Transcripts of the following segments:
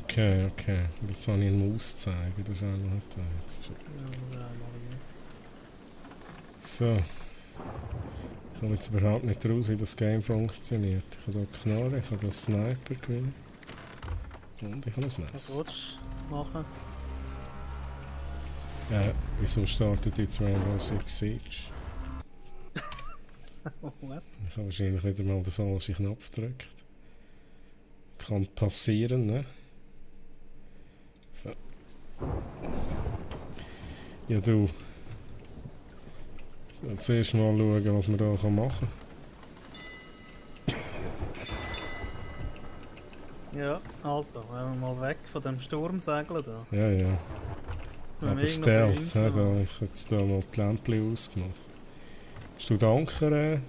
Okay, okay. Jetzt habe ich einen Maus zeigen. Das ist auch noch nicht da. Jetzt ist so. Ich komme jetzt überhaupt nicht raus, wie das Game funktioniert. Ich kann hier knallen, ich kann hier Sniper gewinnen. Und ich habe ein Was Messer. willst du machen? Wieso startet jetzt Rainbow Six Siege? What? Ich habe wahrscheinlich wieder mal den falschen Knopf gedrückt. Kann passieren, ne? So. Ja, du. Zuerst mal schauen, was man da machen kann. Ja, also, wenn wir mal weg von dem Sturm segeln da. Ja, ja. Wenn wir Aber irgendwo eine Stealth, Insel also haben. ich habe jetzt hier mal die Lämpchen ausgemacht. Hast du den Anker?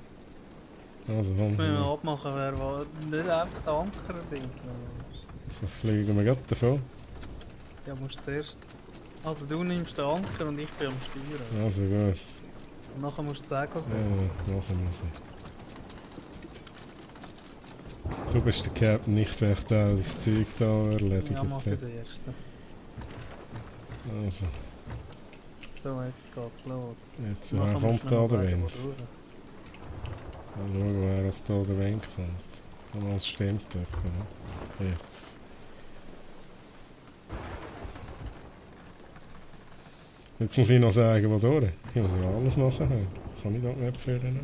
Also komm, Jetzt müssen wir abmachen, wer war nicht einfach der Anker-Ding. dann fliegen wir gerade davon. Ja, musst zuerst. Also du nimmst den Anker und ich bin am Steuern. Also gut. Und nachher musst du die Segel Ja, setzen. machen. Du bist der Captain, ich bin echt der, das Zeug da erledigt Ja, mach hat. das erste. Also, So, jetzt geht's los. jetzt Nachher woher musst kommt du da noch der sagen, Wind? wo durch. Mal schauen, wer aus da der Wind kommt. Und was stimmt dort, ja. Jetzt. Jetzt muss ich noch sagen, wo durch. Ich muss ja alles machen. Kann ich das nicht führen?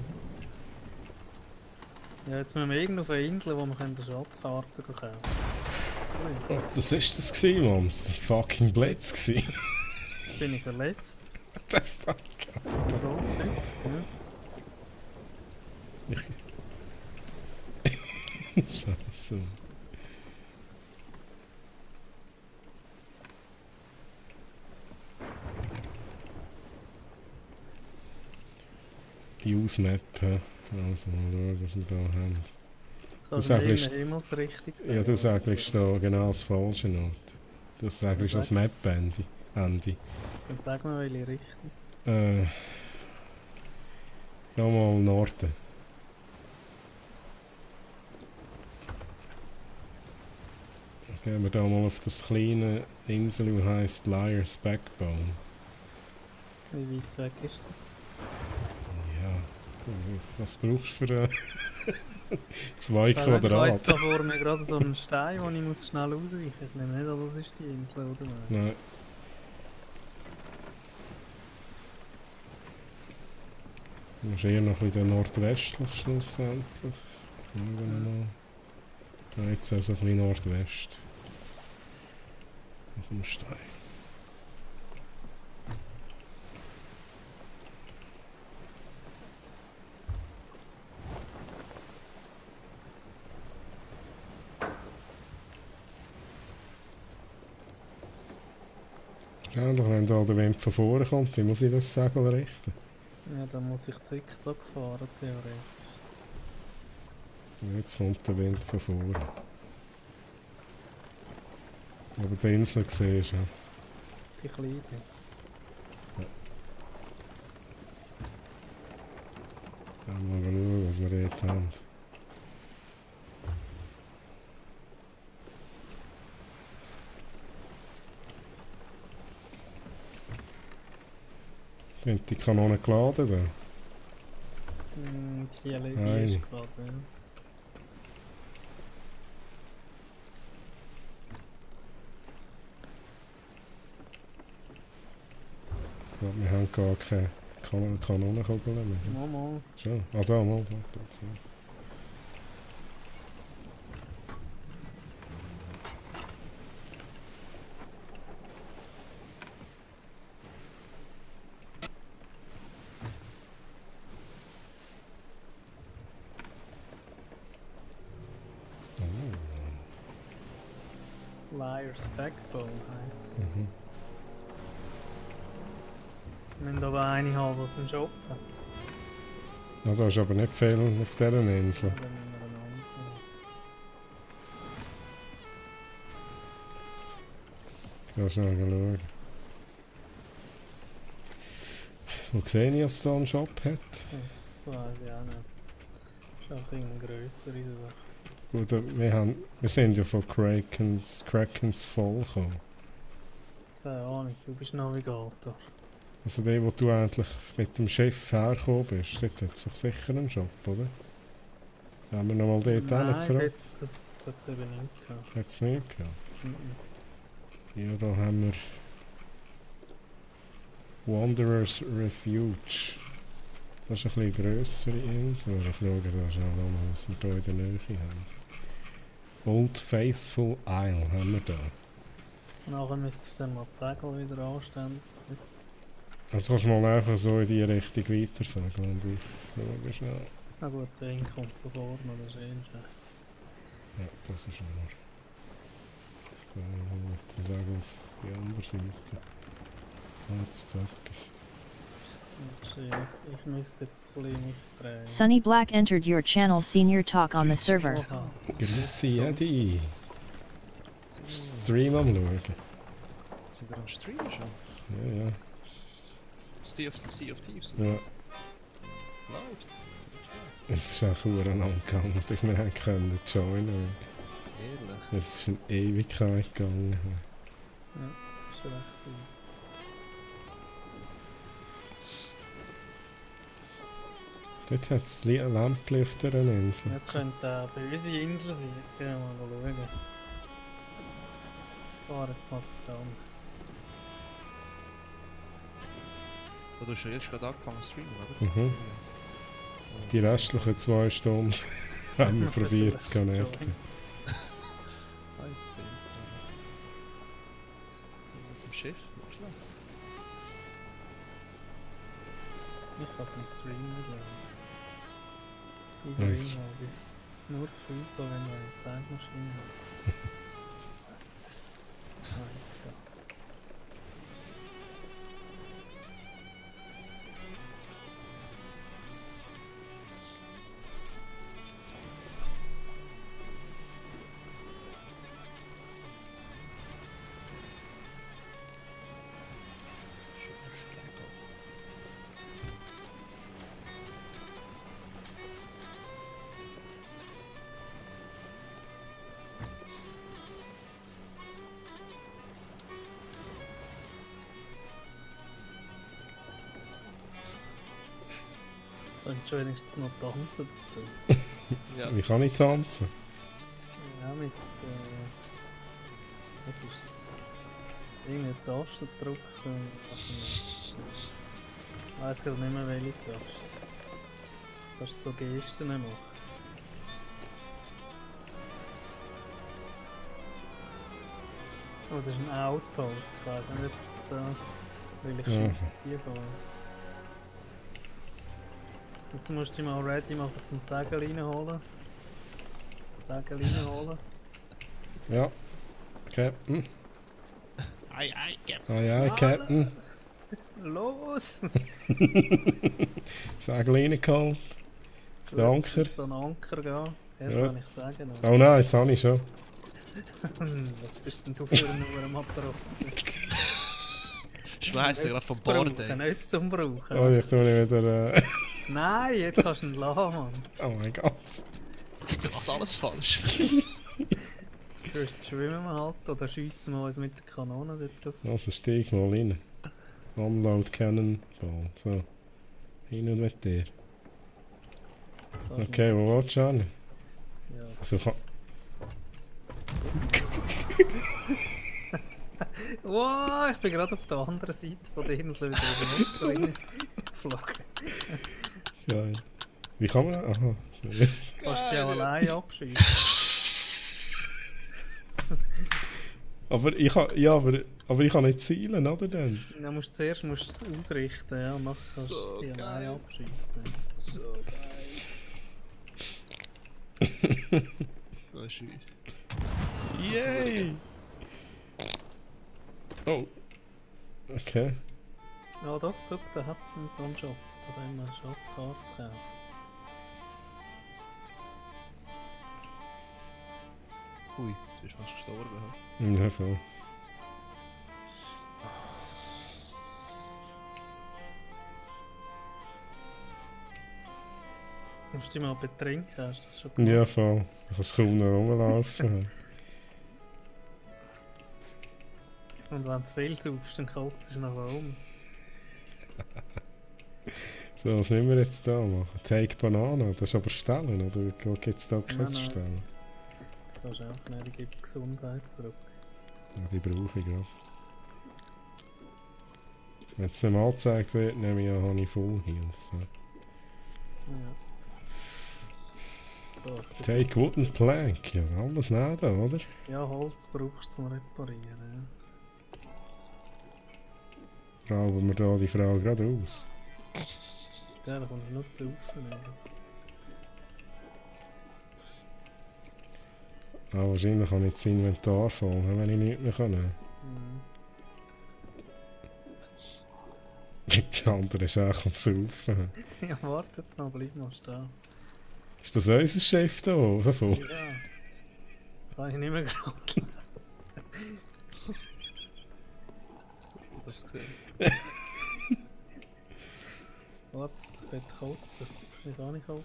Ja, jetzt müssen wir irgendwo auf eine Insel, wo wir eine Schatzkarte kaufen. Oh, das ist das gewesen, Mann. Das war die fucking Blitz gewesen. Bin ich verletzt? What the fuck? Warum nicht? Ja. Scheiße. Use Map, hä? Also mal schauen, was wir da haben. Das Du kann sagst- in der Himmelsrichtung sein. Ja, du sagst da genau das falsche Not. Du sagst das Map-Ende. Dann sag mir, welche Richtung. Geh mal Norden. Gehen wir da mal auf das kleine Insel, die heisst Liar's Backbone. Wie weit weg ist das? Ja, was brauchst du für 2 Ich habe jetzt Quadrat? da vor mir gerade so einen Stein, wo ich muss schnell ausweichen muss. Ich nehme nicht an, das ist die Insel, oder? Nein. Du musst eher noch ein bisschen nordwestlich schlussendlich. Schauen wir mal. Ja, jetzt also ein bisschen Nordwest. Nach dem Stein. Ja, doch wenn da der Wind von vorne kommt, wie muss ich das Segel richten? Ja, dann muss ich zickzack fahren, theoretisch. Jetzt kommt der Wind von vorne. Aber die Insel siehst du ja. Die Kleine. Ja, mal schauen, was wir dort haben. Sind die Kanonen geladen da? Die LED Eine. ist gerade, ja. Ich glaube, wir haben gar keine Kanonenkugeln mehr. Mal. Schon? Ah, da, mal, da. So. Liar's Backbone heisst. Mhm. Wir müssen aber eine haben, die einen Shop hat. Ja, da ist aber nicht viel auf dieser Insel. Dann müssen wir einen anderen. Ich kann schnell schauen. Wo sehe ich, dass es da einen Shop hat? Das weiß ich auch nicht. Das ist auch irgendeine grössere Sache. Gut, wir sind ja von Krakens Fall gekommen. Keine Ahnung, du bist Navigator. Also der, wo du endlich mit dem Schiff hergekommen bist, dort hat es doch sicher einen Shop, oder? Haben wir nochmal dort hin Nein, zurück? das hat es eben nicht gehabt. Hat es nicht gehabt? Mhm. Ja, da haben wir Wanderers Refuge. Das ist eine bisschen grössere Insel. Ich schaue da schnell an, was wir hier in der Nähe haben. Old Faithful Isle haben wir da. Nachher müsstest du dann mal die Segel wieder anstellen. Also kannst du mal einfach so in die Richtung weiter sagen und ich schaue schnell. Na gut, der Ring kommt von vorne, das ist eh ein Scheiß. Ja, das ist wahr. Ich gehe mal mit dem Segel auf die andere Seite. Jetzt etwas. Ich müsste jetzt ein bisschen mich drehen. Sunny Black entered your channel senior talk on the server. Oha. Grüezi, Edi. Stream am schauen. Sind wir am Stream schon? Ja, ja. Sea of Thieves? Ja. Läuft. Es ist auch lang gegangen, bis wir haben können joinen. Ehrlich. Es ist eine Ewigkeit gegangen. Ja, ist recht gut. Dort hat es ein Lämpchen auf der Insel. Jetzt könnte eine böse Insel sein. Jetzt gehen wir mal schauen. Ich fahre jetzt mal verdammt. Du hast ja jetzt gerade angefangen zu streamen, oder? Mhm. Die restlichen 2 Stunden haben wir probiert zu connecten. Ah, jetzt gesehen. Sind wir auf dem Schiff? Nicht schlecht. Ich kann den Stream nicht schauen. Diese Echt? Ringe, die ist nur gefüllt, wenn man eine Zeitmaschine hat. Ah, jetzt geht's. Und schon wenigstens noch tanzen dazu. Ja. Wie kann ich tanzen? Ja, mit was ist es? Irgendeine Taste drücken. Ich weiss gerade nicht mehr welche Taste. Du kannst so Gesten machen. Oh, das ist ein Outpost. Ich weiss nicht, ob das da. Weil ich Ja. schieße die Boys. Jetzt musst du dich mal ready machen zum Segel reinholen. Segel reinholen. Ja. Captain. Ei, Captain. Ah ja, Captain. Los! Segel reingeholt. Ist der Anker? So einen Anker gehen. Ja, Ja. kann ich sagen. Oh nein, jetzt habe ich schon. Was bist denn du für eine Matratze? Schmeißt dir gerade vom Zum Bord, Brauchen, ey. nicht zum Brauchen. Oh, ich tue nicht wieder. Nein, jetzt kannst du ihn lassen, Mann. Oh mein Gott. Du machst alles falsch. Jetzt schwimmen wir halt oder schiessen wir uns mit der Kanone dort auf. Also steig mal rein. Unload Cannonball. So. Hin und mit dir. Okay, wo willst du hin? Ja. Also kann... Wow, ich bin gerade auf der anderen Seite von der Insel wieder in den Wasser geflogen. Geil. Wie kann man... Aha. Kannst du dich auch allein abschießen. Aber ich kann... Ja, aber ich kann nicht zielen, oder denn? Dann musst du zuerst es ausrichten, ja, und dann kannst So du dich allein geil. abschießen. So geil. Das ist schön. Yay! Oh. Okay. Ja, doch, da hat es einen so einen Shop. Da haben wir eine Schatzkarte gekauft. Ui, jetzt bist du fast gestorben. He? Ja, voll. Musst du dich mal betrinken, hast du das schon gemacht? Ja, voll. Du kannst kaum noch rumlaufen. Und wenn du zu viel saufst, dann kotzt du noch um. So, was müssen wir jetzt da machen? Take Banane, das ist aber Stellen, oder gibt es da keine Nein, nein. Stellen? Du kannst einfach nicht, die gibt Gesundheit zurück. Ja, die brauche ich gerade. Wenn es nicht angezeigt wird, nehme ich an, habe ich Full Heals. So. Ja. So, ich bin Take Wooden Plank, ja, alles nicht, oder? Ja, Holz brauchst du zum Reparieren. Rauben wir da die Frau gerade aus. Ja, da kommst du nur zu aufnehmen. Ah, wahrscheinlich kann ich das Inventar voll, wenn ich nichts mehr kann. Mhm. Der andere ist auch am Saufen. Ja, warte jetzt mal, bleib mal stehen. Ist das unser Chef da? Davon? Ja. Das habe ich nicht mehr gerade. Du hast gesehen. Warte, jetzt geht kotzen. Ich kann nicht kotzen.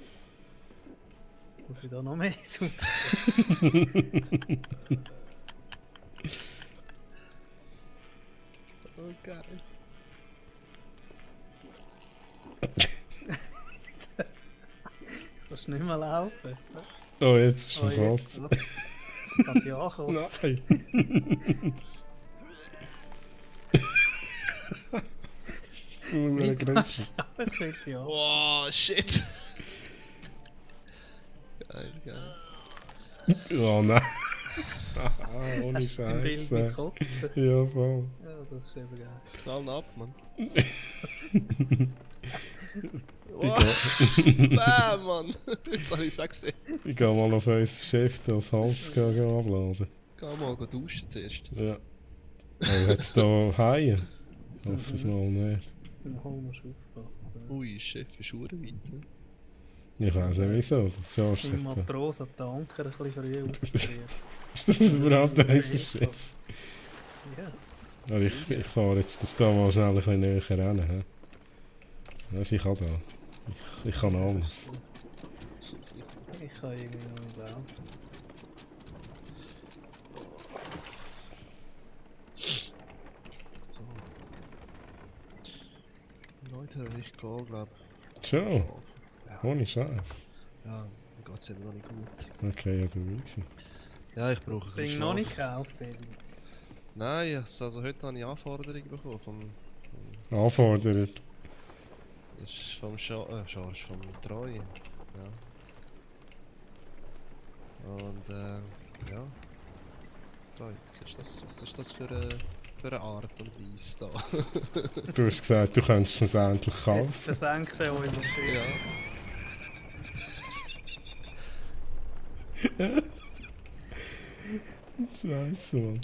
Muss ich da noch mehr suchen? Oh, geil. Du kannst nicht mehr laufen. So. Oh, jetzt bist du Oh, am jetzt. Kotzen. Ich kann ja kotzen. Nein! Bleib Grenzen. mal stehen, ich will ja. Wow, shit! Geil, geil. Oh nein! Ohne Hast du zum Bild mein Scheiße. Kotzen? Ja, voll. Ja, das ist eben geil. Knallen ab, Mann. Ich Bam, Mann! Jetzt habe ich es auch gesehen. gehe mal auf unseren Chef das Holz abladen. Geh mal duschen zuerst. Ja. Aber hat es da Haien? Hoffe es mal nicht. Im Hall musst du aufpassen. Ui, Chef ist weit. Ne? Ich weiß nicht wieso, das schaust Im du. Matrosen hat der Anker ein bisschen früh ausgedreht. Ist das überhaupt unser Chef? Ja. Also ich fahre jetzt das da mal schnell ein bisschen näher ran. He? Weißt du, ich kann da. Ich kann alles. Ich kann irgendwie noch nicht laufen. Leute, ich gehe, glaube Schon? Ja, Ohne Scheiß. ja, mir geht es immer noch nicht gut. Okay, ja, du easy. Ja, ich Das brauche ein Ding bisschen noch Schlaf. nicht gekauft, Eddie. Nein, also heute habe ich Anforderungen bekommen Anfordert. das ist vom Charge, vom Treu. Ja. Und ja. Treu, was ist das für eine Art und Weise da? Du hast gesagt, du könntest mir es endlich Jetzt kaufen. versenkt er unser Schiff. Ja. Scheiße, Mann.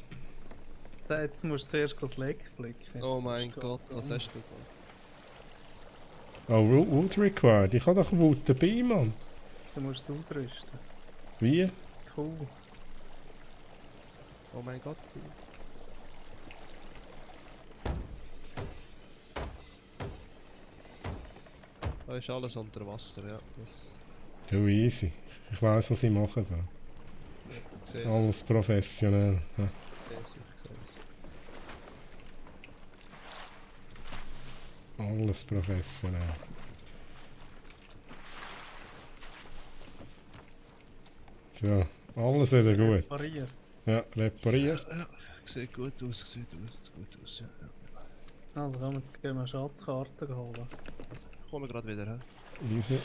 Jetzt musst du zuerst das Leck flicken. Oh mein Gott, was hast du da? Oh, Wood required. Ich habe doch Wood dabei, Mann. Du musst es ausrüsten. Wie? Cool. Oh mein Gott. Da ist alles unter Wasser, ja. Das Du easy. Ich weiss, was ich mache da. ich sehe es. Alles professionell. Ja. Ich sehe es. Alles professionell. So, alles wieder gut. Pariert. Ja, repariert. Ja, sieht gut aus, sieht gut aus, ja. Also komm, jetzt gehen wir Schatzkarten holen. Ich komme gerade wieder, hä? Easy.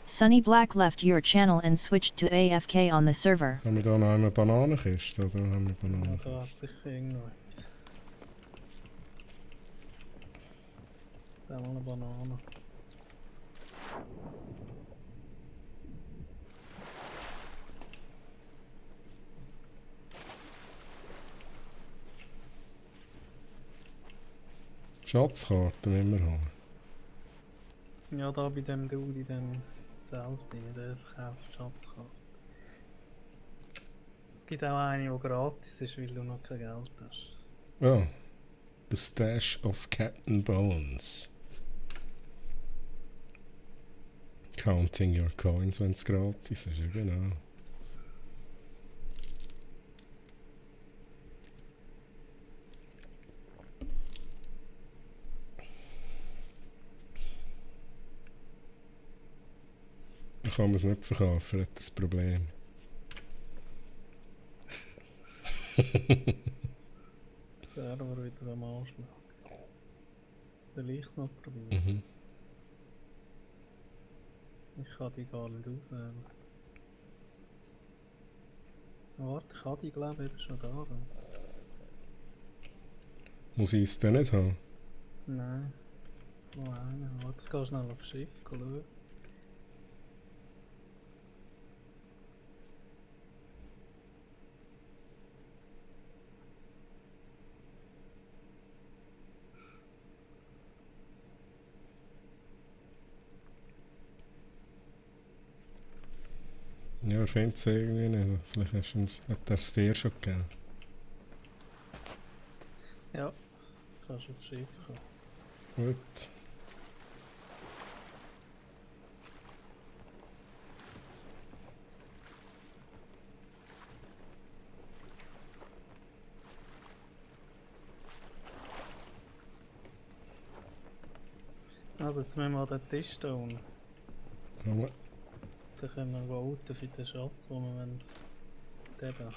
Sunny Black left your channel and switched to AFK on the server. Haben wir da noch eine Bananenkiste? Oder haben wir Ja, Bananenkiste? da hat sicher irgendwo etwas. Das ist auch mal eine Banane. Schatzkarten müssen wir haben. Ja, da bei dem Dude in dem Zeltding, der verkauft Schatzkarten. Es gibt auch eine, die gratis ist, weil du noch kein Geld hast. Oh. The Stash of Captain Bones. Counting your coins, wenn es gratis ist, ja genau. Dann kann man es nicht verkaufen, hat das Problem. Server wieder am Anschlag. Den Licht noch probieren. Mhm. Ich kann die gar nicht auswählen. Warte, ich habe die glaube ich eben schon da. Oder? Muss ich es denn nicht haben? Nein. Wo eine? Warte, ich gehe schnell auf Schiff schauen. Ja, ich finde es irgendwie nicht. Vielleicht hat er es dir schon gegeben. Ja, kannst auf Schiff kommen. Gut. Also jetzt müssen wir an den Tisch da unten. Aber, Dann können wir voten für den Schatz, den wir wollen. Den da.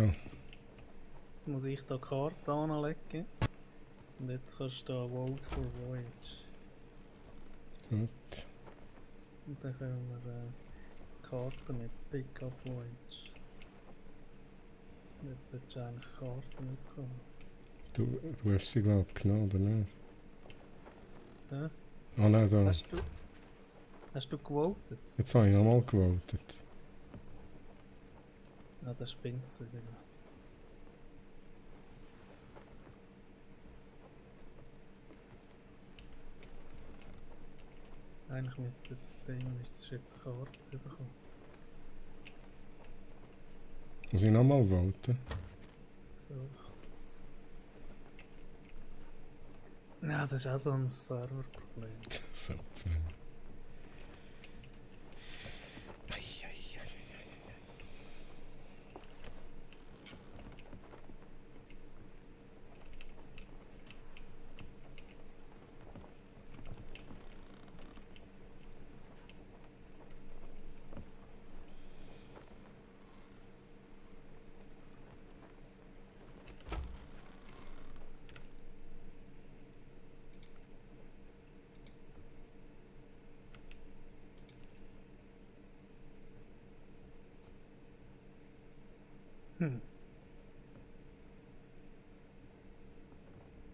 ja, Jetzt muss ich da die Karte anlegen. Und jetzt kannst du da Vote for Voyage. gut. Und dann können wir die Karte mit Pickup Voyage. Und jetzt solltest du eigentlich Karten bekommen. Du hast sie, glaube ich, genommen, oder nicht? Ja? Ah nein, da. Hast du gewotet? Jetzt habe ich nochmal gewotet. Ja, das spinnt es wieder. Eigentlich müsste jetzt eine Karte bekommen. Muss ich nochmal voten? So. Ja, das ist auch so ein Serverproblem. Super.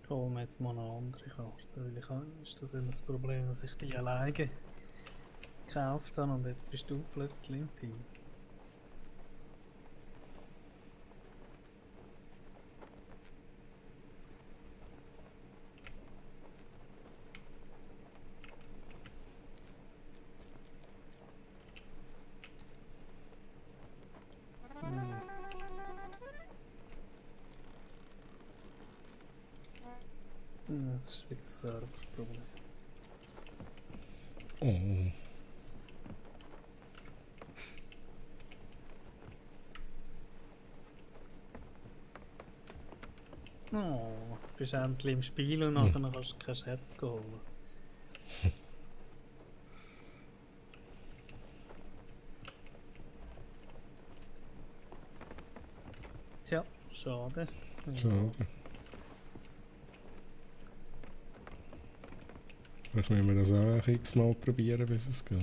Ich hole mir jetzt mal eine andere Karte, weil ist das immer das Problem, dass ich die alleine gekauft habe und jetzt bist du plötzlich im Team. Das ist wieder das Serverproblem. Oh. Oh, jetzt bist du endlich im Spiel und nachher kannst du keinen Schatz holen. Tja, schade. Schade. Vielleicht müssen wir das auch x-mal probieren, bis es geht.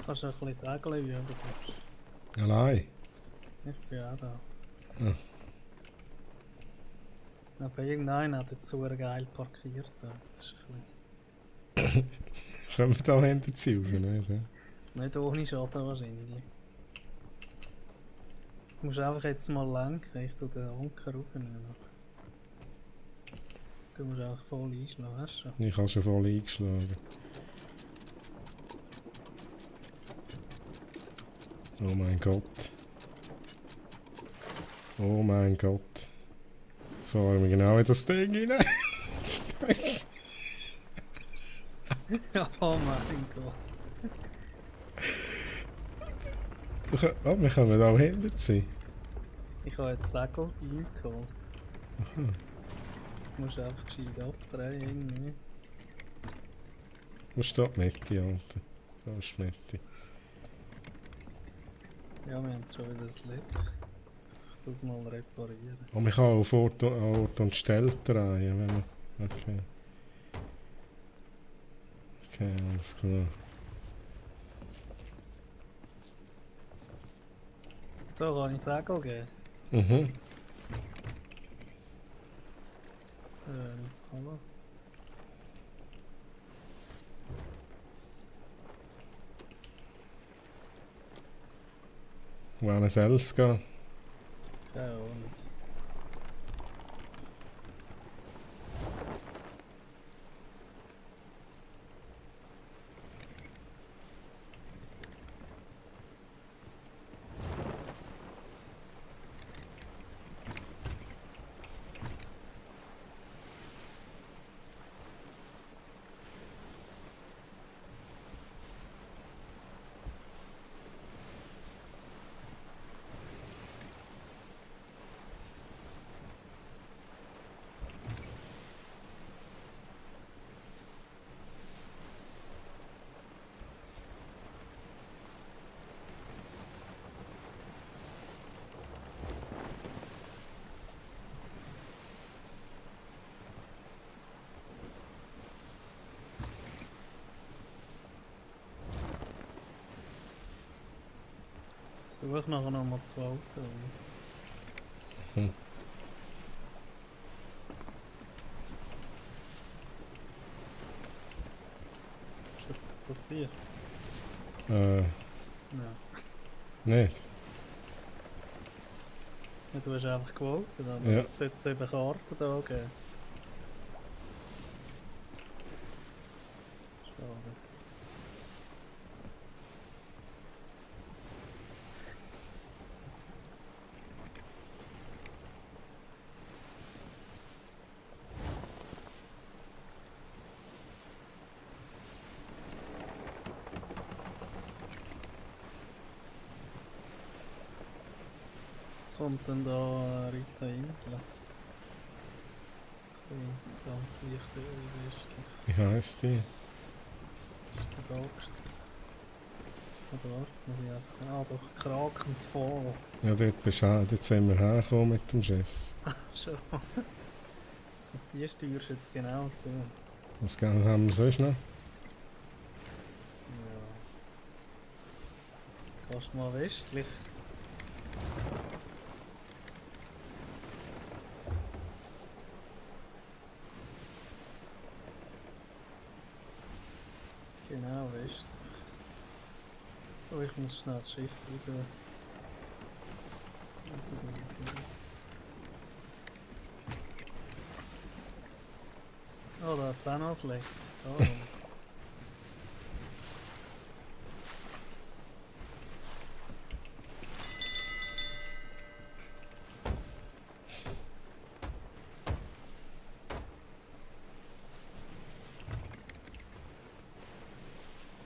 Kannst du ein bisschen segeln üben, oder sonst? Allein? Ich bin auch da. Ja. Aber irgendeiner hat jetzt so geil parkiert. Das ist ein bisschen... Können wir da hinter die raus, nicht? Ja? Nicht ohne Schaden wahrscheinlich. Du musst einfach jetzt mal lenken, ich tue den Anker raufnehmen. Du musst einfach voll einschlagen, hast du schon? Ich habe schon voll eingeschlagen. Oh mein Gott. Oh mein Gott. Jetzt fahren wir genau in das Ding rein. Scheiße. Oh mein Gott. Oh, wir können da auch hinter sein. Ich habe jetzt Segel eingeholt. Jetzt musst du einfach gescheit abdrehen irgendwie. Wo steht die Mitte, Alter? Da ist die Mitte. Ja, wir haben schon wieder das Leck. Ich muss das mal reparieren. Oh, man kann auf Ort und Stelle drehen, wenn man... Okay. Okay, alles klar. So, kann ich Segel geben? Mhm. Hallo? Wohin soll es gehen? Keine Ahnung. Suche nachher nochmal das Auto. Hm. Ist etwas passiert? Äh, Nein. nicht. Ja, du hast einfach gewotet, aber Ja. jetzt sollte es eben Karten da geben. Schade. Jetzt kommt dann da eine riesige Insel. Ganz leicht westlich. Wie heisst die? Ist die da gestanden? Oder warte, muss ich einfach... Ah, doch, Krakensfall. Ja, dort sind wir hergekommen mit dem Chef. Schon. Auf die steuerst du jetzt genau zu. Was haben wir sonst noch? Ja. Gehst du mal westlich? Genau westlich. Oh, ich muss schnell das Schiff raus. Oh, da hat es auch noch ein Leck. Oh.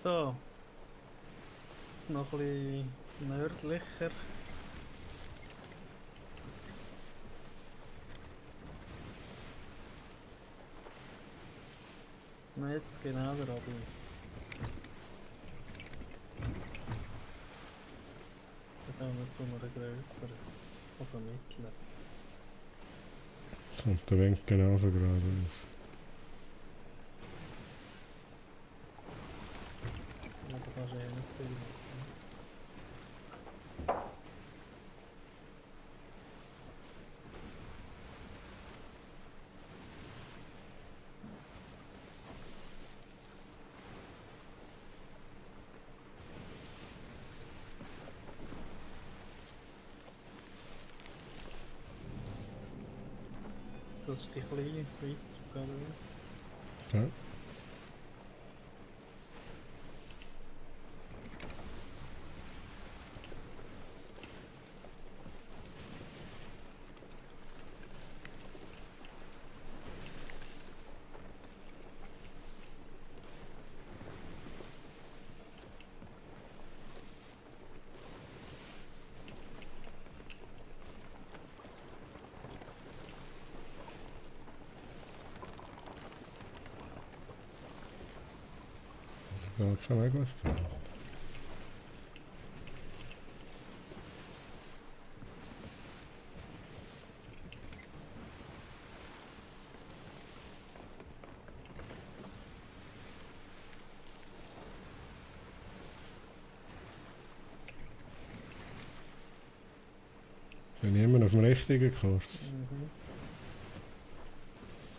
So. Jetzt noch ein bisschen nördlicher. Und jetzt genau der Radius. Da kommen wir zu einer grösseren, also mittleren. Und der Wind genau von geradeaus. Ja, da kannst du eh nicht viel machen. Das ist die kleine, jetzt weiter geradeaus. Ja. gar keine Möglichkeit. Bin ich immer auf dem richtigen Kurs. Mhm.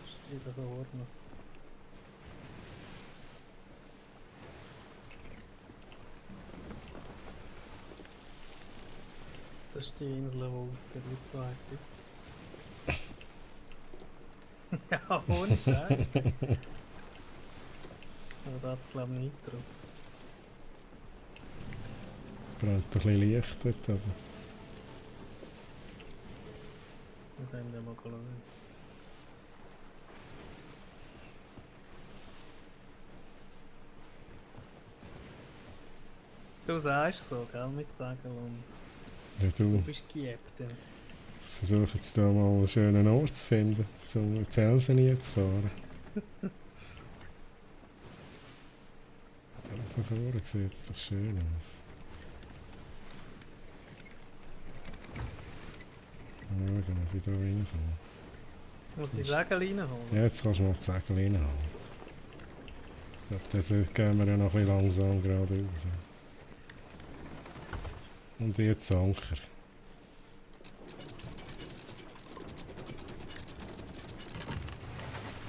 Steht auf der Ordnung. Das ist die Insel, die aussieht wie die zweite. Ja, ohne Scheiß. Aber da hat es glaube ich nicht drauf. Brennt ein bisschen Licht dort, aber Wir können ja mal schauen. Du sagst so, gell, mit Segel und ja, du du bist Captain. versuchst jetzt da mal einen schönen Ort zu finden, um in die Felsen hinzufahren. Da von vorne sieht es doch schön aus. Mal schauen, ob ich da reinkomme. Muss ich Segel reinholen? Ja, jetzt kannst du mal die Segel reinhauen. Dort gehen wir ja noch ein bisschen langsam geradeaus. Und jetzt Anker.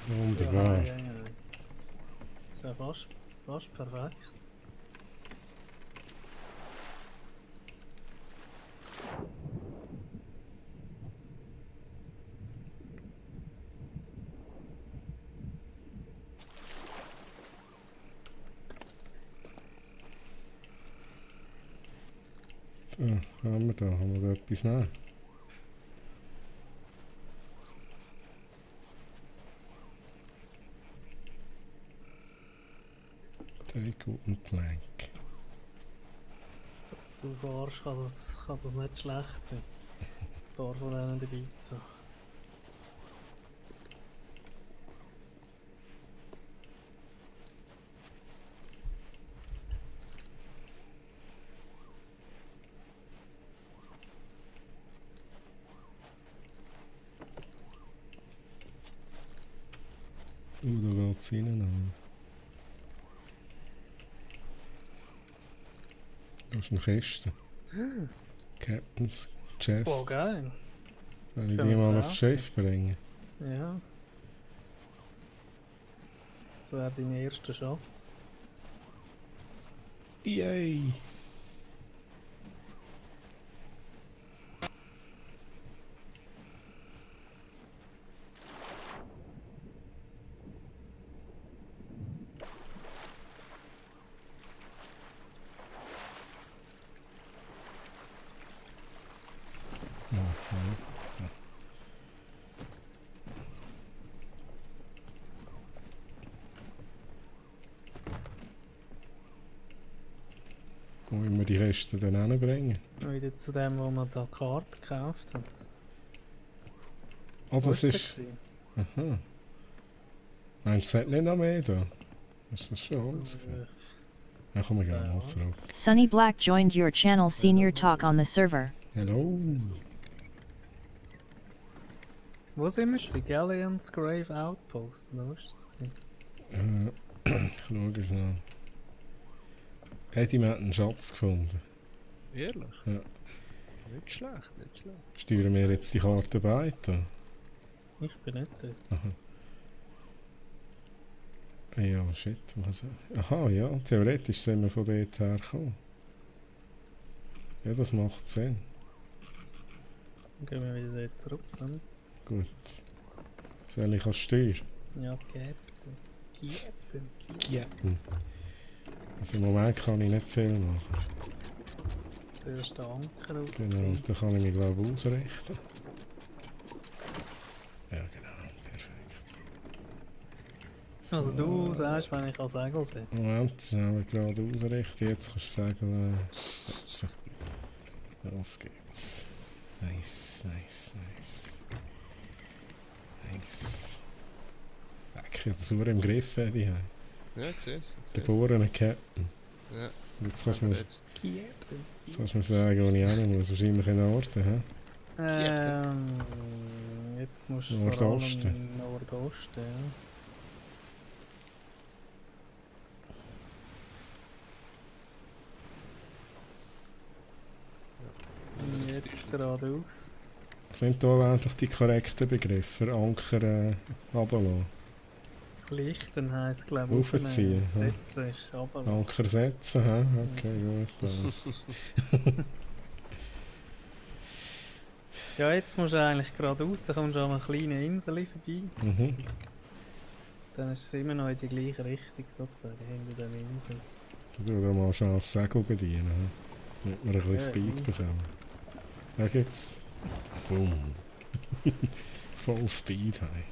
Wunderbar. Ja. Das ist ja fast perfekt. Haben wir da etwas nehmen? Take guten Plank. Du fahrst, kann das nicht schlecht sein. Ein paar von denen dabei zu haben. Da geht's rein. Da ist eine Kiste. Captain's Chest. Boah, geil. Soll ich Können die wir mal aufs brauchen. Schiff bringen? Ja. Das wäre dein erster Schatz. Yay! Wo müssen wir die Reste dann hinbringen? Wieder zu dem, wo man da die Karte gekauft hat. Oh, Wo das der ist... gewesen? Aha. Meinst du, es hat nicht noch mehr da? Ist das schon alles gesehen? Dann kommen wir gerne mal zurück. Sunny Black joined your channel Senior Talk on the server. Hallo! Wo sind wir gewesen? Galleon's Grave Outpost, oder was ist das gewesen? Ich schaue schnell. Eddie hat einen Schatz gefunden. Ehrlich? Ja. Nicht schlecht, nicht schlecht. Steuern wir jetzt die Karte bei? Da? Ich bin nicht dort. Aha. Ja, shit. Was? Aha, ja, theoretisch sind wir von dort her gekommen. Ja, das macht Sinn. Dann gehen wir wieder dort zurück. Dann. Gut. Soll ich als Steuer? Ja, Captain. Captain. Captain. Also im Moment kann ich nicht viel machen. Zuerst den Anker auf. Genau, da kann ich mich glaube ich ausrichten. Ja, genau, perfekt. Also du sagst, wenn ich an Segel setze. Moment, schnell gerade ausrichten. Jetzt kannst du sagen, setzen. Los geht's. Nice, nice, nice. Nice. Leck, ich hab das Uhr im Griff, Eddie. Ja, ich sehe es. Geborene Captain. Ja, Jetzt kannst du mir, jetzt. Captain. jetzt kannst du mir sagen, wo ich hin muss. Wahrscheinlich in Norden, hä? Jetzt musst du Nordosten. vor allem Nordosten, ja. Jetzt geradeaus. Sind da endlich die korrekten Begriffe für Anker runterlassen? Lichten heisst, glaube ich, Aufziehen, ja. Setzen ist runterlassen. Anker setzen, hä? Okay, gut. Also. Ja, jetzt musst du eigentlich geradeaus, dann kommst du an einer kleinen Insel vorbei. Mhm. Dann ist es immer noch in die gleiche Richtung sozusagen, hinter der Insel. Ich tue mal schon das Segel bedienen, hä? Damit wir ein bisschen Speed bekommen. Da geht's. Boom. Voll Speed, hey.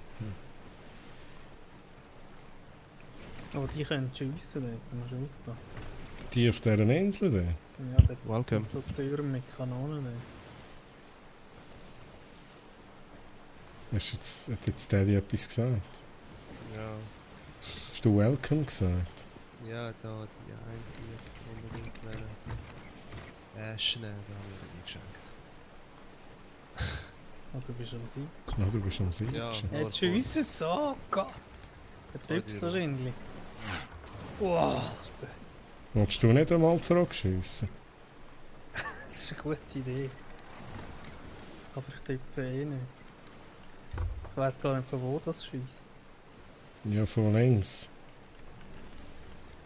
Aber die können schiessen dort, da musst du aufpassen. Die auf dieser Insel da? Ja, dort Welcome. sind so Türme mit Kanonen dort. Hat jetzt Daddy etwas gesagt? Ja. Hast du Welcome gesagt? Ja, da die eine, die unbedingt wollen. Schnell, da habe ich mir geschenkt. Oh, du bist am Sieg. Ah, du bist am Sieg. Ja. Jetzt schiessen sie, oh Gott! Der Zwei Typ Tiere. wahrscheinlich. Wow, Wolltest du nicht einmal zurückschiessen? das ist eine gute Idee. Aber ich tippe eh nicht. Ich weiss gar nicht, von wo das schießt. Ja, von links.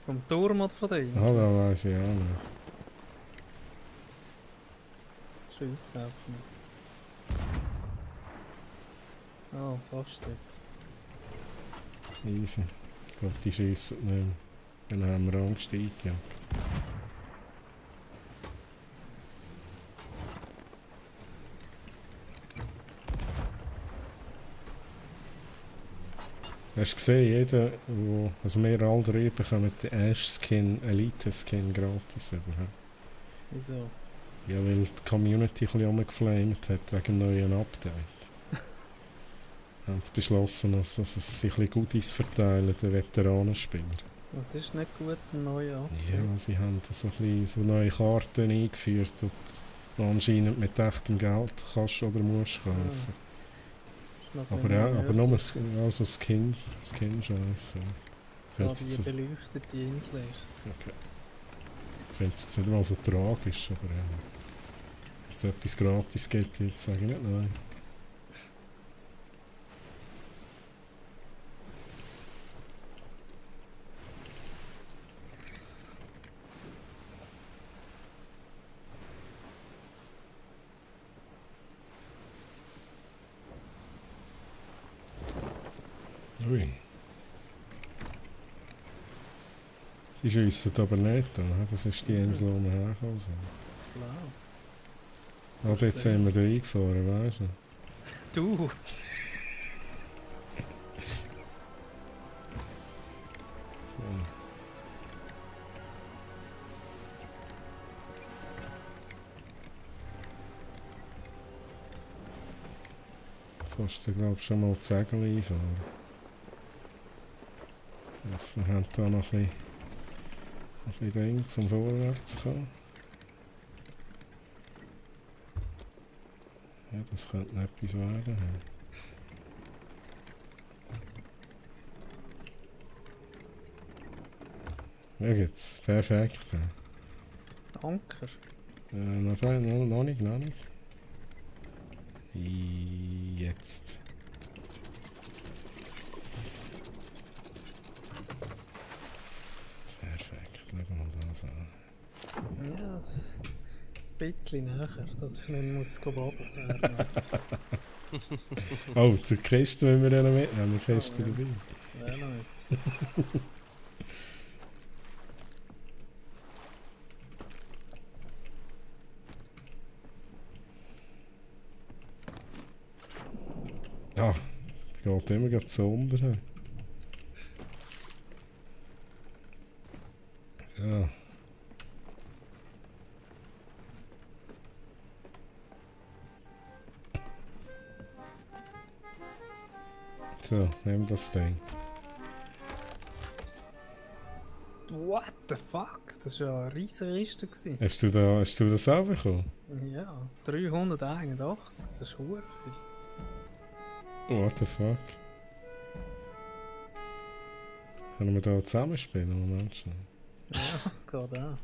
Vom Turm oder von der Insel? Ah, da weiss ich auch nicht. Schiessen einfach nicht. Oh, fast dort. Easy. Ich glaube, die schiessen nicht mehr. Dann haben wir Angst eingejagt. Hast du gesehen, jeder, also wir alle drei bekommen den Ash-Skin, Elite-Skin gratis über. Wieso? Ja, weil die Community ein bisschen rumgeflamed hat wegen dem neuen Update. Haben sie beschlossen, dass sie sich ein bisschen Goodies verteilen, den Veteranenspieler. Was ist nicht gut am neuen Update? Ja, sie haben so ein bisschen so neue Karten eingeführt, die du anscheinend mit echtem Geld kannst oder musst kaufen. Ist noch Aber ein ja, bisschen aber nördlich. nur also Skin-Scheiße. Ja, die beleuchtete Insel ist Ich finde es jetzt nicht mal so tragisch, aber wenn es etwas gratis gibt, jetzt sage ich nicht nein. Ui. Die schiessen aber nicht an, das ist die Insel, wo wir hergekommen sind. blau. Ah, dort sind wir da eingefahren, weißt du? Du! So. Jetzt kannst du, glaube ich, schon mal die Segel einfahren. Ja, wir haben da noch ein bisschen Ding zum Vorwärts kommen. Ja, das könnte noch etwas werden. Ja, jetzt. Perfekt. Anker. Noch nicht. Jetzt. Perfekt. Schauen wir mal das an. Ja, ein bisschen näher, dass ich nicht muss baden werden. Oh, die Kiste müssen wir ja noch mitnehmen. Die Kiste Oh, ja. dabei. Das wäre noch nicht. Ah, geht immer gerade so unter. So. So, nimm das Ding. the fuck? Das war ja eine riesige Liste gewesen. Hast du das auch bekommen? Ja, 381, das ist verdammt viel. What the fuck? Können wir da zusammenspielen? Moment schon. Ja, geht auch.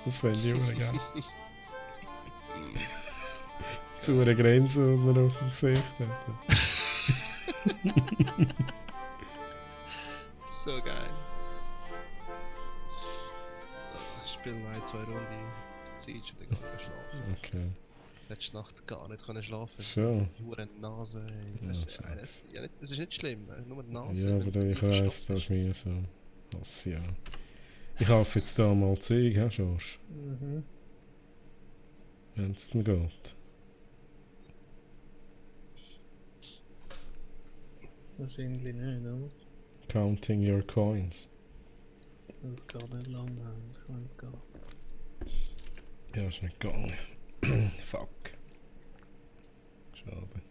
Das fände ich immer geil. Zu einer Grenze, die er auf dem Gesicht hat. So geil. Ich spiele mal 2 Runden Siege und dann kann ich schlafen. Okay. Letzte Nacht gar nicht können schlafen. Schon. Die hure Nase. Ja, Es ist nicht schlimm, nur die Nase. Ja, aber ich weiss, das ist mir so. Was ja. Ich hoffe jetzt da mal Zeug, hä, Schorsch? Mhm. Wenn es dann geht. Wahrscheinlich nicht, oder? Counting your coins. Das geht nicht lange, wenn es geht. Ja, ist nicht gegangen. Fuck. Schade.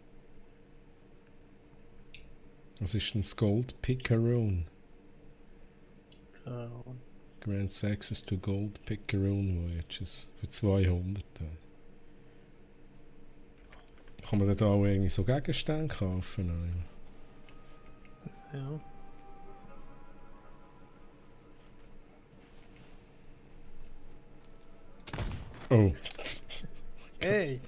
Was ist denn das Gold Picaroon? Keine Ahnung. Grants access to Gold Picaroon Voyages. Für 200. Kann man da auch irgendwie so Gegenstände kaufen? Nein. Ja. Oh. Hey!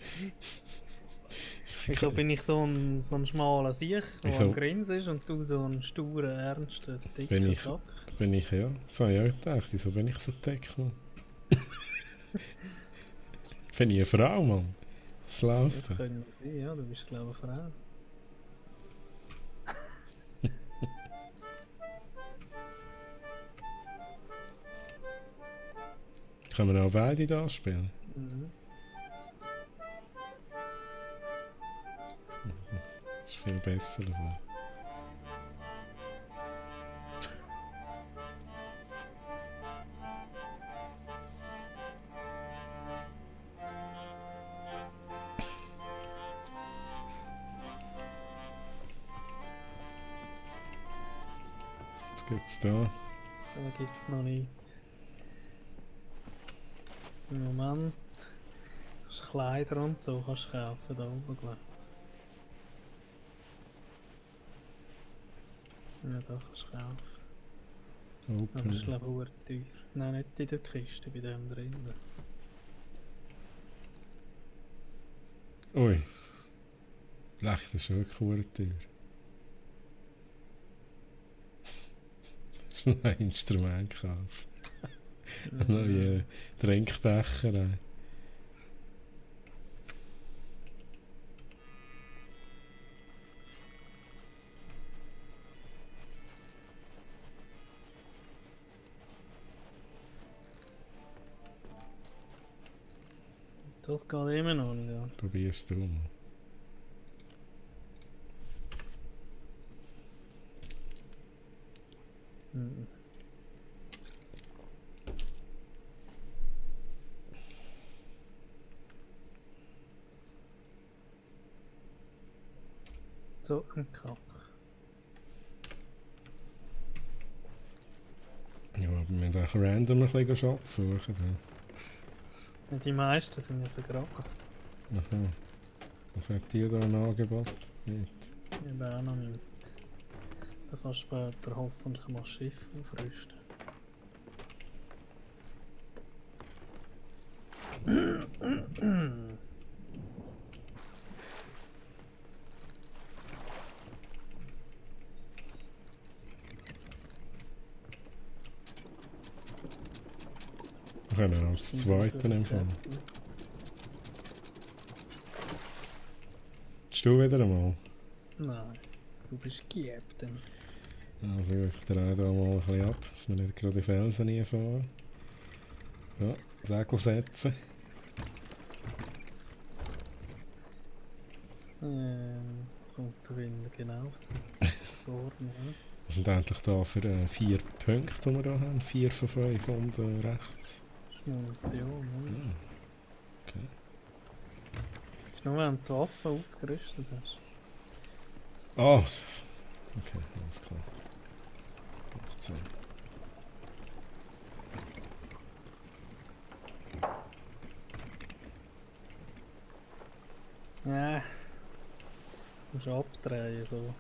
Wieso bin ich so ein schmaler Siech, der Wieso? am Grinsen ist und du so ein sturer, ernster, dicker Bin ich- Sack? Bin ich ja. Das habe ich auch gedacht. Wieso bin ich so dick, Mann? Bin ich eine Frau, Mann? Was läuft Das da? könnte sein, ja, du bist glaube ich eine Frau. Können wir auch beide da spielen? Mhm. Das ist viel besser. So. Was gibt's da? Da gibt es noch nicht. Im Moment kannst du Kleider und so kannst du kaufen da oben, glaube ich. Ja, da kannst du kaufen. Aber das ist Open. glaube ich verdammt teuer. Nein, nicht in der Kiste, bei dem drinnen. Ui. Lech, das ist wirklich verdammt teuer. Das ist ein Instrument gekauft. Ein neuer Trinkbecher. Das geht immer noch nicht, ja. Probier's du mal. Mhm. So ein Kack. Ja, aber wir müssen auch random ein bisschen Schatz suchen. Da. Und die meisten sind ja vergraben. Aha. Was hat die da im Angebot? Nicht. Ich habe auch noch nicht. Da kannst du später hoffentlich mal das Schiff aufrüsten. Wir können als Zweiten empfangen. Bist du wieder einmal? Nein, du bist Captain. Also gut, ich drehe da mal ein bisschen ab, dass wir nicht gerade die Felsen reinfahren. Ja, Segel setzen. Jetzt kommt der Wind genau vorne. Ja. Wir sind endlich da für 4 Punkte, die wir hier haben. 4 von 5 und rechts. Das ist Munition, oder? Ja. Okay. Das ist nur, wenn du die Waffen ausgerüstet hast. Ah, Okay, alles klar. Macht Sinn. Ja, musst du abdrehen, so.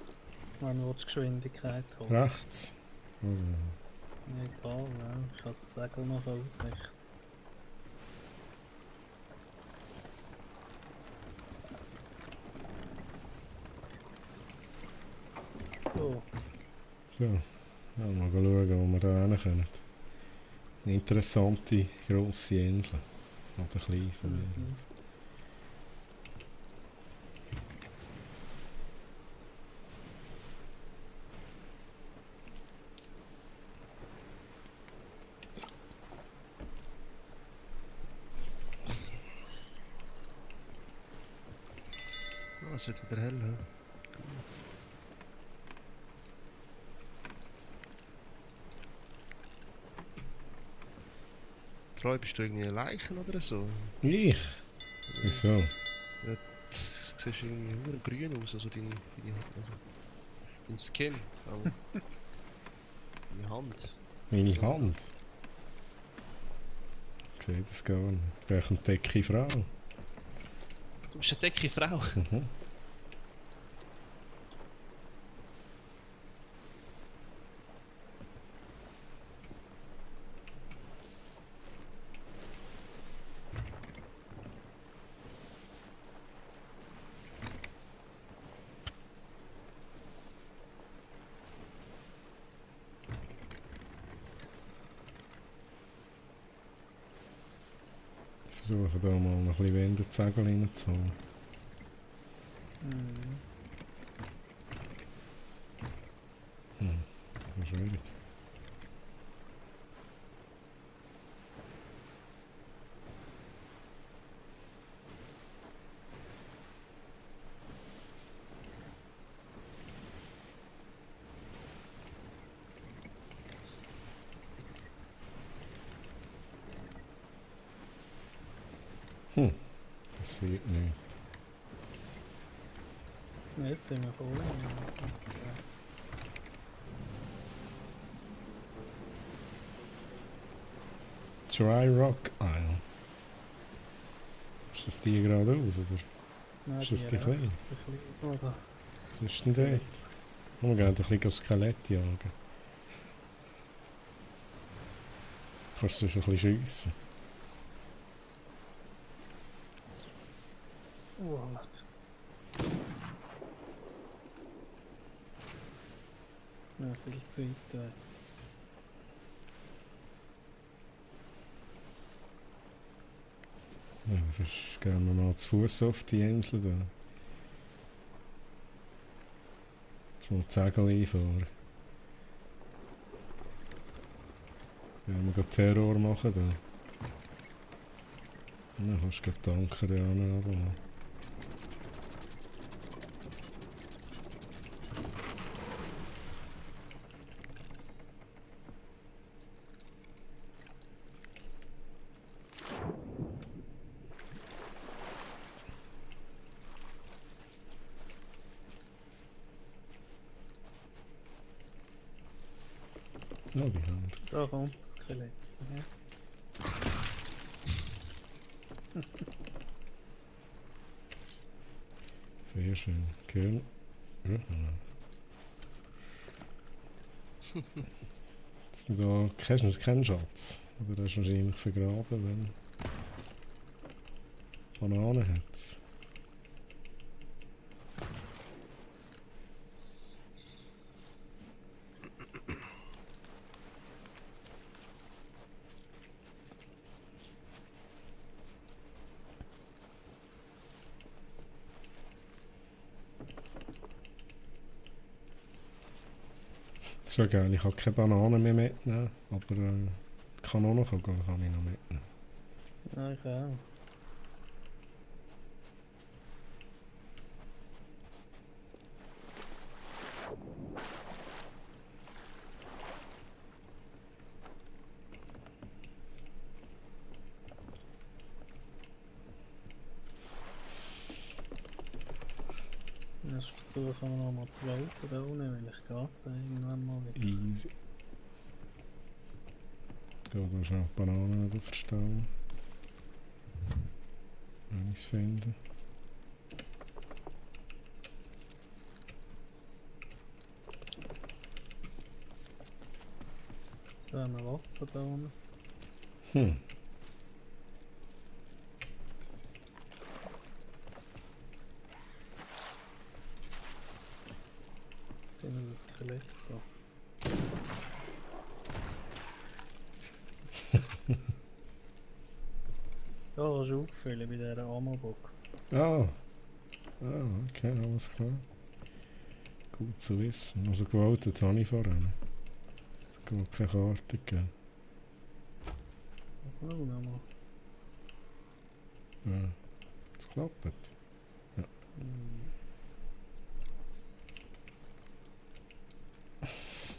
Wenn du die Geschwindigkeit hast. Rechts. Oder? Egal, ja. Ich kann das Segel noch ausrichten. So. So. Ja, mal schauen, wo wir da hin können. Eine interessante, grosse Insel. Oder klein von mir Mhm. aus. Ah, es wird wieder hell, hä? Troy, bist du irgendwie ein Leichen oder so? Ich? Wieso? Du siehst irgendwie nur grün aus, also also dein Skin, aber deine Hand. Meine So. Hand? Ich sehe das gar nicht. Ich bin eine dicke Frau. Du bist eine dicke Frau. Mhm. Ich versuche da mal noch ein bisschen Wendezegel reinzuholen. Mhm. Das ist schwierig. Passiert nichts. Jetzt sind wir voll. Dry Rock Isle. Ist das die geradeaus, oder? Nein, Ist das die rechts, kleine? die kleine. Oder? Was ist denn dort? Oh, wir gehen ein bisschen Skelett jagen. Kannst du sonst ein bisschen schiessen? Voilà. Ja, viel zu weit weg. Ja, sonst gehen wir mal zu Fuß auf die Insel da. Mal die Segel einfahren. Wenn wir Terror machen da. Dann kannst du den Tanker da runterlassen. Ja, die Hand. Da kommt das Skelett. Ja. Sehr schön. Gehirn. Ja. Da kennst du keinen Schatz. Oder das ist wahrscheinlich vergraben, wenn Bananen hat. Schon geil, ich kann keine Bananen mehr mitnehmen, aber die Kanonenkugel kann ich noch mitnehmen. Ja, ich auch. Ja, Sonst versuchen wir noch mal zu voten da unten, weil ich geht's irgendwann mal wieder. Easy. Geh da schnell die Bananen wieder verstauen. Wenn ich es finde. So haben wir Wasser da unten. Hm. Jetzt sind wir das Skelett da. Da kannst du auffüllen bei dieser Ammo-Box. Ah. Ah, okay, alles klar. Gut zu wissen. Also gewotet habe ich vorhin. Es gibt keine Karte gegeben. Schau mal. Ja. Es klappt.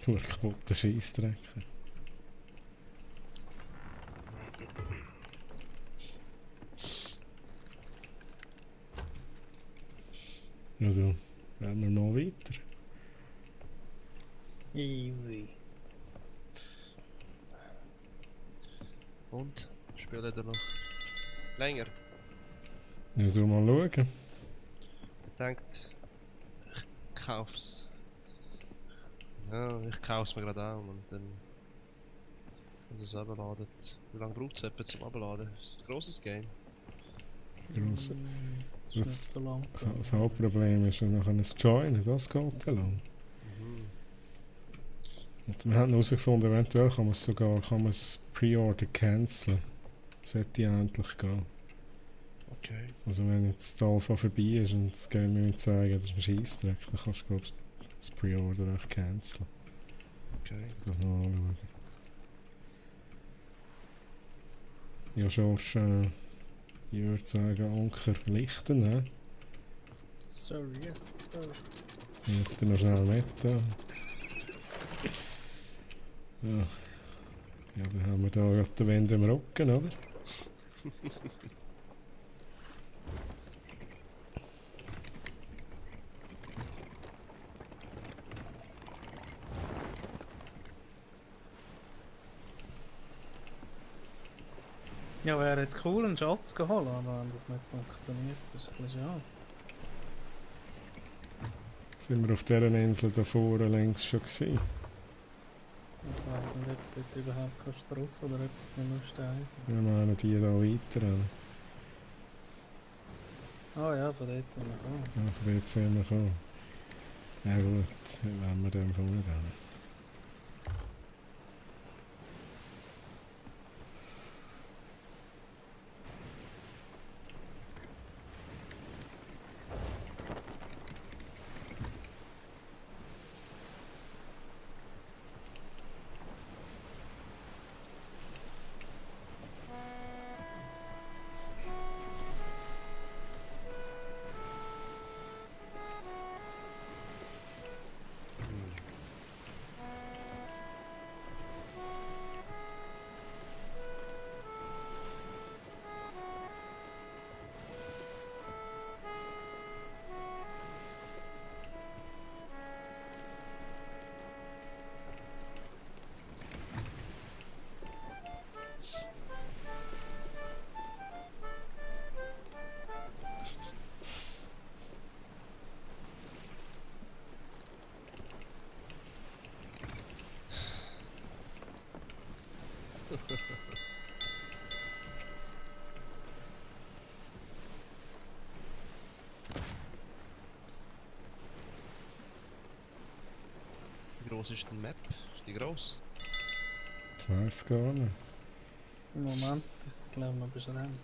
Nur kaputte Scheissdreck. Also, werden wir mal weiter. Easy. Und? Spielen da noch länger? Also mal schauen. Ich denke, ich kauf's. Ja, ich kauf's mir gerade auch und dann. Wenn es abladet. Wie lange braucht es etwa zum Abladen? Ist ein grosses Game? Gross. Das ist nicht so lang. Das Hauptproblem ist, wenn nachher ein Join, das geht so lang. Mhm. Und wir haben herausgefunden, eventuell kann man es sogar Pre-Order canceln. Sollte endlich gehen. Okay. Also wenn jetzt die Alpha vorbei ist und das Game mir zeigen, das ist ein Scheissdreck, dann kannst du glaub ich das Pre-Order auch canceln. Okay. Das noch anschauen. Ja, Schorsch, ich würde sagen, Anker lichten, ne? Sir, yes, sir. Jetzt noch schnell mit da. Ja. Ja, dann haben wir da gerade den Wind im Rücken, oder? Ja, wäre jetzt cool, einen Schatz geholt, aber wenn das nicht funktioniert, ist ein bisschen schade. Sind wir auf dieser Insel da vorne längst schon gewesen? Ich weiß nicht, ob dort überhaupt kannst drauf oder ob es nicht nur Steine sind. Wir meinen die da weiter. Ah ja, von dort sind wir gekommen. Ja, von dort sind wir gekommen. Ja gut, dann wollen wir dem Fall nicht hin. Wie groß ist die Map? Ist die gross? Ich weiß gar nicht. Im Moment ist es, glaube ich, noch beschränkt.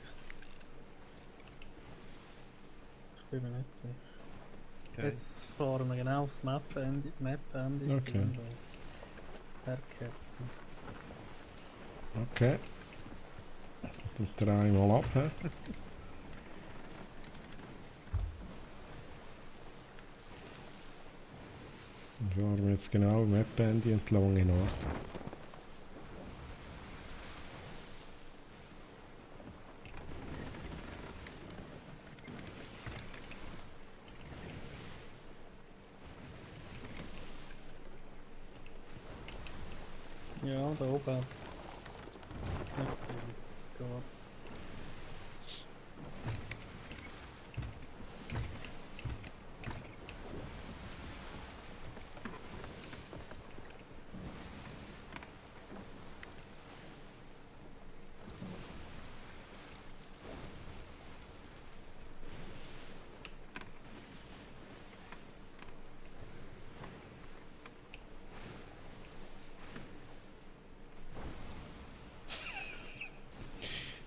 Ich bin mir nicht sicher. Okay. Jetzt fahren wir genau aufs Map-Ende Okay. zu. Und Herkehrt. Okay. Dann drehen wir mal ab. He? Dann fahren wir jetzt genau am Map-Ende entlang in Norden. Ja, da oben hat es nicht viel. Es geht.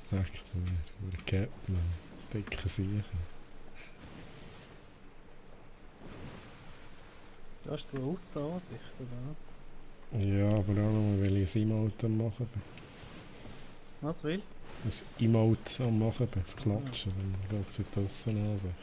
Sagt er, oder Captain, dicke Siechen. So hast du eine Aussenansicht, oder was? Ja, aber auch noch, weil ich ein Emote am machen bin. Was will? Ein Emote am machen bin, das Klatschen, dann geht es in die Aussenansicht.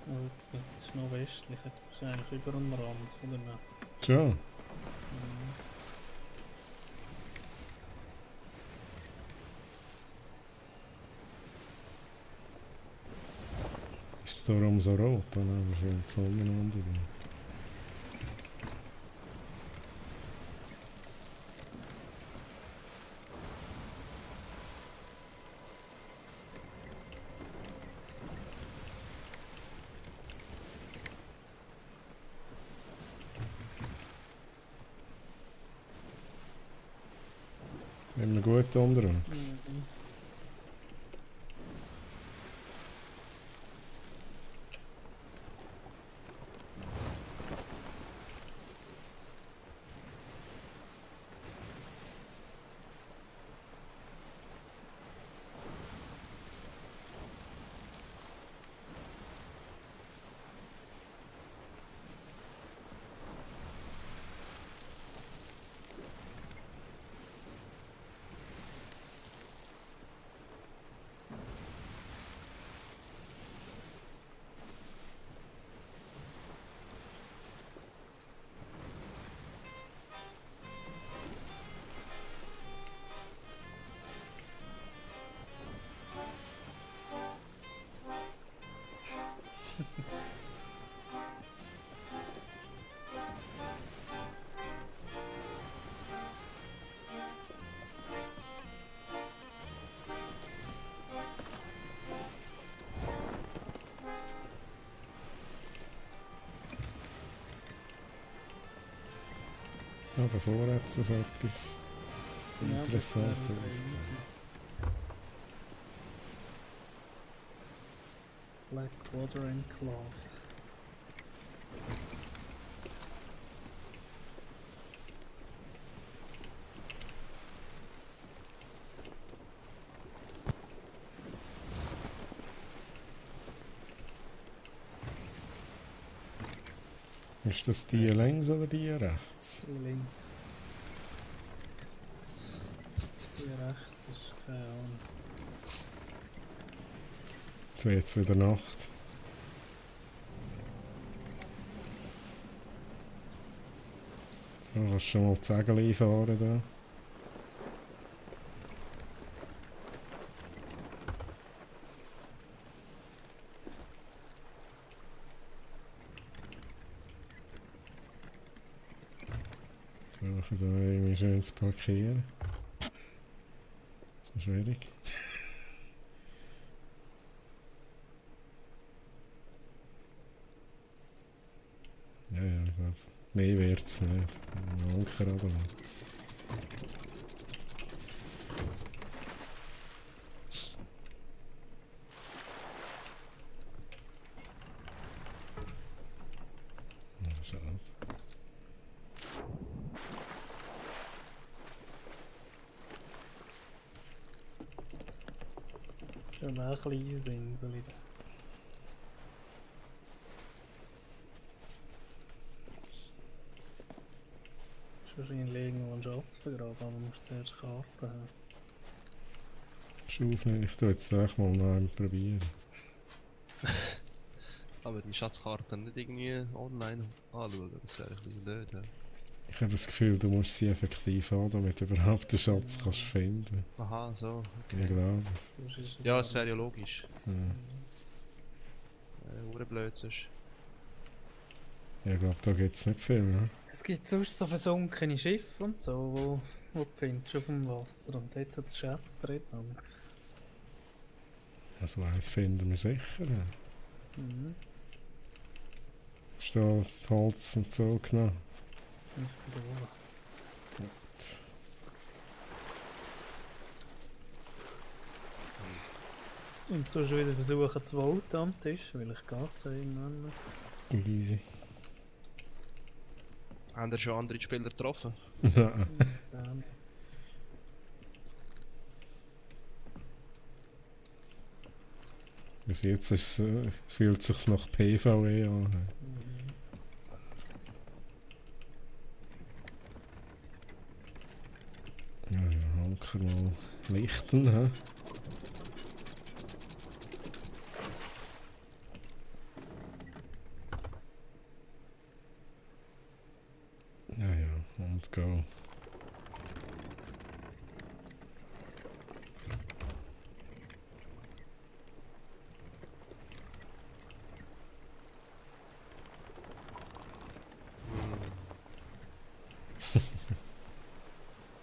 Also jetzt müsstest du noch westlich, jetzt bist du eigentlich über dem Rand von der Map. Schon? Mhm. Ist es darum so rot, dann haben wir schon die Sonne unter. Immer gut unterwegs. Mhm. Ja, davor hat es so etwas Ja, das Interessantes wäre ausgesehen. Blackwater Enclave. Ist das die längs oder die rechts? Die links. Die rechts ist keine Ahnung. Jetzt wird es wieder Nacht. Du kannst schon mal die Segel einfahren da. Versuche da irgendwie schön zu parkieren. So schwierig. Ja, ich glaube, mehr wird es nicht. Ein Anker aber. Ja, schade. Schon ein kleines Insel. Ist wahrscheinlich irgendwo einen Schatz vergraben, aber du musst zuerst Karten haben. Ist aufnehmen. Ich tue jetzt echt mal noch einen probieren. Aber die Schatzkarten nicht irgendwie online anschauen, das wäre ein bisschen blöd. Ja. Ich habe das Gefühl, du musst sie effektiv haben, damit du überhaupt den Schatz kannst finden. Aha, so. Ich Okay. glaube. Sonst ist es Ja, gar das wäre ja logisch. Ja. Blöd sonst. Ich glaube, da gibt es nicht viel. Ne? Es gibt sonst so versunkene Schiffe und so, wo du findest auf dem Wasser und dort hat es Schätze drin. Also eins finden wir sicher. Ja. Mhm. Hast du das Holz und so genommen? Ich bin da. Gut. Und so schon wieder versuchen zu voten am Tisch, weil ich gehe so irgendwann. Easy. Haben ihr schon andere Spieler getroffen? Dann. Bis jetzt ist fühlt es sich nach PvE an. Mhm. Ja, ja, Anker mal lichten. He? Ja, ja, und go.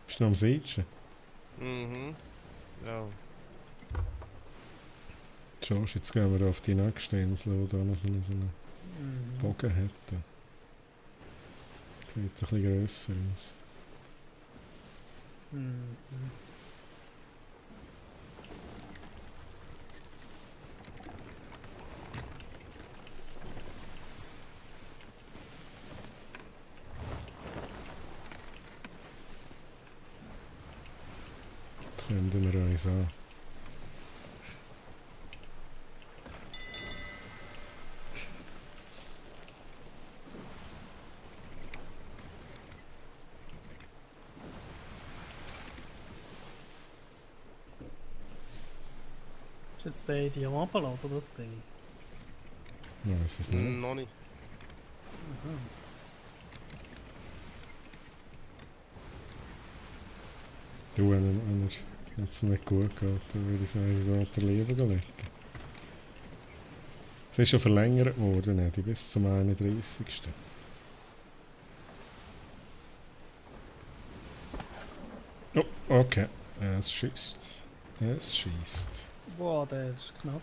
Bist du noch am Sitzen? Mhm. Ja. Schau, jetzt gehen wir auf die nächste Insel, die da noch so einen Mhm. Bogen hat. Sieht ein bisschen grösser aus. Mhm. Jetzt wenden wir uns an. Ist jetzt der die am Abladen, das Ding? Ich weiss es nicht. Noch nicht. Aha. Du, wenn er jetzt nicht gut geht, dann würde ich sagen, geht er lieber legen. Es ist schon verlängert worden, nicht? Bis zum 31. Oh, okay. Es schießt. Es schießt. Boah, der ist knapp.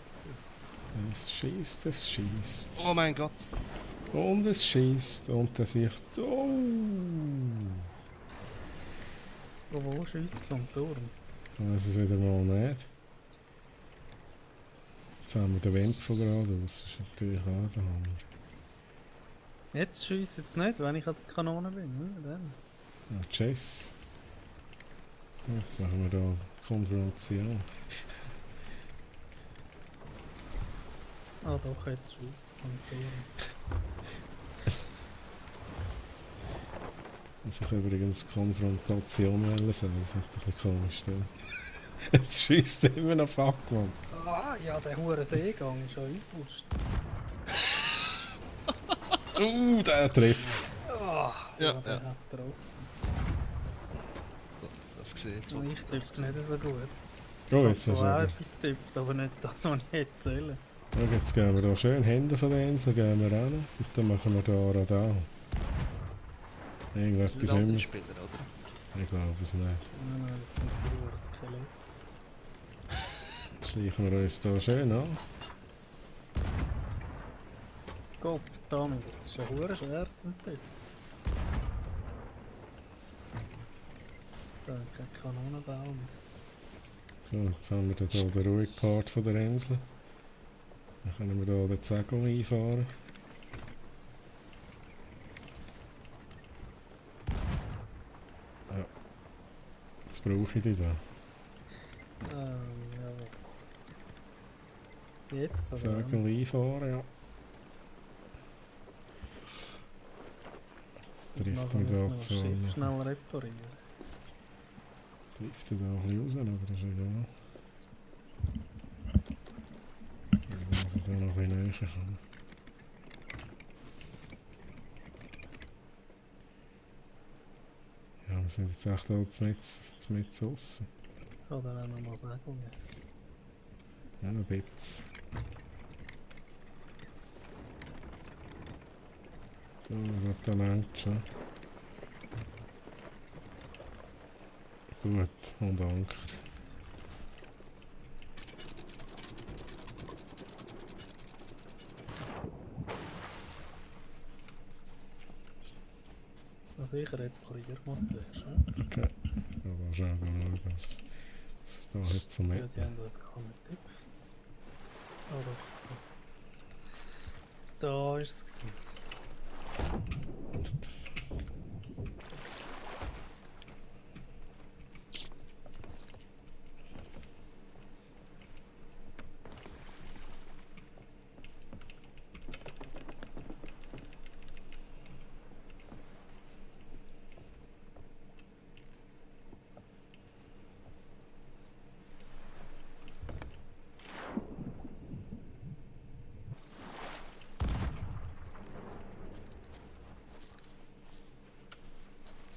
Es schießt, es schießt. Oh mein Gott. Und es schießt. Und er sieht. Oh! Wo schießt es vom Turm? Das ist wieder mal nicht. Jetzt haben wir den Wind von gerade. Das ist natürlich auch der Hammer. Jetzt schießt es nicht, wenn ich an der Kanone bin. Ne? Dann. Ja, tschüss. Jetzt machen wir da Konfrontation. Ah doch, jetzt schießt es vom Turm. Das ich übrigens Konfrontation wollen sagen. Das ist ein bisschen komisch. Jetzt schießt immer noch Fuck, Mann. Ah, ja, der hure Seegang ist schon übelst. Der trifft. Ah, Ja, der ja. hat drauf. So, das sieht so. Ich tipp's nicht so gut. Oh, Ich jetzt habe ist zwar auch er. etwas tippt, aber nicht das, was ich erzähle. Ja, jetzt gehen wir da schön Hände von der Insel, gehen wir ran. Und dann machen wir da Radar. Das Irgendetwas sind andere immer. Spieler, oder? Ich glaube es nicht. Nein, nein, das sind die hure Skelette. Schleichen wir uns da schön an. Gott verdammt, das ist ja hure schwer zum Tippen. So, kein Kanonenbaum. So, jetzt haben wir da den ruhigen Part von der Insel. Dann können wir da den Zegel einfahren. Ja. Jetzt brauche ich die da. Ja. Jetzt, oder? Zegel einfahren, ja. Jetzt trifft Nachher er da müssen wir das zu. Schiff schnell reparieren. Trifft er da ein bisschen raus, aber das ist egal. Dann muss ich da noch ein bisschen näher kommen. sind jetzt echt auch mit aussen. Ich kann dir auch nochmal sagen. Ja, ein bisschen. So, ich glaube, da längt schon. Gut, und Anker. Also ich repariere mal zuerst. Ne? Okay. Aber schnell schauen, was es da hat zum Ja, die Mitnehmen. haben das gar nicht getippt. Oh doch. Da ist es.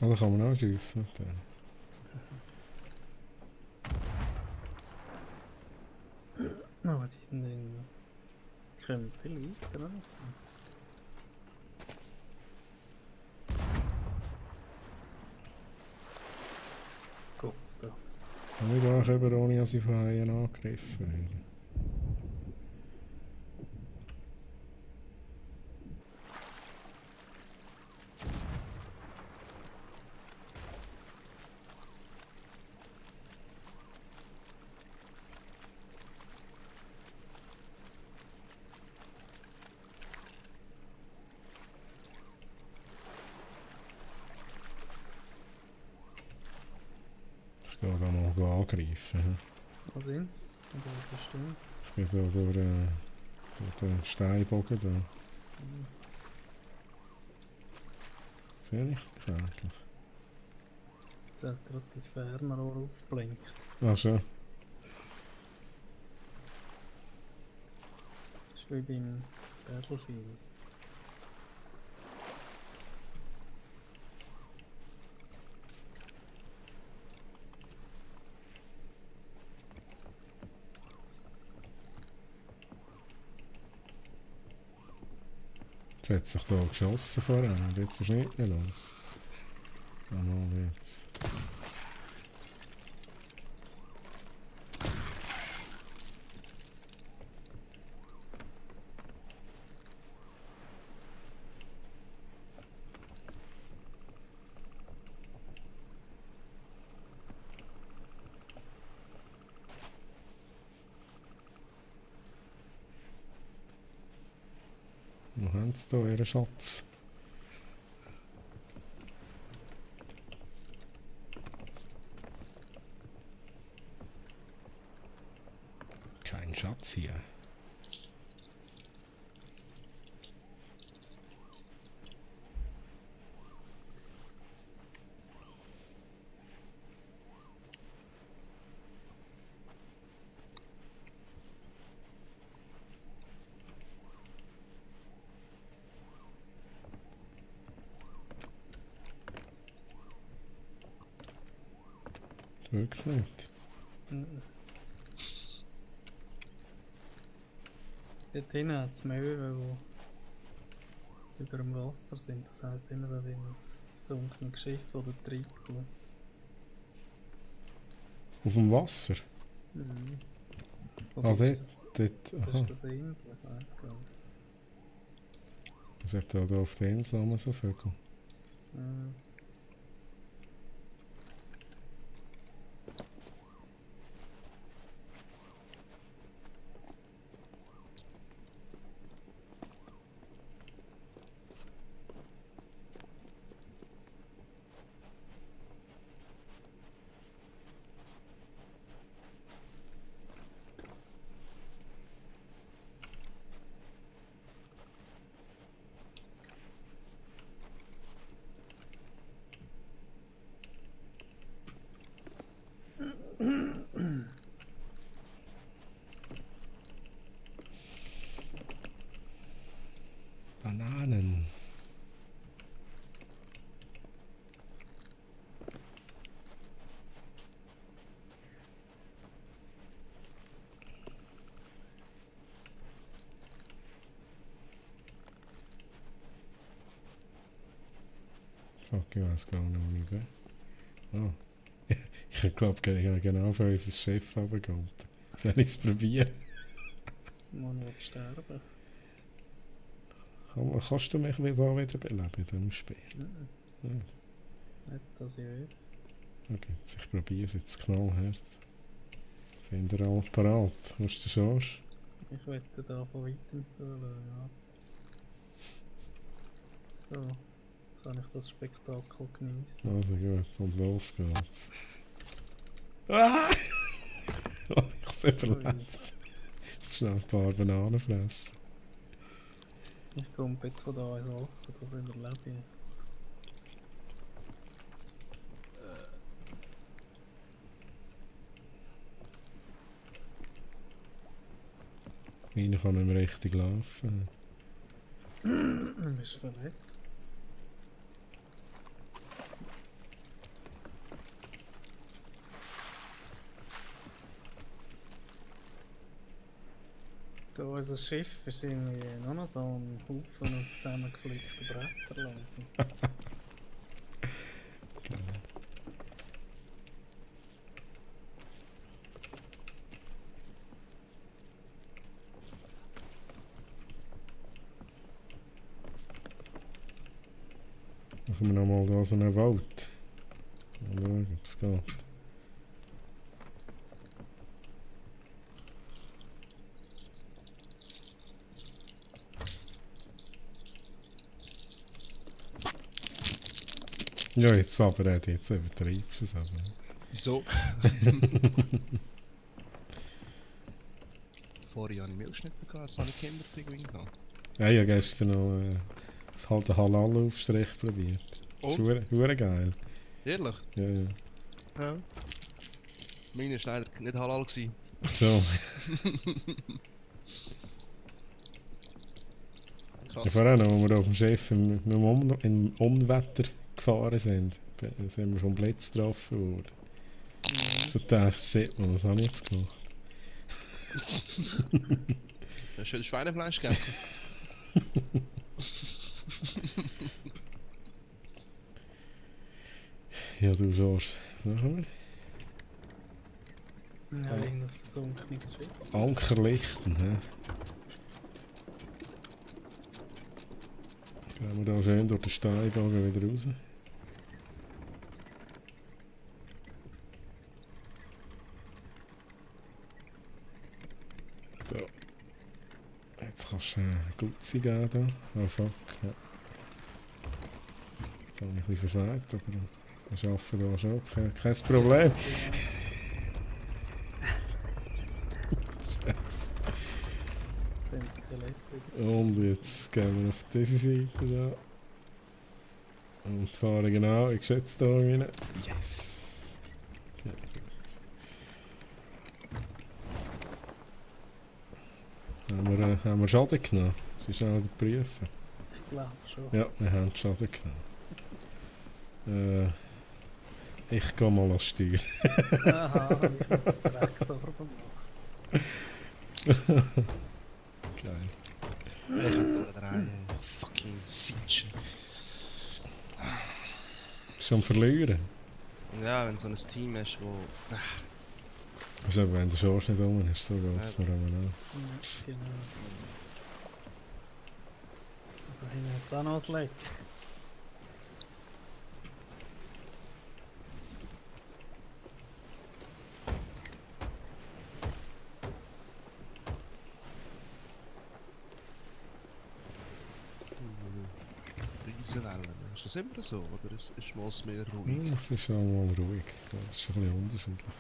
Also kann man auch schiessen mit denen. Oh, die sind in... Die kommen viel weiter als wir. Kopf da. Kann ich da auch über, ohne dass ich von Haien angegriffen werde? Ich gehe da mal angreifen. Hm. Wo sind's? Und wo bist du? Ich bin da durch den Steinbogen da. Sehe ich dich eigentlich? Jetzt hat gerade das Fernrohr aufgeblinkt. Ah, schon. Das ist wie beim Battlefield. Jetzt hat sich da geschossen vorher und jetzt ist nicht mehr los. Ja, mal jetzt. Wo haben sie da ihren Schatz? Kein Schatz hier. Wirklich nicht. Mhm. Dort hinten hat es Möwen, die über dem Wasser sind. Das heisst, hinten hat ein versunkenes Schiff oder Treibgut. Auf dem Wasser? Mhm. Ah, Oder dort. ist Dort. das, Aha. ist das eine Insel? Ich weiss gar nicht. Es hat da auf der Insel auch so Vögel. Mhm. Bananen. Fuck, ich weiß gar nicht, wo ich bin. Ah. Ich glaube, genau von unserem Chef runterkommt. Soll ich es probieren? Man wird sterben. Kannst du mich wieder beleben in diesem Spiel? Ja. Nicht, dass ich weiß. Okay, ich probiere es jetzt knallhart. Sind ihr alle parat? Hast du schon? Ich wette da von weitem zuschauen, ja. So, jetzt kann ich das Spektakel genießen. Also gut, und los geht's. Ah! Ich hab's überlebt. Jetzt schnell ein paar Bananen fressen. Ich komme jetzt von da ins Wasser, das überlebe ich. Meine kann nicht mehr richtig laufen. Du bist verletzt. Da unser Schiff ist irgendwie nur noch so ein Haufen aus zusammengeflickten Brettern. Geil. Machen wir nochmal da so einen Wald. Mal schauen, ob es geht. Ja, jetzt aber, jetzt übertreibst du es aber. Wieso? Vorher hatte ich Milchschnitte gehabt, jetzt habe ich Kinderpinguin gehabt. Ja, ich habe gestern noch halt einen Halal-Aufstrich probiert. Das ist verdammt geil. Ehrlich? Ja, ja. Ja. Meine war leider nicht halal gewesen. So. Krass. Ja, vor allem, als wir auf dem Schiff im Unwetter gefahren sind, sind wir vom Blitz getroffen worden. So dachte ich, shit, man, was habe ich jetzt gemacht? Hast du Schweinefleisch gegessen? Ja, du George, was machen wir? Ja, irgendein versunkenes Schiff. Ankerlichten, hä? Gehen wir da schön durch den Steinbogen wieder raus. So. Jetzt kannst du Gutzi geben da. Oh fuck, ja. Das habe ich ein bisschen versagt, aber wir arbeiten da schon. Kein Problem. Sind Skelette. Und jetzt gehen wir auf diese Seite da. Und fahren genau, ich schätze da rein. Yes! Ja, gut. Haben wir Schaden genommen? Das ist auch überprüfen. Ich glaube schon. Ja, wir haben Schaden genommen. Ich gehe mal als Steuer. Aha, ich muss das Drecksauber machen. Geil. Ich kann durchdrehen. Fucking Siege. Schon verlieren. Ja, wenn so ein Team hast, wo... Also wenn der Schorsch nicht rum ist, so geht es mir auch. Ja, genau. Da hinten hat es auch noch ein Leck. Riesenwellen. Ist das immer so? Oder ist es mehr ruhig? Es ist schon mal ruhig. Ich glaube, es ist schon ein bisschen unterschiedlich.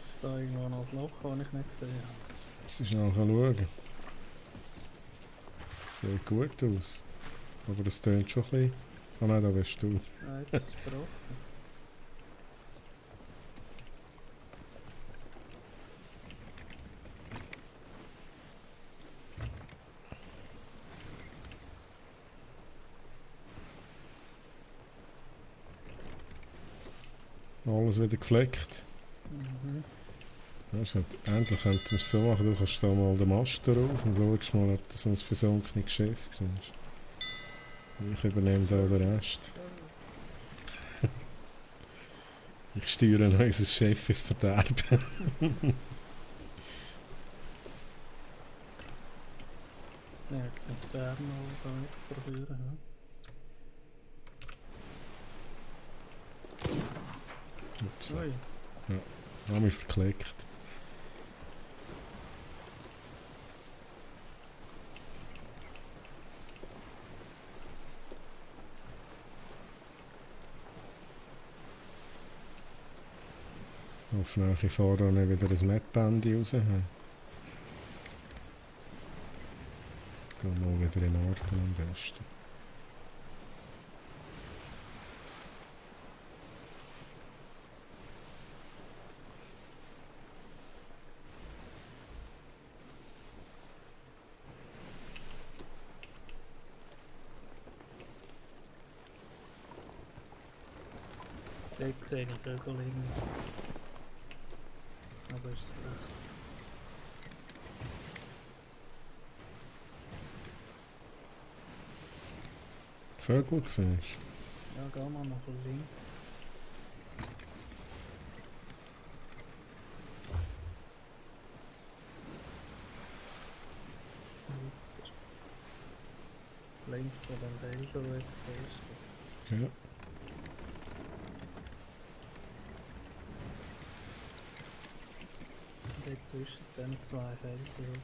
Ist da irgendwo noch ein Loch, das ich nicht gesehen habe? Es ist noch schauen. Sieht gut aus. Aber es tönt schon ein bisschen. Ah nein, da bist du. Ah, jetzt ist es trocken. Alles wieder gefleckt. Mhm. Weißt du, endlich könnten wir es so machen, du kannst da mal den Mast drauf und schaust mal, ob das ein versunkenes Schiff ist. Ich übernehme da den Rest. Ich steuere unser Schiff ins Verderben. Ja, jetzt muss Bern noch da extra führen. Ups, Ui, habe mich verklickt. Hoffentlich ich vorher nicht wieder ein Map-Bandy raus haben. Gehen mal wieder in Ordnung am besten. dort sehe ich Vögel irgendwie. Aber ist das echt... Vögel siehst Ja, geh mal nach links. Links von dem Felsen, wo jetzt siehst du. du? Ja. Und dort zwischen den zwei Felsen.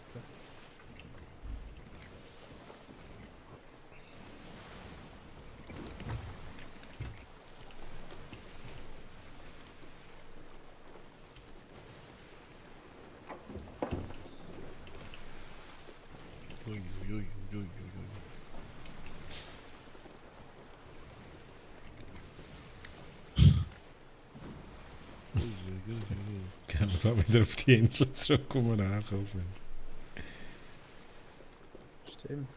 Ui, ui, ui, ui, ui, ui. Ui, ui, ui, ui. Gehen wir da wieder auf die Insel zurück, wo wir hergekommen sind. Stimmt.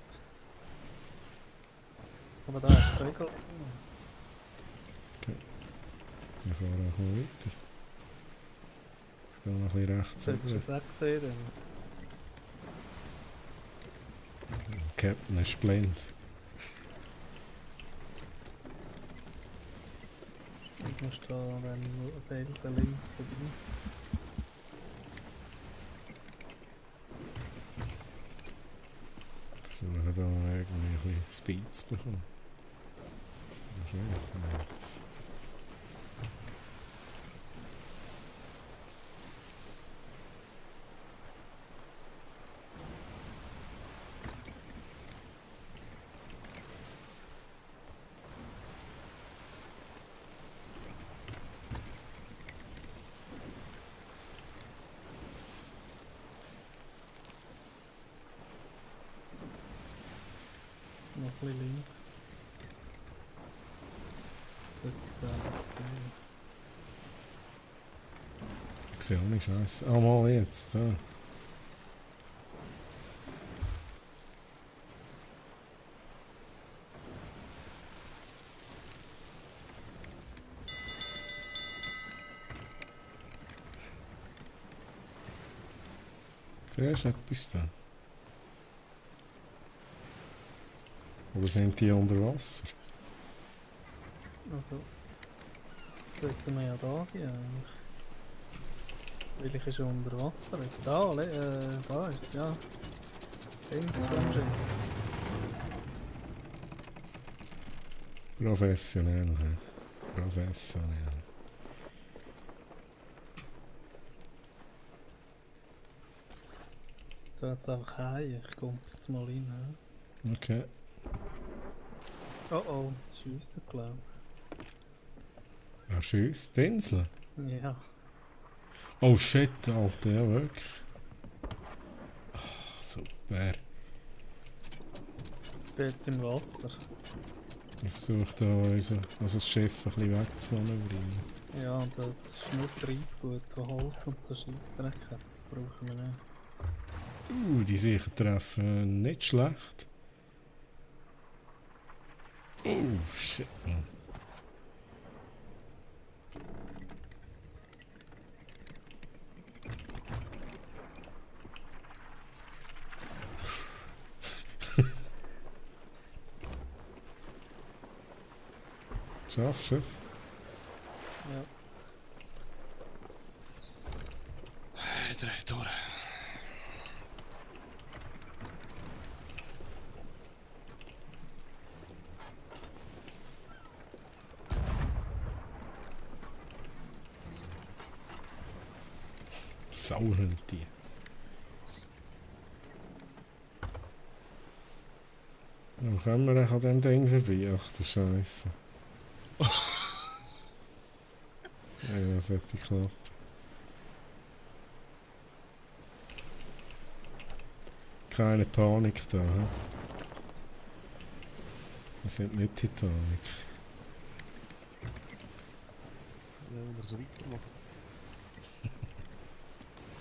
Aber da ist Vögel. Wir fahren auch mal weiter. Ich gehe noch ein bisschen rechts Solltest du rüber. das auch gesehen? Der Captain ist blind. Du musst da an den Felsen links vorbei. Versuchen da noch irgendwie ein bisschen Speed zu bekommen. Wahrscheinlich jetzt. Noch ein bisschen links. Sollte ich es auch sehen. Ich sehe auch nicht scheiße. Ah, mal jetzt. Da. Siehst du etwas da? Oder sind die unter Wasser? Also, jetzt sollten wir ja da sein eigentlich. Welche ist unter Wasser? Da, da ist es, ja. Links vom Schiff. Professionell, he? Professionell. Da hat es einfach Haie, ich komme jetzt mal rein. Okay. Oh oh, das ist unser, glaube Ja, tschüss, die Insel. ich. Ja, Oh shit, Alter, ja wirklich. Ah, super. ich bin jetzt im Wasser. Ich versuche da also das Schiff ein bisschen wegzumanövrieren. Ja, und das ist nur Treibgut, das Holz und so Scheissdreck hat, das brauchen wir nicht. Die sicher treffen nicht schlecht. Oh shit, man. Schaffst du es? Ja. Ich drehe durch. Sauhunde. Dann kommen wir an dem Ding vorbei. Ach du Scheiße. Ja, das hätte knapp. Keine Panik da. He? Wir sind nicht Titanic. Ja, wenn wir so weitermachen.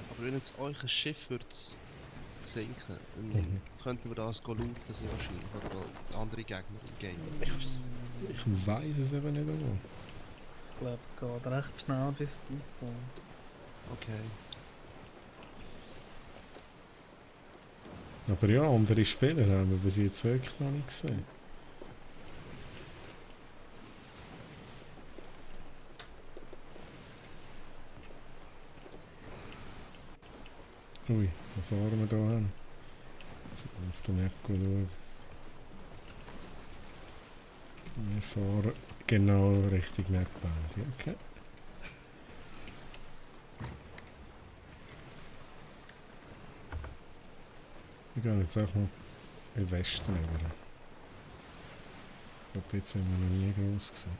Aber wenn jetzt euch ein Schiff würde sinken, dann könnten wir das looten sehr wahrscheinlich. Oder andere Gegner im Game. Ich weiß es eben nicht einmal. Ich glaube, es geht recht schnell bis die spawnt. Okay. Aber ja, andere Spieler haben wir bis jetzt wirklich noch nicht gesehen. Ui, wo fahren wir da hin? Auf der Map schauen. Wir fahren genau Richtung Mapband. Okay. Wir gehen jetzt auch mal in den Westen über. Ich glaube, dort sind wir noch nie groß gesehen.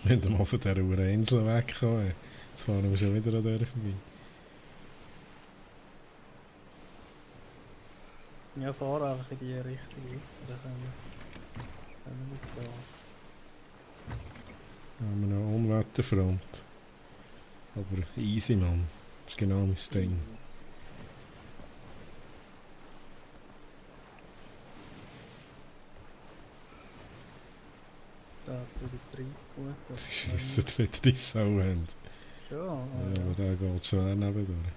Wenn wir mal von dieser Insel wegkommen, jetzt fahren wir schon wieder an der vorbei. Ja, fahr einfach in die Richtung weiter, dann können wir das gehen. Da haben wir noch Unwetterfront. Aber easy, Mann. Das ist genau mein Ding. Da hat es wieder Treibgut. Sie schiessen wieder die Sauhunde. Schon, Ja, ja. aber der geht schwer nebendurch.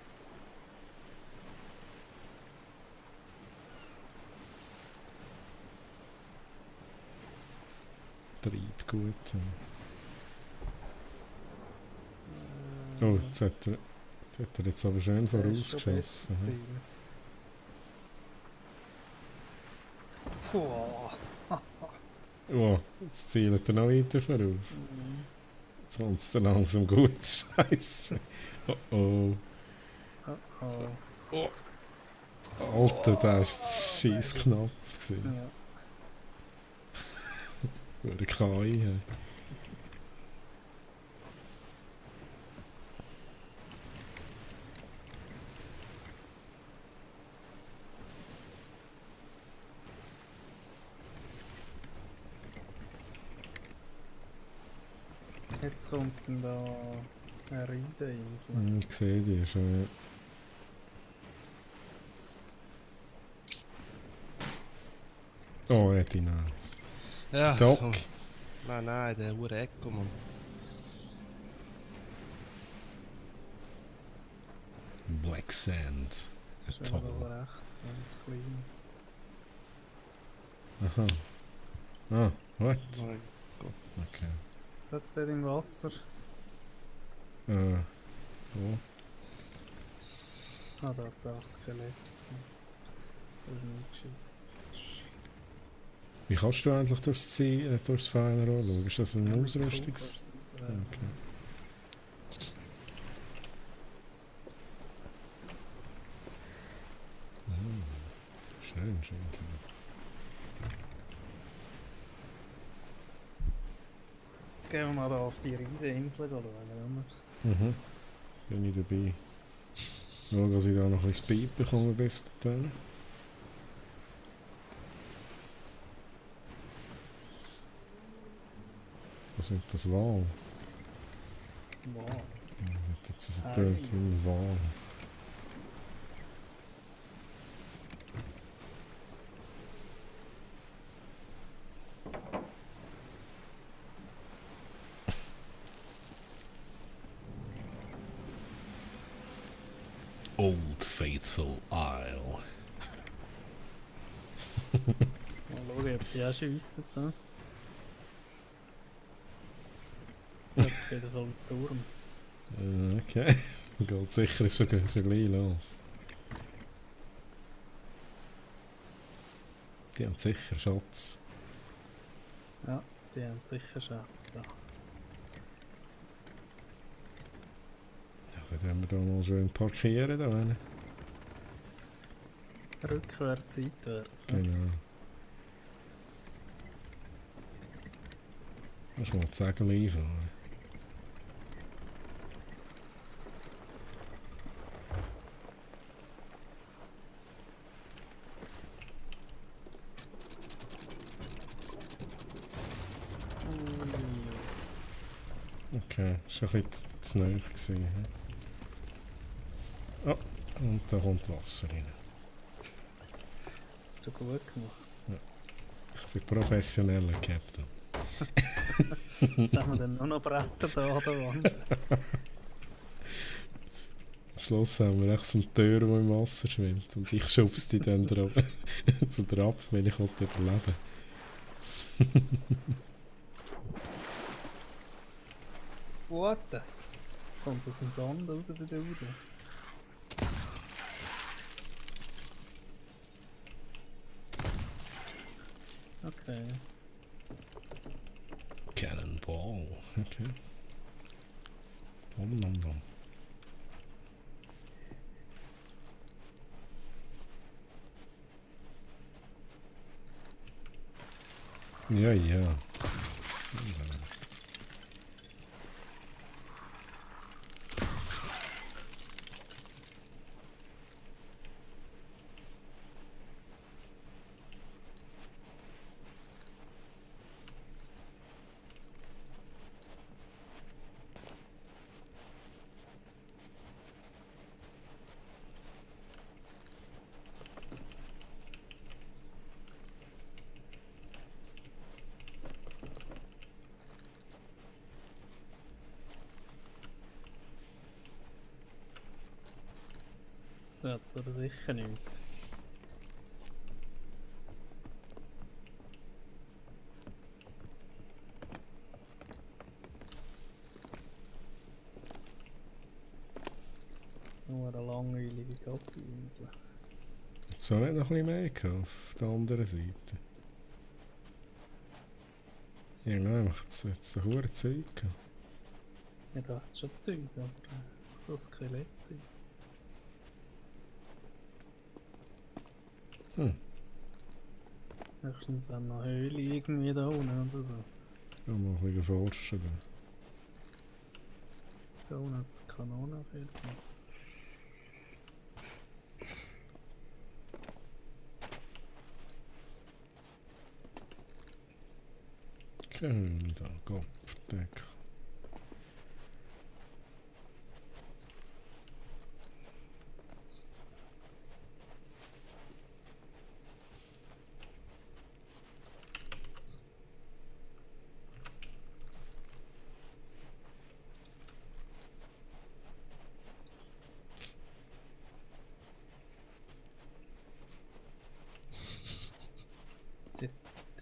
Treibgut. Oh, jetzt hat er jetzt aber schön Der ist schon vorausgeschossen. besser He? gezielt. Puh. Oh, jetzt zielt er noch weiter voraus. Mhm. Jetzt kommt es dann langsam gut. Scheiße. Oh oh. Oh, oh. Alter, da war das Scheissknopf. Ja. Oder KI. He. Jetzt kommt dann da Eine Rieseninsel. Ich sehe die schon. Oh, hätte ich noch. Ja, Doc. komm. Nein, der hure Echo, Mann. Black Sand. Das ist Toll. wieder rechts, ganz klein. Aha. Ah, what? Mein Gott. Okay. Was hat es dort im Wasser? Oh. Ah, da hat es auch Skelett. Das ist nicht gescheit. Wie kannst du eigentlich durchs Fernrohr schauen? Ist das ein Ja, mit Ausrüstungs... Kompass und so. Okay. Schön, schön, schön. Jetzt gehen wir mal da auf die Rieseninsel schauen, oder? Mhm. Bin ich dabei. Schau, dass ich da noch ein bisschen Speed bekomme bis dahin. Was sind das? Wal? Wow. Das hat jetzt so tönt wie ein Wal. Old Faithful Isle. Mal schauen, ob die auch schiessen da. Jetzt geht es um den Turm. Okay. Geht sicher schon gleich los. Die haben sicher Schatz. Ja, die haben sicher Schätze da. Ja, dann haben wir da mal schön parkieren. Da hinten. Rückwärts, seitwärts. Ne? Genau. Kannst du mal die Segel einfahren. Okay, das war ein bisschen zu nahe gewesen. He? Oh, und da kommt Wasser rein. Hast du gut gemacht. Ich bin professioneller Captain. Jetzt haben wir dann nur noch Bretter da an der Wand. Am Schluss haben wir echt so eine Tür, die im Wasser schwimmt. Und ich schubse die dann drauf zu dir ab, wenn ich überleben What the? Kommt aus dem Sand raus, der Dude. Okay. Cannonball. Okay. Nom nom nom. Ja, ja. Da hat es aber sicher nicht. Nur eine langweilige Gottinsel. Jetzt soll nicht noch ein bisschen mehr gehabt auf der anderen Seite. Ja, nein, macht es jetzt ein hohes Zeug gehabt. Ja, da hat es schon Zeug, aber so ein Skelett sein. Höchstens an einer Höhle irgendwie da unten oder so. Ja, mal ein bisschen forschen. Da unten hat es eine Kanone auf jeden Fall. Keine Höhle da, Gott verdeckt.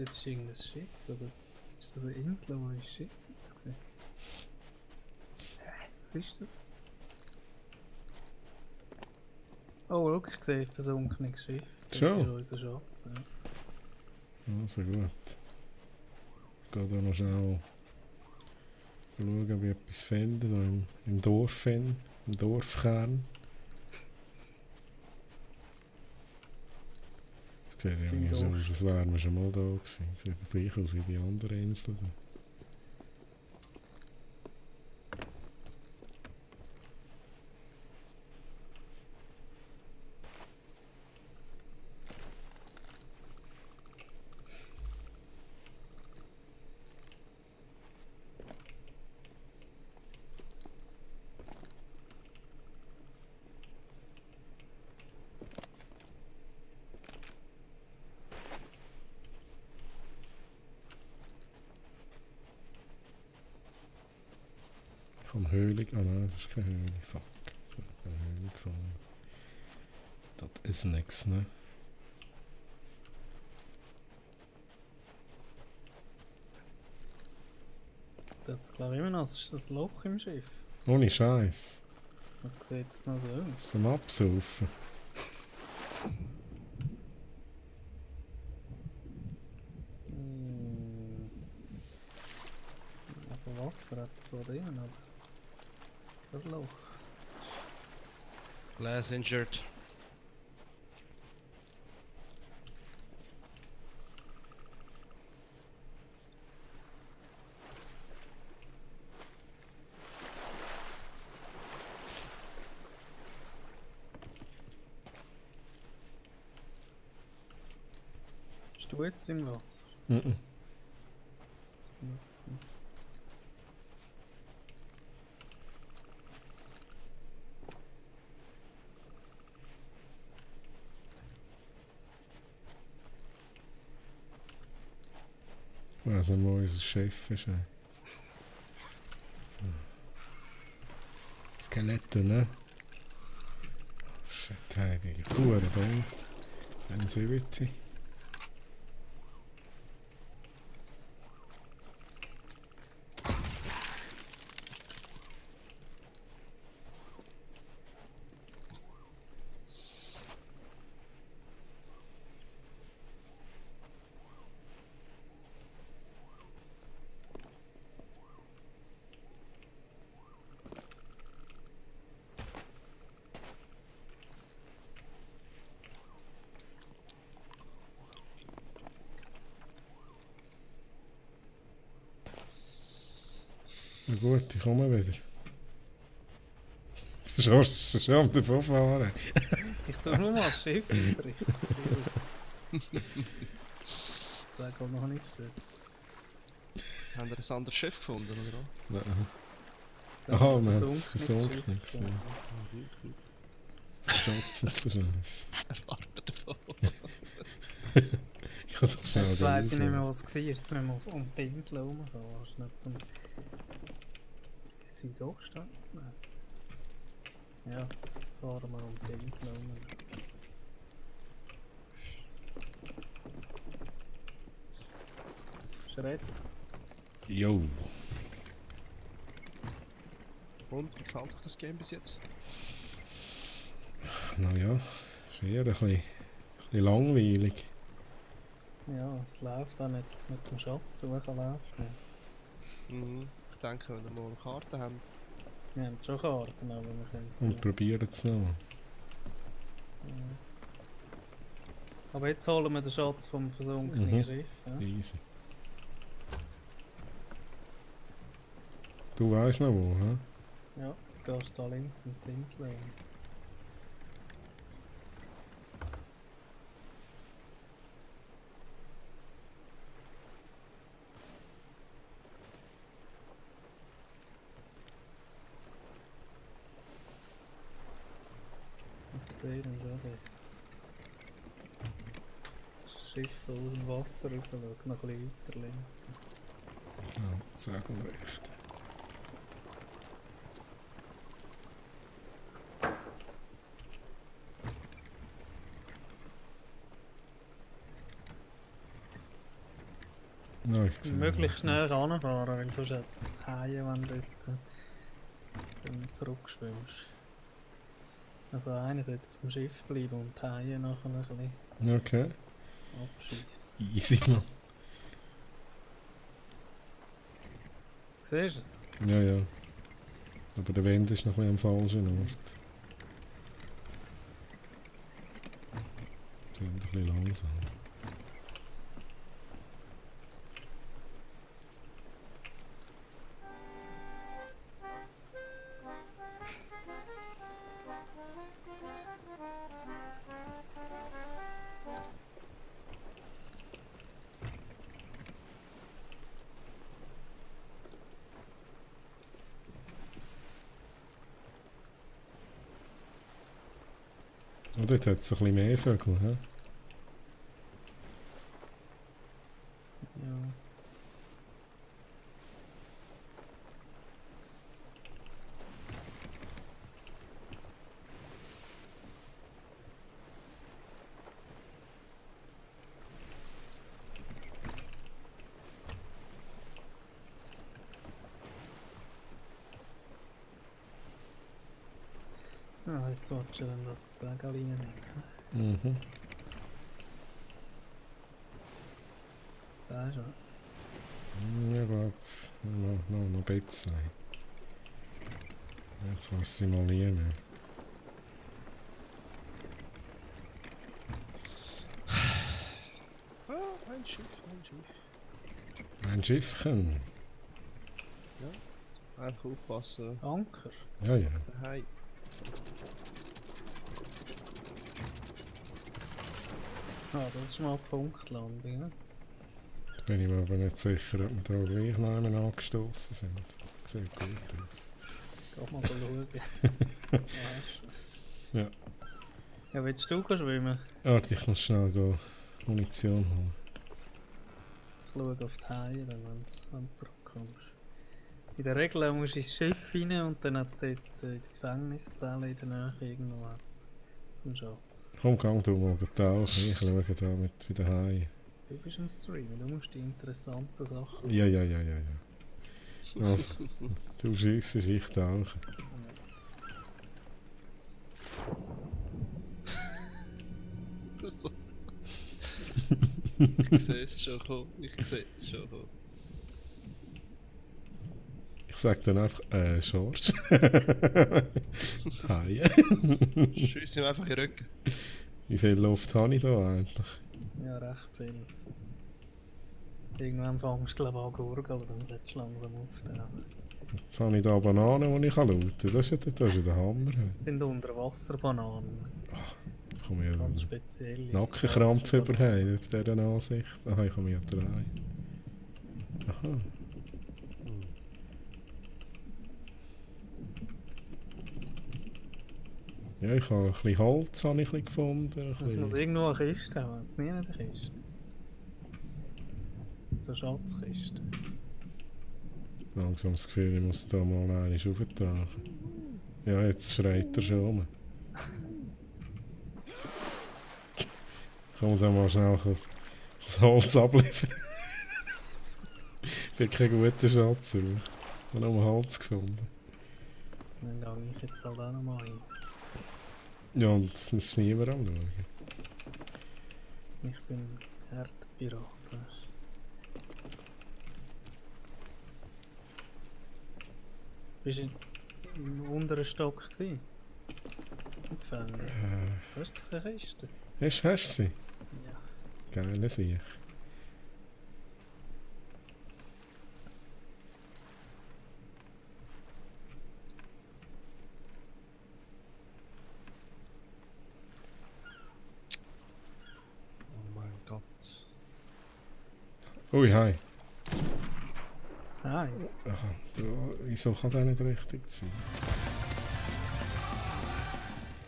jetzt ist irgendein Schiff, oder? Ist das eine Insel, wo ein Schiff ausgesehen? Was ist das? Oh, schau, ich sehe ein versunkenes Schiff. Das Schon? ist unser Schatz. Ja. Also gut. Ich gehe da noch schnell schauen, ob ich etwas finde, da im Dorf, im Dorfkern. Sieht irgendwie so aus, als wären wir schon mal da gewesen. Sieht gleich aus wie die andere Insel. Ich habe eine Höhle. Ah nein, das ist keine Höhle. Fuck. Ich habe eine Höhle gefunden. Das ist nichts, ne? Da hat es glaube ich immer noch ein Loch im Schiff. Ohne Scheiß. Das sieht jetzt noch so aus. Ist am Absaufen. Also Wasser hat es zwar drin, aber das Loch. Glass injured. Bist du jetzt im Wasser? Mhm. Also wo unser Chef ist. Skelette, ne? Oh, shit, hey, die Kuh da. Sehen Sie bitte. Na gut, ich komme wieder. Schon am davonfahren. Ich tue nur mal das Schiff ausrichten. Das habe noch nicht gesehen. Haben wir ein anderes Schiff gefunden, oder? Nein. Da Aha, hat wir ein haben es versunkenes versunken Schiff gesehen. gefunden. Schatzen zu Scheiß. Erwartet davon. Ich kann doch schnell Jetzt weiss ich nicht mehr, raus. was es war. Jetzt müssen wir um die Insel herumfahren. Ist nicht zum Südosten? Nein. Ja, fahren wir um die Insel herum. Ist er ready? Jo. Und, wie gefällt euch das Game bis jetzt? Naja, ist eher ein bisschen langweilig. Ja, es läuft auch nicht, dass wir mit dem Schatz suchen laufen. Mhm. Ich denke, wenn wir mal eine Karte haben. Wir haben schon Karten, aber wir können... Und probieren es noch. Ja. Aber jetzt holen wir den Schatz vom versunkenen Mhm. Schiff. Ja? Easy. Du weißt noch wo, hä? Ja, jetzt gehst du da links in die Insel rein. Ich sehe ihn schon dort. Das Schiff aus dem Wasser raus, schau noch ein bisschen weiter links. Ja, sagen wir recht. ich gesehen. möglichst schnell ranfahren, weil sonst hat es Haie, wenn du dort zurückschwimmst. Also einer sollte auf dem Schiff bleiben und die Haie nachher ein bisschen Okay. abschießen. Easy, man. Siehst du es? Ja, ja. Aber der Wind ist noch ein bisschen am falschen Ort. Die sind ein bisschen langsam. Oh, dort hat es ein bisschen mehr Vögel, hä? Ja. Ah, jetzt willst du dann das Zegel reinnehmen. Mhm. Sagst du? Ja, ich glaube, noch ein bisschen. Jetzt muss sie mal nehmen. Ah, ein Schiff, ein Schiff. Ein Schiffchen. Einfach aufpassen. Anker? Ja, ja. Daheim. Ah, das ist mal eine Punktlandung, ja? Bin ich mir aber nicht sicher, ob wir da gleich noch einmal angestoßen sind. Sieht gut aus. Geh mal schauen. Weißt du? Ja. Ja, willst du schwimmen? Warte, ich muss schnell gehen. Munition holen. Ich schaue auf die Haie, dann, wenn du zurückkommst. In der Regel musst du ins Schiff rein und dann hat es dort in der Gefängniszelle in der Nähe irgendwo zum Schatz. Komm, gang du mal tauchen. Ich schaue da mit den Haien. Du bist am Streamen, du musst die interessanten Sachen. Ja. Also, du schiessest, ich tauche. So. Ich sehe es schon kommen. Ich sehe es schon kommen. Ich sag dann einfach, Schorsch. Haie. Schiess ihm einfach in den Rücken. Wie viel Luft habe ich da eigentlich? Ja, recht viel. Irgendwann fängst du glaube ich an zu gurgeln, dann solltest du langsam auftauchen. Jetzt habe ich da Bananen, die ich looten kann. Das ist ja der Hammer. Das sind Unterwasserbananen. Ich komme ja Ganz speziell. Nackenkrampf überhaupt bei dieser Ansicht. Aha, ich komme ja rein. Aha. Ja, ich habe ein bisschen Holz habe ich ein bisschen gefunden. Es muss irgendwo eine Kiste haben, es nie eine Kiste. So eine Schatzkiste. Langsam das Gefühl, ich muss da mal einmal auftragen. Ja, jetzt schreit er schon um. Komm da mal schnell das Holz abliefern. Ich bin kein guter Schatz. Ich habe noch Holz gefunden. Dann gehe ich jetzt halt auch noch mal rein. Ja, und das ist niemand am Schauen. Ich bin Herdpirat, weißt du. Bist du im unteren Stock gewesen? Im Gefängnis? Hast du keine Kiste? Hast du sie? Ja. Geile Sicht. Oh mein Gott. Ui, hi. Nein. Aha, wieso kann der nicht richtig sein?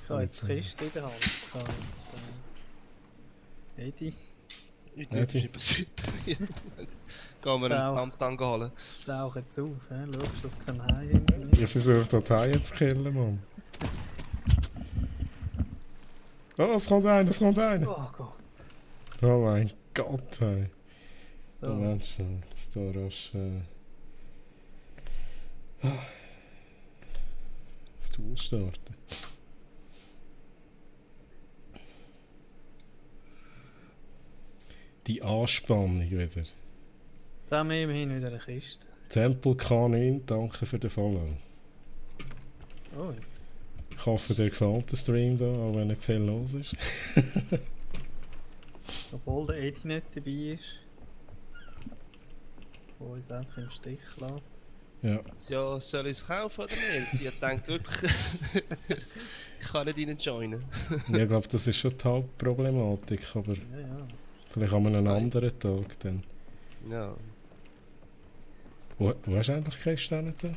Ich habe jetzt die Kiste in der Hand. Ich habe jetzt... Eddie, Ich Ja, bin passiert. Gehen wir einen Tamtang holen. tauch jetzt auf. Schaust, dass kein Hai hinter mir Ich versuche da die Haie zu killen, Mann. Oh, es kommt einer, es kommt einer. Oh Gott. Oh mein Gott, hey. So, Moment schnell. jetzt da rasch das Tool starten. Die Anspannung wieder. Jetzt haben wir immerhin wieder eine Kiste. Tempel K9, danke für den Follow. Oh, Ich hoffe, dir gefällt der Stream da, auch wenn nicht viel los ist. obwohl der Edi nicht dabei ist. Wo uns einfach im Stich lässt. Ja, Ja, soll ich es kaufen oder nicht? Sie denkt wirklich, ich kann nicht rein joinen. ich glaube, das ist schon die Hauptproblematik, aber Ja, ja. vielleicht an einem anderen Tag dann. Ja. Wo hast du eigentlich keine Sterne da?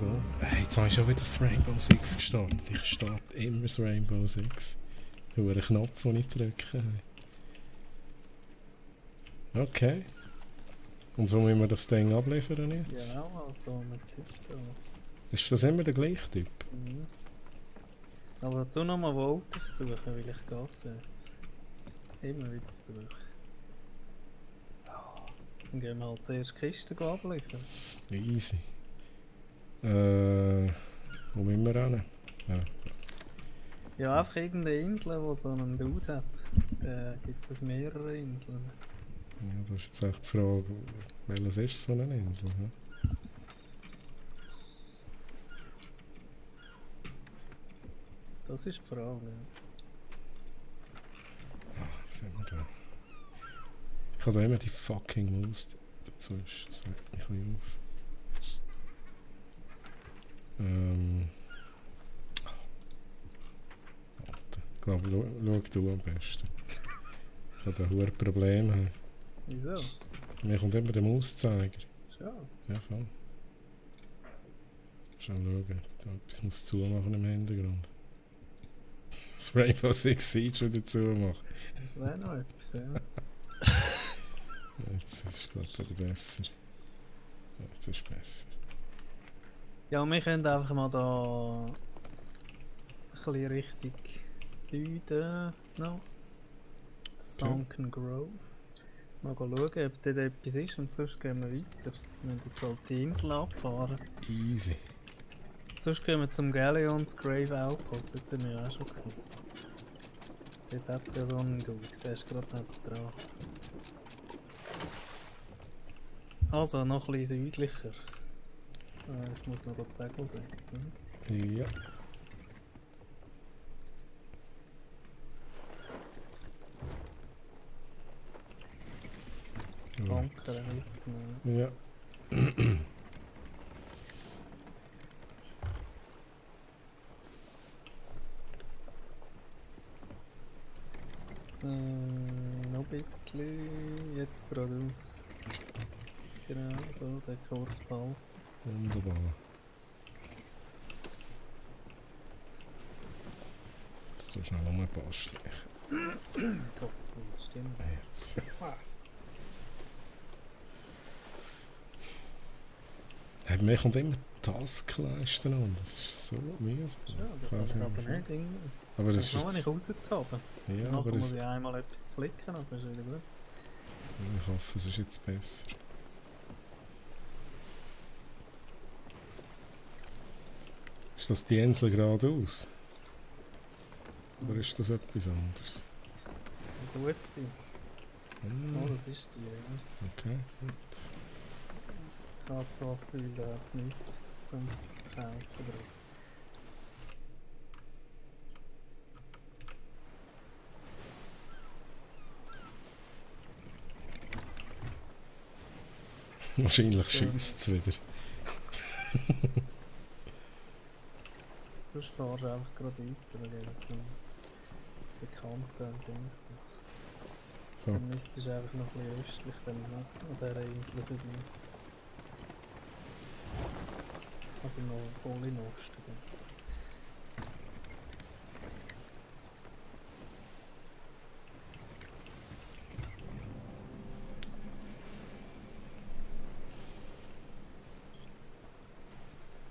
Da. Hey, jetzt habe ich schon wieder das Rainbow Six gestartet. Ich starte immer das Rainbow Six. Über einen Knopf, den ich drücke. Okay. Und wo müssen wir das Ding abliefern jetzt? Genau, also mit Tipp da. Ist das immer der gleiche Typ? Mhm. Aber tu nochmal Vote versuchen, weil ich geht's jetzt. Immer wieder versuchen. Dann gehen wir halt zuerst die Kiste abliefern. Easy. Wo müssen wir hin? Ja. Ja, einfach irgendeine Insel, die so einen Dude hat. Den gibt es auf mehreren Inseln. Ja, das ist jetzt echt die Frage, welches ist so eine Insel? Ja? Das ist die Frage. Was haben wir da? Ich habe da immer die fucking Maus dazwischen. Das regt mich ein bisschen auf. Warte. Ich glaube, schau du am besten. Ich habe da hohe Probleme. Wieso? Mir kommt immer der Mauszeiger. Schon. Ja, voll. Schon schauen, da etwas muss zumachen im Hintergrund. Das Rainbow Six Siege wieder zumachen. Das wäre noch etwas, ja. Jetzt ist es gerade wieder besser. Ja, jetzt ist es besser. Ja, wir können einfach mal da ein bisschen Richtung Süden noch. Sunken Grove. Mal schauen, ob dort etwas ist und sonst gehen wir weiter. Wir müssen jetzt halt die Insel abfahren. Easy. Sonst gehen wir zum Galleons Grave Outpost, dort sind wir ja auch schon gewesen. Dort hat es ja so einen Dude, der ist gerade neben dran. Also, noch ein bisschen südlicher. Ich muss noch die Segel setzen. Ja. Anker mitnehmen. Ja. Noch ein bisschen. Jetzt geradeaus. Genau, so, der Kurs behalten. Wunderbar. Jetzt tust du schnell um ein paar Schläge. Top, stimmt. Jetzt. Hey, mir kommt immer Taskleisten an. Das ist so mühsam. Ja, das Ich weiss habe ich aber wieso. nicht irgendwie. Aber das Das ist noch nicht jetzt... rausgehoben. Ja, Nachher aber muss es, ich einmal etwas klicken, aber ist wieder gut. ich hoffe, es ist jetzt besser. Ist das die Insel geradeaus? Oder ist das etwas anderes? Gut sein. Ah, Oh, das ist die, ja. okay, gut. Ich habe so das Gefühl, da hat es nichts zum Kaufen drauf. Wahrscheinlich schießt es wieder. Sonst fahrst du einfach gerade weiter, dann gehen wir zum bekannten Dings da. Ja. Dann müsstest du einfach noch ein bisschen östlich dann noch an dieser Insel vorbei. Also noch voll in Osten. Dann.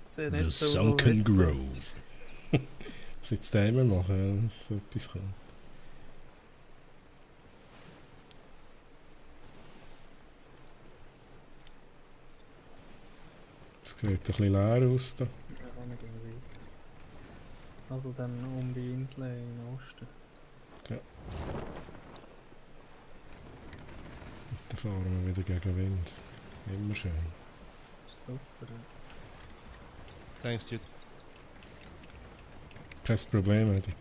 Sieht The nicht so Sunken jetzt Grove. Was jetzt der immer machen, wenn so etwas kommt. sieht ein bisschen leer aus da. Ja, kann ich gehen weiter. Also dann um die Insel im Osten. Da fahren wir wieder gegen Wind. Immer schön. Das ist super. Ja. Thanks, dude. Kein Problem, Eddie.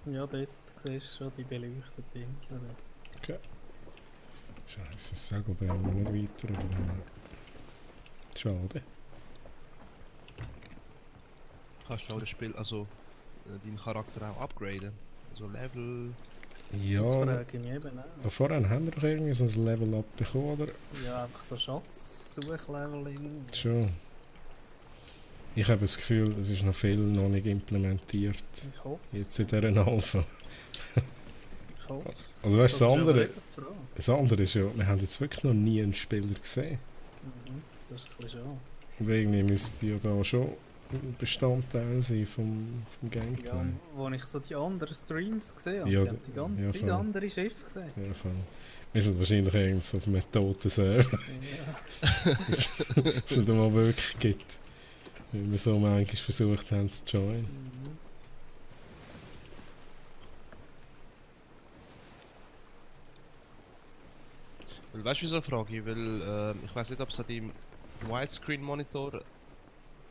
Ja, dort siehst du schon die beleuchtete Insel. Dort. Scheiße, das Segelboot nicht weiter. Oder? Schade. Kannst du auch das Spiel, also deinen Charakter auch upgraden? Also Level. Das Ja, frage ich mich eben auch. vorhin haben wir doch irgendwie so ein Level-Up bekommen, oder? Ja, einfach so Schatzsuchlevel irgendwie. Schon. Ich habe das Gefühl, es ist noch viel noch nicht implementiert. Ich hoffe Jetzt in dieser Alpha. Ich hoffe es. Also weißt du, Das ist aber andere, echt die Frage. das andere ist ja, wir haben jetzt wirklich noch nie einen Spieler gesehen. Das ist ein bisschen schade. Und irgendwie müsste ja da schon ein Bestandteil sein vom Gameplay. Ja, wo ich so die anderen Streams gesehen habe, Ja, ich habe die ganze ja, Zeit voll. andere Schiffe gesehen. Ja, voll. Wir sind wahrscheinlich irgendwo auf einem toten Server, Ja. was es nicht einmal wirklich gibt. Weil wir so manchmal versucht haben zu joinen. Mhm. Weil weißt du wieso frage ich? Weil ich weiß nicht, ob es an deinem Widescreen-Monitor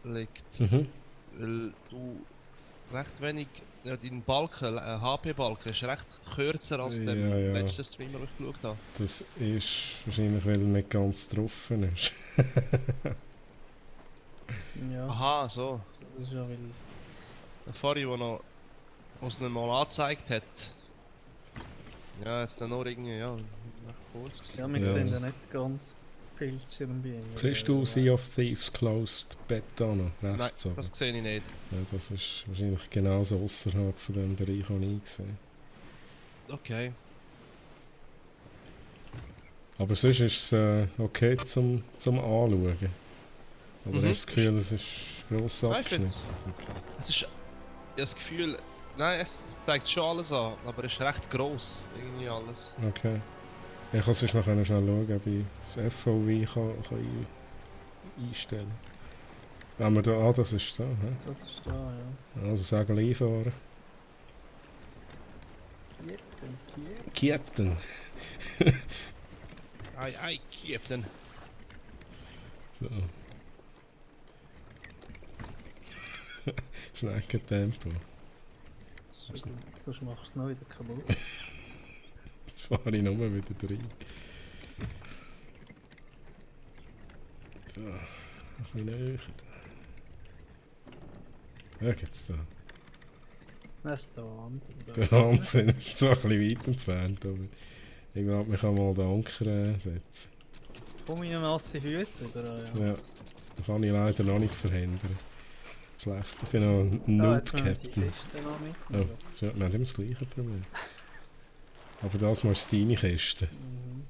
liegt. Mhm. Weil du recht wenig, ja, dein Balken, HP-Balken ist recht kürzer als Ja, dem ja. letzten Streamer, den ich geschaut habe. Das ist wahrscheinlich, weil er nicht ganz getroffen ist. Ja, Aha, so. das ist ja weil... Der Fari, der noch uns nicht mal angezeigt hat. Ja, jetzt dann noch irgendwie, ja, recht kurz gewesen. Ja, wir Ja. sehen ja nicht ganz Bildschirm bei ihm. Siehst du Sea of Thieves Closed Beta noch Nein, rechts oben? das sehe ich nicht. Ja, das ist wahrscheinlich genauso außerhalb von dem Bereich, den ich gesehen. Okay. Aber sonst ist es okay zum Anschauen. Oder Mhm. hast du das Gefühl, es ist gross Nein, ich finde, Abschnitt? Okay. es ist, ich habe das Gefühl, nein, es zeigt schon alles an, aber es ist recht gross, irgendwie alles. Okay. Ich kann sonst noch schnell schauen, ob ich das FOV kann einstellen kann. Wenn wir da, das ist da. He? Das ist da, ja. Also Segel einfahren. Captain. Captain. Ei, Captain. So. Schneckentempo. Sonst machst du es noch wieder kaputt. Jetzt fahre ich nochmal wieder rein. So, ein bisschen näher. Ja, geht's da. Das ist der Wahnsinn. Der Wahnsinn, wir sind zwar ein bisschen weit entfernt, aber ich glaube, man kann mal den Anker setzen. Komm in nasse Füße, oder? Ja. Ja, das kann ich leider noch nicht verhindern. Schlecht, ich bin noch ein Da hat man die Noob-Captain. Kiste noch Oh, mitgenommen. ja, wir haben immer das gleiche Problem. Aber das mal ist deine Kiste. Mhm.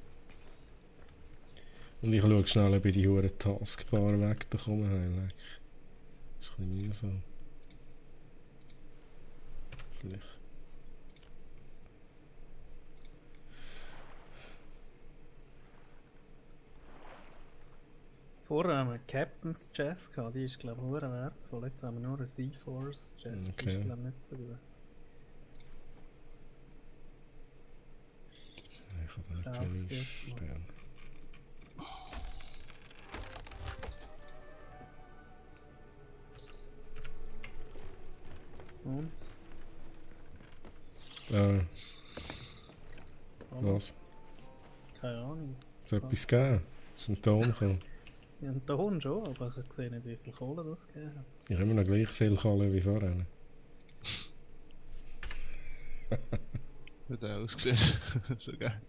Und ich schaue schnell, ob ich die hohen Taskbar wegbekommen habe. Das ist ein bisschen mühsam. Vielleicht. Vorher haben wir Captain's Chest gehabt, die ist glaube ich sehr wertvoll. Jetzt haben wir nur eine Seaforce Chest, die Okay. ist glaube nicht so gut. Ich kann Ja, da bis nicht jetzt mal. stellen. Und? Was? Keine Ahnung. Hat es etwas gegeben? Ist ein Ton gekommen? Ja, einen Ton schon, aber ich sehe nicht, wie viel Kohle das gegeben hat. Ich habe immer noch gleich viel Kohle wie vorher. Wie der ausgesehen. So geil.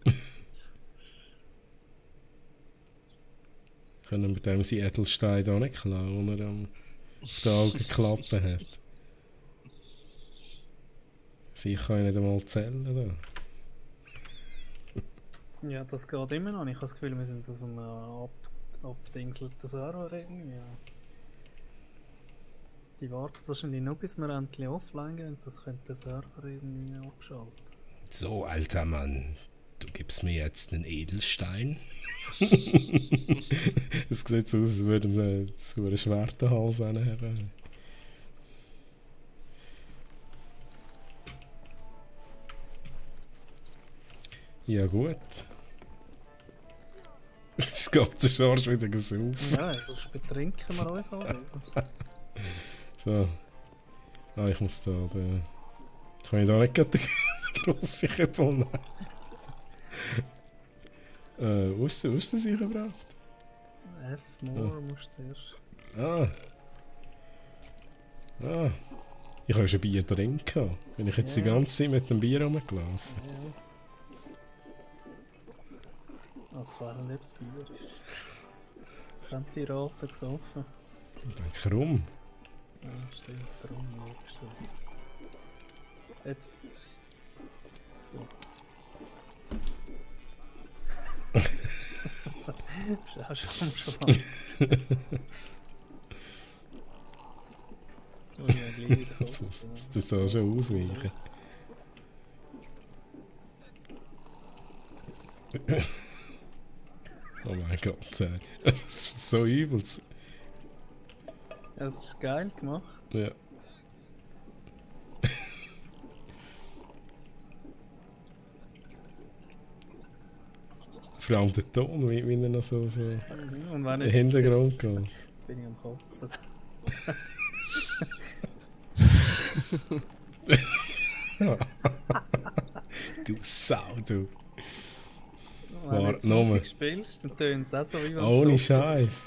Können wir mit dem seinen Edelstein auch nicht klauen, wenn er auf die Augenklappe hat. Ich kann ja nicht einmal zählen da. Ja, das geht immer noch. Ich habe das Gefühl, wir sind auf einem abdingselten Server irgendwie. Ja. Die wartet wahrscheinlich nur, bis wir endlich offline gehen. Das könnte der Server irgendwie abschalten. So, alter Mann, du gibst mir jetzt einen Edelstein. Es sieht so aus, als würden wir so einen Schwertenhals haben. Ja gut. Das geht schon wieder gesaufen. Ja, sonst betrinken wir uns alle. So. Ah, ich muss da den... Kann ich da nicht gerade den grossen Köppel nehmen? Wo ist der sicher gebraucht? F-More musst du zuerst. Ah. Ich habe schon Bier drin gehabt. Bin ich jetzt die ganze Zeit mit dem Bier rumgelaufen? Ja. Also ich weiß nicht, ob es Bier ist. Das haben die Piraten gesoffen. Ich denke, rum. Ja, stimmt, darum magst du das. Jetzt. So. Bist du auch schon mal. Das soll schon ausweichen. Oh mein Gott, das ist so übel. Das ist geil gemacht. Ja. Vor allem der Ton, wie er noch so Und wenn im Hintergrund geht. Jetzt bin ich am Kotzen. Du Sau, du. Wenn du jetzt nochmal. Musik spielst, dann tönt es auch so wie wenn Ohne Scheiß.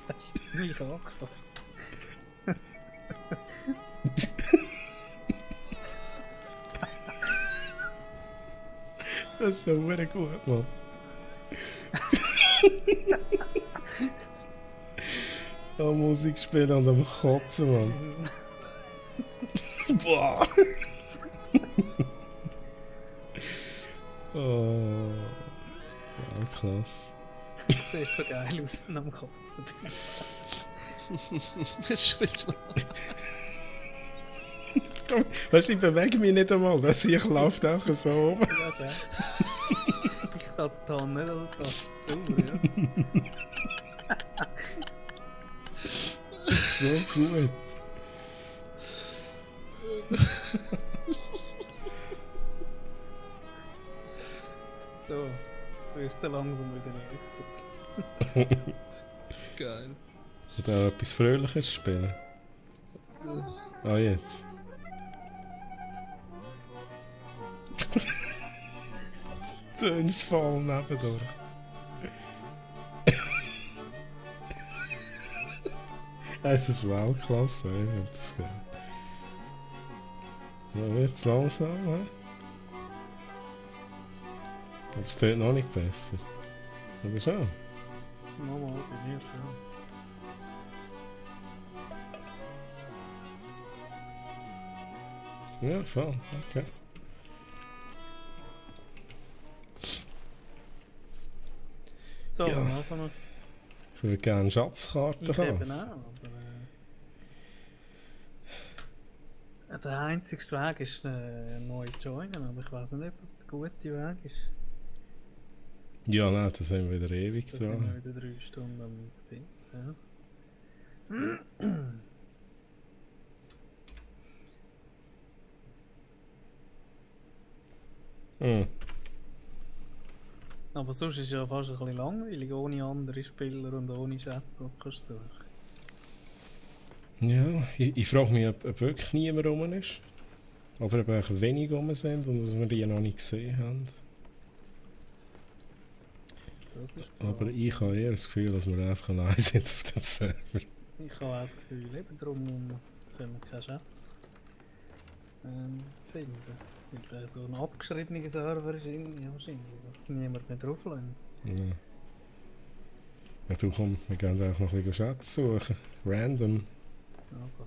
hast du mich angefasst. Das ist schon verdammt gut, Mann. Am Musik spielen und am Kotzen, Mann. Boah! Oh. Ja, krass. Das sieht so geil aus, wenn du am Kotzen bist. Das spielst du noch. Weißt du, ich bewege mich nicht einmal, das hier läuft auch so um. Ja, gell? Ich kann die Tonne oder die Tastatur, ja. So gut. So, jetzt wirst du langsam wieder richtig. Geil. Und auch etwas Fröhliches spielen. Ah, jetzt. Den Fall nebendurch. Das ist Weltklasse, ich finde das geil. Ja, jetzt langsam, hä? Aber es tut noch nicht besser. Oder schon? Nochmal bei mir schon. Ja, voll, okay. So, Ja. machen wir. Ich würde gerne Schatzkarten Ich haben. eben auch, aber der einzige Weg ist neu joinen, aber ich weiß nicht, ob das der gute Weg ist. Ja, nein, das sind wir wieder ewig Da sind wir dran. wieder 3 Stunden am Verbinden. Ja. Hm. Aber sonst ist es ja fast ein bisschen langweilig, ohne andere Spieler und ohne Schätze, die du kannst suchen. Ja, ich frage mich, ob wirklich niemand rum ist. Oder ob einfach wenig rum sind und dass wir die noch nicht gesehen haben. Das ist Aber ich habe eher das Gefühl, dass wir einfach allein sind auf dem Server. Ich habe auch das Gefühl, eben darum können wir keinen Schatz finden. Weil der so ein abgeschriebener Server ist irgendwie wahrscheinlich, dass niemand mehr drauf lässt. Ja. Ja, du komm, wir gehen einfach noch ein bisschen Schätze suchen. Random. Also,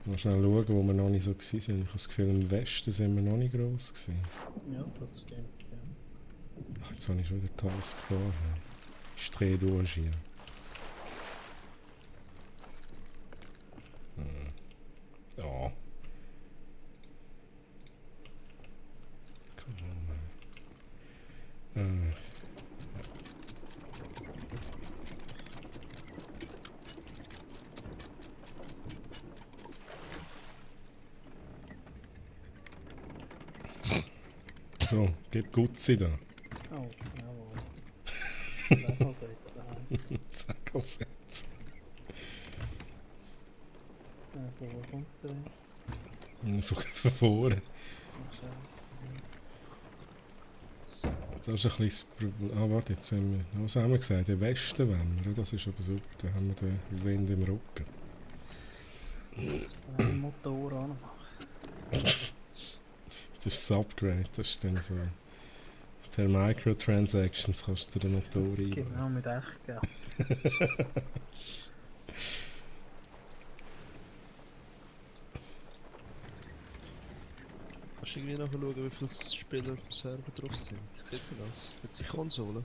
Mal schnell schauen, wo wir noch nicht so waren. Ich habe das Gefühl, im Westen sind wir noch nicht gross gewesen. Ja, das stimmt, ja. Ach, jetzt habe ich schon wieder Taskbar. Ich drehe durch hier. Ja. Come on, man. So, gib Gutzi da. Oh, jawohl. Levelsetzen heisst. Zackelsetz. Wo kommt der hin? Von vorne. Oh, Scheiße. Das ist ein kleines Problem. Ah, warte, jetzt haben wir. Was haben wir gesagt? Den Westen wollen wir. Das ist aber super. Da haben wir den Wind im Rücken. Ich muss dann einen Motor anmachen. Das ist das Upgrade. Das ist dann so. Per Microtransactions kannst du den Motor einbauen. Genau, mit Echtgeld. Kannst du irgendwie nachschauen, wie viele Spieler auf dem Server drauf sind? Sieht man das? Jetzt die Konsole?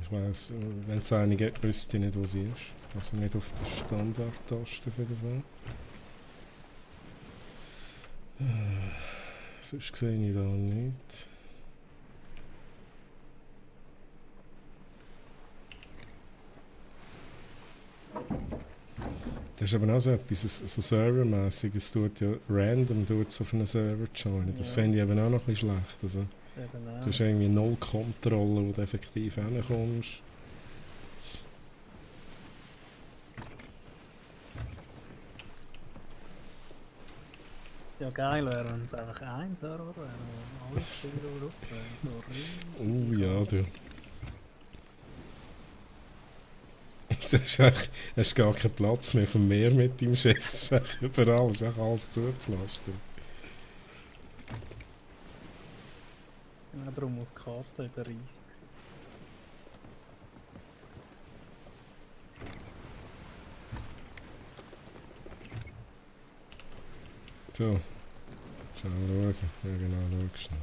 Ich weiss, wenn es eine gibt, wüsste ich nicht, wo sie ist. Also nicht auf der Standardtaste für den Fall. Sonst sehe ich da nichts. Das ist aber auch so etwas, so servermässig. Es tut ja random auf einen Server joinen. Das Ja. fände ich eben auch noch ein bisschen schlecht. Also, Eben du auch. hast irgendwie null Kontrolle, wo du effektiv hinkommst. Ja, geil wäre, wenn es einfach ein Server wäre, wo alle Spieler drauf wären. So riesig. Ja, du. Du hast gar keinen Platz mehr vom Meer mit deinem Chef. Es ist echt überall, ist echt alles zugepflastert. Ja, darum muss die Karte eben riesig sein. So. Schau schauen. Ja genau, schau schnell.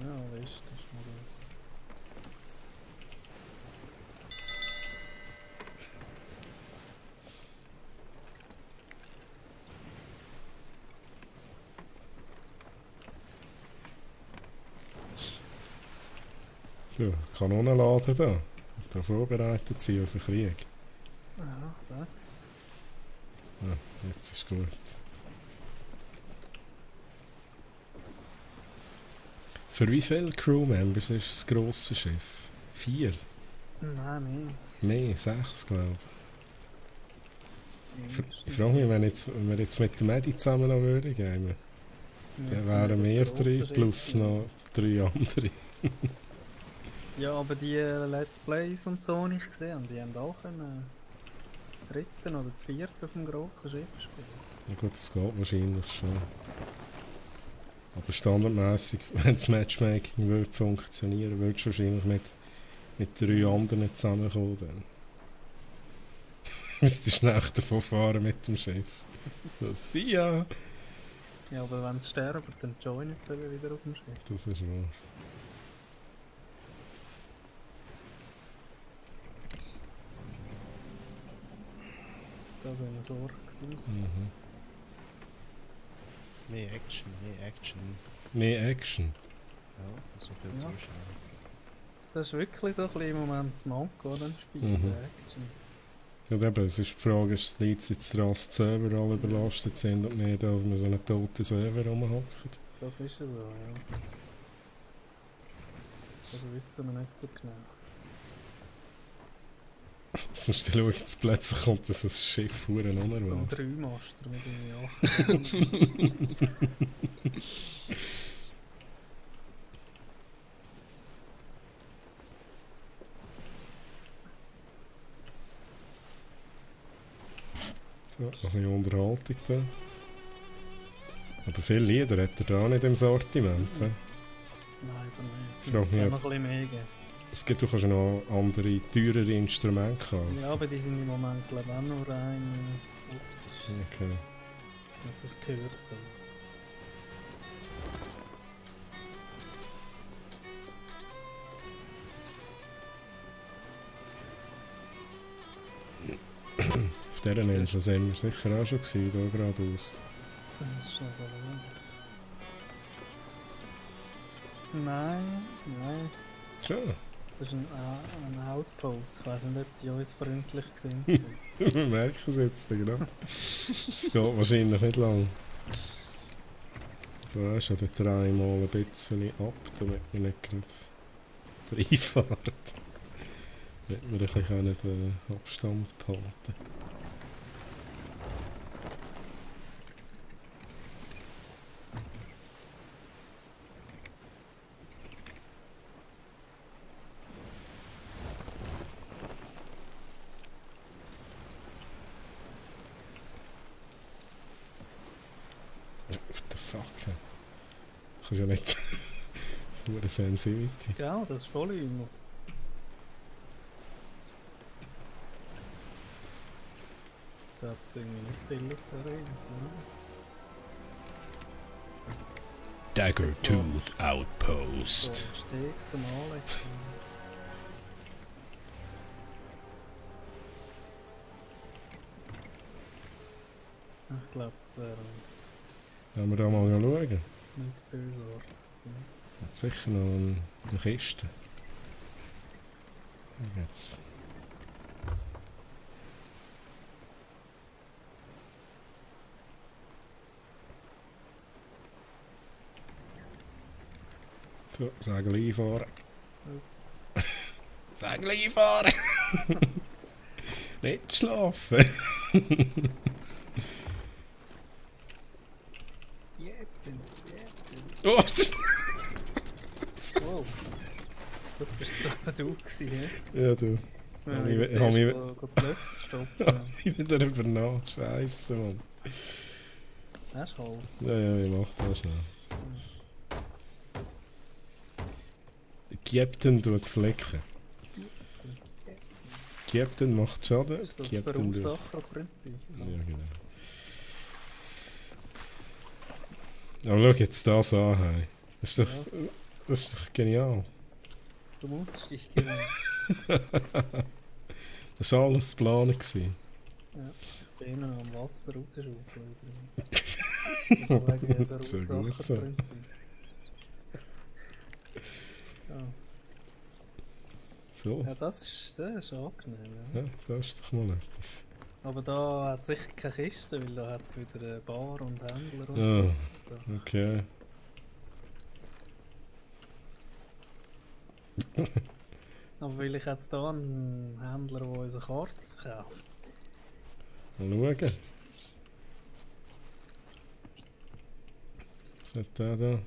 Ja, weißt du, das ist mal gut. So, Kanonenladen da. Da vorbereitet sein auf den Krieg. Ja, 6. Ja, jetzt ist gut. Für wie viele Crewmembers ist das grosse Schiff? 4? Nein, Mehr, 6 glaube mehr. ich. Ich frage mich, wenn wir jetzt mit dem Medi zusammen noch würden gehen, dann wären wir 3 plus noch 3 andere. Ja, aber die Let's Plays und so, die ich gesehen habe, die haben auch können das 3. oder das 4. auf dem grossen Schiff spielen. Ja gut, das geht wahrscheinlich schon. Aber standardmäßig, wenn das Matchmaking würde funktionieren, würdest du wahrscheinlich mit 3 anderen zusammenkommen. Dann müsstest du schnell davon fahren mit dem Schiff. So, see ya! Ja, aber wenn sie sterben, dann joinen sie eben wieder auf dem Schiff. Das ist wahr. Da sind wir durch gewesen. Mhm. Mehr Action, mehr Action. Mehr Action. Ja, so viel Ja. Zuschauer. Das ist wirklich so ein bisschen im Moment das Manko an dem Spiel, Mhm. der Action. Ja, eben, es ist die Frage, ist es liegt jetzt daran, dass die Server alle überlastet sind und wir da auf so einen toten Server rumhocken? Das ist ja so, ja. Das wissen wir nicht so genau. Jetzt musst du schauen, jetzt plötzlich kommt das ein Schiff vor So ein unerwartet. 3-Master mit irgendwie 8. So, noch ein bisschen Unterhaltung da. Aber viele Lieder hat er da nicht im Sortiment. He? Nein, aber nicht. Ich frage mich, noch ein bisschen mehr geben. Es gibt doch noch andere, teurere Instrumente kaufen. Ja, aber die sind im Moment glaube ich auch nur rein Okay. was ich gehört habe. Auf dieser Insel sind wir sicher auch schon gewesen, hier geradeaus. Das ist aber nein, nein. Schon? Das ist ein Outpost. Ich weiß nicht, ob die uns freundlich sind. Wir merken es jetzt gerade. Geht wahrscheinlich nicht lang. Du hast ja dort dreimal ein bisschen ab, damit wir nicht gerade reinfahren. Damit wir ein bisschen nicht Abstand behalten. What the fuck? Du kannst ja nicht... Pure Sensitivity. Genau, das ist voll immer. Da hat es irgendwie nicht viel auf der Insel. Daggertooth So Outpost. Steg zum Anlegen. Ich glaube, das wäre Wollen wir da mal schauen? nicht böse Art. Hat sicher noch eine Kiste. Da geht's. So, Segel einfahren. Ups. Segel einfahren! Nicht schlafen! Jäten. Oh, Oh, das bist doch du gewesen, hä? ja, du. Ja, Hab ich- ich hab ich- die Luft stoppen. Ich bin darüber nach. Scheiße, Mann. Das ist Holz. Ja, ich mach das schnell. Der Captain tut flecken. Captain macht Schaden. Das ist das Captain tut. Verursacherprinzip. Ja, genau. Aber schau jetzt das an. Hey. Das ist doch genial. Du musst dich gewinnen. Das war alles geplant. gewesen. Ja, ich bin noch am Wasser rausschaufeln übrigens. Wegen dem So gut so. Verursacherprinzip. Ja. So, Ja, das ist angenehm. Ja. ja, das ist doch mal etwas. Aber da hat sicher keine Kiste, weil da hat es wieder eine Bar und Händler und Ah, so. okay. Aber weil ich jetzt hier einen Händler, der unsere Karte verkauft. Mal schauen. Was hat der da?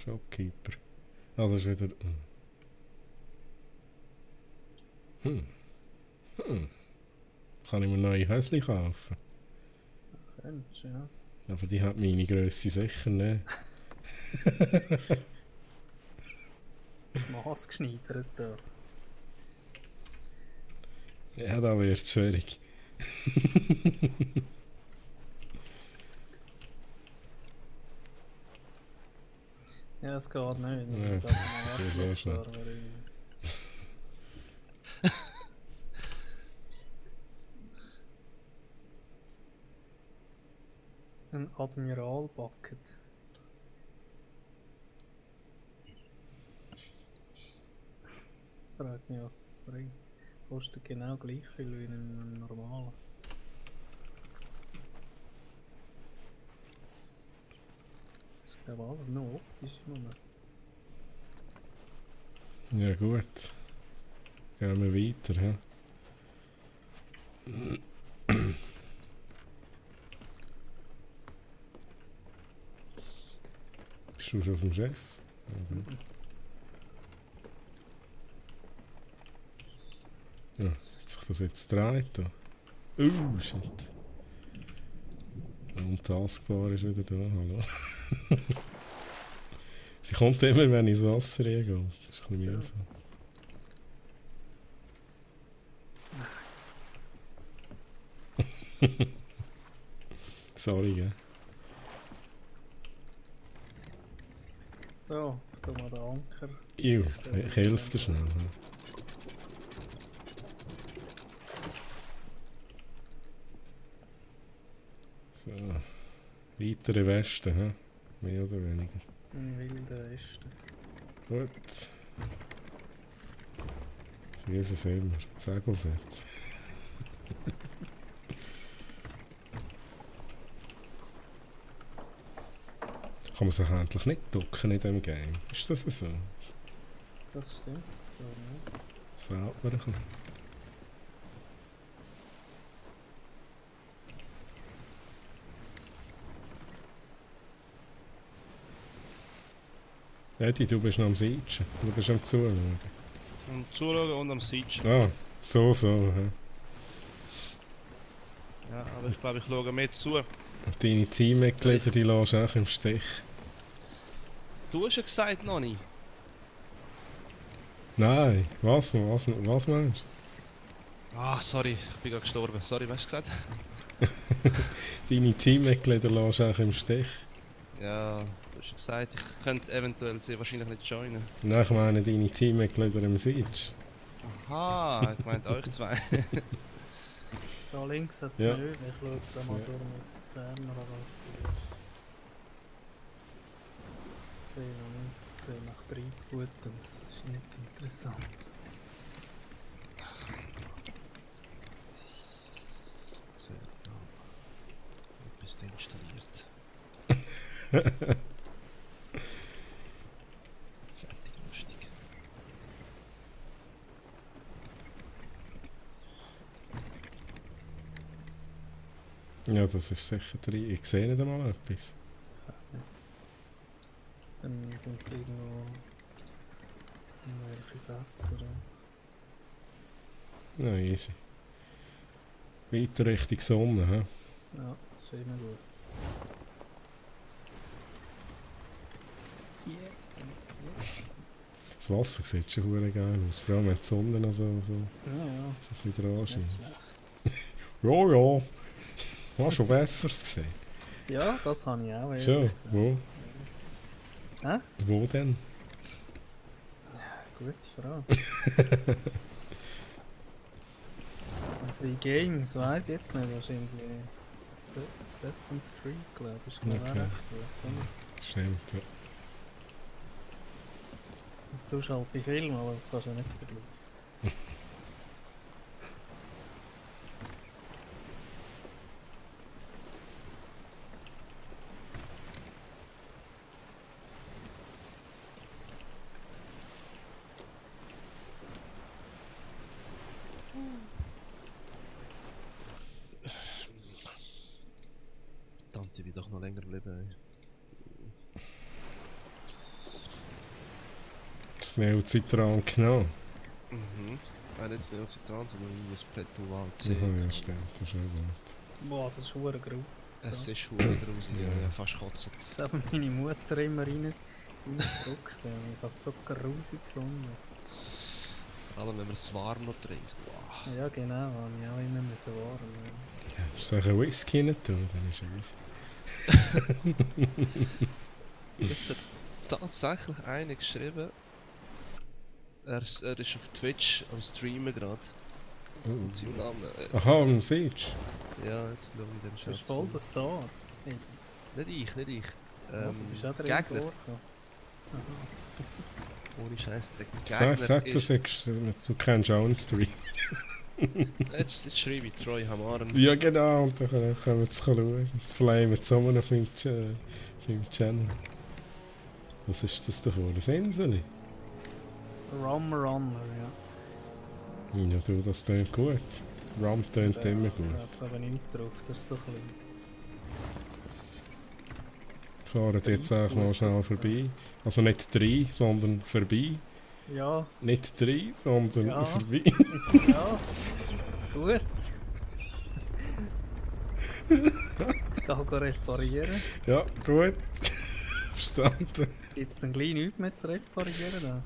Shopkeeper. Ah, das ist wieder... Hm. Kann ich mir neue Häuschen kaufen? Könntest, ja. Aber die hat meine Grösse sicher nicht. Maßgeschneidert da. Ja, da wird es schwierig. Ja, es geht nicht. Ja, Das ist das ist auch schon. Ein Admiral-Bucket. Frag mich, was das bringt. Kostet genau gleich viel wie in einem normalen. Das ist glaube ich alles nur optisch im Moment. Ja gut. Gehen wir weiter, hä? Bist du schon auf dem Chef? Ja, gut. Ja, hat sich das jetzt gedreht da? Shit. Und die Taskbar ist wieder da, hallo. Sie kommt immer, wenn ich ins Wasser reingehe. Das ist ein bisschen mühsam. Sorry, gell? So, tu mal den Anker. Iu, ich helfe dir schnell. Ja. So. Weitere Westen, hä? Mehr oder weniger. Im wilden Westen. Gut. Wie ist es immer? Segel setzen. Kann man sich endlich nicht ducken in diesem Game? Ist das so? Das stimmt, das geht nicht. Das fehlt mir ein bisschen. Eddie, du bist noch am Sitzen. Du bist am Zuschauen. Am Zuschauen und am Sitzen. Ah, so. Ja. Ja, aber ich glaube, ich schaue mehr zu. Und deine Teammitglieder, die lässt du auch im Stich. Du hast ja gesagt noch nicht. Nein, was meinst du? Ah, sorry, ich bin gerade gestorben. Sorry, was hast du gesagt? Deine Teammitglieder lässt du auch im Stich. Ja, du hast ja gesagt, ich könnte eventuell sie wahrscheinlich nicht joinen. Nein, ich meine deine Teammitglieder im Siege. Aha, ich meinte euch zwei. Da links hat es Ja. Möwe, ich schaue da mal durch das Fernrohr, was das ist. Ich sehe noch nicht, ich sehe nach Treibgut aus, das ist nicht interessant. So, da. Etwas installiert. Fertig, lustig. Ja, das ist sicher drin. Ich sehe nicht einmal etwas. Dann sind es irgendwo irgendwelche Fässer. Ja, easy. Weiter Richtung Sonne, hä? Ja, das ist immer gut. Das Wasser sieht schon verdammt geil aus. Vor allem wenn die Sonne noch so Ja, ein bisschen dran nicht scheint. schlecht. Ja. Hast schon Besseres gesehen? Ja, das habe ich auch. ehrlich Schon? gesagt. Wo? Hä? Wo denn? Gute Frage. Also in Games weiß ich jetzt nicht, wahrscheinlich Assassin's Creed, glaube ich, ist noch Okay. recht gut, oder? Stimmt, ja. Und sonst halt bei Filmen, aber das kannst du ja nicht vergleichen. Verdammt, ich will doch noch länger bleiben. Das Neozitran genommen. Mhm. Nicht das Neocitran, sondern das Plättoval C. Ja, ja, stimmt. Das ist auch gut. Boah, das ist verdammt gruselig. Es ist schon gruselig, ja, fast kotzen. Das hat meine Mutter immer reingedrückt. Ich habe es so gruselig gefunden. Vor allem, wenn man es warm noch trinkt. Wow. Ja, genau, habe ich auch immer müssen warnen. Ja, soll ich einen Whisky nicht tun? Dann ist es easy. Jetzt hat tatsächlich einer geschrieben, er ist auf Twitch am Streamen gerade. Und sein Name. Aha, am Siege. Ja, jetzt schaue ich den Das Chat. ist voll der Star. Nicht ich. Du bist auch drin Gegner. vorgekommen. Ohne Scheiß, der Gegner Sag du, ist... du kennst auch einen Stream. Jetzt schreibe ich Troy Hamaren. Ja, genau, und dann können wir es schauen. Flamen zusammen auf meinem Channel. Was ist das da vorne? Ein Insel? Rum Runner, ja. Ja, du, das tönt gut. Rum tönt immer gut. Da hat es aber nicht drauf, das ist so klein. Fahren jetzt auch mal schnell vorbei. Also nicht 3, sondern vorbei. Ja, Nicht 3, sondern Ja. vorbei. ja. Gut. Ich kann reparieren. Ja, gut. Verstanden. Gibt es dann gleich nichts mehr zu reparieren? Da?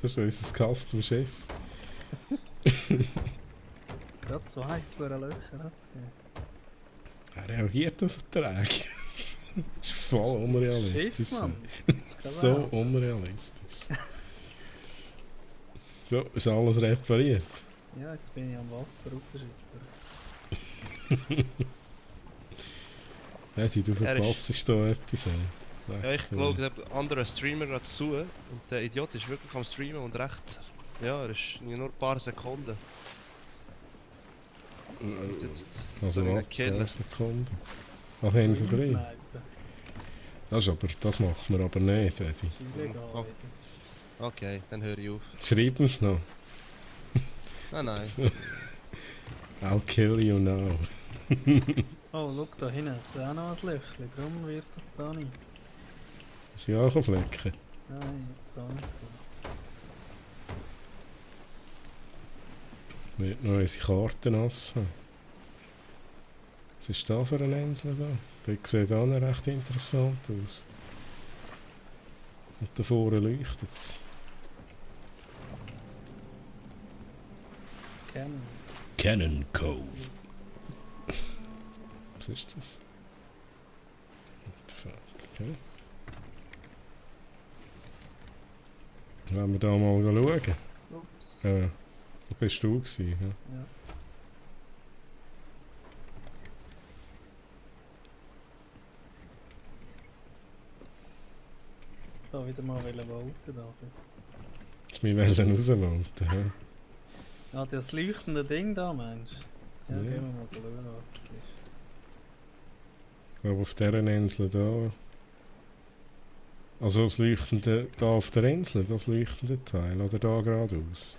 Das ist unser Custom-Chef. Gerade zwei Löcher hat es gegeben. Er reagiert so träge. Das ist voll unrealistisch. Schiff, Mann. So unrealistisch. So, ist alles repariert. Ja, jetzt bin ich am Wasser rausschippern. Eddie, du verpasst da etwas. Ja, ich schaue den anderen Streamer gerade zu und der Idiot ist wirklich am Streamen und recht. Ja, er ist nur ein paar Sekunden. Und jetzt Also ihn was? killen. 1 Sekunde. Was haben Sie drin? Das machen wir aber nicht, Eddie. Das ist illegal. Okay. Okay, dann höre ich auf. Schreiben Sie noch. Nein. I'll kill you now. Oh, schau da hinten, da ist auch noch ein Löchchen, darum wird das da nicht. Sie auch Flecken? Nein, jetzt auch nicht so. Wird noch unsere Karten nass haben. Was ist da für eine Insel da? Die sieht auch noch recht interessant aus. Und da vorne leuchtet es. Cannon Cove. Was ist das? What the fuck? Okay. Wollen wir da mal schauen? Ups. Wo bist du gewesen? Ja? Ja. Ich wollte wieder mal voten da. Jetzt wir wollen rausvoten. Ja? Ah, das leuchtende Ding da, Mensch. Ja, Ja. gehen wir mal schauen, was das ist. Ich glaube auf dieser Insel da. Also das leuchtende da auf der Insel, das leuchtende Teil, oder da geradeaus?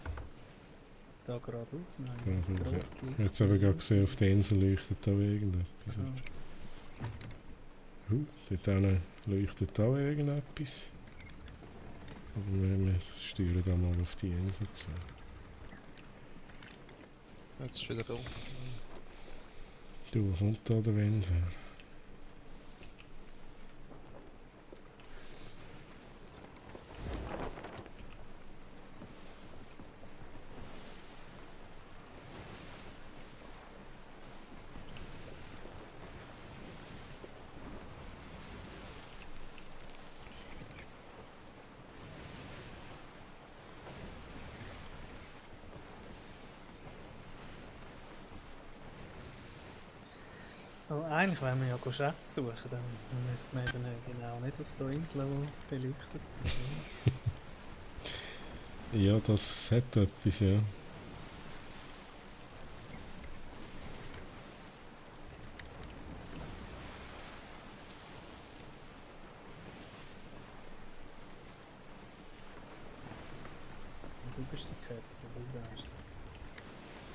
Da geradeaus, meine Geradeaus, ja. Gross leuchtende Jetzt habe ich gerade Ding. gesehen, auf der Insel leuchtet da irgendetwas. Ah. Dort hinten leuchtet auch irgendetwas. Aber wir steuern da mal auf die Insel zu. Jetzt ist wieder da. Du, wo kommt da der Wind her? Also eigentlich, wenn wir ja Schätze suchen, dann müssen wir eben genau nicht auf so Inseln, die beleuchtet sind. Ja, das hat etwas, ja. Und du bist der Captain, du sagst das.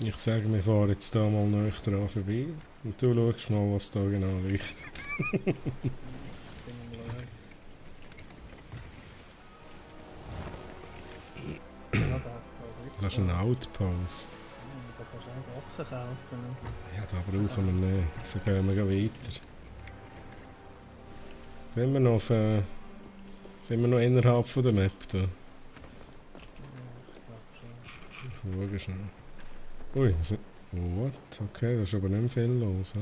Ich sage, wir fahren jetzt da mal näher dran vorbei. Und du schaust mal, was da genau leuchtet. Bin am Schauen. Ja, da hat es auch wirklich. Das ist ein Outpost. Ja, da kannst du auch Sachen kaufen. Ne? Ja, da brauchen wir nicht. Dann gehen wir weiter. Sind wir noch auf, sind wir noch innerhalb von der Map da? Ja, ich glaube schon. Schauen schnell. Ui, what? Okay, da ist aber nicht mehr viel los. He?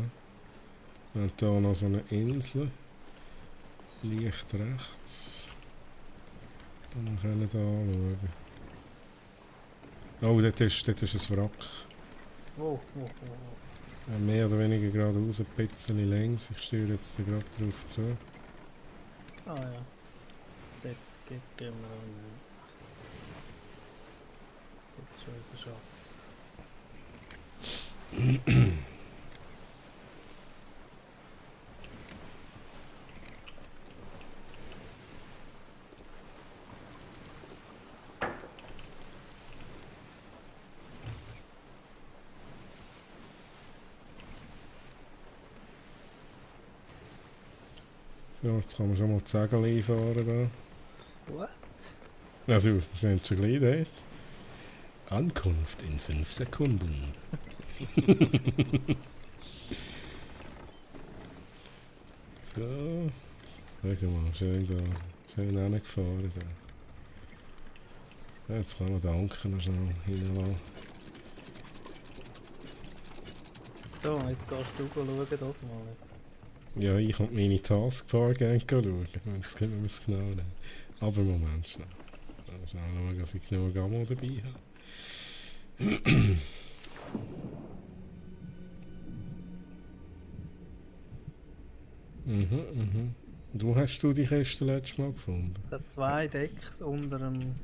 Wir haben hier noch so eine Insel. Leicht rechts. Und wir können da anschauen. Oh, dort ist ein Wrack. Wow. Ja, mehr oder weniger geradeaus, ein bisschen längs. Ich steuere jetzt gerade drauf zu. Ah ja. Dort gehen wir an. Dort ist unser Schatz. So, jetzt kann man schon mal die Segel einfahren. What? Da. Also, wir sind schon gleich dort. Ankunft in 5 Sekunden. So. Schau mal, schön da. Schön hingefahren da. Ja, jetzt kann man den Anker noch schnell hinlassen. So, So, jetzt gehst du schauen, das mal. Ja, ich und meine Taskbar gerne schauen. Jetzt können wir es genau nehmen. Aber Moment schnell. Schnell schauen, dass ich genug Ammo dabei habe. Und wo hast du die Kiste letztes Mal gefunden? Es hat 2 Decks unter dem.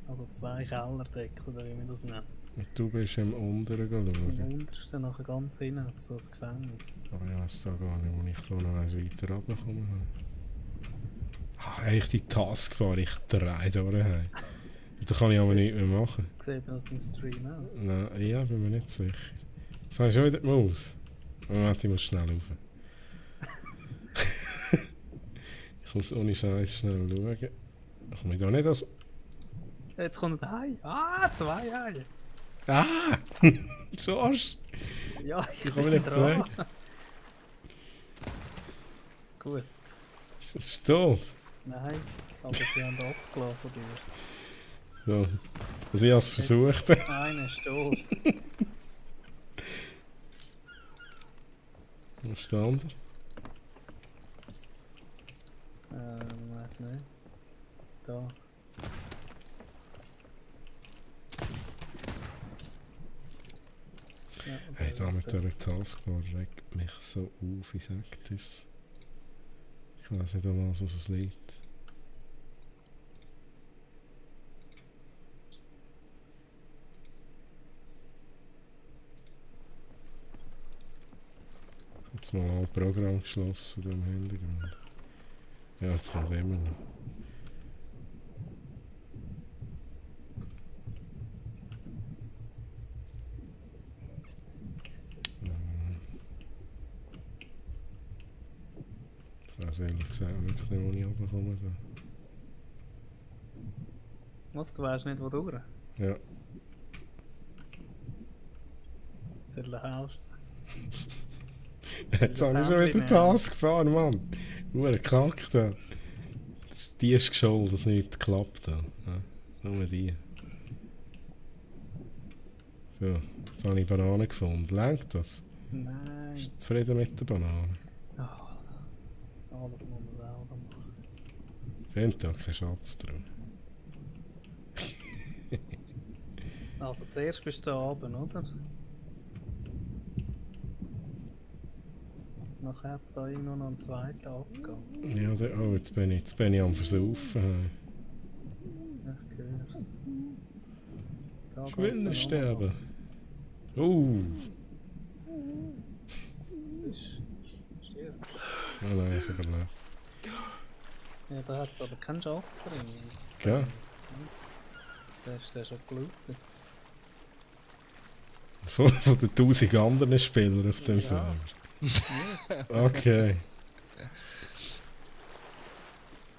Also 2 Kellerdecks, oder wie man das nennt. Und du bist im unteren Im schauen. untersten, nachher ganz hinten, hat es so ein Gefängnis. Aber ja, ist da gar nicht, wo ich da noch eins weiter runtergekommen habe. Ach, eigentlich die Taskbar, ich drehe durch. Da kann ich aber nichts mehr machen. Sieht man das im Stream auch? Nein, ja, bin mir nicht sicher. Jetzt habe ich schon wieder die Maus. Moment, ich muss schnell rauf. Ich muss ohne Scheiß schnell schauen. Ich komme da nicht als... Jetzt kommt ein Hai! Ah, 2 Haie! Ah! George! Ja, Ich ich komme bin nicht dran! weg. Gut. Ist das tot? Nein, aber sie haben abgelassen von dir. So. Also ich habe es versucht. Einer ist tot. Wo ist der andere? Weiß nicht. Da. Ja, Hey, da mit dieser Taskbar regt mich so auf, ich sag dir's. Ich weiß nicht, an was es liegt. Jetzt mal ein Programm geschlossen da im Hintergrund. Ja, jetzt kommt immer noch. Ich weiß ehrlich gesagt wirklich nicht, wo ich runterkomme. Was, du weißt nicht, wo durch? Ja. Soll ich helfen? Jetzt habe ich schon wieder Task gefahren, Mann. Hure kackt da. Die ist gescholten, dass nichts geklappt hat. Ja, nur die. So, jetzt habe ich Bananen gefunden. Lenkt das? Nein. Bist du zufrieden mit der Banane? Oh, das muss man selber machen. Ich finde da keinen Schatz drin. Also zuerst bist du da oben, oder? Nachher hat es da irgendwo noch einen zweiten Abgang. Ja, oh, jetzt bin ich am Versaufen. Ich hör's. Da Ich will geht's nicht ja noch sterben. Stirbst. Oh nein, ist überlebt. Ja, da hat es aber keinen Schatz drin. Gell? Der ist schon gelootet. Von den 1000 anderen Spielern auf dem Ja. Server. Yes. Okay.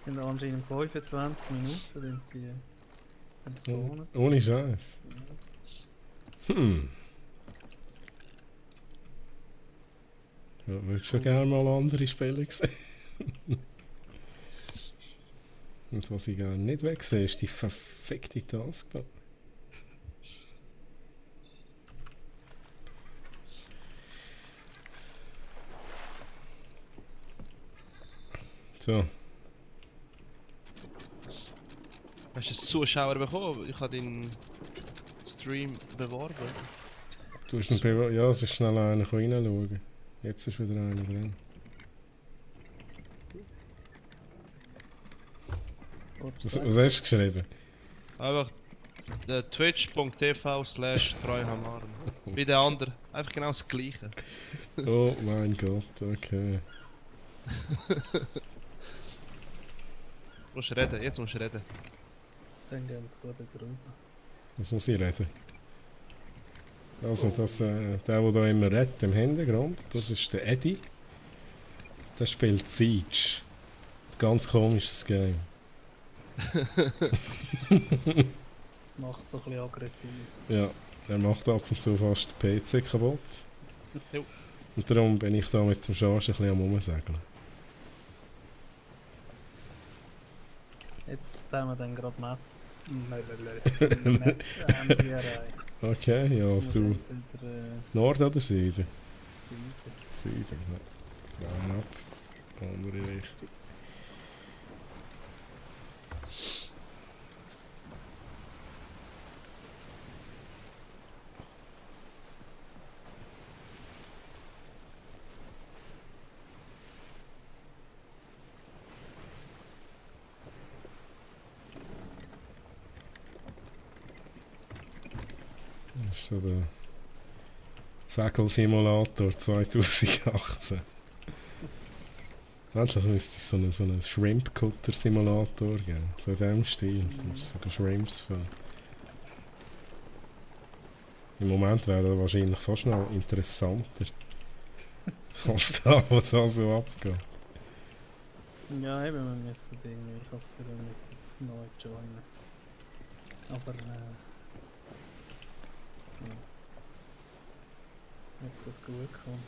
Sind anscheinend 25 Minuten sind die gespawnt. Ohne Scheiß. Ja, würdest schon gerne mal andere Spiele sehen. Und was ich gerne nicht wegsehe, ist die verfickte Taskbar. So, Hast du einen Zuschauer bekommen? Ich habe deinen Stream beworben. du hast einen ja, es ist schnell einer reinschauen. Jetzt ist wieder einer drin. Was hast du geschrieben? Einfach twitch.tv/treuhamarn. Wie der andere. Einfach genau das gleiche. Oh mein Gott, okay. Du musst reden, jetzt musst du reden. Dann gehen wir es gut wieder raus. Was muss ich reden? Also, der da immer redet im Hintergrund, das ist der Eddie. Der spielt Siege. Ein ganz komisches Game. Das macht so ein bisschen aggressiv. Ja, er macht ab und zu fast den PC kaputt. Jo. Und darum bin ich da mit dem Charge ein bisschen am Rumsegeln. Jetzt haben wir dann gerade Map. Ende erreicht. Okay, ja, Muss du. jetzt wieder, Nord oder Süden? Süden. Süden, ja. Drehen ab. Andere Richtung. Das ist so der Segelsimulator 2018. Endlich müsste es so einen Shrimp-Cutter-Simulator geben. So in diesem Stil. Da musst du sogar Shrimps fahren. Im Moment wäre das wahrscheinlich fast noch interessanter. Als da, was da so abgeht. Ja, eben, wir müssen irgendwie, ich als Büro müsste neu joinen. Aber, ja. Ob das gut kommt.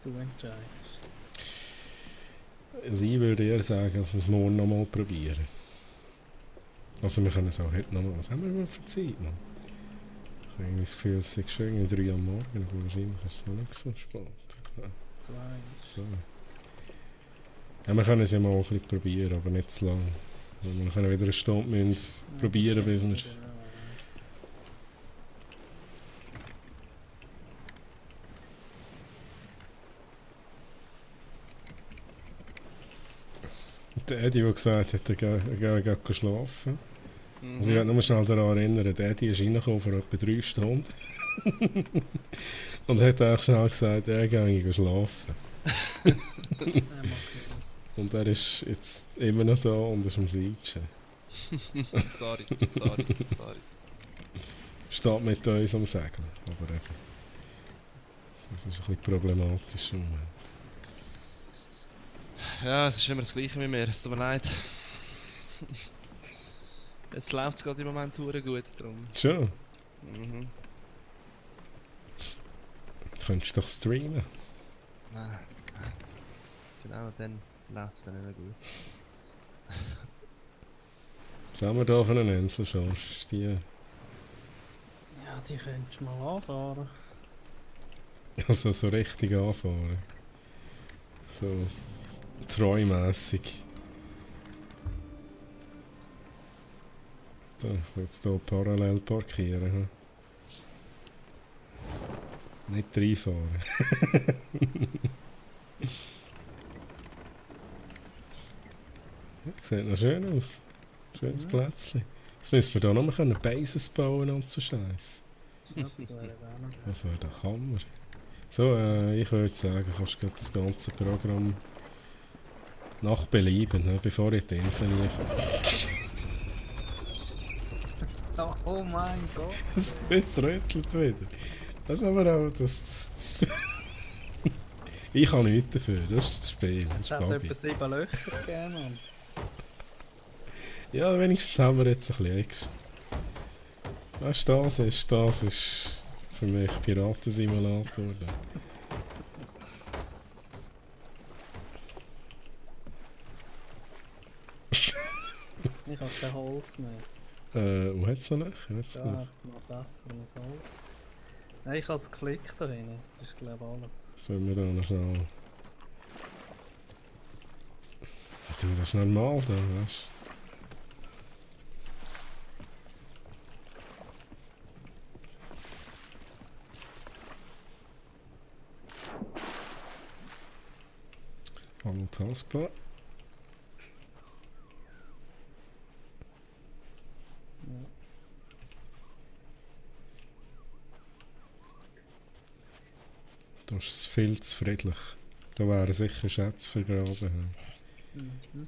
Du entscheidest. Also ich würde eher sagen, dass wir es morgen noch mal probieren. Also wir können es auch heute noch mal. Was haben wir überhaupt für Zeit noch? Ich habe irgendwie das Gefühl, es ist schon irgendwie 3 am Morgen, aber wahrscheinlich ist es noch nicht so spät. Ja, 2. so. Ja, wir können es ja mal ein bisschen probieren, aber nicht zu lange. Wir können wieder eine Stunde probieren, bis wir... Der Eddie, der gesagt hat, er geht schlafen. Also ich werde nur schnell daran erinnern, der Eddie ist reingekommen vor etwa 3 Stunden. Und hat auch schnell gesagt, er gehe schlafen. Und er ist jetzt immer noch da und ist am Seitschen. sorry. Steht mit uns am Segeln. Aber eben, das ist ein bisschen problematisch im Moment. Ja, es ist immer das Gleiche mit mir, es tut mir leid. Jetzt läuft es gerade im Moment verdammt gut, darum. Schon? Mhm. Du könntest doch streamen. Nein. Genau, dann läuft es dann nicht mehr gut. Was haben wir da für eine Inselchance? Die... Ja, die könntest du mal anfahren. Also so richtig anfahren. So treumässig. Da, jetzt hier parallel parkieren. Hm? Nicht reinfahren. Ja, sieht noch schön aus. Schönes Plätzchen. Jetzt müssen wir da noch mal Bases bauen und so Scheiß. Ja, das wäre gerne. Das wäre der Hammer. So, ich würde sagen, kannst du das ganze Programm nach Belieben, ne, bevor ich die Insel liefere. Oh mein Gott! Jetzt rötelt wieder. Das ist aber auch... Das ich habe nichts dafür, das ist das Spiel, das Es ist hat Babi. etwa 7 Löcher gegeben. Mann. Ja, wenigstens haben wir jetzt ein bisschen extra. Weißt du, das ist für mich Piratensimulator. Ich habe kein Holz mehr. Wo hat es noch Löcher? Da hat es noch besser mit Holz. Nein, ich habe es geklickt da rein. Das ist glaube ich alles. Sollen wir da noch schnell... Du, das ist normal da, weißt du? Hallo Taskbar. Ja. Da ist es viel zu friedlich. Da wären sicher Schätze vergraben. Mhm.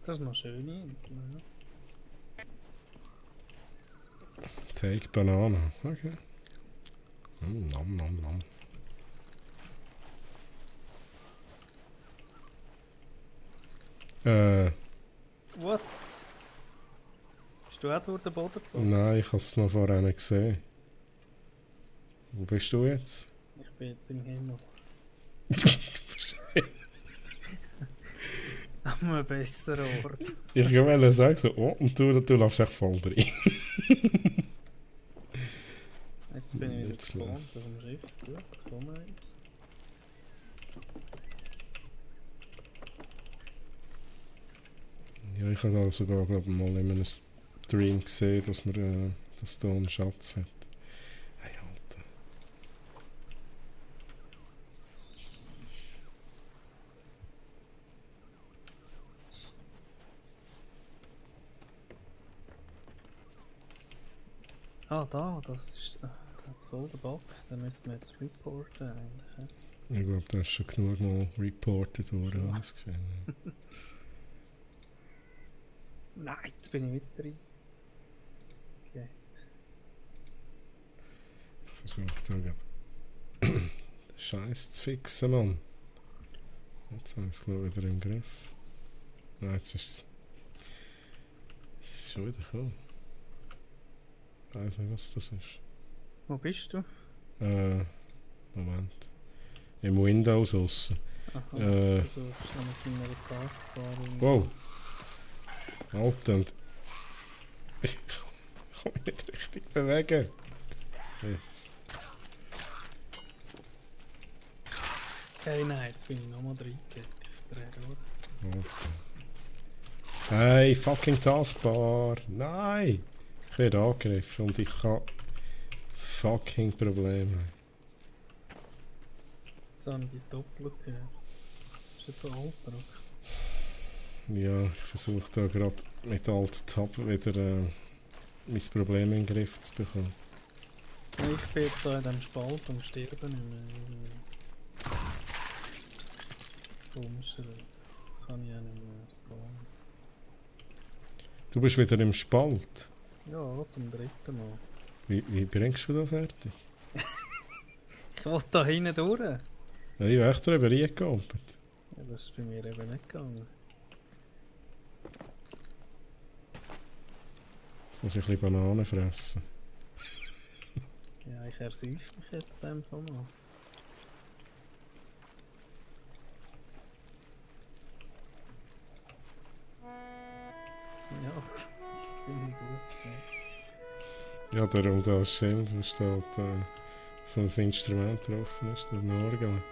Das ist noch eine schöne Insel, ne? Take Banana. Okay. Nom nom nom. What? Bist du auch durch den Boden geflogen? Nein, ich habe es noch vorher nicht gesehen. Wo bist du jetzt? Ich bin jetzt im Himmel. An einem besseren Ort. Ich wollte sagen, so, oh, und du läufst echt voll rein. Jetzt bin ich wieder Nicht schlecht. gespannt auf dem Schiff. Gut, komm rein. Ja, ich habe da sogar glaub, mal in einem Stream gesehen, dass man dass da einen Schatz hat. Hey, Alter. Ah, da, das ist. Da hat es voll den Bock. Da müssen wir jetzt reporten eigentlich. Ja? Ich glaube, da ist schon genug mal reported worden, Ja. habe ich gesehen. Nein, jetzt bin ich wieder drin. Okay. Ich versuche da gerade den Scheiß zu fixen, Mann. Jetzt habe ich es glaube ich wieder im Griff. Nein, jetzt ist es schon wieder cool. Ich weiß nicht, was das ist. Wo bist du? Moment. Im Windows aussen. Aha, Äh. also schon mit meiner Taskbar. Wow! Alter, und ich kann mich nicht richtig bewegen. Jetzt. Hey, nein, jetzt bin ich nochmal reingegangen. Ich drehe durch. Alter. Hey, fucking Taskbar! Nein! Ich werde angegriffen und ich habe das fucking Problem. So haben die Doppel gehört. Ist jetzt so Altdruck. Ja, ich versuche da gerade mit Alt-Tab wieder mein Problem in den Griff zu bekommen. Ich bin jetzt da in diesem Spalt und sterbe nicht mehr. Komisch, das kann ich auch nicht mehr spawnen. Du bist wieder im Spalt. Ja, zum dritten Mal. Wie bringst du da fertig? Ich wollte da hinten durch. Ja, Ja, ich bin echt drüber reingekommen. das ist bei mir eben nicht gegangen. Jetzt muss ich ein bisschen Bananen fressen. Ja, ich ersäufe mich jetzt in dem Fall mal. Ja, das finde ich gut. Ja. Ja, darum das Schild, wo steht so ein Instrument drauf ist, der Orgel.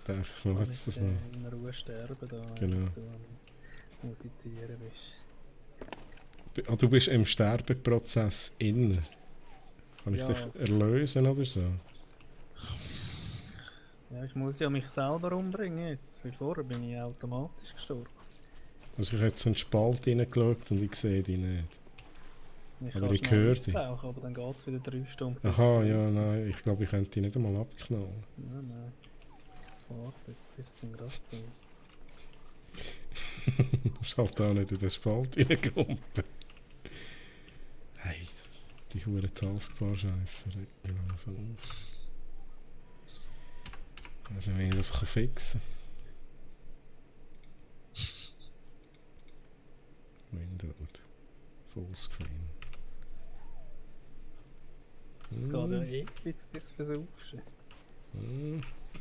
Ich dachte, ich mache Kann jetzt ich das mal. in Ruhe sterben da, Genau. wenn du am Musizieren bist. Ah, du bist im Sterbeprozess innen. Kann ich Ja. dich erlösen oder so? Ja, ich muss ja mich selber umbringen jetzt, weil vorher bin ich automatisch gestorben. Also ich habe jetzt in den Spalt reingeschaut und ich sehe dich nicht. Aber kann ich schnell höre dich. auftauchen, aber dann geht es wieder 3 Stunden. bis Aha, ich ja, nein, ich glaube, ich könnte dich nicht einmal abknallen. Nein, nein. Warte, jetzt ist es dann gerade so. Du bist halt auch nicht in den Spalt reingekommen. Hey, die hure Taskbar-Scheisse regt mich langsam auf. Also wenn ich das fixen kann. Window. Fullscreen. Es geht ja ewig, bis du versuchst. Ich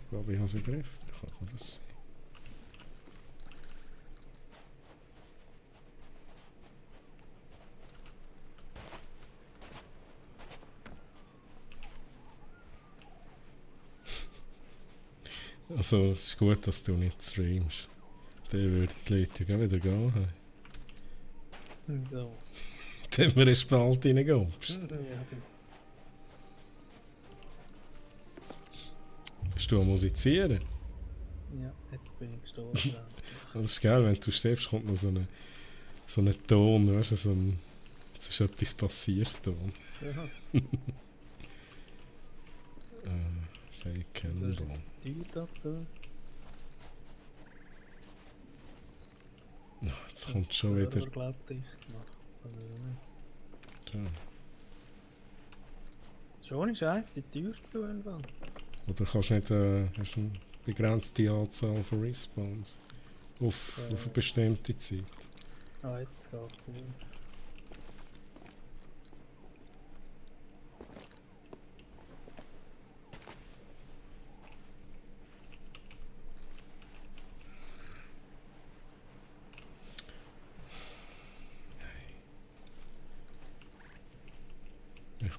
glaube, ich habe es im Griff. Kann man das sehen. Also, es ist gut, dass du nicht streamst. Dann würden die Leute ja wieder gehen. Wieso? Dann wir in den Spalt reingehst. Ja, du. Bist du am Musizieren? Ja, jetzt bin ich gestorben. Das ist geil, wenn du stirbst, kommt noch so ein Ton, weißt du, so ein «Es ist etwas passiert» Ton. Ja, Fake was ist Cannonball. jetzt die Tür dazu? Jetzt kommt schon wieder... Ich glaube, dicht gemacht. Das habe ich nicht. Ja. Schon ist eins, die Tür zu irgendwann. Oder kannst du nicht... hast du eine begrenzte Anzahl von Respawns? Auf eine bestimmte Zeit. Ah, jetzt geht's wieder.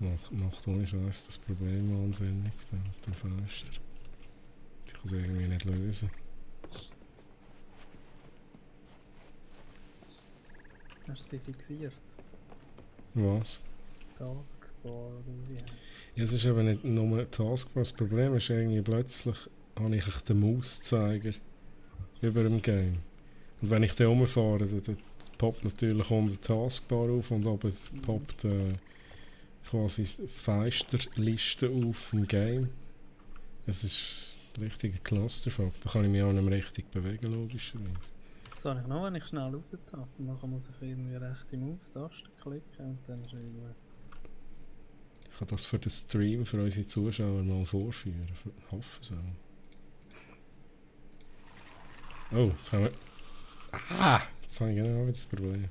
Mich macht ohne Scheiß das Problem wahnsinnig mit dem Fenster. Ich kann es irgendwie nicht lösen. Hast du sie fixiert? Was? Taskbar oder wie? Ja, es ist eben nicht nur ein Taskbar. Das Problem ist irgendwie plötzlich habe ich den Mauszeiger über dem Game. Und wenn ich den umfahre, dann poppt natürlich unter der Taskbar auf und oben poppt quasi Fensterliste auf vom Game. Es ist ein richtiger Clusterfuck. Da kann ich mich auch nicht mehr richtig bewegen, logischerweise. Das habe ich noch, wenn ich schnell raus tappe. Dann muss ich irgendwie rechte Maustaste klicken und dann ist wieder gut. Ich kann das für den Stream, für unsere Zuschauer mal vorführen. Ich hoffe so. Oh, jetzt haben wir... Ah! Jetzt habe ich genau wieder das Problem.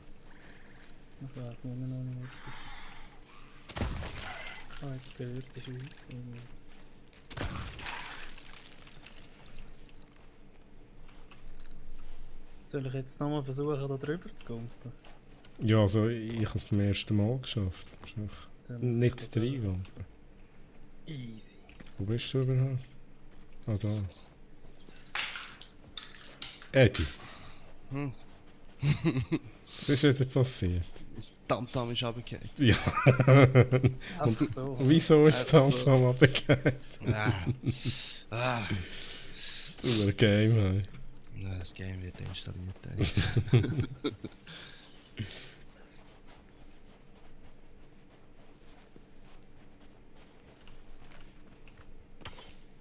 Ich weiß nicht mehr noch nicht. Ah, jetzt gehört die Schweiz irgendwie. Soll ich jetzt nochmal versuchen, da drüber zu kumpen? Ja, also ich habe es beim ersten Mal geschafft. Dann muss Nicht ich das reingehen. Easy. Wo bist du überhaupt? Ah, da. Eddie. Was ist wieder passiert? Das Tamtam ist runtergefallen. Ja. Einfach so. Wieso ist das Einfach so. Tamtam runtergefallen? Ah. Du ein Game, hey. Nein, das Game wird installiert. Ey.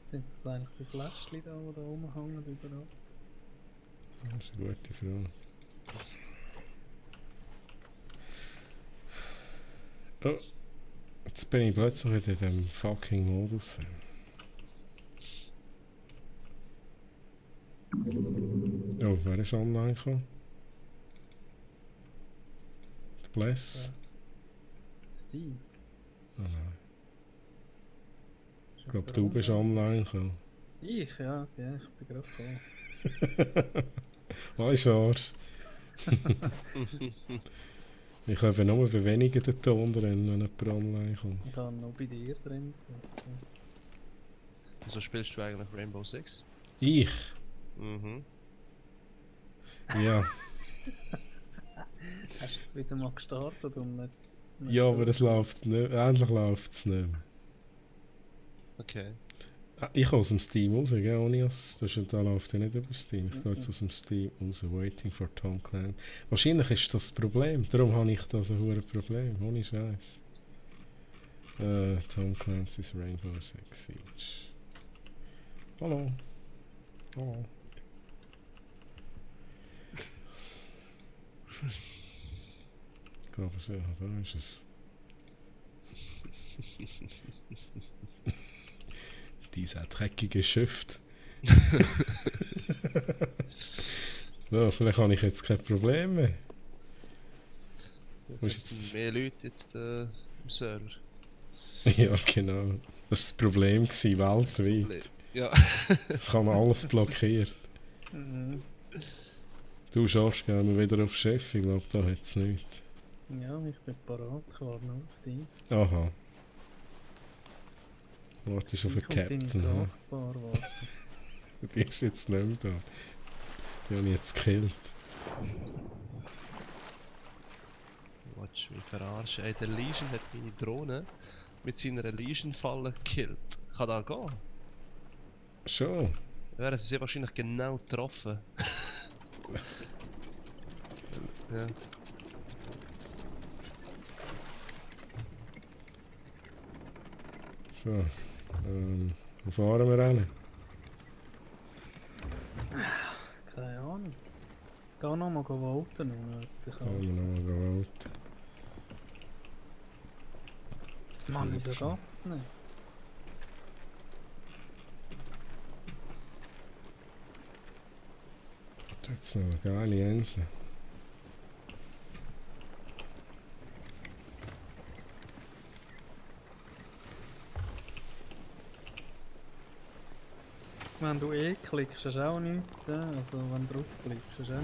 Sind das eigentlich für Fläschchen da, die da rumhängen überall? Das ist eine gute Frage. Oh, jetzt bin ich plötzlich wieder in diesem fucking Modus. Oh, wer ist online gekommen? Der Bless? Steam. Oh nein. Ich glaube, du bist online gekommen. Ich? Ja, ich bin gerade voll. Oh, Arsch. Ich kann eben nur bei wenigen den Ton drin, wenn jemand online kommt. Und dann noch bei dir drin. Wieso spielst du eigentlich Rainbow Six? Ich? Mhm. Ja. Hast du es wieder mal gestartet und nicht Ja, so- aber es läuft nicht. Endlich läuft es nicht mehr. Okay. Ich komme aus dem Steam raus, gell? Ohne da läuft ja nicht über Steam. Ich gehe jetzt aus dem Steam raus. Waiting for Tom Clancy. Wahrscheinlich ist das Problem. Darum habe ich das ein hohes Problem. Ohne Scheiß. Tom Clancy's Rainbow Six Siege. Hallo. Hallo. Ich glaube so, da ist es. Dieser dreckige Shift. So, vielleicht habe ich jetzt kein Problem mehr. Wo ist Es jetzt- sind mehr Leute jetzt im Server. Ja, genau. Das war das Problem gewesen, weltweit. Ja. Ich habe alles blockiert. Mhm. Du schaust, gehen wir wieder auf Chef. Ich glaube, da hat es nichts. Ja, ich bin parat. Ich warte noch auf dich. Aha. Wartest auf den Ich und deine Captain, ha? Taskbar warten. Die ist jetzt nicht mehr da. Die habe ich jetzt gekillt. Watch mich verarschen. Ey, der Legion hat meine Drohne mit seiner Legion-Falle gekillt. Kann da gehen? Schon. Wäre sie wahrscheinlich genau getroffen. Ja. So. Wo fahren wir hin? Keine Ahnung. Geh nochmal voten. Ich Gehen wir nochmal voten. Mann, wieso geht das nicht? Jetzt noch eine geile Insel. Wenn du klickst, hast du auch nichts. Also wenn du draufklickst, hast du auch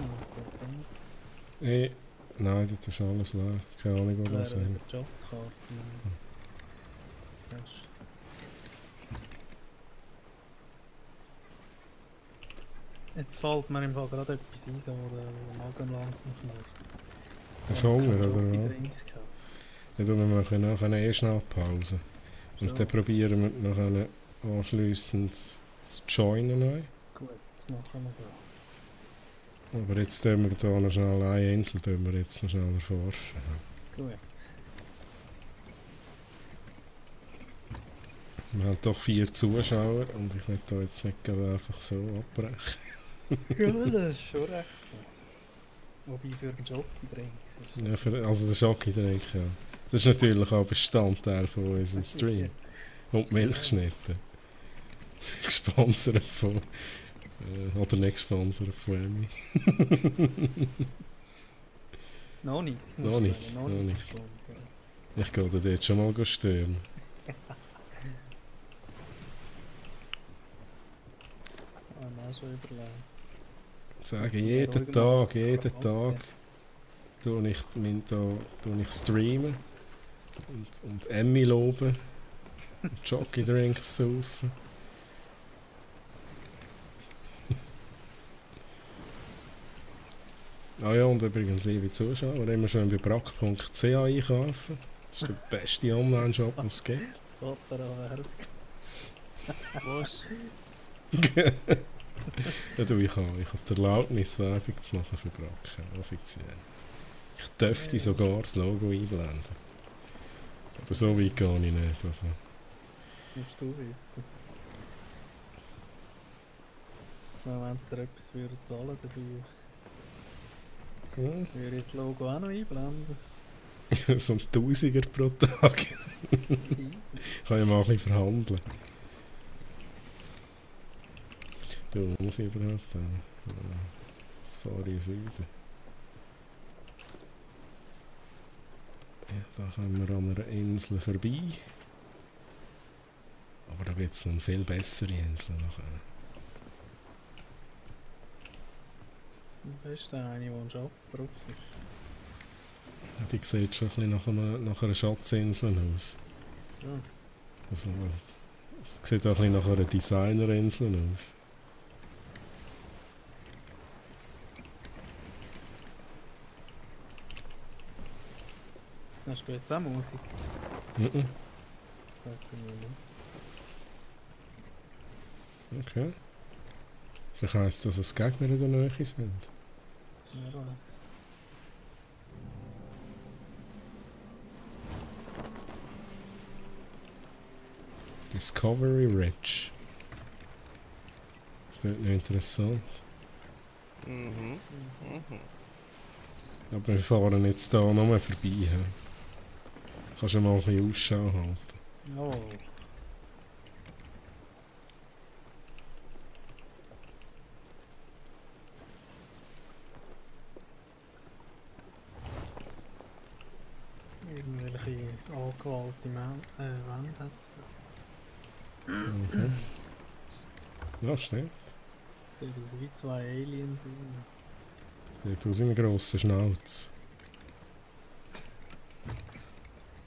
nichts. Nein, das ist alles leer. Keine Ahnung, wo Das das wäre ist. über die Schatzkarte. Jetzt fällt mir im Fall gerade etwas ein, so, wo der Magen langsam knurrt. Hast du Hunger, oder was? Trink gehabt. Ja, dann machen wir nachher eh schnell Pause. Und So. dann probieren wir nachher anschliessend zu joinen. Neu. Gut, das machen wir so. Aber jetzt tun wir hier noch schnell eine Insel jetzt noch schnell erforschen. Gut. Wir haben doch 4 Zuschauer und ich will hier jetzt nicht gerade einfach so abbrechen. Ja, das ist schon recht so. Wobei für den Jockey-Drink. Ja, also der Schocki-Drink, ja. Das ist natürlich auch Bestandteil von unserem Stream. Und die Milchschnitte. Gesponsert von... oder nicht gesponsert von Emmy. Noch nicht. Noch nicht, Sagen, noch nicht. gesponsert. Ich gehe da dort schon mal stören. Haben wir auch schon überlegt. Sagen, jeden Tag tue ich streamen und Emmy loben und Jockey-Drinks saufen. Ah ja, und übrigens, liebe Zuschauer, immer schon bei brack.ch einkaufen. Das ist der beste Online-Shop, den es gibt. Das Vater an Werbung. Was? Ja, du, ich habe die Erlaubnis, Werbung zu machen für Bracken, offiziell. Ich dürfte sogar das Logo einblenden. Aber so weit gehe ich nicht. Also. Musst du wissen. Wenn sie dir etwas würden zahlen dafür, würde ich das Logo auch noch einblenden. So ein Tausiger pro Tag. Easy. Kann ich mal ein bisschen verhandeln. Ja, wo muss ich überhaupt hin? Jetzt fahre ich in den Süden. Ja, da kommen wir an einer Insel vorbei. Aber da gibt es noch eine viel bessere Insel nachher. Das ist der eine, wo ein Schatz drauf ist. Ja, die sieht schon ein bisschen nach einer Schatzinsel aus. Ja. Also, es sieht auch ein bisschen nach einer Designerinsel aus. Hast du jetzt auch Musik? Mhm. Jetzt haben wir Musik. Okay. Vielleicht heisst das, dass Gegner in der Nähe sind. Wer weiß. Discovery Ridge. Das ist nicht interessant. Mhm. Mhm. Aber wir fahren jetzt hier nochmal vorbei. He? Kannst du mal ein bisschen Ausschau halten. Jawohl. Irgendwelche angewallte Wände hat es da. Okay. Ja, stimmt. Sieht aus wie 2 Aliens. Sieht aus wie eine grosse Schnauze.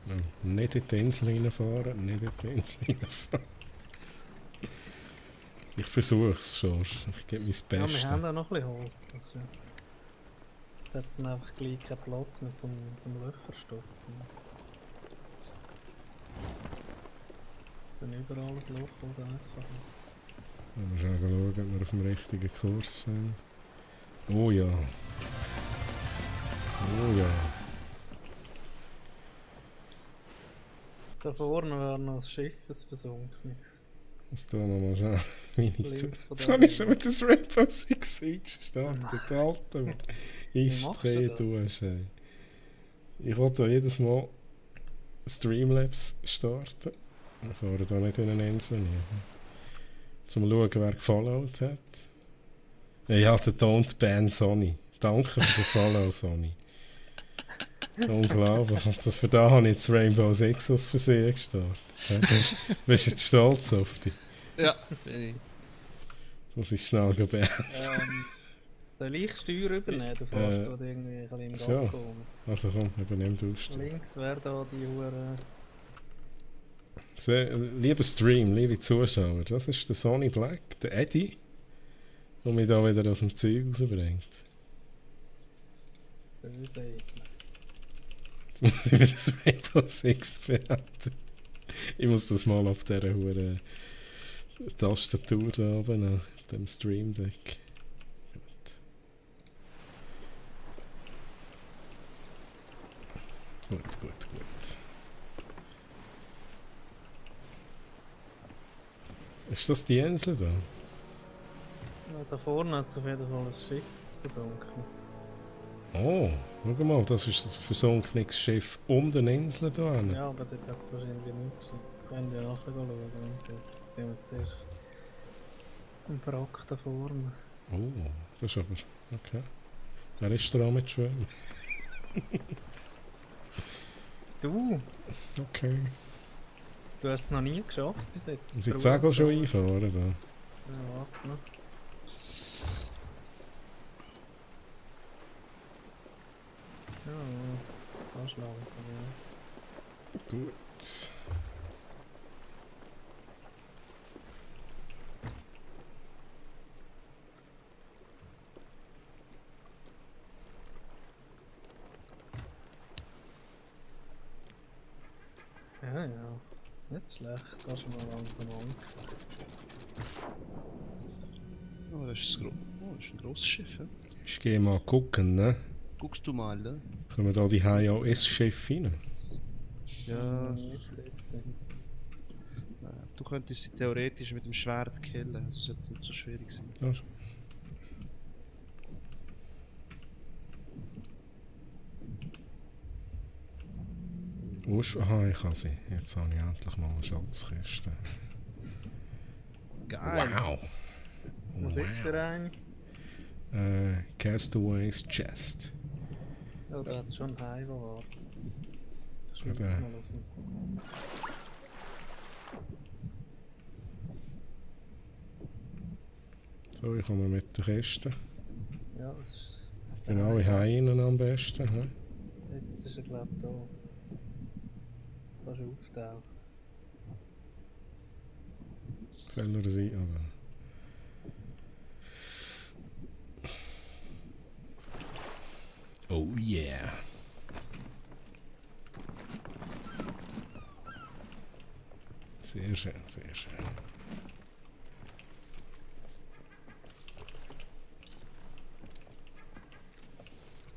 Ja, nicht in die Insel reinfahren, nicht in die Insel reinfahren. Ich versuch's schon, ich gebe mein Ja, wir Bestes. haben da noch ein bisschen Holz. Das ist ja. Da hat es dann einfach gleich keinen Platz mehr zum Löcher stopfen. Ist dann überall ein Loch, wo es eins kann. Wir müssen schauen, ob wir auf dem richtigen Kurs sind. Oh ja. Oh ja. Da vorne wäre noch ein Schiff, ein versunkenes. Jetzt tun wir mal schauen. Links von Jetzt der habe ich schon mit das Rainbow Six Siege gestartet, Alter. Mann. Ich machst drehe du das? durch, ey. Ich will da jedes Mal Streamlabs starten. Wir fahren da nicht in eine Insel rein. Zum schauen, wer gefollowt hat. Ja, der Don't Ban Sony. Danke für den Follow, Sony. Unglaublich. Das für da habe ich jetzt Rainbow Six aus Versehen gestartet. Ja, bist du jetzt stolz auf dich? Ja, bin ich. Das ist schnell gebannt. Soll ich Steuer übernehmen? Du fährst gerade irgendwie ein bisschen im schon. Gang rum. Also komm, übernimm du es. Links wäre da die Hure. Lieber Stream, liebe Zuschauer, das ist der Sony Black, der Eddie. Und mich da wieder aus dem Zeug rausbringt. Böse Edler. Jetzt muss ich wieder das Windows 6 beenden. Ich muss das mal auf dieser hohen Tastatur da oben, auf dem Stream Deck. Gut. Gut. Ist das die Insel da? Ja, da vorne hat es auf jeden Fall ein Schiff, das versunken ist. Oh, schau mal, das ist das versunkenes Schiff um den Inseln da. Ja, aber dort hat es wahrscheinlich nicht geschickt. Das können wir nachher schauen. Jetzt gehen wir zuerst zum Wrack da vorne. Oh, das ist aber... Okay. Wer ist da mit Schwimmen? Du, Okay. du hast es noch nie geschafft bis jetzt. Und sie die Segel schon einfahren da. Ja, warte noch. Ja, fast langsam, ja. Gut. Ja, nicht schlecht, kannst du mal langsam an. Oh, das ist ein grosses Schiff, ja? Ich gehe mal gucken, ne? Guckst du mal, ne? Kommen da die HIOS-Schiffe rein? Ja. Nie gesehen sind sie. Du könntest sie theoretisch mit dem Schwert killen, also sollte nicht so schwierig sein. Ja. Aha, ich habe sie. Jetzt habe ich endlich mal eine Schatzkiste. Geil! Wow! Was ist für eine? Castaways Chest. Ja, da hat es schon heim gewartet. Ja, Schmeiß der. mal auf den. So, ich komme mit der Kiste. Ja, das ist. Genau, ich habe ihn am besten. He? Jetzt ist er, glaube ich, da. Jetzt kannst du auftauchen. Fällt er sein, oder? Oh yeah! Sehr schön, sehr schön.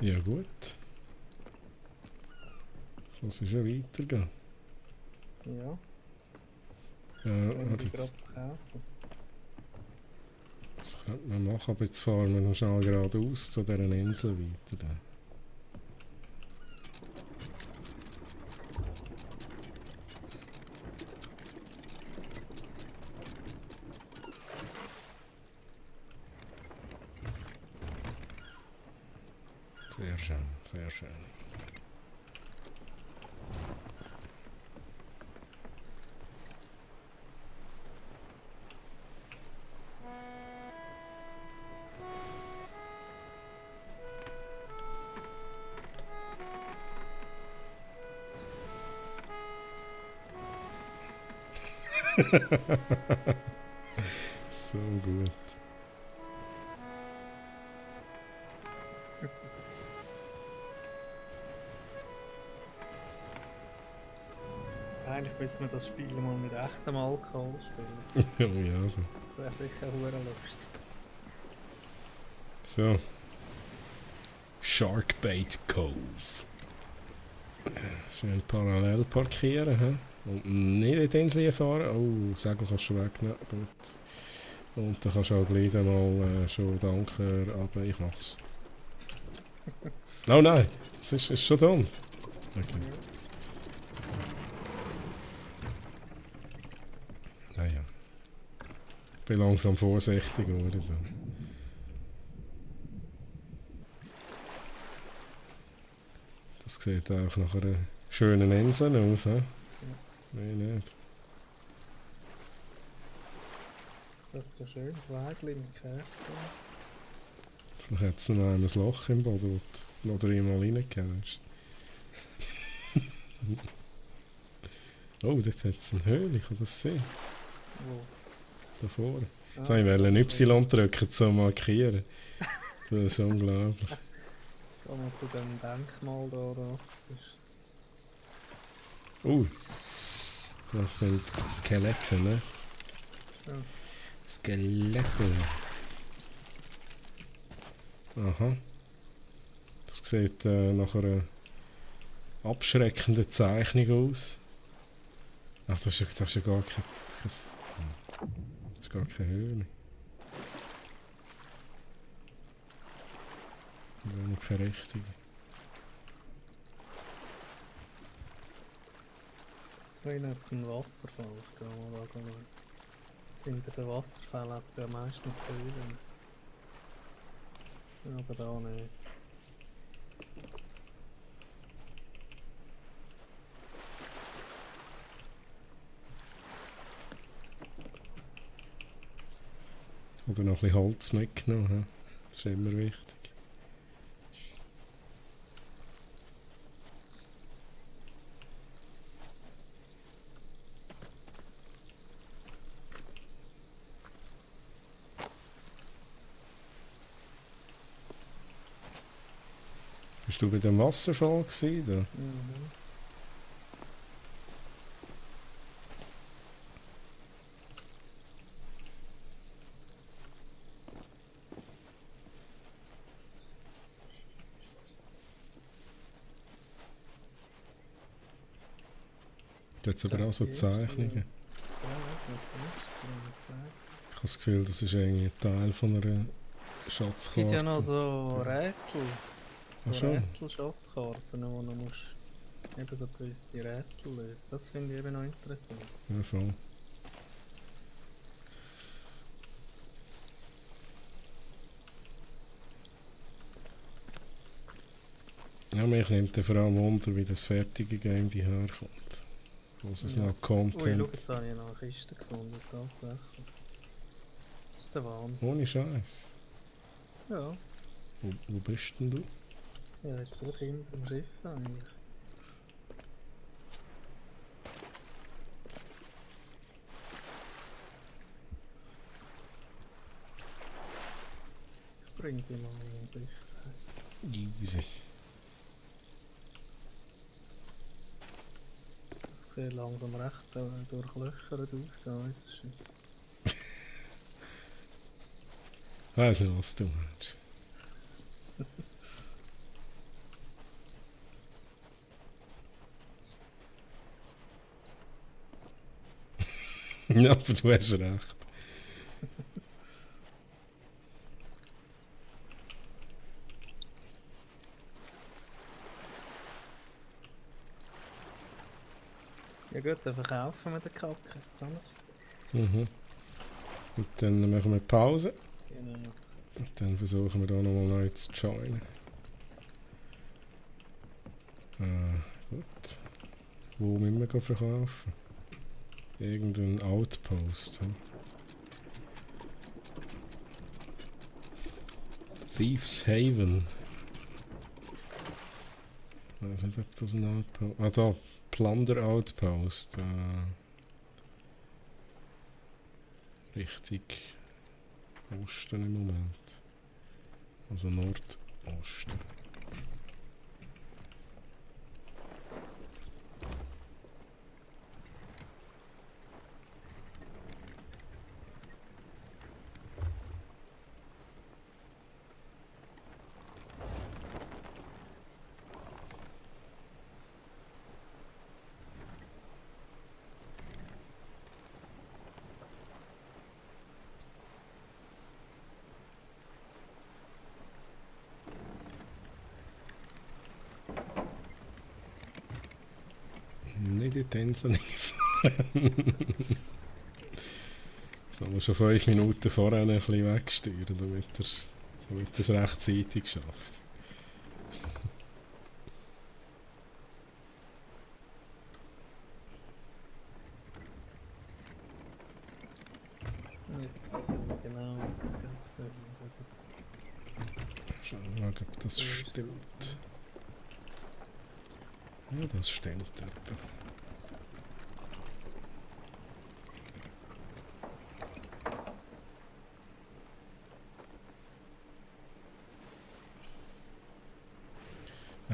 Ja gut. Lass es schon weitergehen. Ja, Ja, wenn warte wir gerade jetzt. kaufen. Das könnte man machen, aber jetzt fahren wir noch schnell geradeaus zu dieser Insel weiter. Dann. Sehr schön, sehr schön. So gut. Eigentlich müssen wir das Spiel mal mit echtem Alkohol spielen. Oh ja, da. Das wäre sicher hure lustig. So. Sharkbait Cove. Schön parallel parkieren, hä? Und nicht in die Insel fahren. Oh, Segel kannst du wegnehmen. Gut. Und dann kannst du auch gleich mal schon danken, aber ich mach's. Oh nein, es ist schon dran. Okay. Naja. Ich bin langsam vorsichtig geworden. Das sieht auch nach einer schönen Insel aus, hä? Nein, nicht. Das ist so schön, Wägel mit Kerzen. Vielleicht hat es noch ein Loch im Boden, wo du mal reingehst. Oh, dort hat es eine Höhle, kann das sehen? Wo? Da vorne. Jetzt wollte ich ein Y drücken, zum Markieren. Das ist unglaublich. Kommen wir zu dem Denkmal da, oder was das ist. Das sind Skelette, ne? Ja. Skelette. Aha. Das sieht nach einer abschreckenden Zeichnung aus. Ach, das ist ja gar kein... Das ist gar keine Höhle. Das ist noch keine richtige. Da hinten hat es einen Wasserfall. Ich gehe mal da schauen. Hinter den Wasserfällen hat es ja meistens Höhlen. Aber da nicht. Oder noch ein bisschen Holz mitgenommen. He? Das ist immer wichtig. Bist du bei dem Wasserfall gewesen, da? Mhm. Da hat es aber auch so Zeichnungen. Ja, das Ich habe das Gefühl, das ist irgendwie ein Teil von einer es Schatzkarte. gibt ja noch so Rätsel. Ach So schon? Rätsel-Schatzkarten, wo du musst eben so gewisse Rätsel lösen. Das finde ich eben noch interessant. Ja, voll. Ja, mich nimmt vor allem Wunder, wie das fertige Game die herkommt. Wo es Ja. noch Ui, Content... schau, jetzt habe ich noch eine Kiste gefunden, tatsächlich. Das ist der Wahnsinn. Ohne Scheiß. Ja, Wo bist denn du? ja, jetzt dort hinter dem Schiff eigentlich. Ich bringe die mal in Sicherheit. Easy. Das sieht langsam recht durchlöchert aus, da ist es schon. Weiss nicht, was du meinst. Ja, aber du hast recht. Ja gut, dann verkaufen wir den Kack jetzt, oder? Mhm. Und dann machen wir Pause. Genau. Und dann versuchen wir da nochmal neu zu joinen. Gut. Wo müssen wir verkaufen? Irgendein Outpost. Hm? Thieves Haven. Ich weiß nicht, ob das ein Outpost... Ah, da. Plunder Outpost. Richtig Osten im Moment. Also Nordosten. Nicht in Tansania fahren. Soll man schon 5 Minuten vorher ein bisschen wegsteuern, damit er es rechtzeitig schafft. Jetzt wissen wir genau. Schauen wir mal, ob das stimmt. Ja, das stimmt etwa.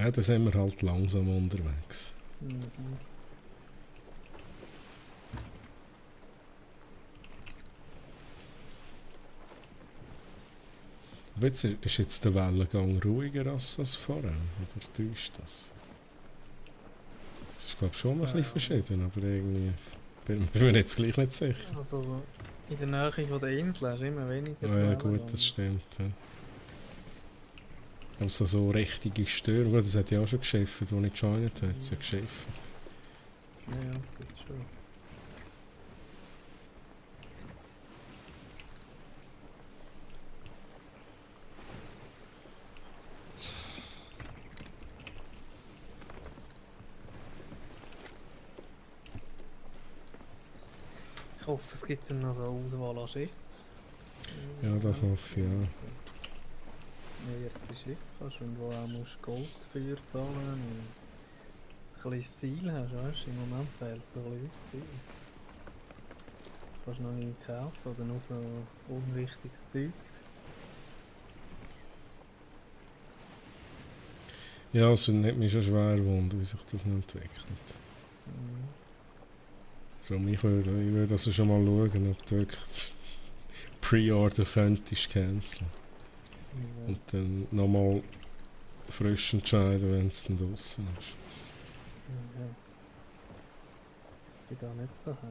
Ja, da sind wir halt langsam unterwegs. Mhm. Aber jetzt ist jetzt der Wellengang ruhiger als vorher, oder täuscht das? Das ist glaube ich schon ein bisschen verschieden, aber irgendwie bin mir jetzt gleich nicht sicher. Also in der Nähe von der Insel hast du immer weniger. Ah ja gut, das stimmt. Ja. Also so richtige Störungen, das hat ja auch schon geschifft, als ich gejoint habe, hat es ja geschifft. Ja, das gibt es schon. Ich hoffe, es gibt dann noch so eine Auswahl an Schiffen. Ja, das hoffe ich auch. Mehrere Schiffe hast und wo auch musst Gold dafür zahlen und ein kleines Ziel hast, weißt du? Im Moment fehlt so ein kleines Ziel. Kannst du noch nicht kaufen oder nur so unwichtiges Zeug. Ja, es nimmt mich schon schwer wunder, wie sich das noch entwickelt. Mhm. Darum ich würde also schon mal schauen, ob du wirklich das Pre-Order könntest canceln. Ja. Und dann nochmal frisch entscheiden, wenn es dann draussen ist. Ja. Ich bin da nicht so heikel.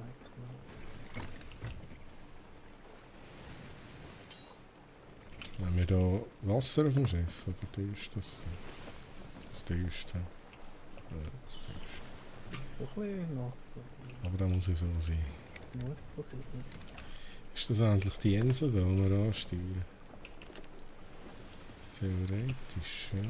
Haben wir da Wasser auf dem Schiff, oder täuscht das? Das täuscht, ja. Ja, das täuscht. Doch ein bisschen nass. Aber da muss es so sein. Das muss so sein. Ist das endlich die Insel da, die wir ansteuern? Theoretisch, ja. Ja.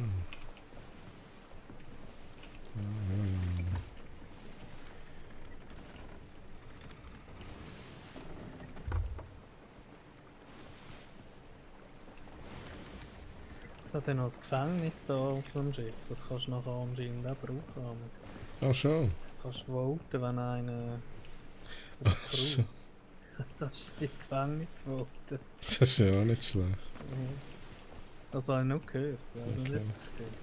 Es hat ja noch ein Gefängnis da auf dem Schiff. Das kannst du nachher anscheinend auch brauchen. Alex. Ah, schon. Kannst du voten, wenn einer Ah, auf die Crew schon. kannst du ins Gefängnis voten. Das ist ja auch nicht schlecht. Ja. Das habe ich noch gehört. Also Okay. nicht stimmt.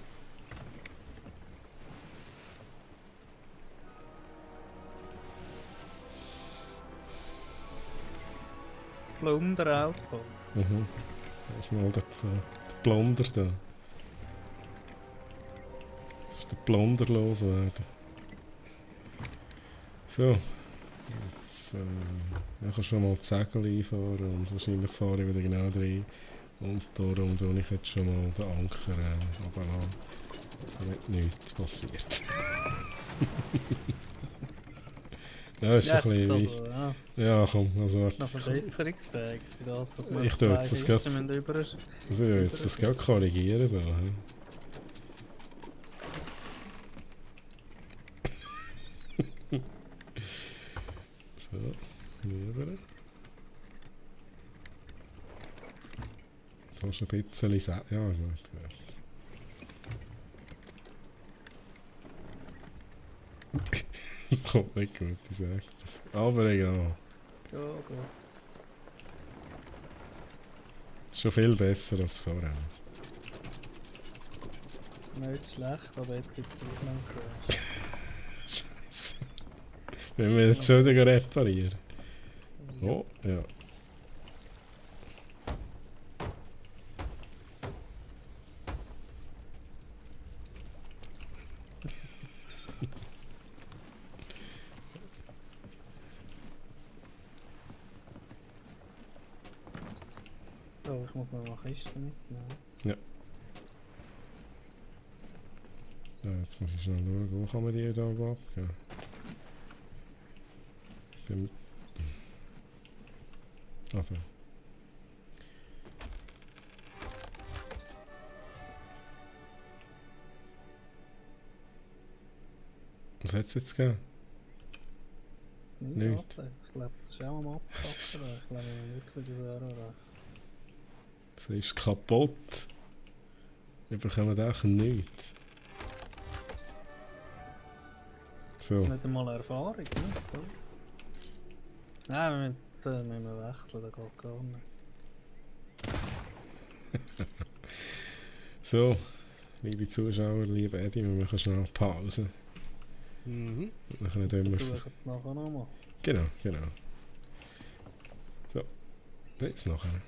Plunder Outpost. Mhm. Da ist mal der Plunder da. Ist der Plunder loswerden. So. Jetzt ich kann schon mal die Segel einfahren und wahrscheinlich fahre ich wieder genau rein. Und darum tue ich jetzt schon mal den Anker runterlassen, damit nichts passiert. Ja, ist Ja, ein bisschen also, ja, Ja, komm, also noch warte. verbesserungsfähig für das, dass wir Ich tue jetzt das gerade. über. Also ich will jetzt das gerade korrigieren da. hä? So, lieber. So ist ein bisschen ja gut, gut. Das kommt nicht gut, ich sag das. Aber egal. Ja, gut. Schon viel besser als vorher. Nicht schlecht, aber jetzt gibt es gleich noch einen Crash. Scheiße. Wenn wir jetzt schon wieder reparieren. Oh, ja. Oh, ich muss noch eine Kiste mitnehmen. Ja, jetzt muss ich schnell schauen, wo kann man die da abgeben? Beim... Ah, da. Was hat es jetzt gegeben? Nicht. Nicht. Ich glaube, das ist auch am Abpassen. Ich glaube, wir wirklich das Euro Das ist kaputt. Wir bekommen auch nichts. So. Nicht einmal Erfahrung, ne? Cool. Nein, wir müssen wechseln, da geht gar nicht. So. liebe Zuschauer, liebe Eddie, wir machen schnell Pause. Mhm. Und dann können wir Versuchen es nachher nochmal. Genau, genau. So, bis nachher.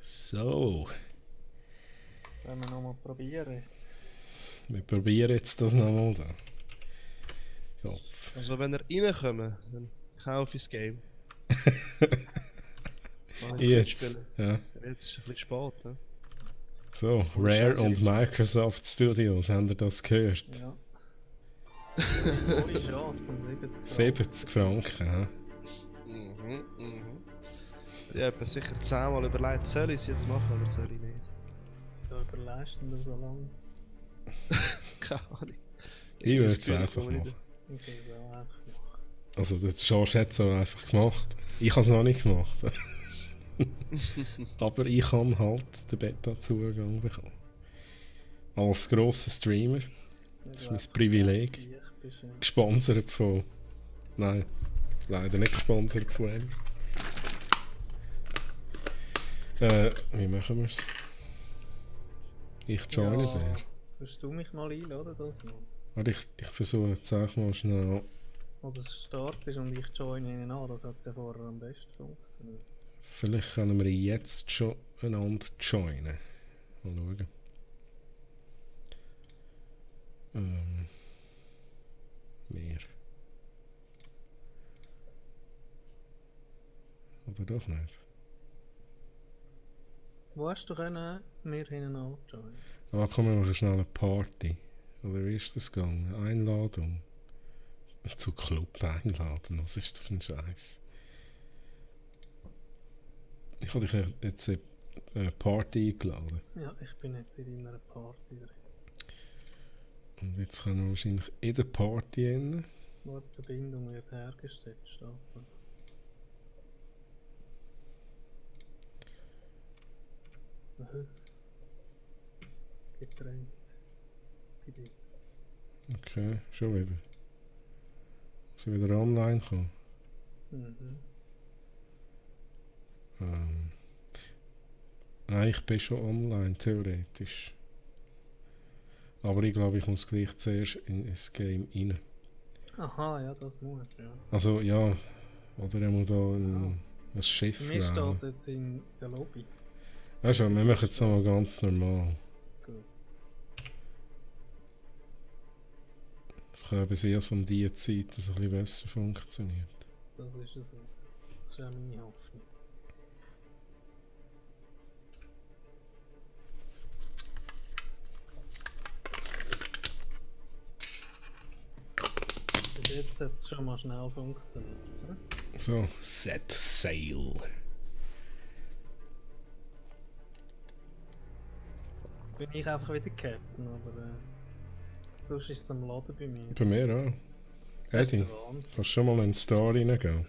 So, Wenn wir nochmal probieren jetzt. wir probieren jetzt das nochmal da. Kopf. Also wenn ihr reinkommt, dann kaufe ich das Game. Jetzt. Ja. Jetzt ist es ein bisschen spät. Ne? So, Rare und Microsoft Studios, habt ihr das gehört? Ja. Ohne Chance zum 70 70 Franken, hä? Ich habe sicher 10-mal überlegt, soll ich es jetzt machen oder soll ich nicht? So überleisten das so lange. Keine Ahnung. Ich würde es einfach machen. Ich will es auch einfach machen. Also, der George hat es auch einfach gemacht. Ich habe es noch nicht gemacht. Aber ich habe halt den Beta-Zugang bekommen. Als grosser Streamer. Das ist mein Privileg. Gesponsert von... Nein, leider nicht gesponsert von ihm. Wie machen wir es? Ich joine dir. Sollst du mich mal einladen, das mal? Warte, ich versuche jetzt auch mal schnell... Oder es startest und ich joine ihn an, das hat ja vorher am besten funktioniert. Vielleicht können wir jetzt schon einander joinen. Mal schauen. Mehr. Oder doch nicht? Wo hast du können wir hinten anjoinen? Aber komm, wir machen schnell eine Party. Oder wie ist das gegangen? Einladung. Zu Club einladen. Was ist das für ein Scheiß? Ich habe dich jetzt eine Party eingeladen. Ja, ich bin jetzt in deiner Party drin. Und jetzt können wir wahrscheinlich in der Party rein. Nur die Verbindung wird hergestellt, steht da. Aha. Getrennt. Bei dir. Okay, schon wieder. Muss ich wieder online kommen? Mhm. Nein, ich bin schon online, theoretisch. Aber ich glaube, ich muss gleich zuerst in das Game rein. Aha, ja, das muss, ja. Also, ja. Oder er muss da ein Schiff Für mich wählen. steht jetzt in der Lobby. Ja, schon, wir machen es nochmal ganz normal. Gut. Es kann bis erst um diese Zeit dass es ein bisschen besser funktioniert. Das ist es so. Das ist auch meine Hoffnung. Bis jetzt hat es schon mal schnell funktioniert, oder? So, set sail. Jetzt bin ich einfach wieder Captain, aber sonst ist es am Laden bei mir. Bei mir auch. Das ist Eddie, der Wahnsinn. kannst du schon mal in den Store reingehen?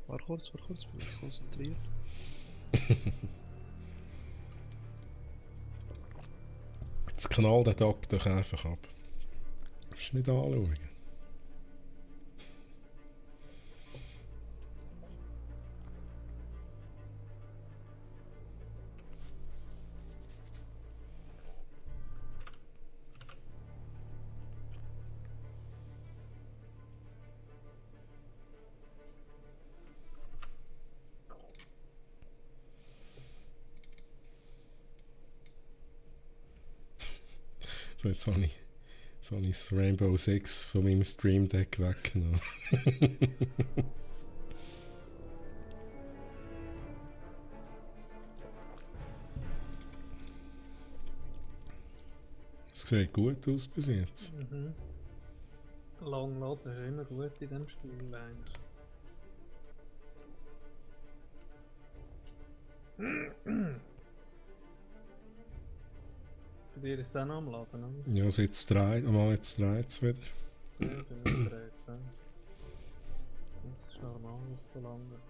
Warte kurz, bin ich konzentriert. Jetzt knallt der Dock doch einfach ab. Musst du nicht anschauen. So, jetzt habe ich das Rainbow Six von meinem Stream Deck weggenommen. Es sieht gut aus bis jetzt. Mhm. Lang laden ist immer gut in diesem Spiel eigentlich. Bei dir ist es auch noch am Laden, oder? Ja, also jetzt dreht es wieder. Ja, bei mir dreht es auch. Das ist normal, dass es so lange geht.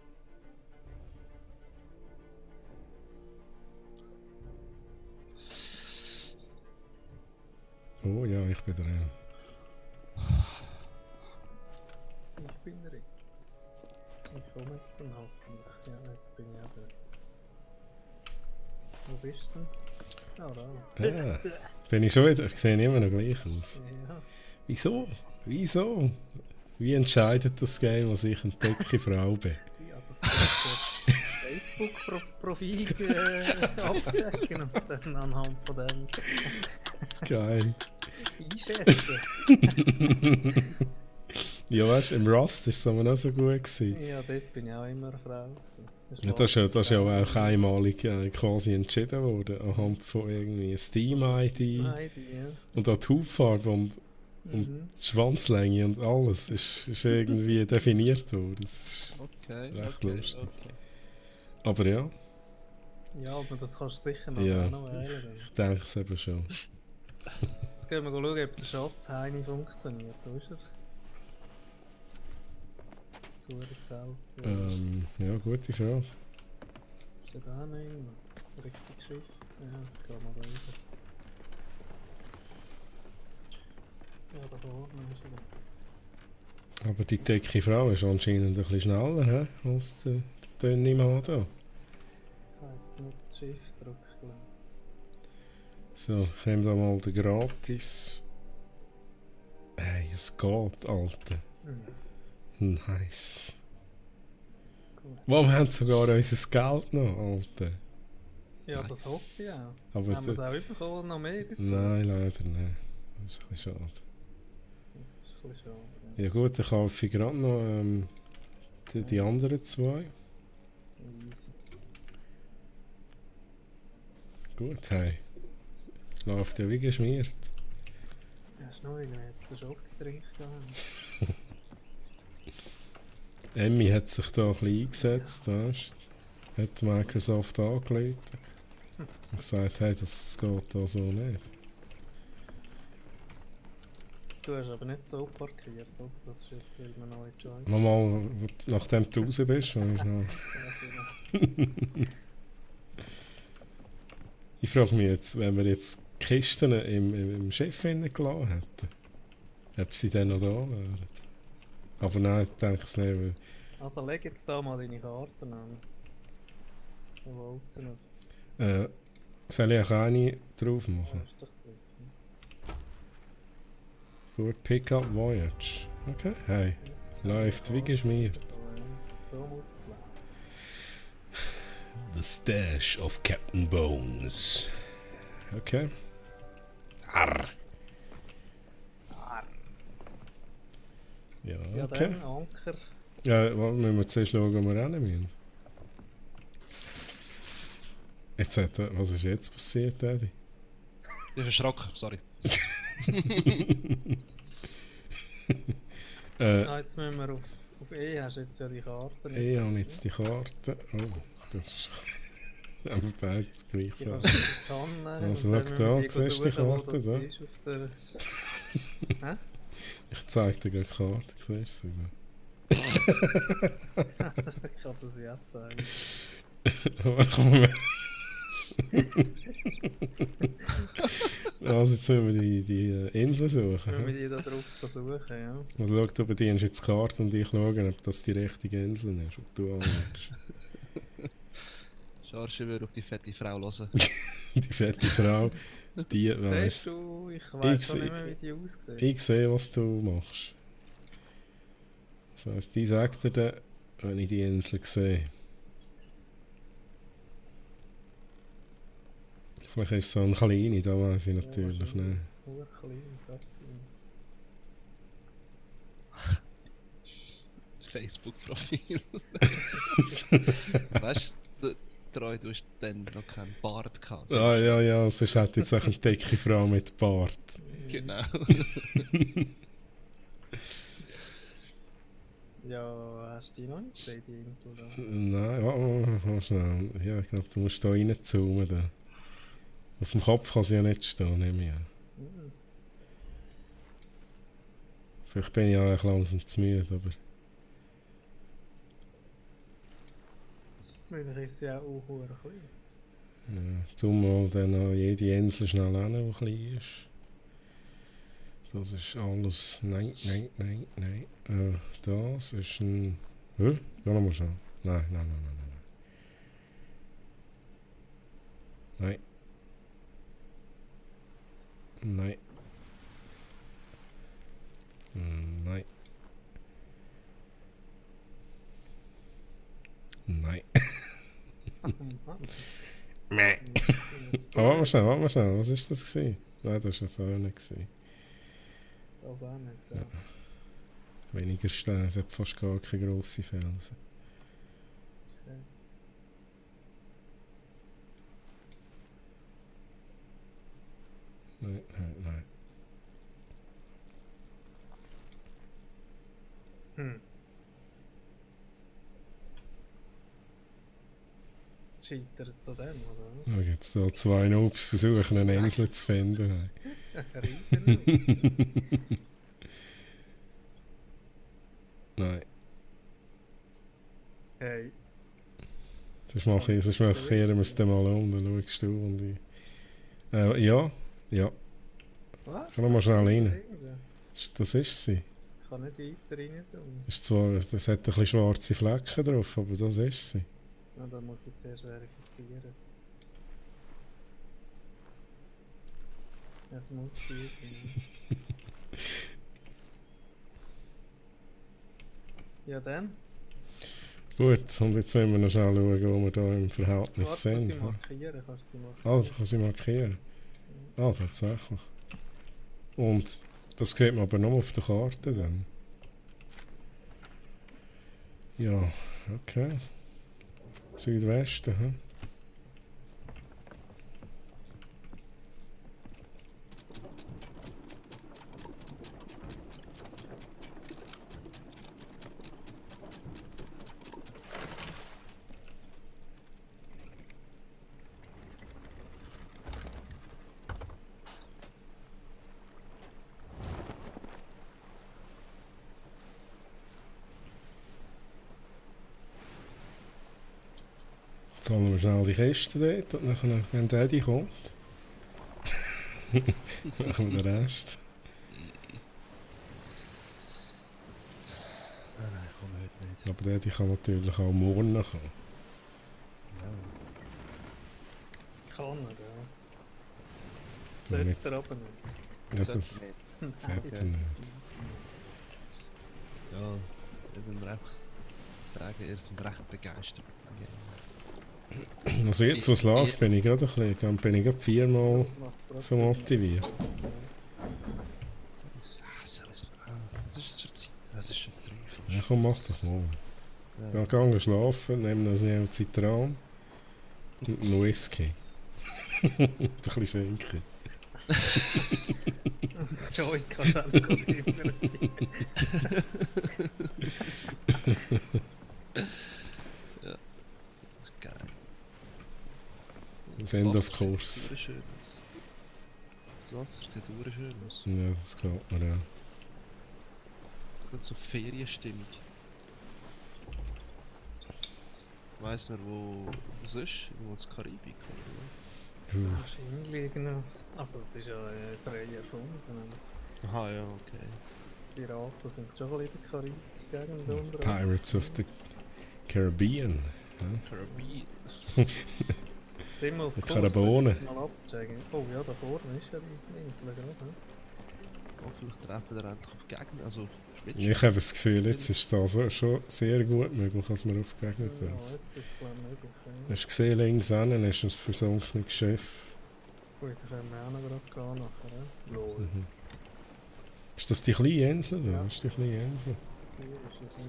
Oh ja, ich bin drin. Ich bin drin. Ich komme jetzt dann hoffentlich. Ja, jetzt bin ich auch drin. Wo bist du denn? Ah, da. Bin ich schon wieder? Ich sehe immer noch gleich aus. Ja. Wieso? Wieso? Wie entscheidet das Game, was ich entdecke Frau bin? Ja, das Facebook-Profil abchecken und dann anhand von dem Geil. einschätzen. Ja, weißt du, im Rust war es aber auch so gut gewesen. Ja, dort bin ich auch immer eine Frau. Ja, das ist ja auch einmalig quasi entschieden worden, anhand von irgendwie Steam-ID Ja. und auch die Hautfarbe und die Schwanzlänge und alles ist irgendwie definiert worden. Das ist Okay, recht okay, lustig. okay. Aber ja, Ja, aber das kannst du sicher noch, Ja. noch wählen. ich denke es eben schon. Jetzt gehen wir schauen, ob der Schatzheini funktioniert. Wo ist er? Zurezelt. Ja, gute Frage. Ist der da noch irgendwo? Richtig Schiff? Ja, ich gehe mal da rüber. Ja, da vorne ist er. Aber die dicke Frau ist anscheinend ein bisschen schneller als der dünne Mann da. Ich habe jetzt nicht das Schiff gedrückt, glaube ich. So, ich nehme da mal den gratis. Hey, es geht, Alter. Nice. Gut. Warum haben sie sogar unser Geld noch, Alter? Ja, das Nice. hoffe ich auch. Aber Haben wir es auch bekommen, noch mehr dazu? nein, leider nicht. Das ist ein bisschen schade. Das ist ein bisschen schade. Ja gut, dann kaufe ich gerade noch die anderen zwei. Easy. Gut, hey. Läuft ja wie geschmiert. Ja, ist nur, weil wir jetzt den Schokotrink haben. Emmy hat sich da ein bisschen eingesetzt, weißt du? Hat Microsoft angerufen und gesagt, hey, das geht da so nicht. Du hast aber nicht so parkiert, oder? Das ist jetzt, weil wir neu joinen. Nochmal, nachdem du raus bist. Ich frage mich jetzt, wenn wir jetzt die Kisten im Schiff gelassen hätten, ob sie dann noch da wären. Aber nein, ich denke es nicht, weil Also leg jetzt da mal deine Karten an. Wir wollten noch. soll ich auch eine drauf machen? Hast du Glück, ne? Gut, Pickup Voyage. Okay, hey, Jetzt läuft wie geschmiert. So muss es laufen. The stash of Captain Bones. Okay. Arr. Ja, Ja, okay. dann Anker. Ja, müssen wir zuerst schauen, wo wir rennen müssen. Jetzt hat er, was ist jetzt passiert, Eddie? Ich bin erschrocken, sorry. Jetzt müssen wir auf E, hast du jetzt ja die Karten. Ich habe jetzt die Karte. Oh, das ist. Aber beide gleich. Die Ja. kannst du in die Kanne. Also, und dann schau müssen wir da, die siehst du die suchen, wo Karte das da? ist auf der... Hä? Ich zeige dir gerade die Karte, siehst du sie Ich kann das ja zeigen. da? Also, jetzt müssen wir die Insel Wenn wir suchen. die da drauf versuchen, ja. Also, schau, du bedienst jetzt die Karte und ich schaue, ob das die richtige Insel ist, die du anschaust. Schorsch würde auf die fette Frau hören. Die fette Frau, die Siehst weiss. du, ich weiss Ich schon seh- nicht mehr, wie die aussieht. Ich sehe, was du machst. Das heisst, die sagt dir dann, wenn ich die Insel sehe. Vielleicht ist es so eine kleine, da weiß ich natürlich nicht. Nur klein, Kaffee. Facebook-Profil. Weißt du, Treu, du hast dann noch keinen Bart gehabt. Ah, ja, ja, sonst hat jetzt auch eine dicke Frau mit Bart. Genau. Ja, hast du die noch nicht gesehen, die Insel da? Nein, warte schnell. Ja, ich glaube, du musst da reinzoomen. Da. Auf dem Kopf kann sie ja nicht stehen, nehme ich an. Mhm. Vielleicht bin ich auch langsam zu müde, aber... Vielleicht ist sie auch verdammt klein. Ja, zumal dann auch jede Insel schnell hin, die klein ist. Das ist alles... Nein, nein, nein, nein. Das ist ein... Geh nochmal schauen. Nein, nein, nein, nein, nein. Nein. Nein. Nein. Meh. Oh, warte mal schnell, was ist das gewesen? Nein, das war so nicht gewesen. Das auch nicht, ja. Weniger Steine, es hat fast gar keine grossen Felsen. Okay. Nein. Hm. Scheitert zu dem, oder? Da gibt es da 2 Noobs versuchen, eine Insel zu finden. Riesen. Nein, Hey. sonst kehren wir es dann mal um, dann schaust du und ich. Ja, Was? Komm mal schnell rein. Irgendwie. das ist sie. Ich kann nicht weiter reinzoomen. Ist zwar, das hat ein bisschen schwarze Flecken drauf, aber das ist sie. Ja, da muss ich zuerst verifizieren. Es muss sein. Ja dann. Gut, und jetzt müssen wir noch schnell schauen, wo wir da im Verhältnis Warte, sind. sie markieren, kannst du sie markieren. Ah, kann sie markieren? Ah, tatsächlich. Und das sieht man aber nur auf der Karte dann. Ja, okay. Südwesten, hm? Jetzt holen wir schnell die Kiste dort und dann, wenn Daddy kommt, machen wir den Rest. Nein, ich komme heute nicht. Aber Daddy kann natürlich auch morgen kommen. Ja. Kann er, ja. Ja, Sollte nicht. er aber nicht. Ja, das Sollte nicht. sollte er Okay. nicht. Ja, ich will mir einfach sagen, ihr seid recht begeistert. Also jetzt, wo es läuft, bin ich gerade gerade 4-mal Das macht trotzdem so motiviert. Was ist das für Zeit? Das ist schon 3. Ja komm, mach doch mal. Ja, geh schlafen, nimm noch schnell Zitron und einen Whisky. ein bisschen Schinken. Joey kannst du auch gut überziehen. Das ist geil. Sind auf Kurs. Sieht schön aus. Das Wasser sieht schön aus. Ja, das gefällt mir ja. Gerade so Ferienstimmung. Weiss man, wo es ist? Irgendwo in Karibik, oder? Wahrscheinlich genau. Also es ist ja frei erfunden. Ah. Aha, ja, okay. Piraten sind schon ein bisschen in der Karibik-Gegend unter. Pirates of the Caribbean. Karibik. Sind wir auf Die Kurs, Karabonen. soll ich das mal abchecken? Oh ja, da vorne ist ja die Insel gerade. Oh, vielleicht treffen wir endlich auf Gegner. Also, Ich habe das Gefühl, jetzt ist das so, schon sehr gut möglich, dass wir aufgegeben Ja, dürfen. jetzt ist es glaube ich möglich. Ja. Hast du gesehen, links hinten ist ein versunkenes Schiff. Gut, dann können wir auch noch gerade gehen nachher. Lol. Mhm. Ist das die kleine Insel? Da? Ja. Ist die kleine Insel? Hier ist es nicht.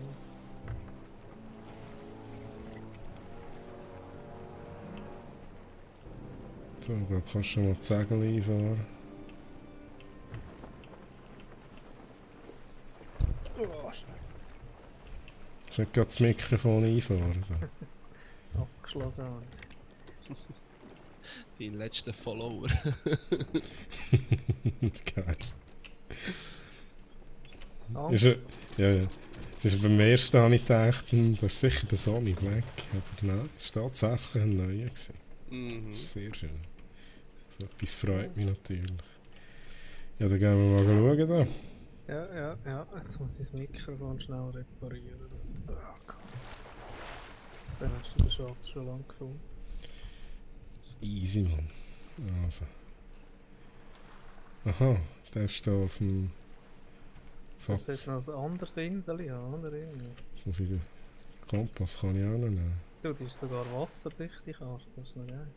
So, da kannst du schon mal die Segel einfahren. Oh, Kannst nicht gerade das Mikrofon einfahren? Da. abgeschlagen. dein letzter Follower. Geil. Danke. Ist ja. Ist beim ersten habe ich gedacht, das ist sicher der Sony Black. Aber nein, es war tatsächlich ein neuer gewesen. Das ist sehr schön. So etwas freut mich natürlich. Ja, dann gehen wir mal schauen. Ja. Jetzt muss ich das Mikrofon schnell reparieren. Oh Gott. Dann hast du den Schatz schon lange gefunden. Easy, Mann. Also. Aha, der ist da auf dem... Das Fuck, sollte noch ein anderes Insel haben, oder? Irgendwie. jetzt muss ich den Kompass kann ich auch noch nehmen. Du, das ist sogar wasserdicht, die Karte, das ist noch geil.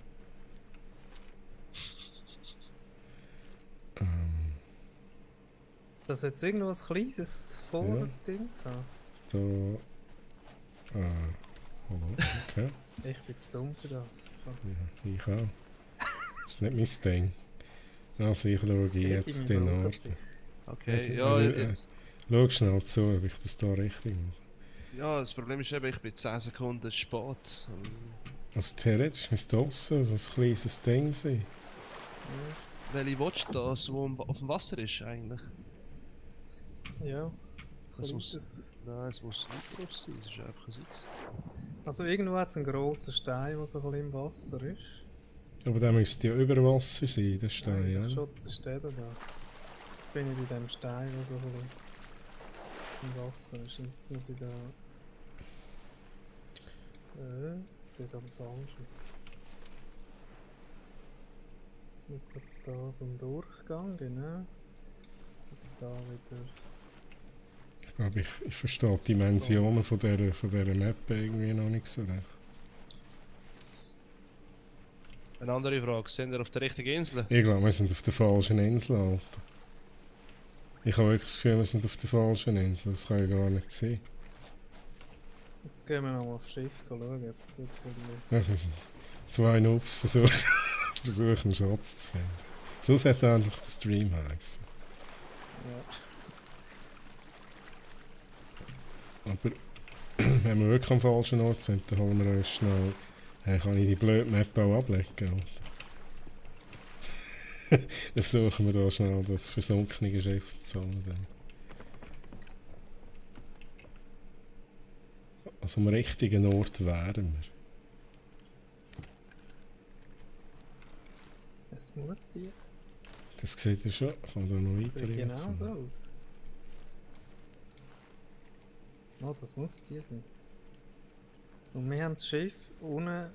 Das jetzt irgendwo ein kleines Vordings haben. Da. Hallo, okay. Ich bin zu dumm für das. Ja, ich auch. Das ist nicht mein Ding. Also ich schaue jetzt den Ort. Okay, Ja, ja, jetzt, schau schnell zu, ob ich das da richtig mache. ja, das Problem ist eben, ich bin 10 Sekunden spät. Also theoretisch müsste draussen so ein kleines Ding sein. Welche willst du das, wo auf dem Wasser ist eigentlich? Ja, Das das muss, kleines. nein, es muss nicht drauf sein, es ist einfach ein Sitz. Also irgendwo hat es einen grossen Stein, der so ein bisschen im Wasser ist. Aber der müsste ja über Wasser sein, der Stein, Eigentlich ja? schon, das ist der da. Jetzt bin ich bei dem Stein, der so ein bisschen im Wasser ist. Und jetzt muss ich da... das geht aber falsch. Jetzt hat es da so einen Durchgang, genau. Jetzt da wieder... Ich glaube, ich verstehe die Dimensionen von dieser Map irgendwie noch nicht so recht. Eine andere Frage, sind wir auf der richtigen Insel? Ich glaube, wir sind auf der falschen Insel, Alter. Ich habe wirklich das Gefühl, wir sind auf der falschen Insel. Das kann ja gar nicht sein. Jetzt gehen wir nochmal aufs Schiff schauen, ob das wirklich... Ja, wir sind 2-0 versuchen einen Schatz zu finden. So sollte eigentlich der Stream heißen. Ja. Aber wenn wir wirklich am falschen Ort sind, dann holen wir uns schnell... Hey, kann ich die blöde Map auch ablegen? Alter? Dann versuchen wir da schnell das versunkene Geschäft zu holen. Dann. Also am richtigen Ort wären wir. Es muss die... Das sieht ja schon. Ich kann da noch Das weiter sieht genau reinziehen. so aus. Oh, das muss die sein. Und wir haben das Schiff unten.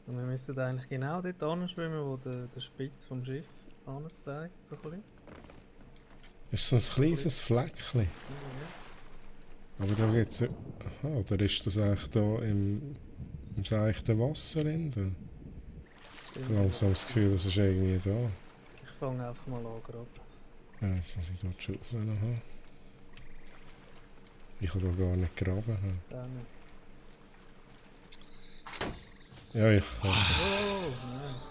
Und wir müssen eigentlich genau dort anschwimmen, wo der Spitz vom Schiff anzeigt. So ein bisschen. Ist so ein kleines Fleckchen. Ja. Aber da geht's ja... Aha, oder ist das eigentlich da im seichten Wasser drin? Stimmt. Ich habe langsam das Gefühl, das ist irgendwie da. Ich fange einfach mal an gerade. Ja, jetzt muss ich da die Schaufel noch haben. Ich kann da gar nicht graben. Dann. Ja, ich kann es. Oh, nice.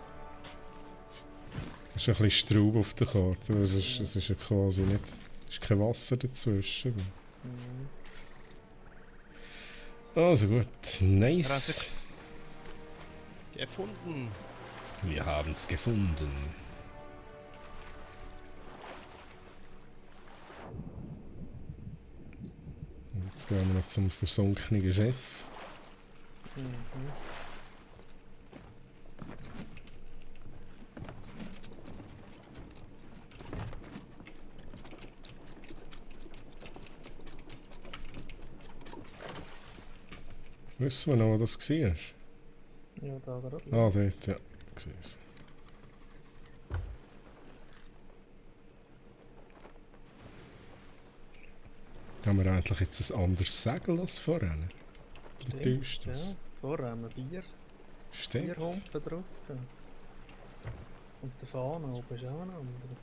Es ist ein bisschen Straub auf der Karte. Es ist ja quasi nicht... Es ist kein Wasser dazwischen. Mhm. Also gut. Nice. Gefunden! Wir haben es gefunden. Und jetzt gehen wir noch zum versunkenen Chef. Mhm. Wissen wir noch, wo das war? Ja, da gerade. Ah, dort, ja. Ich sehe es. Haben wir eigentlich jetzt ein anderes Segel als vorhin? Oder täuscht das? Ja, vorher haben wir Bier. Stimmt. Bierhumpen drauf. gehabt. Und der Fahne oben ist auch ein anderer.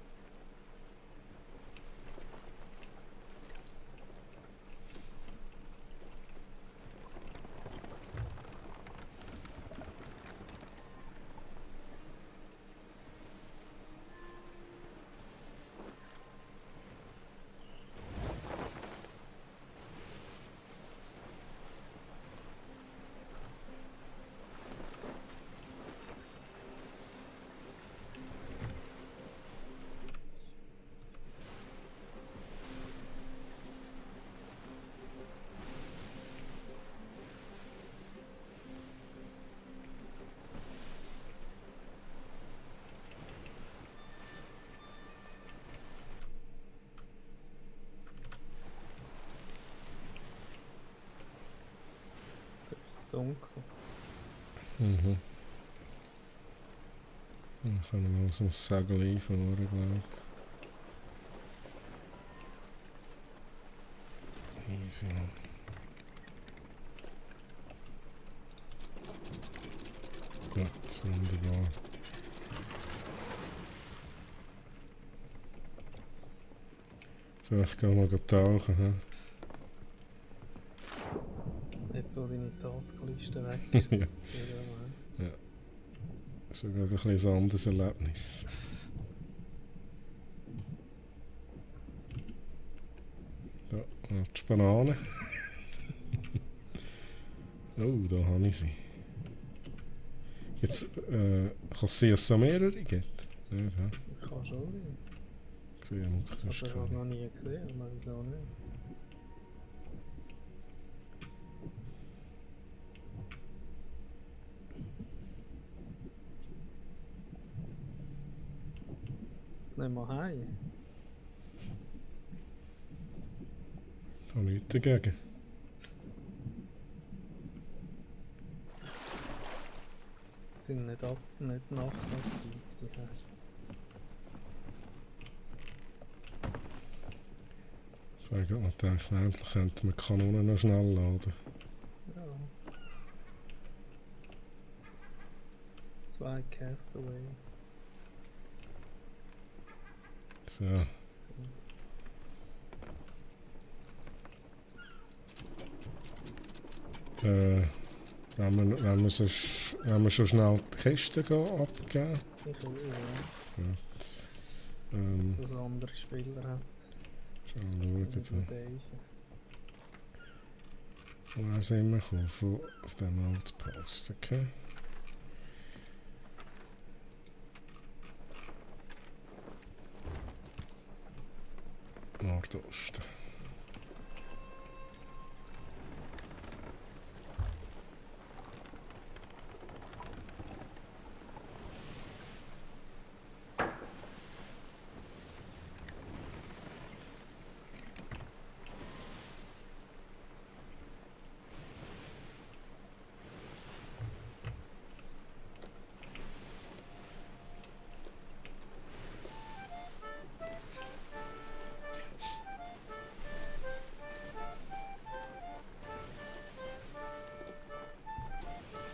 Jetzt ist es dunkel. Mhm. Dann können wir mal so ein Segel einfahren, glaube ich. Easy. Gut, wunderbar. So, ich gehe mal tauchen. He? Jetzt, wo deine Taskliste weg ist. Ja. Ja. Ja. Das ist gerade ein bisschen ein anderes Erlebnis. Da, die Banane. Oh, da habe ich sie. Jetzt kann es sein, dass es so mehrere gibt. Nicht, hä? Ich kann schon nicht. Gesehen, Also ich habe es noch nie gesehen, aber wieso nicht? Jetzt nehmen wir heim. Ich habe nichts dagegen. Die sind nicht nachtaktiv, die her. So, ich habe gedacht, endlich könnte man die Kanonen noch schnell laden. Ja. 2 Castaway. So. Wenn wir schon schnell die Kiste abgeben. Ich will, ja. Gut. Dass ein anderer Spieler hat. Schauen Das wir safe. Woher sind wir gekommen? Von dem Outpost, okay? Nordosten.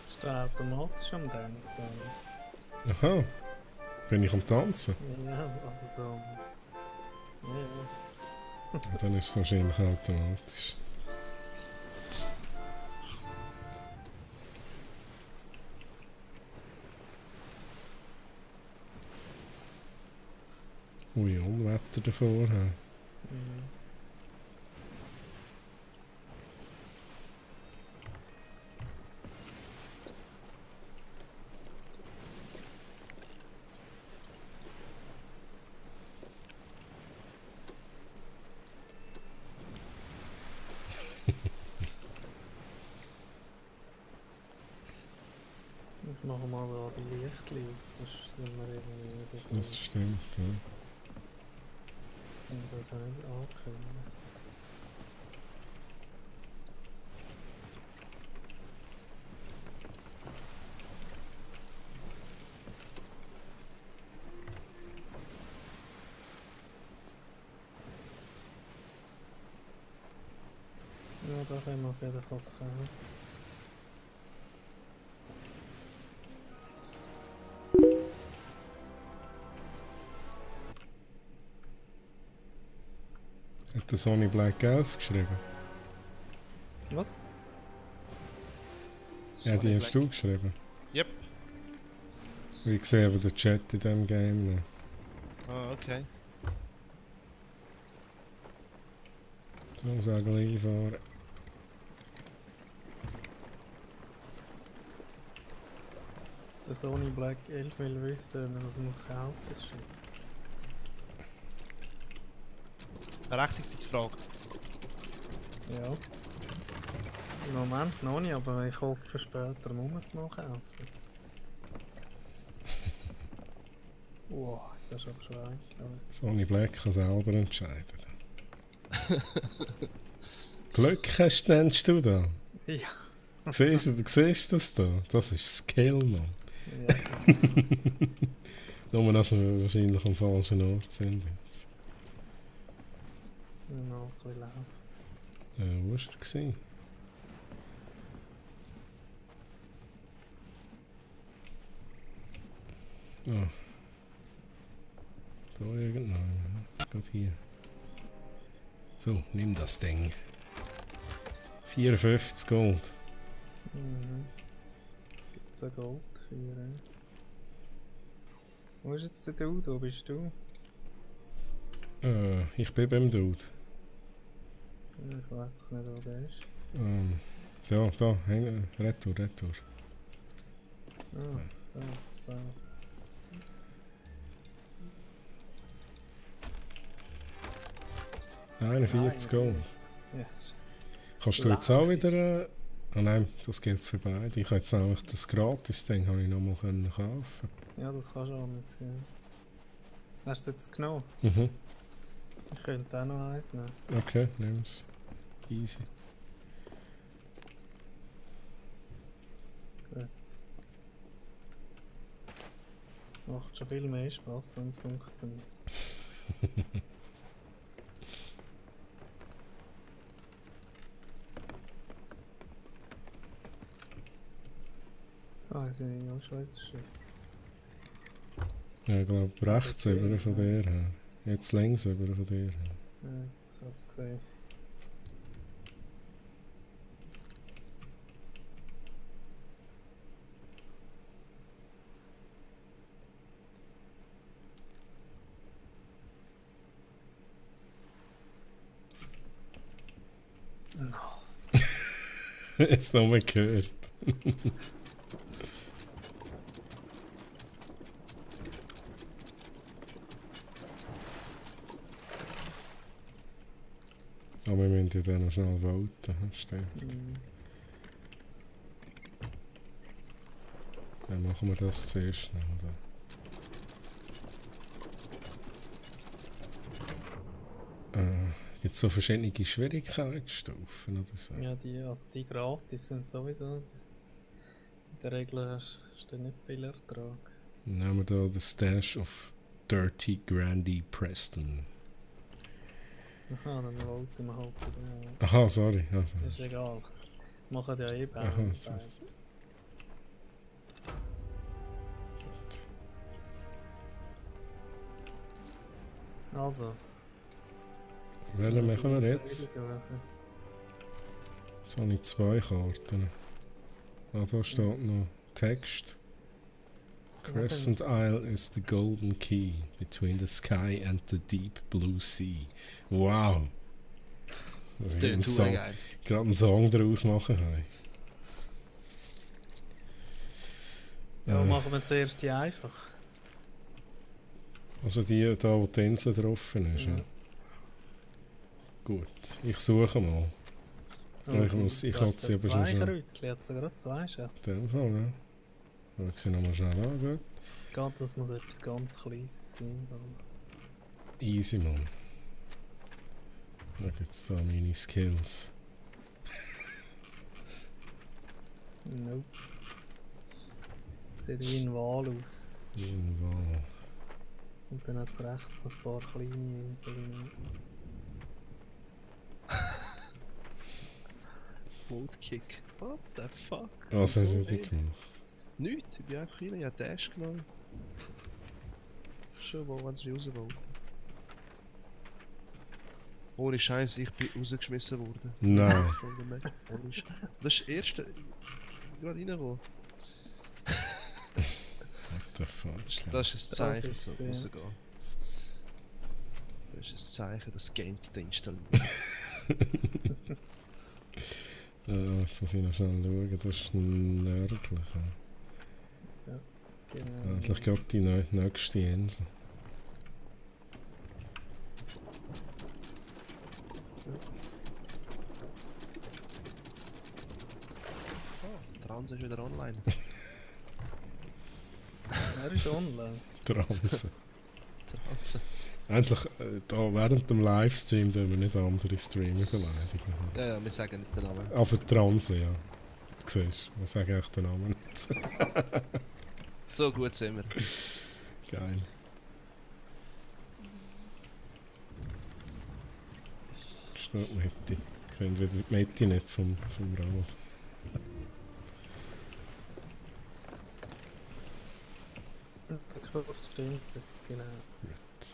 Ist der automatisch am Tanzen? Aha, bin ich am Tanzen? Ja, also so. Ja, Ja, dann ist es wahrscheinlich automatisch. Ui, Unwetter davor. He. Mhm. Ich mache mal da die Lichtli aus, sonst sind wir irgendwie so Das stimmt, ja. Und das auch nicht ankündigen. Ja, da können wir auf jeden Fall verkaufen. Hat der Sony Black Elf geschrieben? Was? Ja, die hast du geschrieben. Yep. Ich sehe aber den Chat in diesem Game nicht. Ah, okay. So sagen einfahren. Der Sony Black 11 will wissen, wenn man das muss kaufen muss. Berechtigte Frage. Ja. Im Moment noch nicht, aber ich hoffe später muss man es mal kaufen. Wow, jetzt hast du aber schon eingeladen. Sony Black kann selber entscheiden. Glück hast, nennst du da? Ja. Siehst du das da? Das ist Skill, Mann. Ja. Nur, dass wir wahrscheinlich am falschen Ort sind jetzt. Noch ein bisschen laufen. Wo war er gewesen? Ah. Da irgendwo. Gerade hier. So, nimm das Ding. 54 Gold. Mhm. Jetzt gibt es ein Gold für. Wo ist jetzt der Dude? Wo bist du? Ich bin beim Dude. Ich weiß doch nicht, wo der ist. Da, Retour. Ah, da ist da. Ja. 41 Gold. Yes. Kannst du jetzt auch Lausig. wieder... Ah nein, das gilt für beide. Ich habe jetzt nämlich das Gratis-Ding nochmal kaufen. Ja, das kannst du auch nicht sehen. Hast du es jetzt genommen? Mhm. Ich könnte auch noch eins nehmen. Okay, nimm's. Easy. Macht schon viel mehr Spaß, wenn es funktioniert. So, jetzt sind wir noch scheiße Schiff. Ja, ich glaube rechts über von dir her. Jetzt links über von dir her. Ja, jetzt hast du es gesehen. Jetzt noch mal gehört. Aber wir müssen ja dann noch schnell voten. Stimmt. Mhm. Dann machen wir das zuerst schnell. Gibt es so verschiedene Schwierigkeitsstufen oder so? Ja, die gratis sind sowieso. In der Regel hast du nicht viel Ertrag. Dann haben wir da den Stash of Dirty Grandy Preston. Aha, dann wollten wir halt wieder. Aha, sorry. Ja, Das ist egal. Machen ja eh Aha, beide. jetzt- Also. welchen machen wir jetzt? Suchen. Jetzt habe ich 2 Karten. Ah, da steht noch Text. Crescent Isle is the golden key between the sky and the deep blue sea. Wow! Also Der tut geil. gerade einen Song daraus machen habe. Ja, machen wir zuerst die einfach. Also die da, wo die Insel drauf ist. Ja. Ja. Gut, ich suche mal. Ja, ich du kann hast sie ja aber zwei schon schnell. Kreuzchen, hat sogar 2 Schätze. In dem Fall, ja. Aber ich sehe nochmal schnell an. Gut. Geht, das muss etwas ganz Kleines sein. aber- Easy, Mann. Da gibt es da meine Skills. Nope. Sieht wie ein Wal aus. Irgendwo. Und dann hat es rechts noch ein paar kleine Inseln. Boatkick. What the fuck? Was hast du So denn viel. gemacht? Nichts, ich bin einfach rein, ich habe Dash genommen. Schon mal, wenn sie raus wollten. Ohne Scheiß, ich bin rausgeschmissen worden. Nein. Von der Map. Ohne Scheiß. Das ist der erste. Gerade reingekommen. What the fuck? Das ist ein Zeichen ist zum sehr- rausgehen. Das ist ein Zeichen, das Game zu installieren. Jetzt muss ich noch schnell schauen. Das ist nördlich. Ja. Genau. Endlich gerade die nächste Insel. Der Hans ist wieder online. Er ist online. Transe. Der Hans. Endlich, da während dem Livestream dürfen wir nicht andere Streamer beleidigen. Ja, ja, wir sagen nicht den Namen. Aber Transe, ja. Du siehst, wir sagen echt den Namen nicht. So gut sind wir. Geil. Steht Mitte. Ich finde wieder die Mitte nicht vom Rad. Der kurz, stimmt. Genau. Gut.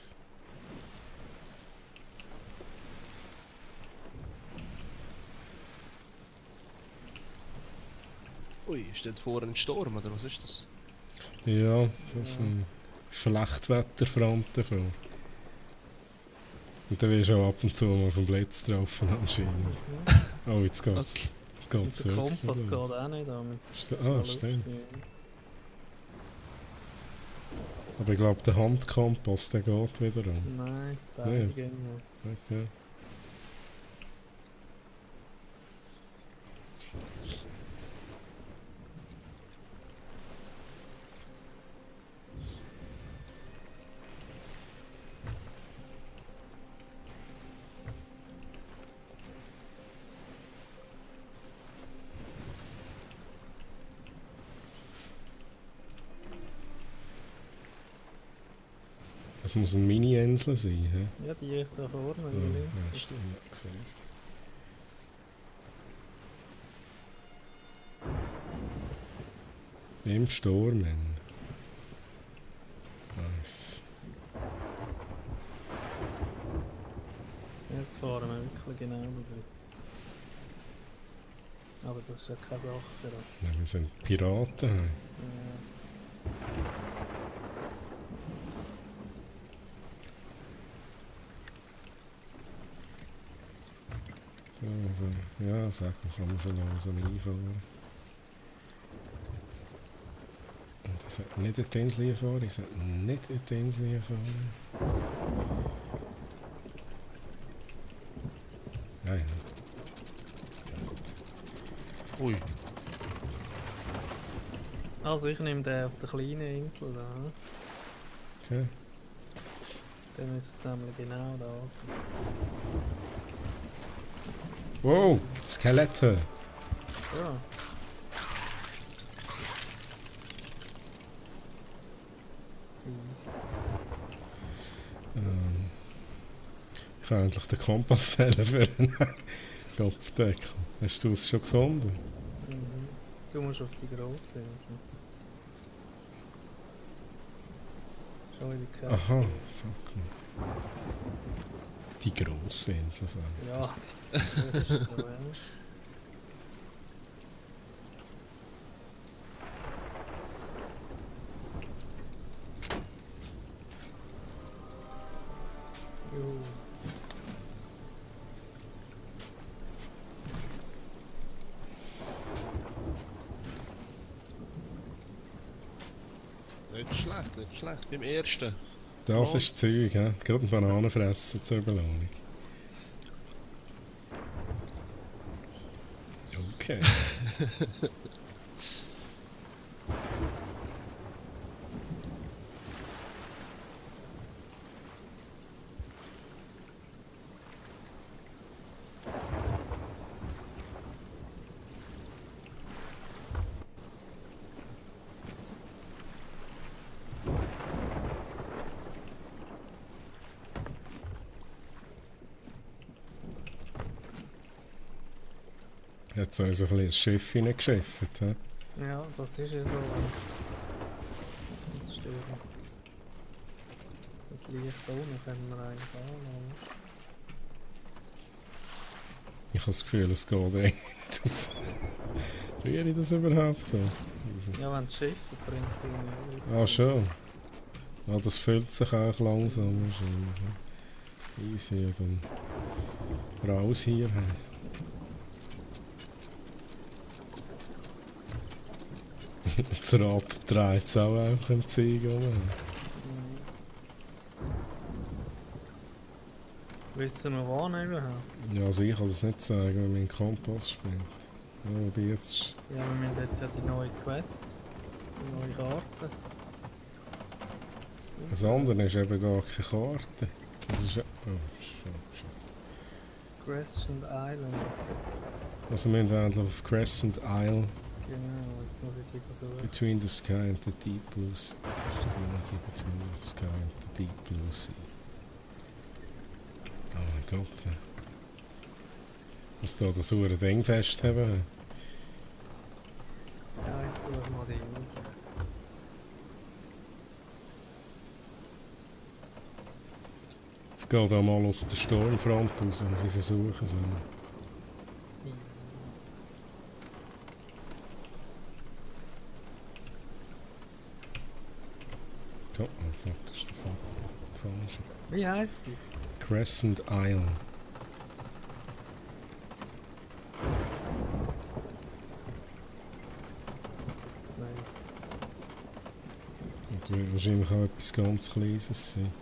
Ui, steht vor ein Sturm oder was ist das? Ja, das ist ein Schlechtwetterfront davon. Und dann wirst du auch ab und zu mal auf dem Blitz drauf anscheinend. Oh, jetzt geht's. Okay. Jetzt geht's Der wirklich Kompass geht los. auch nicht an. Stimmt. Aber ich glaube, der Handkompass, der geht wieder an. Nein, Nicht? beide gehen noch. Okay. Das muss eine Mini-Insel sein, hä? Ja, die da vorne. Ja, die ja, links. stimmt, ja, sehe ich. Im Sturm. Nice. Jetzt fahren wir wirklich genau drüber. Aber das ist ja keine Sache. Ja, wir sind Piraten. Hä? So, also, ja, sag mal, kann man schon langsam einfahren. Und ich sollte nicht in die Insel fahren, ich sollte nicht in die Insel fahren. Ja, ja. Ui. Also ich nehme den auf der kleinen Insel da. Okay. Dann ist es nämlich genau da. Wow, Skelette! Ja. Easy. Ich kann endlich den Kompass wählen für einen Kopfdeckel. Hast du es schon gefunden? Mhm. Du musst auf die grosse Insel. Schon in die Kette. Aha, fuck. Die grosse Insel, sagen. Ja, die größte, ja. Jo. Nicht schlecht, nicht schlecht. Beim ersten. Das Ja. ist Zeug, ja. Gerade eine Banane fressen zur Belohnung. Okay. Jetzt haben sie ein bisschen ins Schiff hineingeschifft. He? Ja, das ist ja so. Das stimmt. Das Licht da unten können wir eigentlich anlassen. Ich habe das Gefühl, es geht eigentlich nicht aus. Rühre ich das überhaupt? Also, Ja, wenn das Schiff bringt es irgendwie. ah, schon. Ah, das füllt sich auch langsam wahrscheinlich. Easy, ja, dann raus hier. He. Das Rad dreht es auch einfach im Zeug um. Willst du noch warnen überhaupt? Ja, also ich kann das nicht sagen, wenn mein Kompass spielt. Ja, aber jetzt... Ja, wir haben jetzt ja die neue Quest. Die neue Karte. Das andere ist eben gar keine Karte. Das ist ja... Oh, shit. Crescent Island. Also wir müssen endlich auf Crescent Isle Genau, jetzt muss ich die versuchen. between the sky and the deep blue sea. Between the sky and the deep blue sea. Oh mein Gott. Was da das hure Ding festhaben. Ja, ich suche mal die Insel. gehe da mal aus der Sturmfront raus und sie versuchen es. Oh, fuck, das ist der falsche. Wie heisst die? Crescent Isle. Das nein. Und wird wahrscheinlich auch etwas ganz Kleines sein.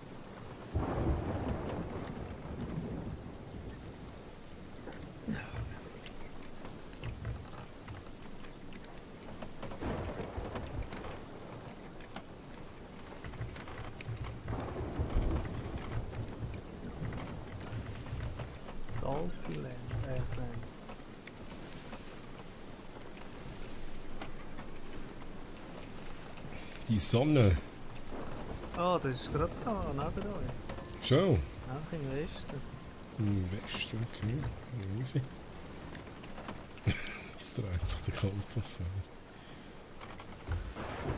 Saltland, Sand. Die Sonne. Oh, das ist gerade da, neben uns. Schon. Auch im Westen. Im Westen, okay. Easy. Jetzt dreht sich der Kompass.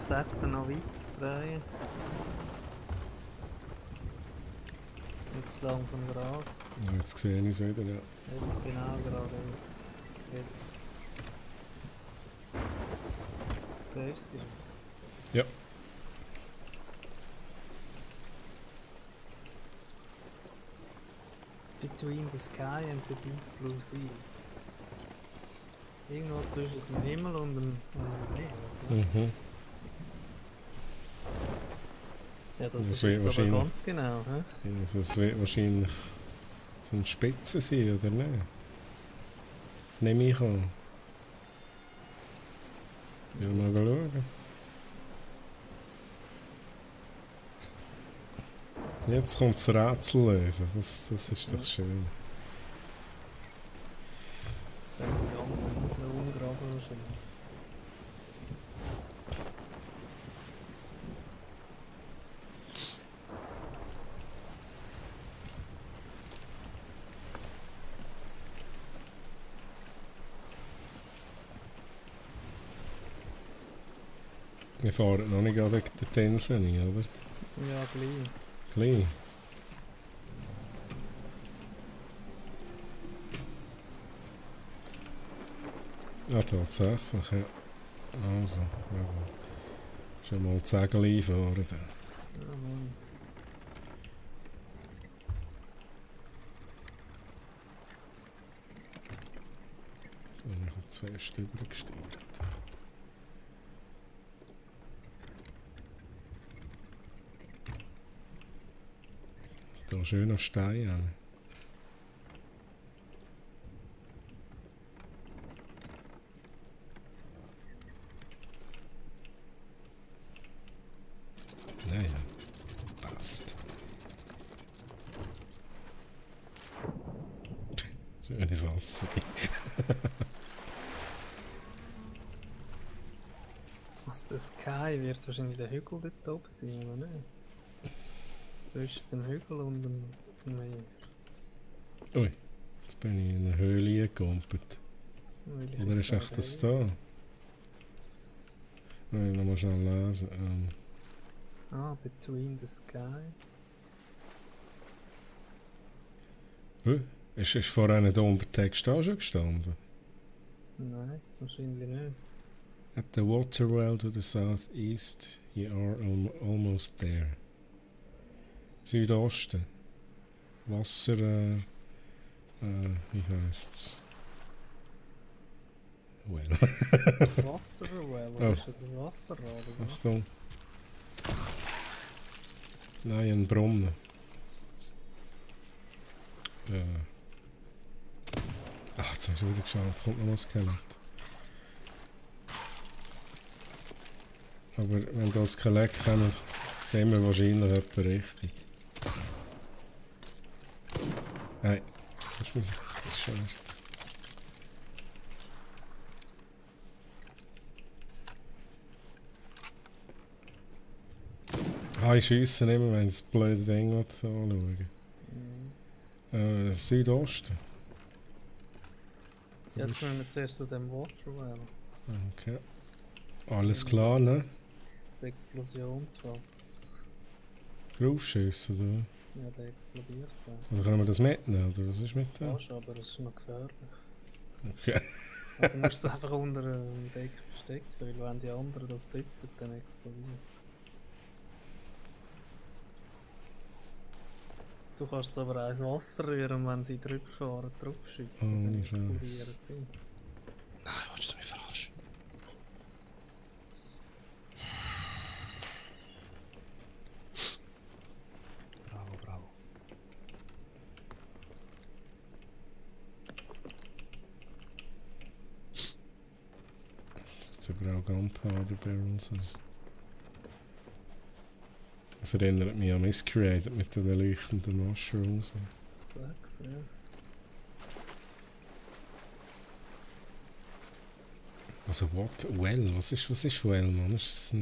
Sollte noch weiter drehen. Jetzt langsam gerade. Ja, jetzt sehe ich es wieder, ja. Jetzt genau geradeaus. Jetzt. Siehst du sie? Ja. Between the sky and the deep blue sea. Irgendwo zwischen dem Himmel und dem Meer. Mhm. Ja, das Das ist wird jetzt aber wahrscheinlich- ganz genau. He? Ja, also es wird wahrscheinlich so ein Spitze sein, oder nicht? Nehme ich an. Ja, mal schauen. Jetzt kommt das Rätsel lösen. Das ist doch schön. Das werden die ganze Insel umgraben wahrscheinlich. Wir fahren noch nicht gerade die Insel rein, oder? Ja, gleich. Gleich. Ja, tatsächlich, ja. Also, ja. Schon mal die Segel einfahren. Dann. Ja, Mann. Und ich habe zu fest übergesteuert. Da schöner Stein. Naja, passt. Schönes Wasser. Also der Sky wird wahrscheinlich der Hügel dort oben sein, oder nicht? Zwischen dem Hügel und dem Meer. Ui, jetzt bin ich in eine Höhle gekumpelt. Weil ich Oder ist echt das da? Nein, noch mal schnell lesen. Ah, Between the Sky. Ist vorhin nicht unter Text auch schon gestanden? Nein, wahrscheinlich nicht. At the water well to the southeast, you are almost there. Südosten. Wasser, wie heisst's? Well. Waterwell, Oh. ist das Wasserrad? Oder? Achtung. Nein, ein Brunnen. Ach, jetzt hast du wieder geschaut, jetzt kommt noch was Skelett. Aber wenn das Skelett kommt, sehen wir wahrscheinlich etwa richtig. Nein, das ist schade. Ich schiesse nicht mehr, wenn ich das blöde Ding anschaue. Südosten. Jetzt müssen wir zuerst zu dem Waterwell. Okay. Alles klar, ne? Das Explosionsfass. Draufschiessen, oder? Ja, der explodiert so. Oder können wir das mitnehmen? Oder was ist mit dem? Fast, aber es ist noch gefährlich. Okay. Also musst du es einfach unter dem Deck verstecken, weil wenn die anderen das tippen, dann explodiert. Du kannst es aber auch ins Wasser rühren, wenn sie drüber fahren, drauf schiessen, Oh, dann nicht explodieren Scheiß. sie. Nein, willst du mich verarschen? Bravo, bravo. Jetzt aber auch Gunpowder Barrels sein. Das erinnert mich an Masquerade mit den leuchtenden Mushrooms. Sechs, ja. Also, what? Well? Was ist Well, Mann? Ist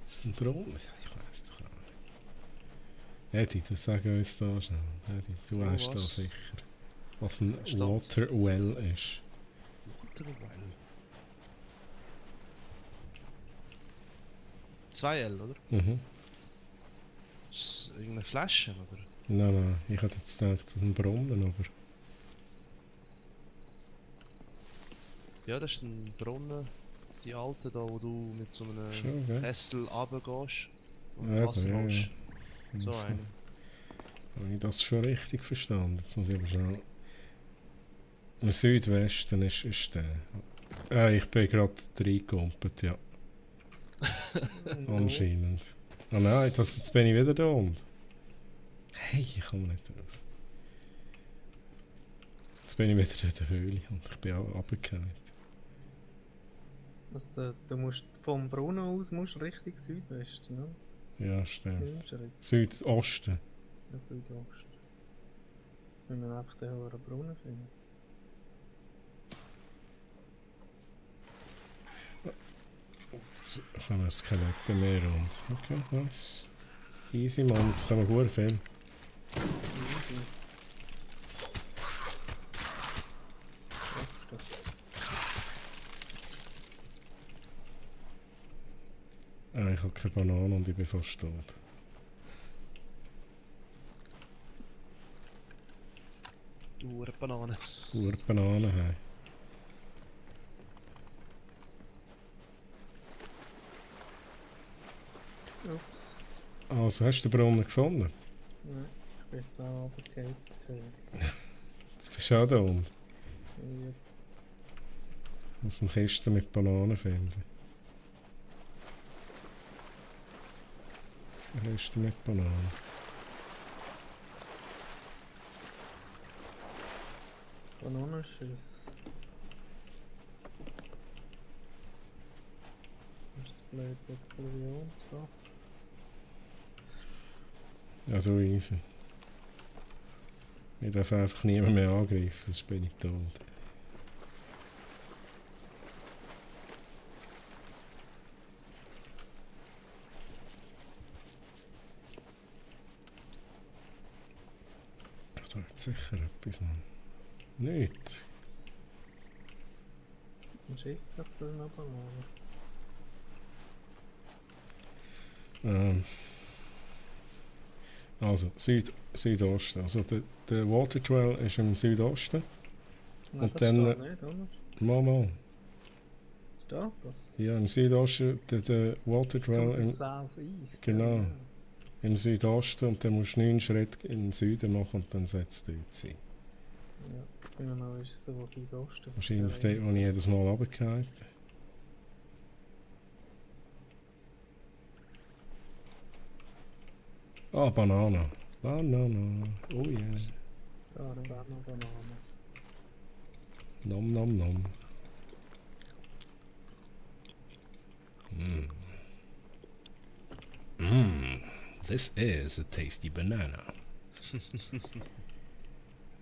das ein Brunnen? Ich weiss doch nicht. Eddie, du sag uns da schnell. Eddie, du weißt da was? sicher. Was ein Stimmt. Water Well ist. Waterwell. 2L, oder? Mhm. Ist das irgendeine Flasche, oder? Nein, ich hätte jetzt gedacht, das ist ein Brunnen, aber... Ja, das ist ein Brunnen. Die alte da, wo du mit so einem Schon, gell? Kessel runtergehst und Ja, Wasser ja, holst. ja. So eine. Habe ich das schon richtig verstanden? Jetzt muss ich aber schnell... Im Südwesten ist der... ich bin gerade reingekumpelt, ja. Anscheinend. Oh nein, jetzt bin ich wieder da und... Hey, ich komme nicht raus. Jetzt bin ich wieder in der Höhle und ich bin auch runtergefallen. Also, du musst vom Brunnen aus musst Richtung Südwesten, ne? Ja, stimmt. 9 Schritte, Südosten. ja, Südosten. Wenn man einfach den höheren Brunnen findet. Jetzt haben wir ein Skelett bei mir und... Okay, nice. Easy, Mann. Jetzt können wir gut viel. Easy. Schaffst du das? Ich habe keine Banane und ich bin fast tot. Du Banane. Nur Bananen haben. Ups. Also, hast du den Brunnen gefunden? Nein, ich bin jetzt auch runtergefallen. Jetzt bist du auch da unten. Ja, Ich muss eine Kiste mit Bananen finden. Eine Kiste mit Bananen. Bananenschuss. Das ist das blödes Explosionsfass. Ja, so easy. Ich darf einfach niemand mehr angreifen, sonst bin ich tot. Da hat sicher etwas, Mann. Nicht. Ein Schiff hat so eine Banane. Also, Südosten. Also, der Water Trail ist im Südosten. Nein, Und das dann- steht nicht, oder? Mal. Steht das? Ja, im Südosten, der Water Trail Das im, Southeast. genau. Ja. im Südosten und dann musst du 9 Schritte in den Süden machen und dann setzt es dort sein. Ja, jetzt bin ich noch, ist es so Südosten. Wahrscheinlich dort, wo ich jedes Mal runtergefallen bin. Ah, Banane. Banane. Oh yeah. Da hat es auch noch Bananas. Nom nom nom. This is a tasty banana.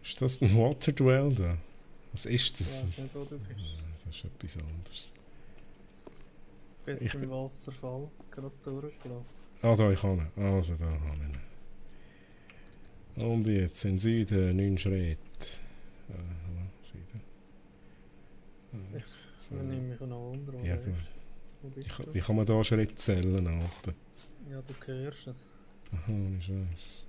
Ist das ein Water Dwell da? Was ist Ich das? weiß nicht, wo du bist. Das ist etwas anderes. Ich bin Ich jetzt bin- im Wasserfall gerade durchgelaufen. Ah, da, ich habe ihn. Also, da habe ich ihn. Und jetzt in Süden 9 Schritte. Hallo, Süden. Dann nehme ich noch unter. Ja, oder? gut. Wo bist du? Wie kann man da Schritt zählen, Alter? Ja, du hörst es. Aha, ich weiß.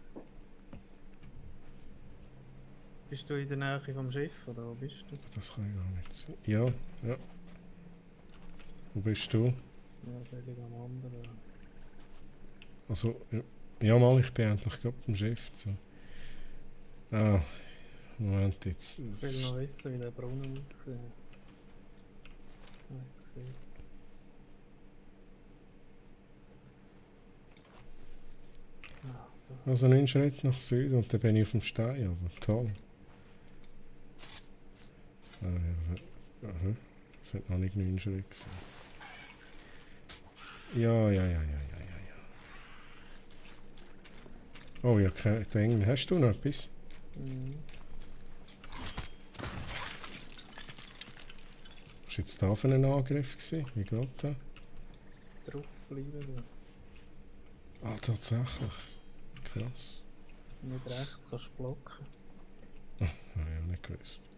Bist du in der Nähe vom Schiff oder wo bist du? Das kann ich gar nicht sehen. Ja, ja. Wo bist du? Ja, völlig am anderen. Also, ja, ja mal, ich bin endlich gerade beim Schiff. So. Ah, Moment jetzt. Ich will noch wissen, wie der Brunnen aussieht. Jetzt gesehen. Ah, da. Also 9 Schritte nach Süden und dann bin ich auf dem Stein, aber toll. Ah, ja, aha. Das hat noch nicht 9 Schritte gesehen. Ja, ja, ja, ja, ja, ja, ja. Oh ja, kein Ding. Hast du noch etwas? Mhm. Was war jetzt da für ein Angriff gewesen? Wie geht das? Draufbleiben da. Ah, tatsächlich. Krass. Mit rechts kannst du blocken. Habe ich auch nicht gewusst.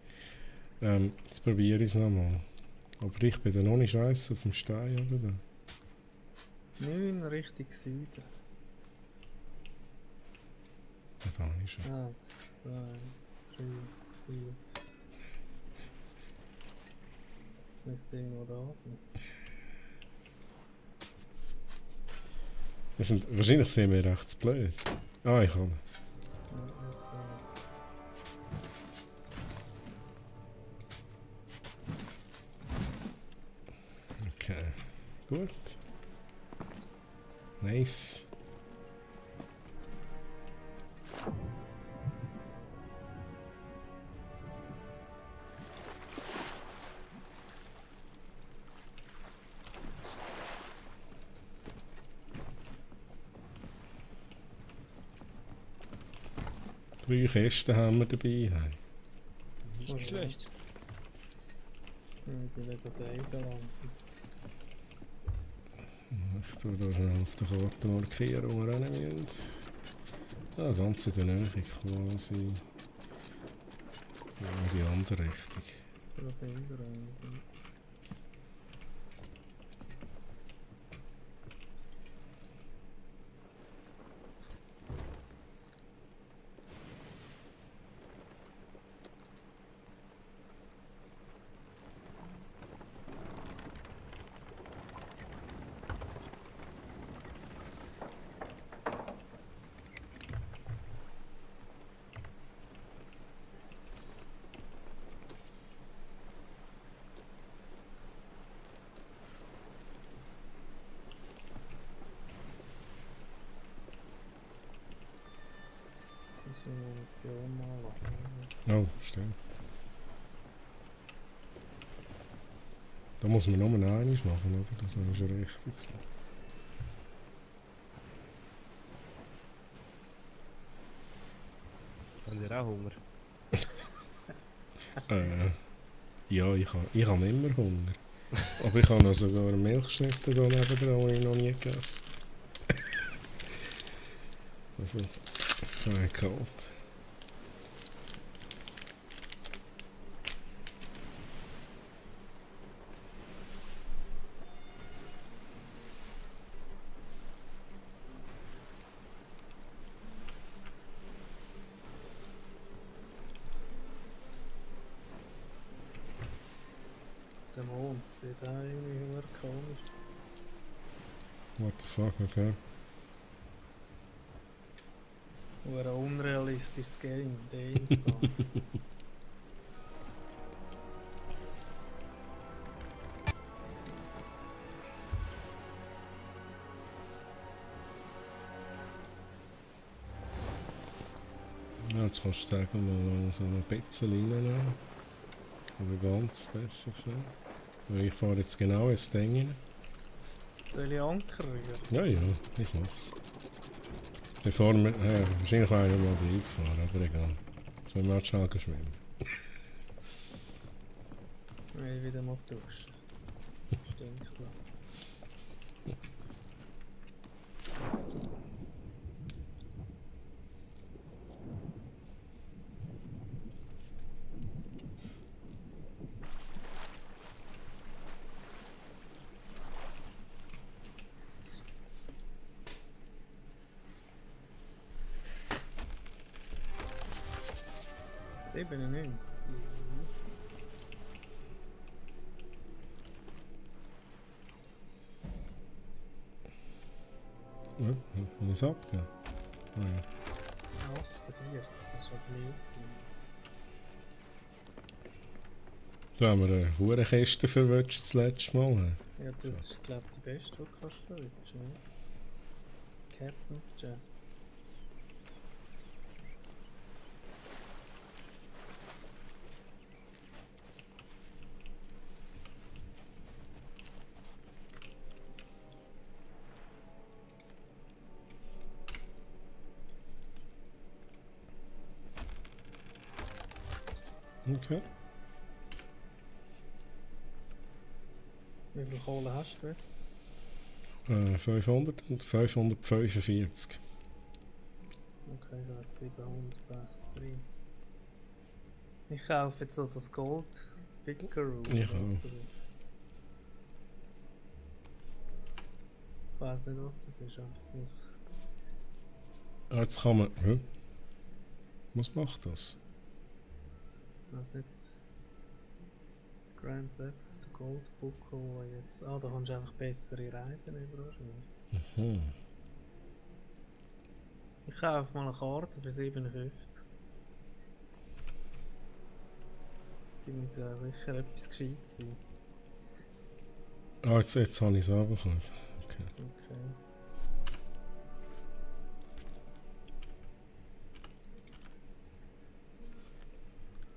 Jetzt probiere ich es nochmal. Aber ich bin dann ohne Scheiß auf dem Stein, oder? 9 Richtung Süden. Ja, da ist er. 1, 2, 3, 4. Müsste irgendwo da sein. Wahrscheinlich sind wir recht blöd. Ah, ich habe. Ja, nicht da. Okay. Gut. Nice. Drei Kästen haben wir dabei. Hey. Nicht Okay. schlecht. Ich will das Eigen langsam. Ich tue da schnell auf der Karte markieren, wo wir rein müssen. Ah, ganz in der Nähe quasi. Ja, in die andere Richtung. Das Eigen langsam. Das ist eine Munition mal. Oh, stimmt. Da muss man nur einmal machen, oder? Das ist ja richtig so. Haben ihr auch Hunger? Ja, ich habe immer Hunger. Aber ich habe noch sogar eine Milchschnitte da nebendran, die ich noch nie gegessen habe. Also, das kann ich kalt. Der Mond sieht auch irgendwie nur komisch. What the fuck, okay. Ein unrealistisches Game, Dance da. Ja, jetzt kannst du sagen, wir so ein bisschen reinnehmen. Oder ganz besser sagen. Weil ich fahre jetzt genau ins Ding rein. Soll ich Anker rühren? Ja, ja, ich mach's. Bevor wir, wahrscheinlich wäre ich mal reingefahren, aber egal. Jetzt müssen wir auch schnell schwimmen. Will ich wieder mal duschen. Stinkplatz. 97. Ja, habe ich es abgegeben? Ah ja. 48, das ist schon blöd. Da haben wir eine Hurenkiste verwünscht das letzte Mal. Ja, das ist, glaube ich, die beste, die du kannst verwünschen, ne? Captain's Chest. Okay. Wie viel Kohle hast du jetzt? 500 und 545. Okay, ich habe 736. Ich kaufe jetzt noch das Gold Pickeroo. Ich auch. Ich weiß nicht, was das ist, aber es muss. Jetzt kann man... Hm? Was macht das? Ich weiß nicht. Grand Access to Gold Book, wo jetzt. Ah, da kannst du einfach bessere Reisen über wahrscheinlich. Mhm. Ich kaufe mal eine Karte für 57. Die muss ja sicher etwas gescheit sein. Ah, jetzt habe ich es abbekommen. Okay. Okay.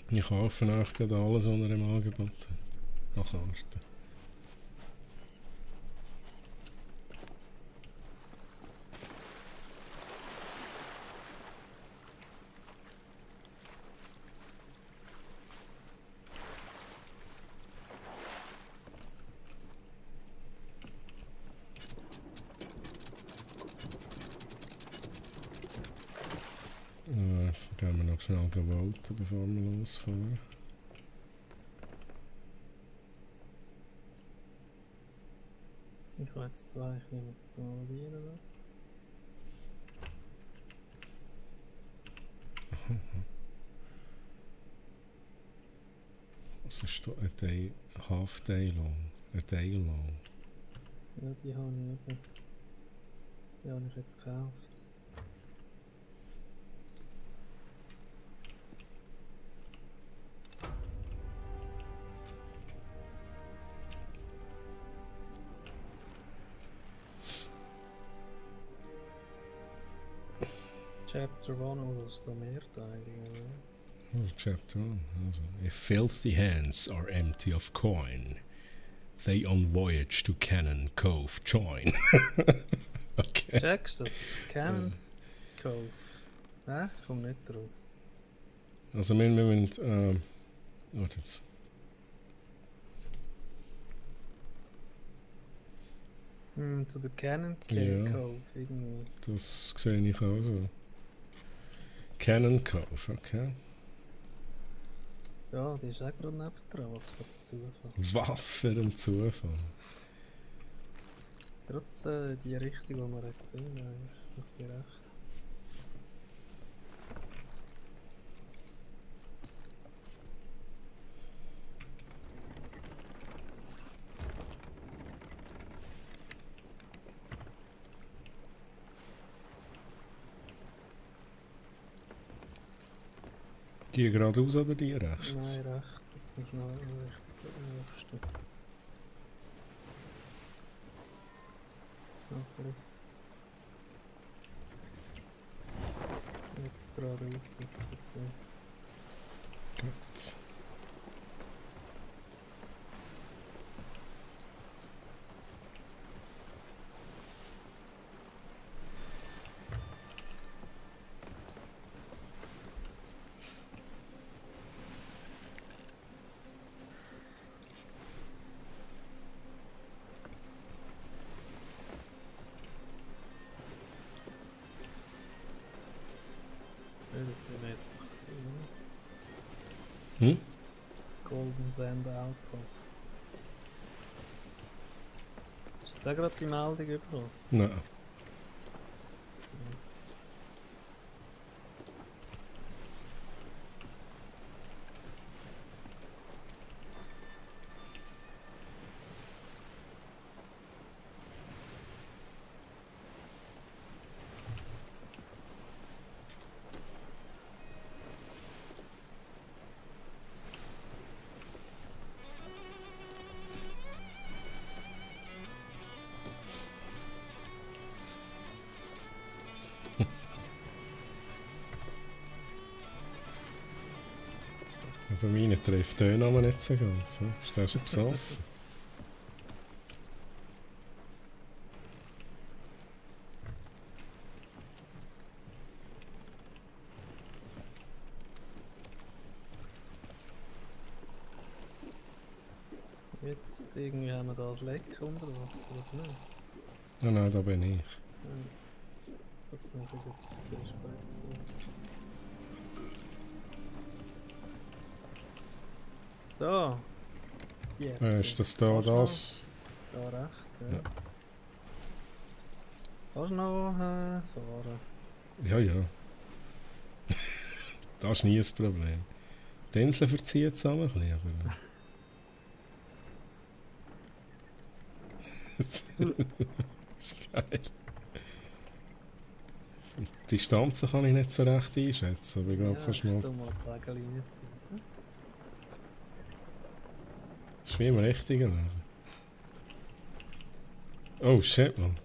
Ich kaufe eigentlich gerade alles, was er im Angebot hat. Nach Karten. Jetzt gehen wir noch schnell voten, bevor wir losfahren. Ich habe jetzt zwei, ich nehme jetzt mal die da. Was ist da? Ein Day, Half Day long. Ein Day long. Ja, die habe ich eben. Die habe ich jetzt gekauft. Chapter 1, oder das ist so mehrteilig, oder was? Oh, Chapter 1. Also, if filthy hands are empty of coin, they on voyage to Cannon Cove join. Okay. Checkst du das? Cannon Cove. Hä? Kommt nicht raus. Also wir müssen... warte jetzt. Zu der Cannon Ja. Cove irgendwie. Das sehe ich auch so. Cannon Cove, okay. Ja, die ist auch gerade nebendran, was für ein Zufall. Was für ein Zufall. Gerade die Richtung, wo wir jetzt sind, eigentlich. Nach die rechts. Die geradeaus oder die rechts? Nein, rechts. Jetzt musst du noch Richtung. Nachher. Jetzt geradeaus, jetzt gesehen. Gut. Ja, das haben wir jetzt doch gesehen, oder? Hm? Golden Sand Outpost. Hast du jetzt auch gerade die Meldung bekommen? Nein. Bei meinen trifft der Name nicht so ganz. Ist der schon besoffen? Jetzt irgendwie haben wir da ein Leck unter Wasser, oder nicht? Oh nein, da bin ich. Guck mal, wie das bisschen später. So. Jetzt. Ist das da das? Da rechts, ja. Ja. Kannst du noch fahren? Ja, ja. Das ist nie ein Problem. Die Insel verzieht es auch ein bisschen, aber... ist geil. Die Distanzen kann ich nicht so recht einschätzen, aber ich glaube, Ja, kannst du mal... du mal die Segel reinziehen. Das ist wie im richtigen Leben. Oh shit, man.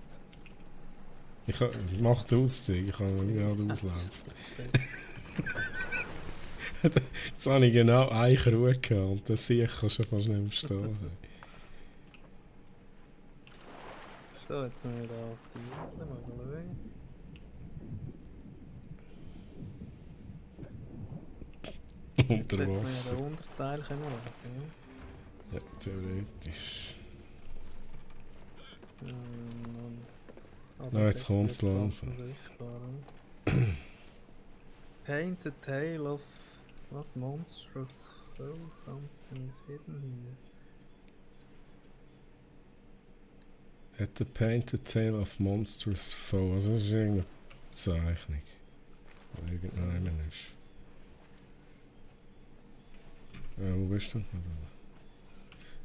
Mach die Auszüge, ich kann nicht gerade auslaufen. Jetzt habe ich genau eine Ruhe gehabt und das sehe ich schon fast nicht mehr stehen. So, jetzt müssen wir da auf die Insel mal schauen. Jetzt Unter hätten wir ja Wasser. den Unterteil können lesen, Ja, theoretisch. ja? Jetzt kommt es langsam. Paint the tail of was monstrous foe, something is hidden here. At the painted tail of monstrous foe. Also das ist irgendeine Zeichnung. Die irgendeinem ist. Ja, wo bist du?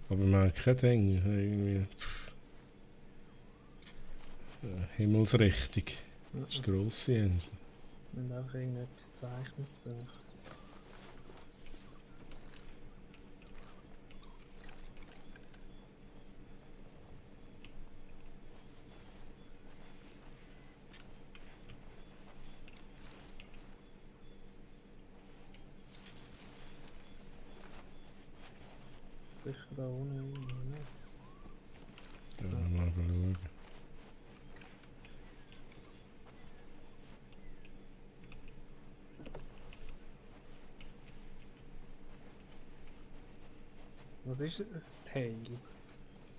Aber man kein Ding. Irgendwie. Himmelsrichtung. Das ist eine grosse Insel. Und auch irgendetwas zeichnet sich. Sicher da ohne nicht. Ja, mal schauen. Was ist ein Tail?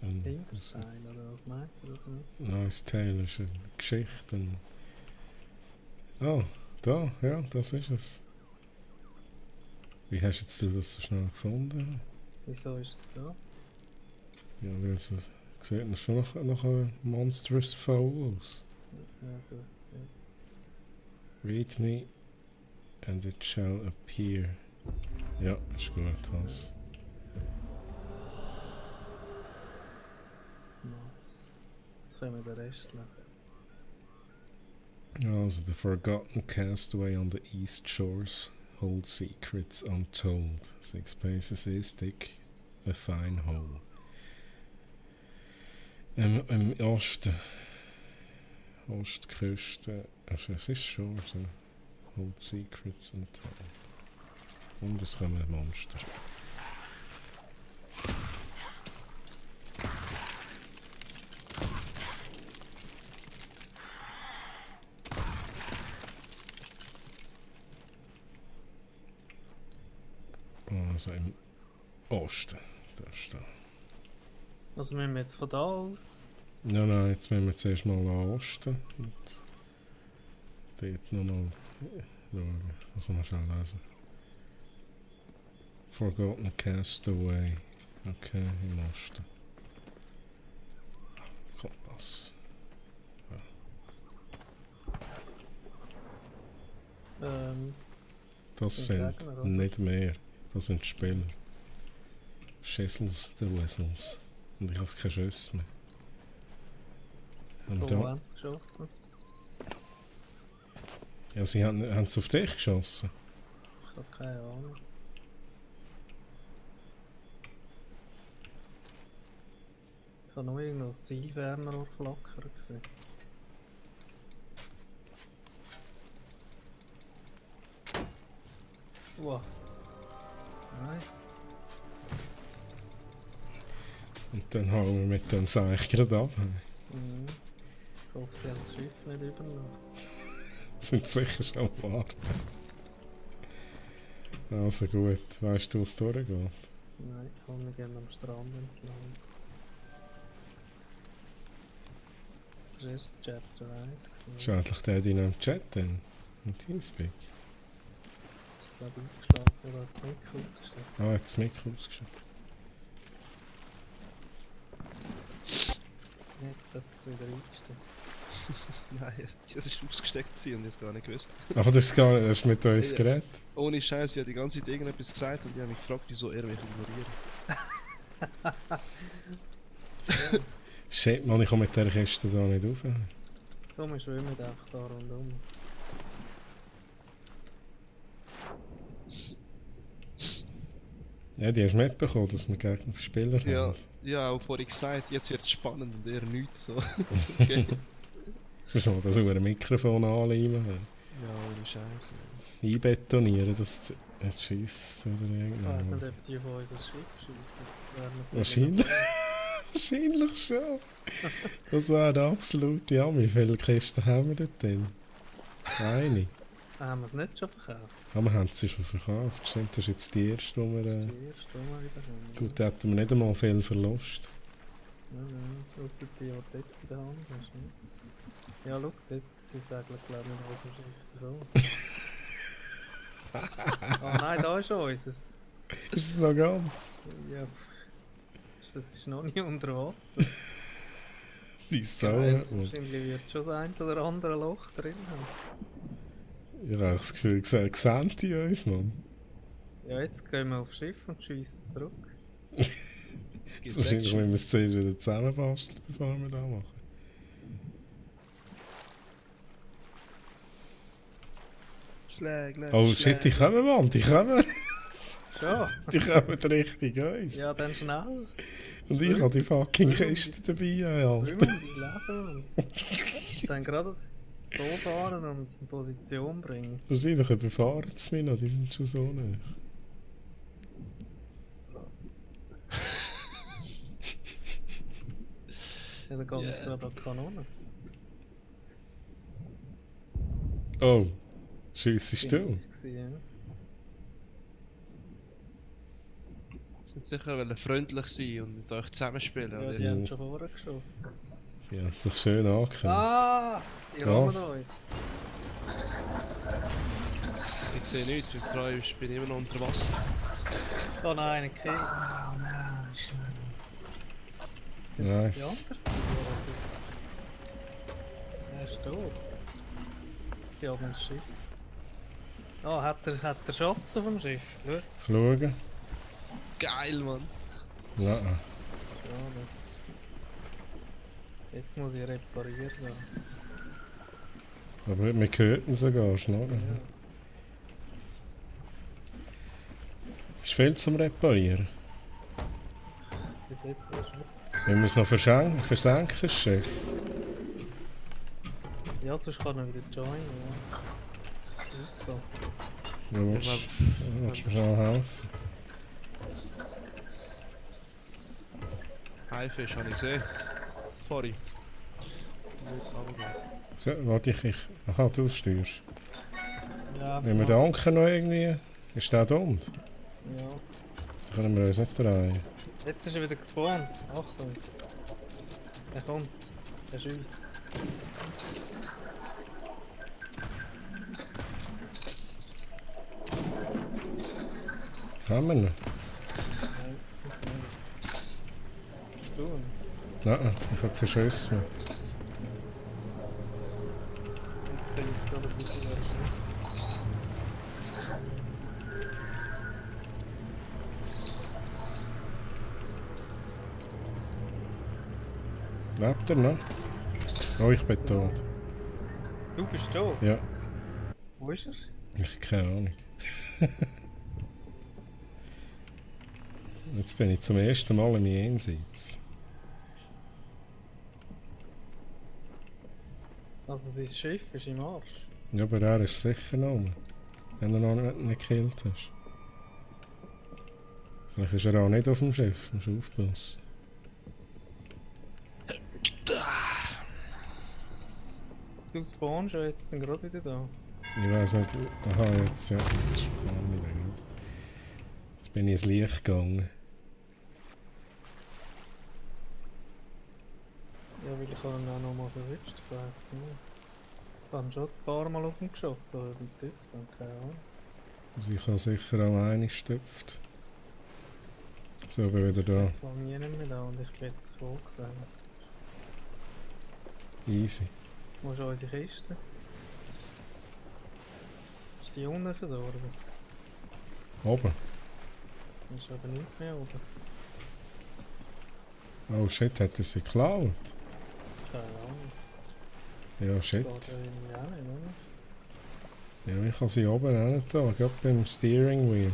Hinterteil oder was meint ihr das nicht? Nein, das Teil ist eine Geschichte. Oh, da, ja, das ist es. Wie hast jetzt du das so schnell gefunden? Wieso ist es das? Ja, weil es sieht schon nach einem Monstrous Foe aus. Ja gut, ja. Read me and it shall appear. Ja, ist gut, was. Nice. Jetzt können wir den Rest lesen. Also, the forgotten castaway on the east shores hold secrets untold. 6 paces is dig a fine hole. Im Ostküste, also es ist schon so, hold secrets untold. Und es kommen Monster. Also im Osten, da ist da. Also müssen wir jetzt von da aus? Nein, jetzt müssen wir zuerst mal an Osten und dort nochmal schauen. Also mal schnell lesen. Forgotten Castaway. Okay, im Osten. Kompass. Das sind Gegner, oder? nicht mehr. Das sind Spieler. Schessels der Wessels. Und ich habe keine Schüsse mehr. Und Wo da, haben sie geschossen? ja, sie haben es auf dich geschossen. Ich habe keine Ahnung. Ich habe nur irgendwo das Zielwärmer flackern gesehen. Wow. Nice. Und dann hauen wir mit dem Seich gerade ab. Mhm. Ich hoffe, sie haben das Schiff nicht überlassen. Sind sicher schon am Warten. Also gut, weißt du, wo es durchgeht? Nein, ich kann mich gerne am Strand entlang. Das war erst Chapter 1. Ist endlich der in einem Chat dann? Im Teamspeak? Ich glaube, eingeschlafen oder hat das Mikro ausgestellt. Ah, er hat das Mikro ausgeschaltet. Jetzt hat es wieder eingestellt. Nein, das ist ausgesteckt gewesen und ich habe es gar nicht gewusst. Aber du hast gar nicht, hast mit uns Ja. geredet? Ohne Scheiß, ich habe die ganze Zeit irgendetwas gesagt und ich habe mich gefragt, wieso er mich ignoriert. Shit, Mann, ich komme mit dieser Kiste da nicht rauf. Komm, wir schwimmen einfach da rundum. Ja, die hast du mitbekommen, dass wir gegen Spieler Ja, haben. ja, auch vorhin gesagt, jetzt wird es spannend und er nichts. So. Okay. Musst du mal das über ein Mikrofon anleimen. Ja, ohne Scheiß. Einbetonieren, dass es schießt oder Ich weiß nicht, irgendwas. ob die von unser Schiff schiessen. Wahrscheinlich. Wahrscheinlich schon. Das wäre der absolute Jammer. Wie viele Kisten haben wir dort drin? Eine. Haben wir es nicht schon verkauft? Aber wir haben sie schon verkauft. Stimmt, das ist jetzt die erste, die wir... Die erste Mal wieder haben. Gut, da hatten wir nicht einmal viel Verlust. Nein, ausser die, die du jetzt in der Hand hast. Ne? Ja, schau, dort, sie sagen, glaube ich, aus dem Schiff davon. Oh nein, da ist unseres. Ist es noch ganz? Ja, das ist noch nicht unter Wasser. Die Sau. Geil. Mann. Wahrscheinlich wird schon das ein oder andere Loch drin haben. Ich habe auch das Gefühl, sehen die uns, Mann. Ja, jetzt gehen wir aufs Schiff und schiessen zurück. Gibt's Wahrscheinlich Action? müssen wir es zuerst wieder zusammenbasteln, bevor wir das machen. Schläge, Oh shit, die kommen, Mann, die kommen. Schon? Die kommen richtig uns. Ja, dann schnell. Und ich habe die fucking Kiste dabei, Alter. Schwimmen, die leben. Dann gerade hier fahren und in Position bringen. Wahrscheinlich überfahren sie mich noch, die sind schon so nah. Ja, dann gehen wir Yeah. gerade an die Kanone. Oh, schiessest du? Bin ich gewesen, ja. Sie sind sicher wollen freundlich sein und mit euch zusammenspielen. Ja, oder? die haben schon vorher geschossen. Die haben sich schön angekündigt. Ah! Die Was? rammen uns. Ich sehe nichts, ich bin immer noch unter Wasser. Oh nein, okay. Nice. Er ist tot. Die haben ein Schiff. Oh, hat er Schatz auf dem Schiff? Schau. Schauen. Geil, Mann! Ja. Schade. Jetzt muss ich reparieren. Aber wir hörten sogar schnurren. Ja. Ist viel zum Reparieren. Bis jetzt erst nicht. Wenn wir es noch versenken, das Schiff. Ja, sonst kann er wieder joinen. Ja. Aufpassen. Du willst mir schnell helfen. Haifisch habe ich gesehen. Vorhin. So, warte ich. Aha, du steuerst. Ja, Wenn wir den Anker noch irgendwie... Ist der da unten? Ja. Dann können wir uns nicht drehen. Jetzt ist er wieder gespawnt. Achtung. Er kommt. Er schießt. Haben wir noch? Nein, nicht. Du? Nein, ich habe keine Schuss mehr. Jetzt sehe ich schon, dass ich wieder schießt. Lebt er noch? Oh, ich bin tot. Du bist tot? Ja, Wo ist er? ich habe keine Ahnung. Jetzt bin ich zum ersten Mal im Jenseits. Also sein Schiff ist im Arsch. Ja, aber er ist sicher noch. Wenn du noch nicht gekillt hast. Vielleicht ist er auch nicht auf dem Schiff, musst du aufpassen. Du spawnst ja jetzt dann gerade wieder da. Ich weiß nicht, aha, jetzt, ja, jetzt spann ich den nicht. Jetzt bin ich ins Licht gegangen. Ja, weil ich habe ihn auch noch mal verwischt, ich weiß es nicht. Ich habe schon ein paar Mal auf ihn geschossen, aber mit Düft, dann keine Ahnung. Also ich habe sicher auch eine gestopft. So, bin wieder da. Jetzt war mir nicht mehr da und ich bin jetzt davor gesehen. Easy. Wo ist unsere Kiste? Ist die unten versorgt? Oben. Ist aber nicht mehr oben. Oh shit, hat er sie geklaut? Keine Ahnung. Ja, shit. Geht ja irgendwie auch nicht, oder? Ja, ich habe sie oben auch nicht da, gerade beim Steering Wheel.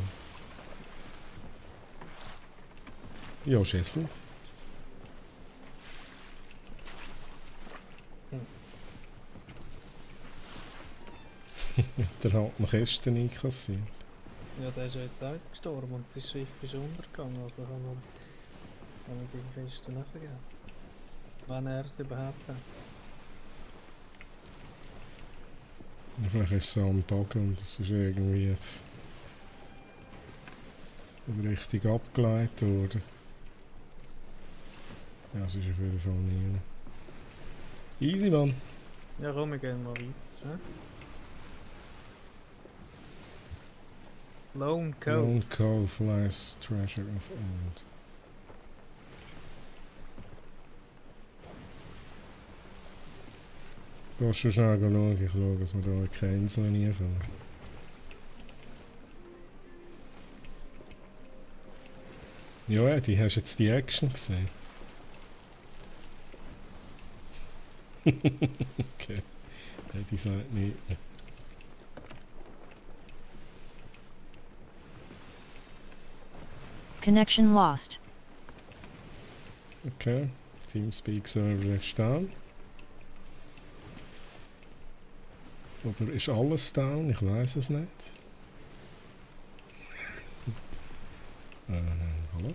Ja, Schüssel. Der hat eine Kiste einkassiert. Ja, der ist ja jetzt auch gestorben und sein Schiff ist untergegangen, also kann er die Kiste nicht vergessen. Wenn er es überhaupt hat. Ja, vielleicht ist es am Bogen und es ist irgendwie richtig abgeleitet worden. Ja, es ist auf jeden Fall nie. Easy, Mann. Ja komm, wir gehen mal weiter. Ne? Lone Cove. Lone Cove lies treasure of old. Gehst du schnell schauen? Ich schaue, dass wir da keine Inseln reinfahren. Ja, Eddie, hast du jetzt die Action gesehen? Okay. Eddie sagt nicht. Connection lost. Okay. Teamspeak Server ist down. Oder ist alles down? Ich weiß es nicht. Hallo?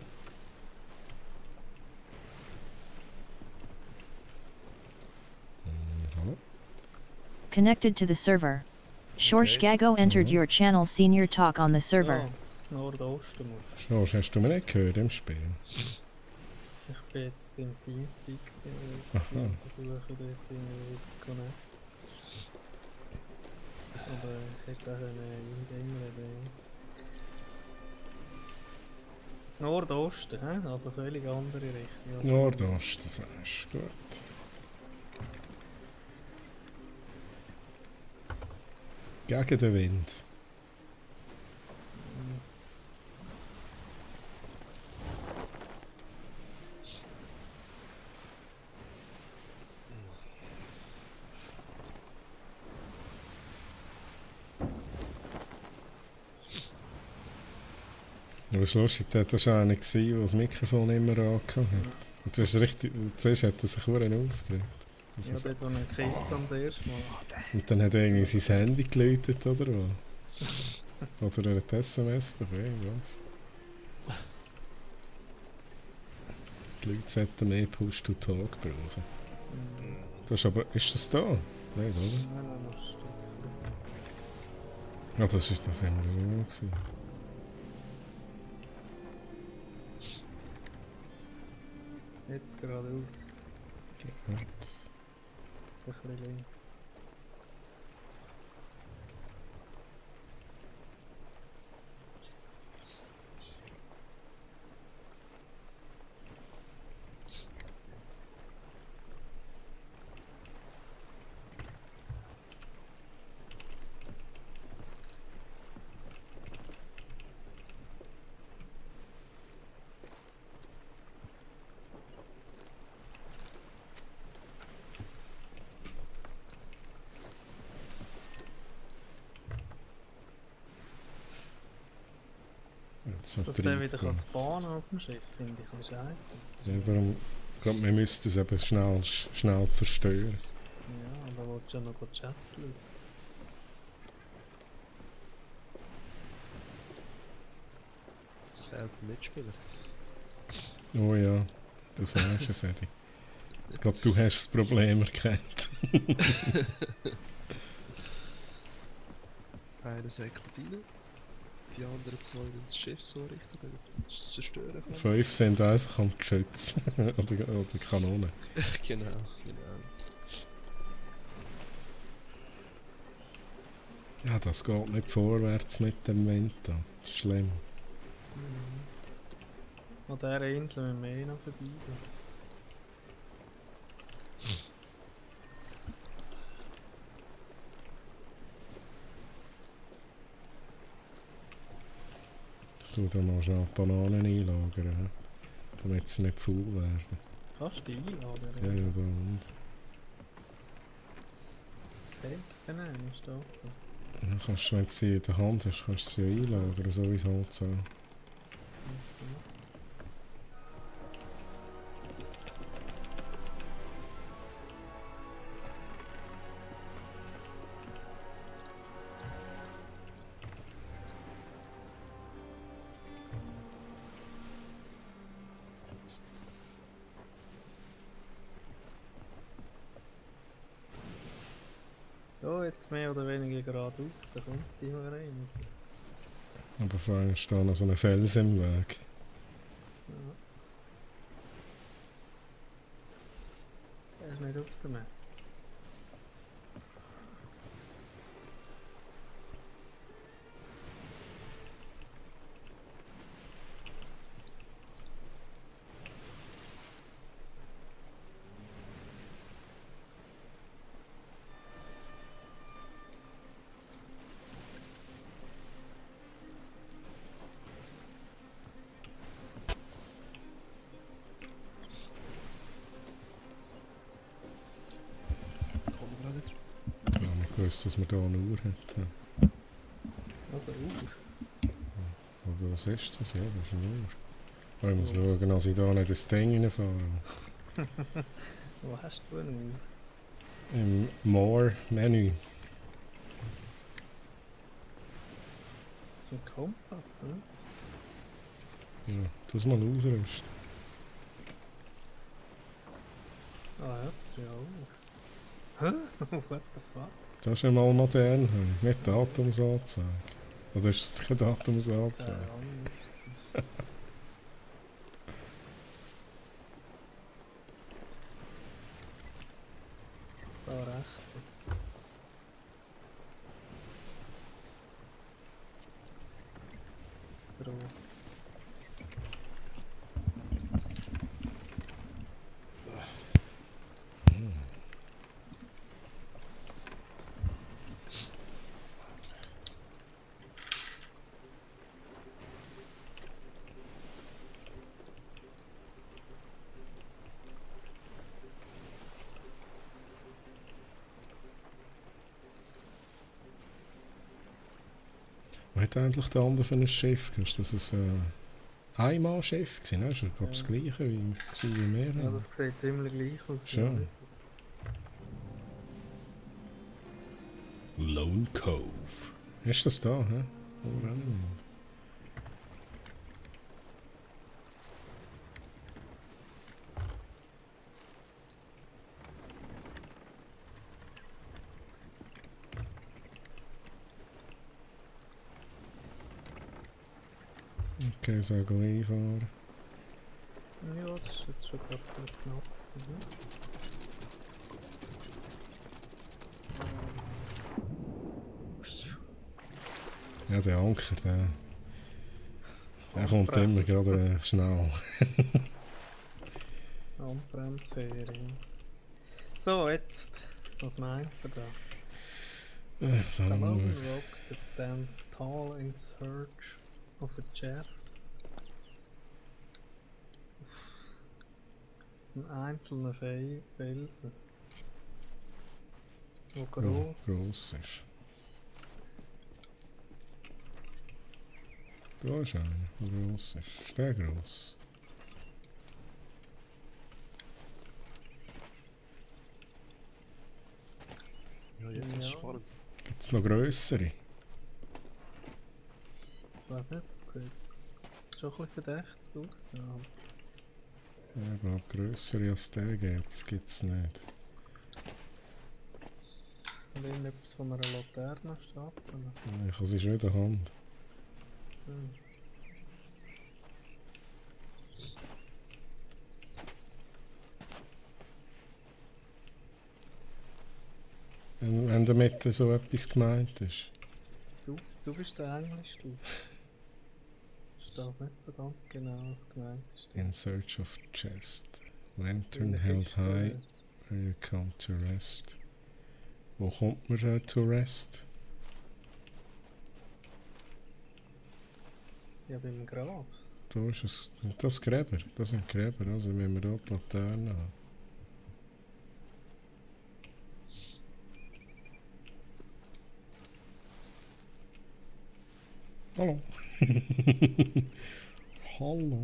Hallo? Connected to the server. Shorsh Gago entered your channel. Senior talk on the server. So, Nordosten musst Schau, hast du mich nicht gehört im Spiel? du. Ich bin jetzt im Teamspeak Aha. versuche dort irgendwie zu connecten. Aber ich hätte auch in-game reden. Nordosten, hä? Also völlig andere Richtung. Also Nordosten, sagst du. Gut. Gegen den Wind. Ja, was lustig, der war einer, der das Mikrofon immer angehabt hat. Und du hast richtig, zuerst hat er sich verdammt aufgeregt. Das ja, ist- dort, wo er gekillt hat, das erste Mal. Und dann hat er irgendwie sein Handy geläutet oder was? Oder er hat SMS bekommen, irgendwas. Die Leute sollten mehr Push-to-Talk brauchen. Das ist aber, ist das da? Nein, oder? Nein, musst du. Ja, das ist das immer noch gewesen. Jetzt geradeaus. Gut. Ein bisschen links. Jetzt noch Dass der wieder reinkommen. spawnen auf dem Schiff, finde ich ein bisschen scheiße. Ja, darum, ich glaube, wir müssten es eben schnell zerstören. Ja, aber willst du ja noch chatten? es fehlt ein Mitspieler. Oh ja, du sagst es, Eddie. Ich glaube, du hast das Problem erkannt. Einer säckelt rein, die anderen zwei in das Schiff so richten, damit wir es zerstören können. 5 sind einfach am Geschütz. oder Kanonen. Genau, genau. Ja, das geht nicht vorwärts mit dem Wind da. Das ist schlimm. An dieser Insel müssen wir eh noch vorbeigehen. Du da noch schnell die Bananen einlagern, hä? Damit sie nicht faul werden. Kannst du die einladen? Ja, ja, da und. Nein, ist da offen. Dann kannst du, wenn du sie in der Hand hast, kannst du sie ja einlagern, sowieso so. So, jetzt mehr oder weniger geradeaus, da kommt die mal rein. Aber vorhin steht noch so ein Fels im Weg. Ja. Er ist nicht auf der Map. Kommen wir wieder. Ich habe nicht gewusst, dass man da eine Uhr hat. Also, Oder was ist das? Ja, das ist eine Uhr. Oh, ich muss schauen, dass ich da nicht das Ding reinfahre. wo hast du eine Uhr? Im More-Menü. So ein Kompass, ne? Ja, tu es mal ausrüsten. Ah ja, das ist ja auch. Hä? What the fuck? Das ist einmal modern, mit Datumsanzeige. Oder ist das keine Datumsanzeige? Ahnung. Da rechts. Gross. Was hat eigentlich der andere für ein Schiff? Ist das ein Einmal-Schiff gewesen? Ne? Das ist glaube ich das gleiche wie wir. Ja, das sieht ziemlich gleich aus. Schon. Wie das. Lone Cove. Ist das da, hä? Oh, okay, so gleich einfahren. Ja, das ist jetzt schon gerade knapp. Ja, der Anker, der kommt immer gerade schnell. Handbremsferien. So, jetzt, was meint ihr da? So, A lone rock that stands tall in search of a chest. Ein einzelner Felsen. Der gross. gross ist. Da ist einer, der gross ist. Ist der gross? Ja, jetzt ist es spannend. Gibt es noch grössere? Ich weiß nicht, was es sieht. schon ein bisschen verdächtig aus. Da. Ja, ich glaube, grössere als der gibt's nicht. Und irgendetwas von einer Laterne steht. Ich habe sie schon in der Hand. Hm. Wenn damit so etwas gemeint ist. Du bist der Englisch, du. Ich weiß nicht so ganz genau, was gemeint ist. In search of chest. Lantern In der held Kiste, high. oder? Where you come to rest. Wo kommt man to rest? Ja, beim Grab. Da ist es. Das Gräber. Das sind Gräber. Also müssen wir dort die Laterne haben. Hallo. Hallo.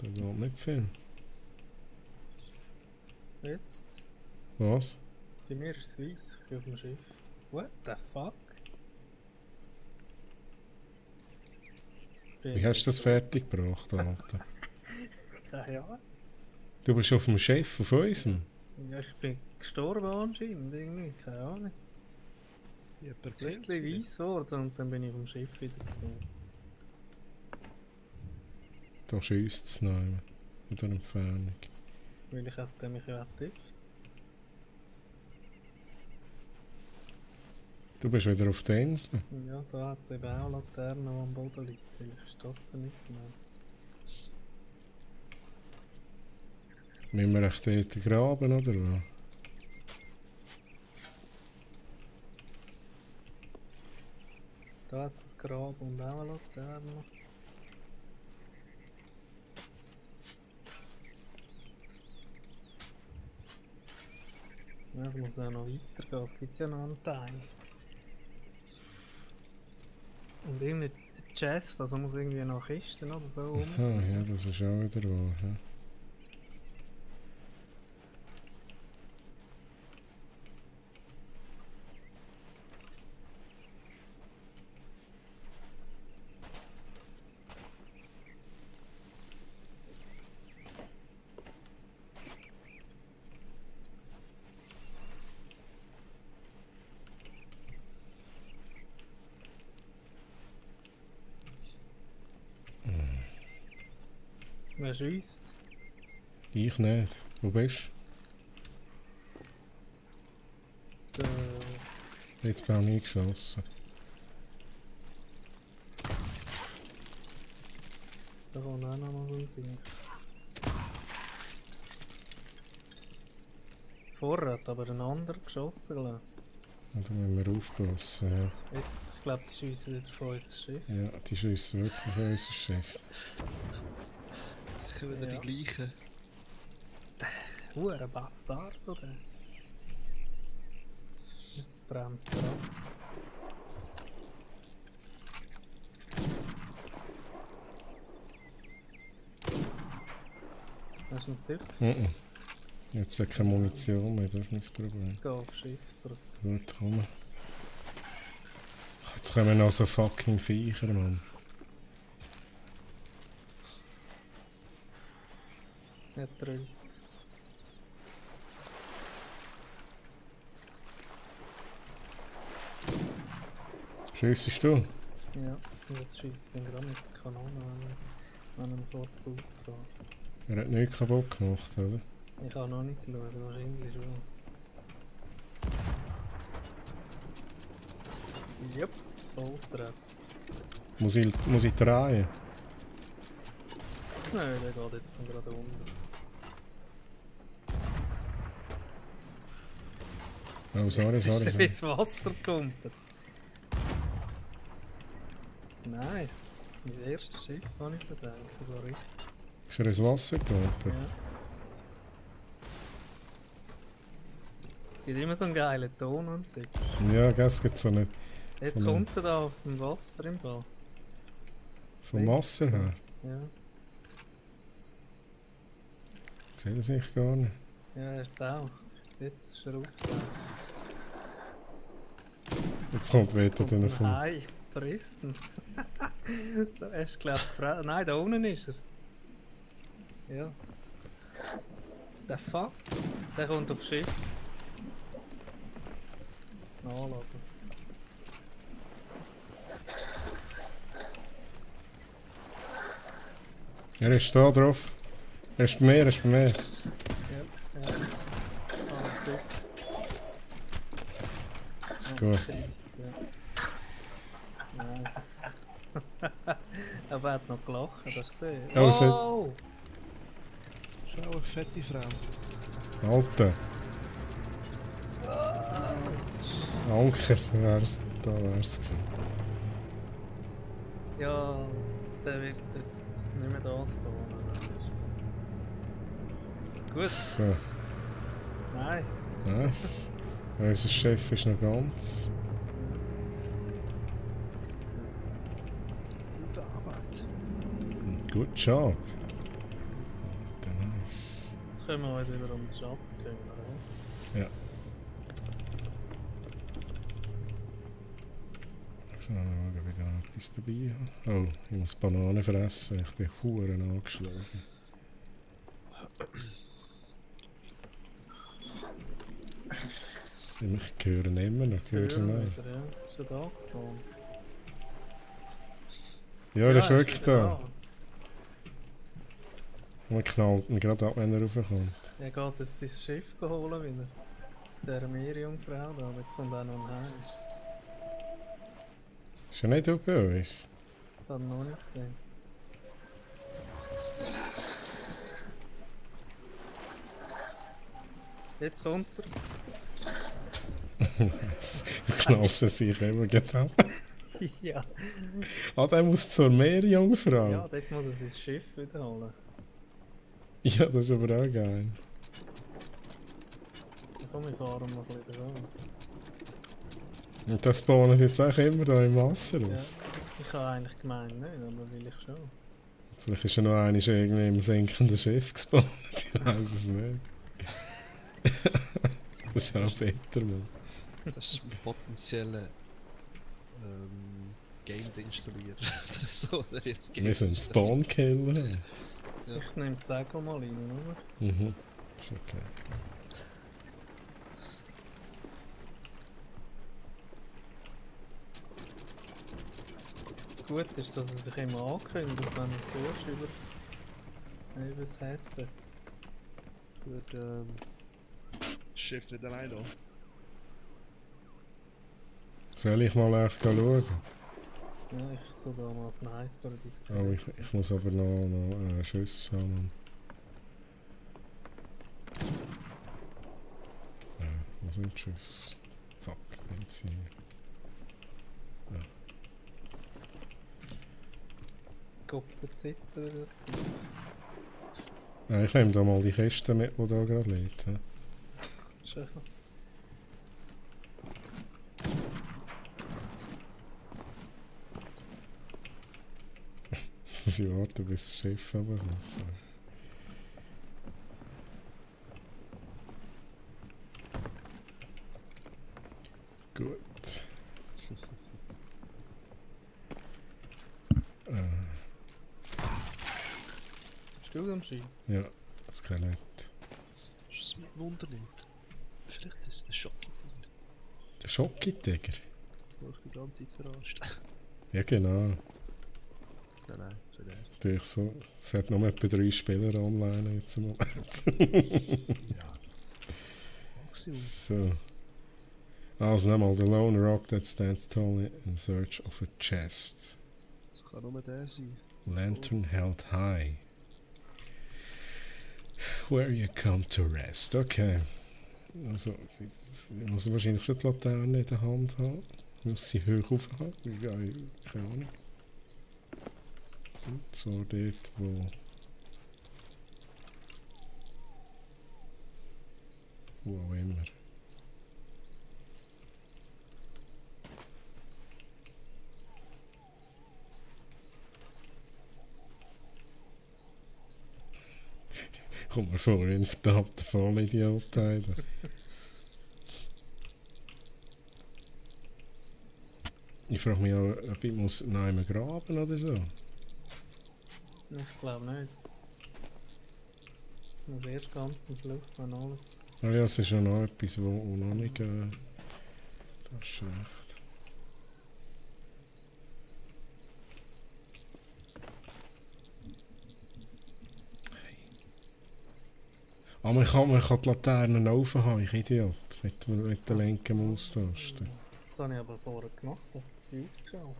Da geht nicht viel. Jetzt? Was? Bei mir ist es weiss, ich bin auf dem Schiff. What the fuck? Wie hast du das fertig gebracht, Alter? Keine Ahnung. Du bist auf dem Chef, auf unserem? Ja, ich bin gestorben anscheinend, irgendwie, keine Ahnung. Jemand Plötzlich gesehen? weiss geworden und dann bin ich auf dem Schiff wieder gekommen. Da schiesst es noch in der Entfernung. Weil ich hätte mich ja getippt. Du bist wieder auf der Insel. Ja, da hat es eben auch Laternen, die am Boden liegt. Vielleicht ist das dann nicht gemeint. Müssen wir echt dort graben, oder was? Da hat es ein Grab und auch eine Laterne. Ja, es muss auch noch weitergehen, es gibt ja noch einen Teil. Und irgendeine Chest, also muss irgendwie noch Kisten oder so rum. Aha, ja, das ist auch wieder wahr. Ja. Wer schiesst? Ich nicht. Wo bist Der du? Jetzt bin ich eingeschossen. Da kann auch noch mal so singen. Vorher hat aber ein anderer geschossen, glaube Ja, da müssen wir aufpassen. Ja, ich. Jetzt, ich glaube, die schiessen wieder vor unser Schiff. ja die schiessen wirklich auf unser Schiff. Sicher wieder Ja. die gleichen. Ein Bastard, oder? Jetzt bremst er ab. Das ist ein Tipp. Mhm. Jetzt hat keine Munition mehr, das ist mein Problem. Geh aufs Schiff zurück. Gut, komm. Jetzt kommen noch so fucking Viecher, Mann. Er drüllt. Schiessest du? Ja, und jetzt schießt ihn gerade mit der Kanone an einen vor die Blut gefahren. Er hat nichts kaputt gemacht, oder? Ich habe noch nicht geschaut, wahrscheinlich schon. Jupp, Volltreffer. Muss ich drehen? Nein, der geht jetzt gerade unter. Oh, sorry, Jetzt ist er sorry. ins Wasser gekumpelt. Nice. Mein erstes Schiff, kann ich das sagen. Das war richtig. Ist er ins Wasser Ja. gelangt? Es gibt immer so einen geilen Ton und Tipp. Ja, das gibt so nicht. Jetzt Von- kommt er da auf dem Wasser im Fall. Vom Wasser her. Ja, Ich sehe das eigentlich gar nicht. ja, er taucht. Jetzt ist er aufgetaucht. Jetzt kommt wieder Kommt dann ein vom... Hai, frisst ihn. So, hast du glaubt, nein, da unten ist er. Ja. Der Fuck, der kommt aufs Schiff. Nachladen. Er ist da drauf. Er ist bei mir, er ist bei mir. Ja, ja. Ah, gut. Gut. Shit, ja. Nice. Aber er hat noch gelacht, hast du das gesehen? Oh, shit. Oh! Schau, eine fette Frau. Alter. Anker wär's, da wär's gewesen. Ja, der wird jetzt nicht mehr das bauen. Gut, So, nice. nice. Unser Chef ist noch ganz. Gute Arbeit. Good job. Alter, nice. Jetzt können wir uns wieder um den Schatz kümmern. Ja. Schauen, ob ich da noch etwas dabei habe. Oh, ich muss Bananen fressen. Ich bin verdammt angeschlagen. Ich höre immer noch. Hörst du Hören nicht? wieder, ja. Ist er da gespawnt? Ja, der ist wirklich wieder da. Man knallt ihn gerade ab, wenn er raufkommt. Er geht jetzt sein Schiff holen wieder. Der Meerjungfrau da, aber jetzt kommt auch noch ein Heim. Ist er nicht da bei uns? Das hat er noch nicht gesehen. Jetzt kommt er. Du knallst ihn sich immer genau. Ja. Ah, der muss zur Meerjungfrau. Ja, dort muss er sein Schiff wieder holen. Ja, das ist aber auch geil. Dann komm, ich fahre mal ein bisschen ran. Und das spawnen jetzt auch immer da im Wasser Ja, aus. ich habe eigentlich gemeint nicht, aber will ich schon. Vielleicht ist er noch einmal irgendwie im sinkenden Schiff gespawnt. Ich weiß es nicht. Das ist auch besser, Mann. Das ist ein potenzieller Game-Installier. So, der jetzt Wir sind Spawn-Killer. Ja. Ich nehme die Segel mal rein, oder? Mhm. Ist okay. Gut ist, dass er sich immer ankündigt, wenn du hörst über das Headset. Wird das Schiff nicht allein auf. Soll ich mal echt schauen? Ja, ich tue da mal Sniper Oh, ich muss aber noch Schüsse haben. Wo sind die Schüsse? Fuck, sind sie. Ja. Kopf der Zitter. Ich nehme da mal die Kiste mit, die da gerade liegt. Ja. Schön. Sie warten, bis das Schiff runterkommt. So. Gut. Bist du am Schießen? Ja, das Skelett. Was mich wundernimmt. Vielleicht ist es der Schock, Der Schocki-Tiger? der mich die ganze Zeit verarscht. Ja, genau. Nein, für den. Natürlich so. Es hat nur etwa 3 Spieler online jetzt im Moment. Ja. Maximum. So. Also nochmal, the lone rock that stands tall in search of a chest. Das kann nur der sein. Lantern held high. Where you come to rest. Okay. Also, ich muss wahrscheinlich schon die Laterne in der Hand haben. Ich muss sie hoch aufhaben. Ja, keine Ahnung. Und zwar dort, wo auch immer. Kommt mir vor, wie ein verdammter Vollidiot. Ich frage mich auch, ob ich muss noch einmal graben oder so. Ich glaube nicht. Ich muss erst ganz am Schluss, wenn alles... Ah ja, es ist ja noch etwas, wo noch nicht... das ist schlecht. Ah, man kann die Laternen offen haben, ich Idiot. Mit der linken Maustaste. Das habe ich aber vorher gemacht, hat sie ausgeschaut.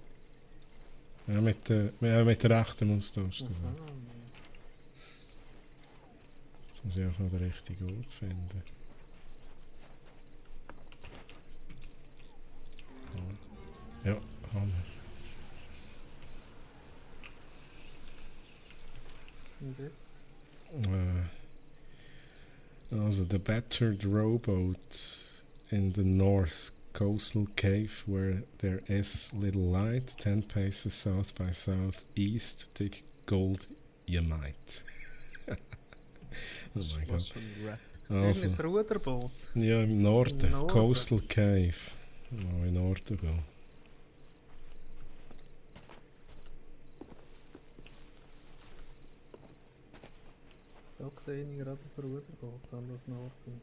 Ja, mit der rechten Maustaste. So. Jetzt muss ich auch noch den richtigen Ort finden. Ja, Hammer. Und jetzt? Also, the battered rowboat in the north coastal cave where there is little light, 10 paces south by southeast, dig gold you might. Oh mein Gott. Was für ein Rap. Also, Irgendein Ruderboot. ja, im Norden, Im Norden. Coastal Cave. Oh, in Norden gehen. Da sehe ich gerade das Ruderboot, wenn das Norden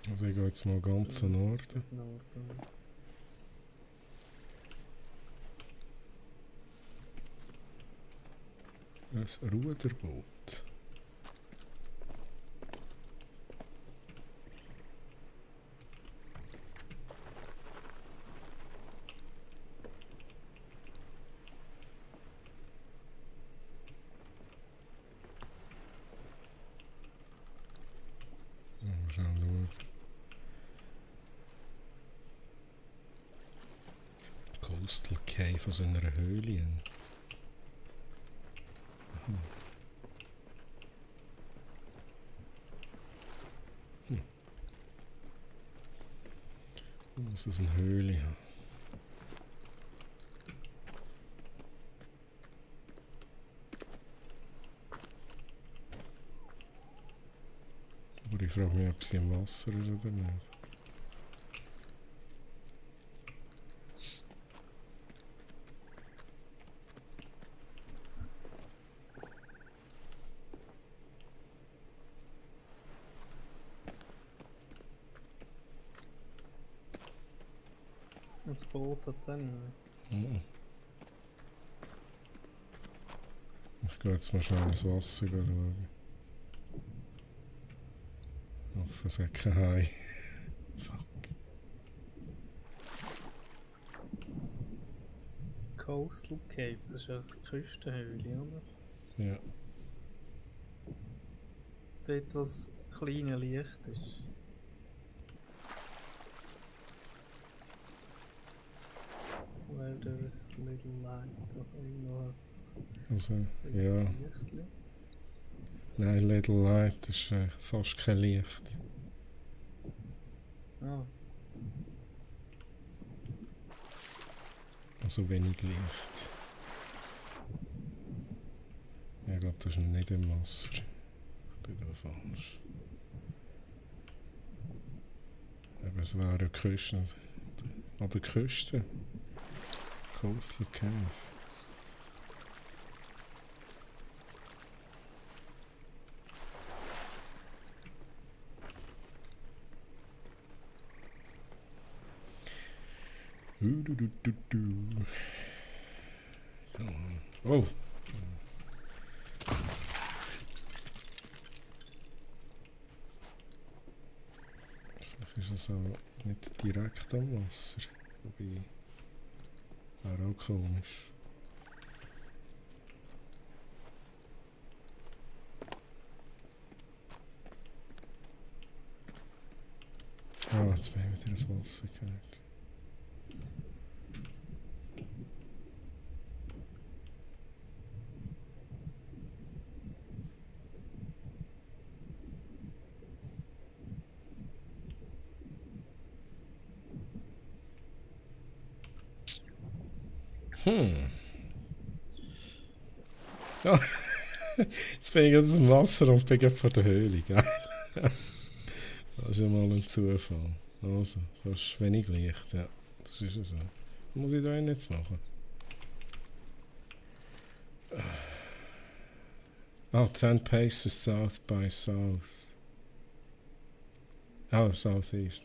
ist. Also ich gehe jetzt mal ganz in Norden. Norden. Ein Ruderboot. Mal schauen. Coastal Cave aus einer Höhle. Muss es eine Höhle haben. Aber ich frage mich, ob sie im Wasser ist oder nicht. Das Boot hat es auch nicht mehr. Mhm. Ich gehe jetzt mal schnell ins Wasser schauen. Ich hoffe, es hat kein Hai. Fuck. Coastal Cave, das ist eine Küstenhöhle, oder? Ja. Dort, wo das kleine Licht ist. Where there is little light, also irgendwo hat es Also, ja. Lichtli. Nein, Little Light ist fast kein Licht. Ah, Also wenig Licht. Ich glaube, das ist nicht im Wasser. Ich bin da falsch. Aber es wäre ja Küste. An der Küste. Coastal Cave. Come on. Oh! Vielleicht ist es auch nicht direkt am Wasser. Wobei. Wäre auch komisch. Ah, jetzt bin ich wieder ins Wasser gegangen. Oh. Jetzt bin ich gerade aus dem Wasser und bin gerade vor der Höhle, gell? Das ist ja mal ein Zufall. Also, das ist wenig Licht, ja. Das ist ja so. Muss ich da jetzt machen? Ah, 10 paces south by south. Ah, southeast.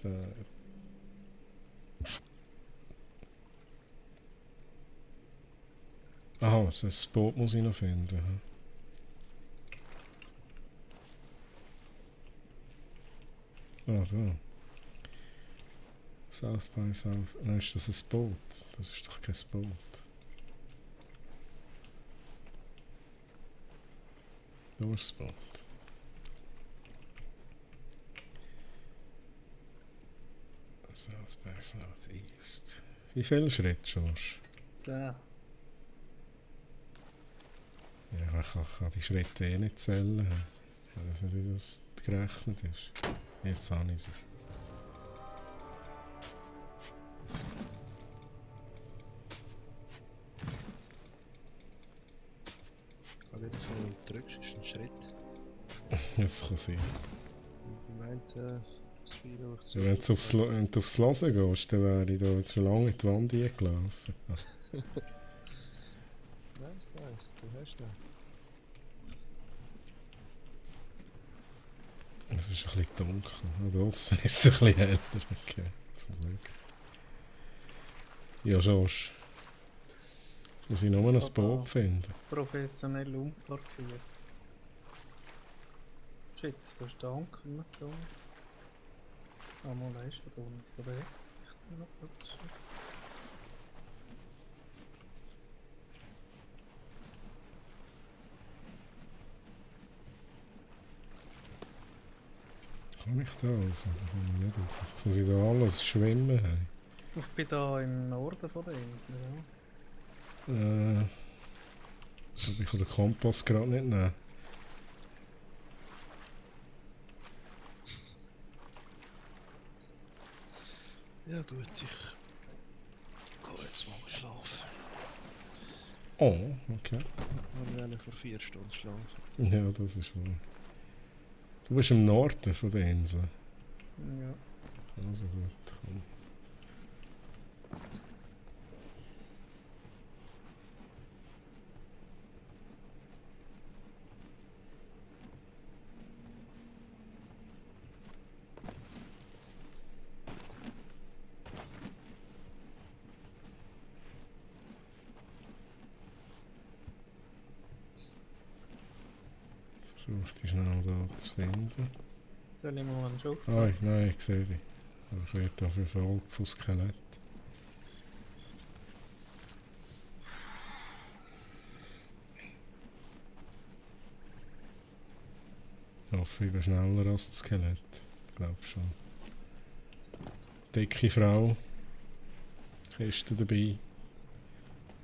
Aha, so ein Boot muss ich noch finden. Hm. Ah, da. South by south. Nein, ist das ein Boot? Das ist doch kein Boot. Da ist das Boot. South by southeast. Wie viele Schritte, George? 10. Ja, ich kann die Schritte eh nicht zählen. Ich weiß nicht, wie das gerechnet ist. Jetzt habe ich sie. Aber jetzt, wenn du drückst, ist ein Schritt. Jetzt kann sein. Meint, das Video auf Ja, wenn du aufs Hören gehst, dann wäre ich da jetzt schon lange in die Wand eingelaufen. Nice, du hast noch. Es ist ein bisschen dunkel. Draussen ist es ein bisschen heller. Okay, zum Glück. Ja, Josh. Muss ich nur ein Boot finden? Professionell umparkiert. Shit, da ist der Anker nicht da. Ah, mal ist er da nicht so rechts. Was hat das schon? Kann ich da rauf? Da komme ich nicht rauf. Jetzt muss ich da alles schwimmen haben. Ich bin da im Norden von der Insel, ja. Ich glaube, ich kann den Kompass gerade nicht nehmen. Ja gut, ich gehe jetzt mal schlafen. Oh, okay. Wir werden vor 4 Stunden schlafen. Ja, das ist wahr. Du bist im Norden von der Insel. Ja. Also gut, komm. Versuche die schnell da zu finden. Soll ich mal einen Schuss Ah, nein, ich sehe die. Aber ich werde auf jeden Fall von Skelett. Ich hoffe, ich bin schneller als das Skelett. Ich glaube schon. Dicke Frau. Kiste dabei.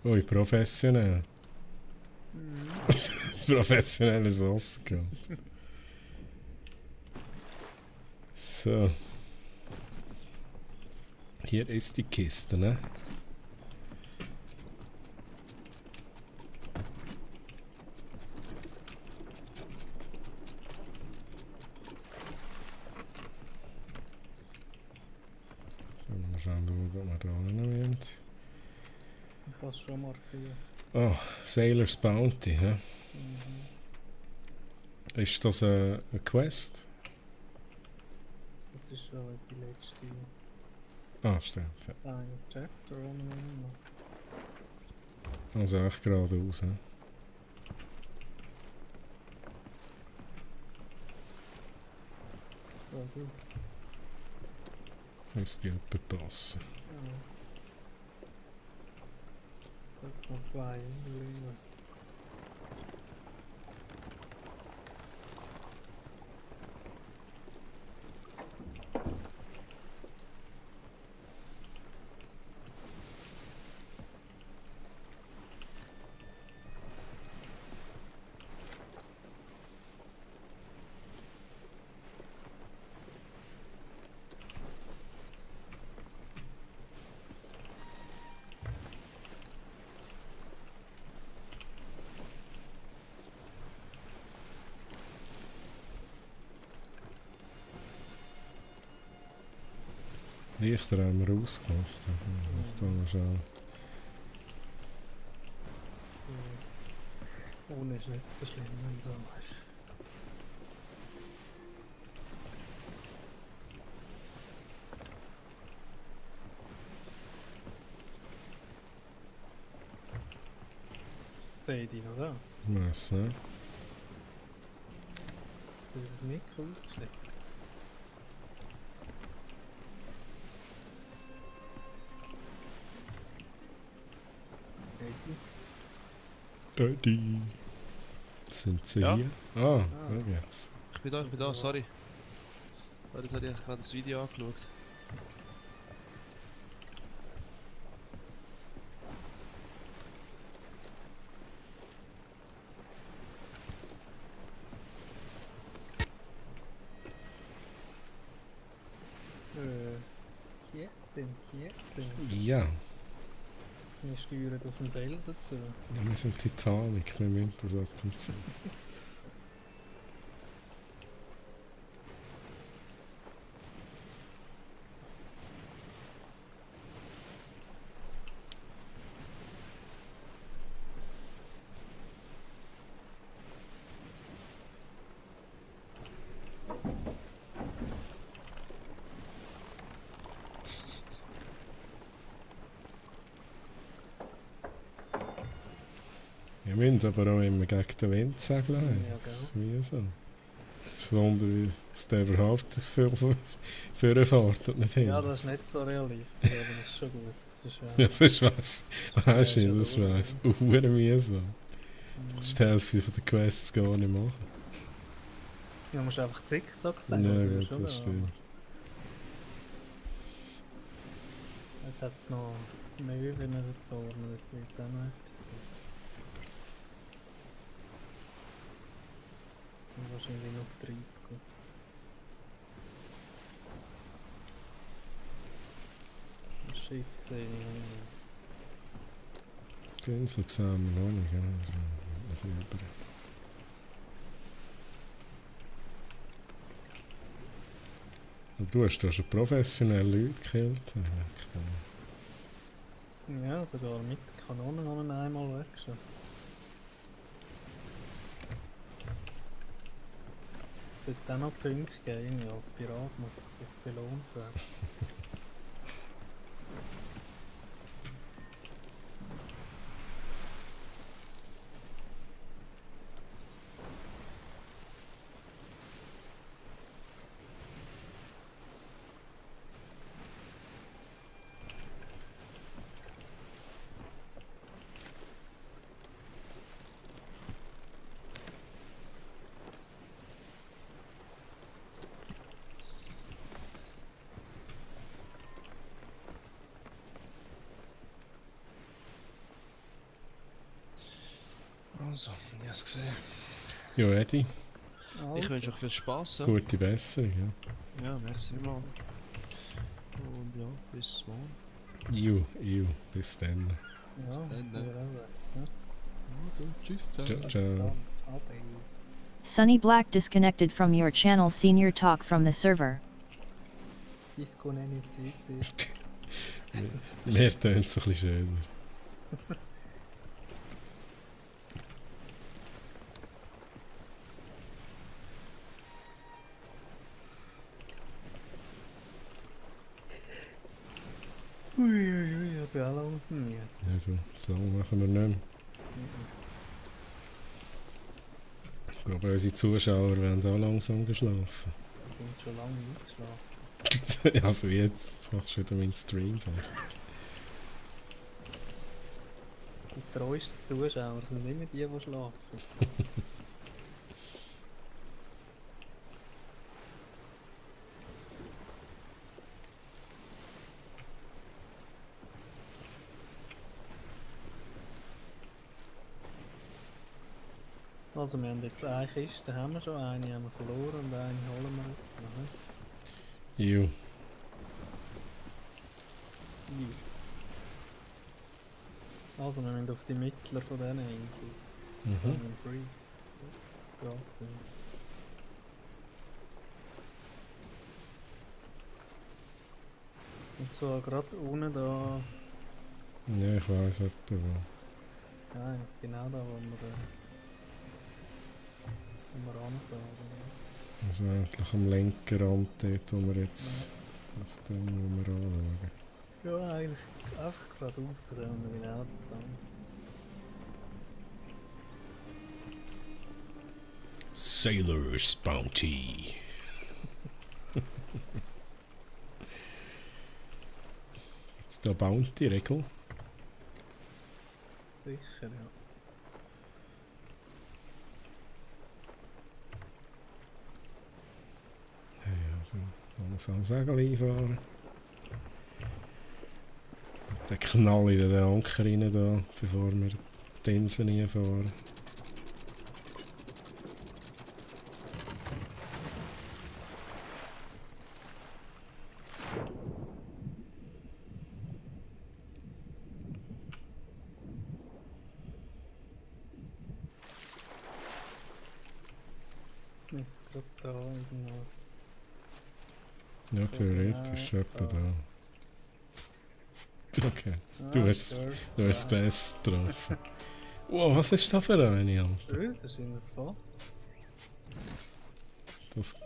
Ui, professionell. Professionelles Wasser gehabt. So. Hier ist die Kiste, ne? Mal schauen, ob wir da hinnehmen. Ich kann es schon markieren. Oh, Sailor's Bounty, ne? Ist das eine Quest? Das ist schon unsere letzte Ah, stimmt. Ja. Final Chapter, oder noch. Also echt geradeaus, ne? Ja, gut. Müsste jemand passen. Ja. Jetzt noch 2 Inseln. Lichter haben wir ausgemacht. Ich da mal schauen. Ohne ist nicht so schlimm, wenn so ist. Steht die noch da? Was, ne? Hast du das Mikro ausgesteckt? Steht die? Die. Sind sie Ja. hier? Ah, da geht's. Ich bin da, sorry. Jetzt habe ich gerade das Video angeschaut. Kierten. Ja, Wir steuern auf den Felsen zu. ja, wir sind Titanic, wir müssen das ab und zu. Wir müssen aber auch immer gegen den Wind segeln. Ja, Das ist gell. wie so. Es ist ein Wunder, wie es der überhaupt für eine Fahrt nicht hin. Ja, das ist nicht so realistisch, aber das ist schon gut. Das ist Ja, das ist was. Weißt du, Ja, das ist schon was. Uhren mühsam. Das ist die Hälfte von der Quests gar nicht machen. Ja, musst einfach Zickzack Ja, sagen. das ist gut, schon das da. stimmt. Jetzt hat es noch Möwen da vorne, das wird auch noch etwas sein. Und wahrscheinlich noch Treibgut. Das Schiff sehe ich noch nicht. Die Insel sehen wir noch nicht, ja. Das ist noch ein bisschen über. Und du hast da schon professionelle Leute gekillt. Ja, sogar mit der Kanone haben wir einmal weggeschossen. Es sollte auch noch Punkte geben, irgendwie als Pirat muss doch das belohnt werden. Also, ich habe es gesehen. Ja, Eddie, Ich wünsche euch viel Spaß. Ja, gute Besserung. Ja. merci mal. Und ja, bis morgen. Bis dann. Ja, dann, ne? wir auch sagen. Also, tschüss zusammen. Ciao, ciao. Ade. Sunny Black disconnected from your channel. Senior Talk from the server. Disco nenne ich Mir tönt es ein bisschen schöner. Uiuiui, ich bin auch langsam müde. Also, so lange machen wir nicht mehr. Ich glaube, unsere Zuschauer werden auch langsam geschlafen. Wir sind schon lange eingeschlafen. Also jetzt machst du wieder meinen Stream fertig. Die treuesten Zuschauer sind immer die, die schlafen. Also wir haben jetzt eine Kiste, haben wir schon, eine haben wir verloren und eine holen wir jetzt noch. Jo. Also wir müssen auf die Mittler von diesen Inseln. Mhm. Sun Freeze. Jetzt geht's. Und zwar gerade unten da. Ja, ich weiss etwa wo. Ja, genau da, wo wir anfahren. Also eigentlich am linken Rand dort, wo wir jetzt auf dem wo wir anschauen. Ja, eigentlich einfach geradeaus, da kommen wir genau dran. Sailor's Bounty. Jetzt da Bounty-Regel. Sicher, ja. Dann muss am Segel einfahren. Dann knall ich den Anker rein, da, bevor wir die Insel reinfahren. Jetzt müsste gerade da irgendwas. Ja, theoretisch etwa da. Okay, du hast es besser getroffen. Wow, was ist das für eine, Alter? Das ist in das Fass. Das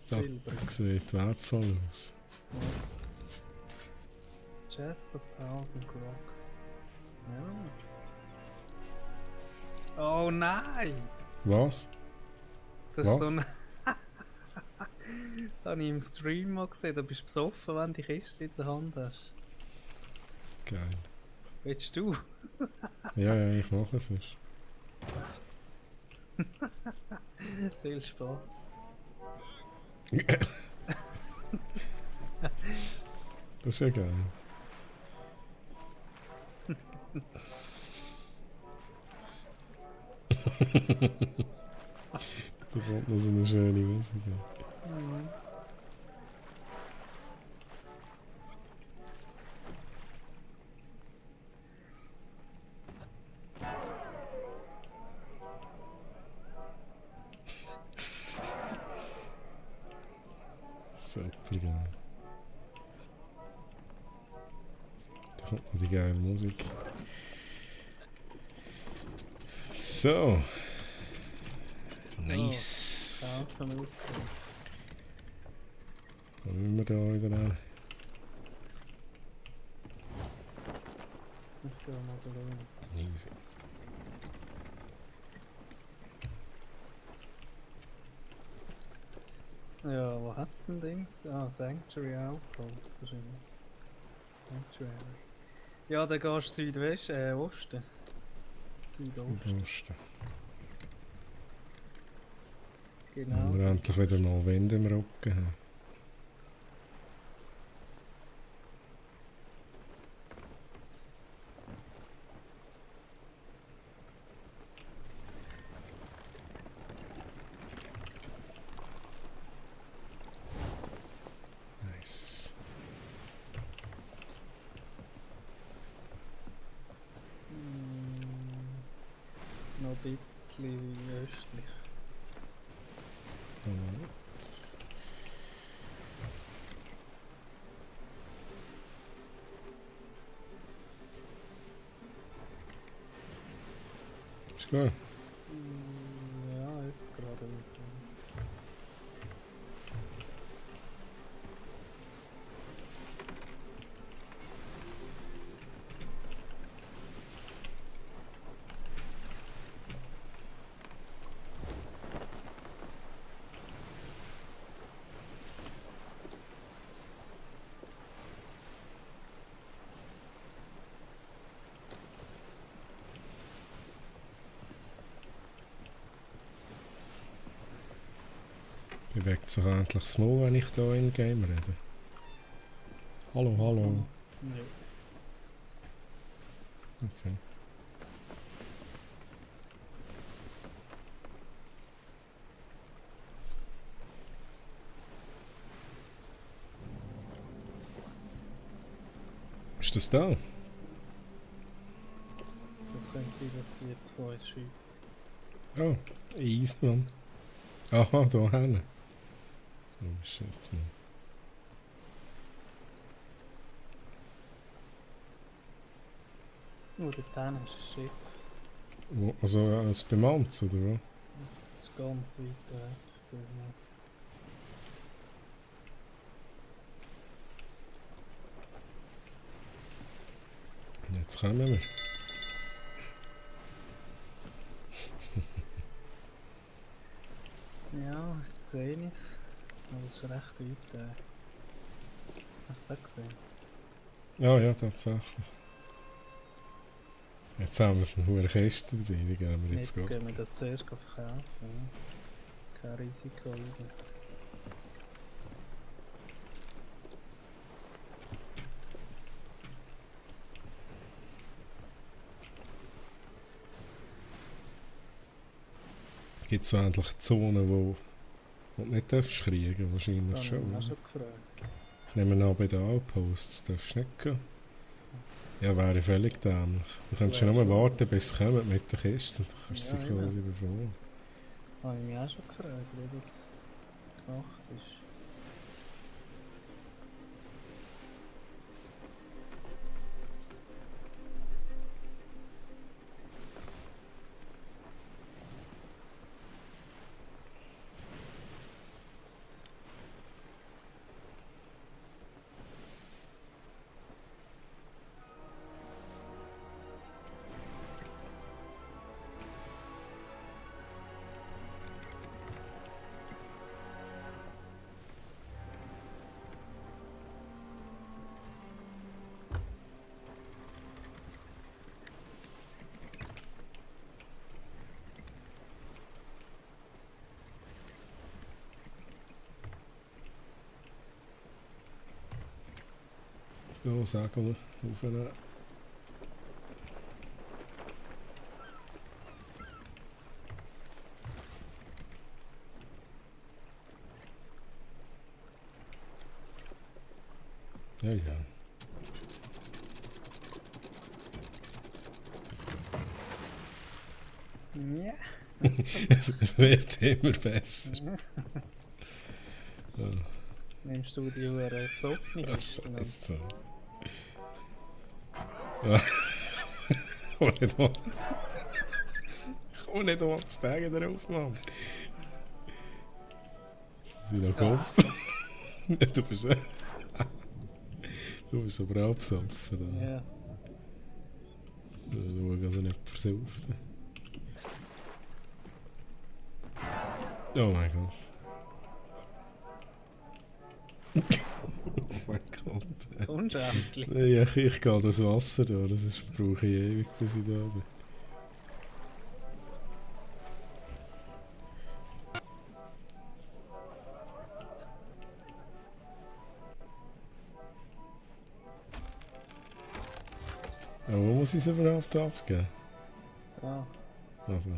sieht wertvoll aus. Chest of 1000 Crocs. Ja. Oh nein! Was? Das Was? ist so ein. Das habe ich im Stream mal gesehen. Da bist du besoffen, wenn du die Kiste in der Hand hast. Geil. Willst du? Ja, ich mache es. Viel Spaß. Das ist ja geil. Da kommt noch so eine schöne Musik. Mhm. Super geil. Da kommt noch die geile Musik. So. Nice. Ja, kann man ausgehen. Wo müssen wir da wieder hin? Ich gehe mal da rein. Easy. Ja, wo hat's denn Dings? Ah, Sanctuary Outpost. Das ist Sanctuary. Ja, dann gehst du Osten. Südosten. Osten. Genau. Wenn wir endlich wieder mal Wind im Rücken haben. Nice. Noch ein bisschen östlich. Ist gut. Ja, jetzt gerade. Bewegt sich endlich das Maul, wenn ich hier in Game rede. Hallo, hallo. Nee. Okay. Ist das da? Das könnte sein, dass die jetzt von uns schießt. Oh, easy, Mann. Aha, da hinten. Oh shit, man. dort hinten ist ein Schiff. Also als bemannt, oder was? Das ist ganz weit weg. Ich sehe es nicht. Jetzt kommen wir. Ja, jetzt sehe ich es. Aber es ist recht weit weg. Hast du es auch gesehen? Ja, ja, tatsächlich. Jetzt haben wir eine hohe Kiste dabei, die gehen wir jetzt Jetzt gehen. gehen wir das zuerst verkaufen. Ja. Kein Risiko wieder. Gibt es eigentlich Zonen, wo du nicht darfst kriegen? Wahrscheinlich Das habe ich schon. mich auch Oder? schon gefragt. Ich nehme an, bei den Outposts darfst du nicht gehen. Ja, wäre völlig dämlich. Du könntest ja nur warten, bis sie kommen mit der Kiste und dann kannst du Ja, sie quasi befreien. Habe ich mich auch schon gefragt, wie das gemacht ist. Ja, sagen wir, aufnehmen. Ja, ja. Ja. Es wird immer besser. Ja. Nimmst du die Uhr besoffene Ach, Kiste? Scheiße. Ja. Ich kann nicht mal. Ich kann nicht mal die Stege drauf, Mann. Jetzt muss ich noch kommen. Du bist. Du bist aber auch besoffen. Da. Ja. Du also nicht versauft. Oh mein Gott. Oh mein Gott. Kommst du endlich? Ja, ich gehe durchs Wasser durch, das brauche ich ewig, bis ich da bin. Ja, wo muss ich es überhaupt abgeben? Da. Also.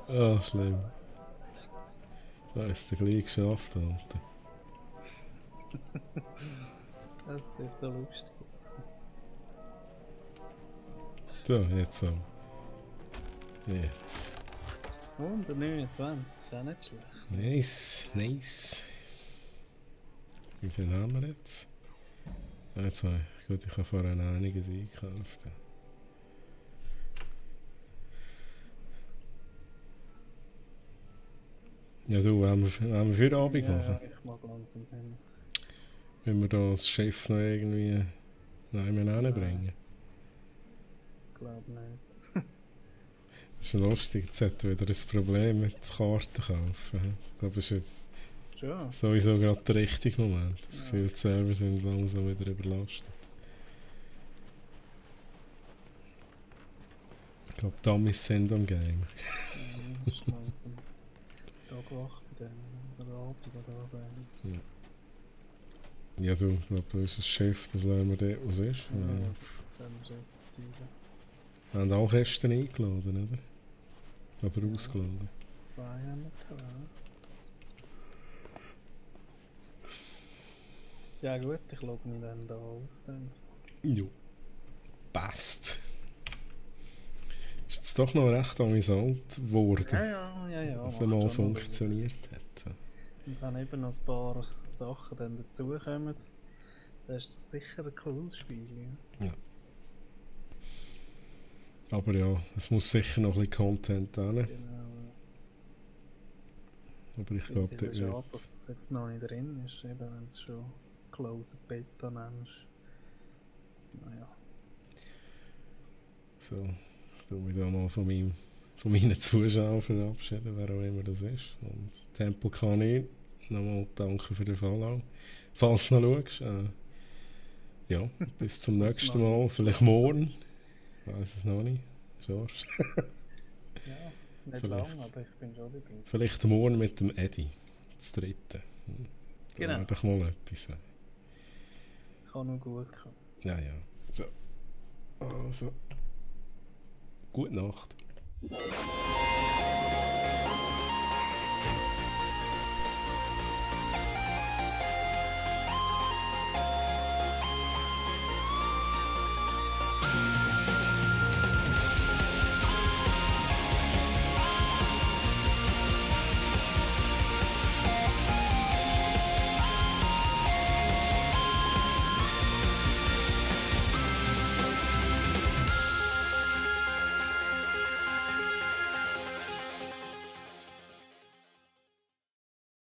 Ah, schlimm. Da ist der gleich geschafft, Alter. Das wird so lustig. So, jetzt so. Jetzt. Und der 29 ist auch nicht schlecht. Nice, nice. Wie viel haben wir jetzt? Ah, zwei. Gut, ich habe vorhin einiges eingekauft. Ja, du, wollen wir Feierabend machen? Ja, ich mag langsam hin. Wenn wir da das Schiff noch irgendwie hinbringen? Ich glaube nicht. Das ist lustig, jetzt hat er wieder ein Problem mit Karten kaufen. Ich glaube, das ist jetzt Schon. sowieso gerade der richtige Moment. Das Gefühl, die Server sind langsam wieder überlastet. Ich glaube, Dummies sind am Game. Ja, ist langsam Tagwach bei denen. Oder Abend oder was eigentlich. Ja, du, ich glaube, unser Schiff, das lernen wir dort, was ist. Ja, Ja. das können wir schon zeigen. Wir haben auch Kästen eingeladen, oder? Oder ausgeladen. 2 haben wir gehabt. Ja gut, ich logge mich dann da aus. Dann. Jo. Passt. Ist jetzt doch noch recht amüsant geworden, Ja. dass es macht mal schon noch funktioniert hat. Und wenn eben noch ein paar Sachen dann dazukommen, dann ist das sicher ein cooles Spiel. Ja. Aber ja, es muss sicher noch ein bisschen Content rein. Genau. Aber ich Ich glaube, finde dort es schade, wird... dass das jetzt noch nicht drin ist, eben wenn es schon Closed Beta nennst. Naja. So, ich tue mich da mal von meinen Zuschauern verabschieden, wer auch immer das ist. Und Tempel K9, nochmal danke für den Follow. Falls du noch schaust, ja, bis zum nächsten Mal, vielleicht morgen. Ich weiß es noch nicht. George. Ja, nicht Vielleicht. lang, aber ich bin schon dabei. Vielleicht morgen mit dem Eddie, das dritte. Da Genau. werde ich mal etwas sagen. Kann nur gut kommen. Ja, ja. So. Also. Gute Nacht.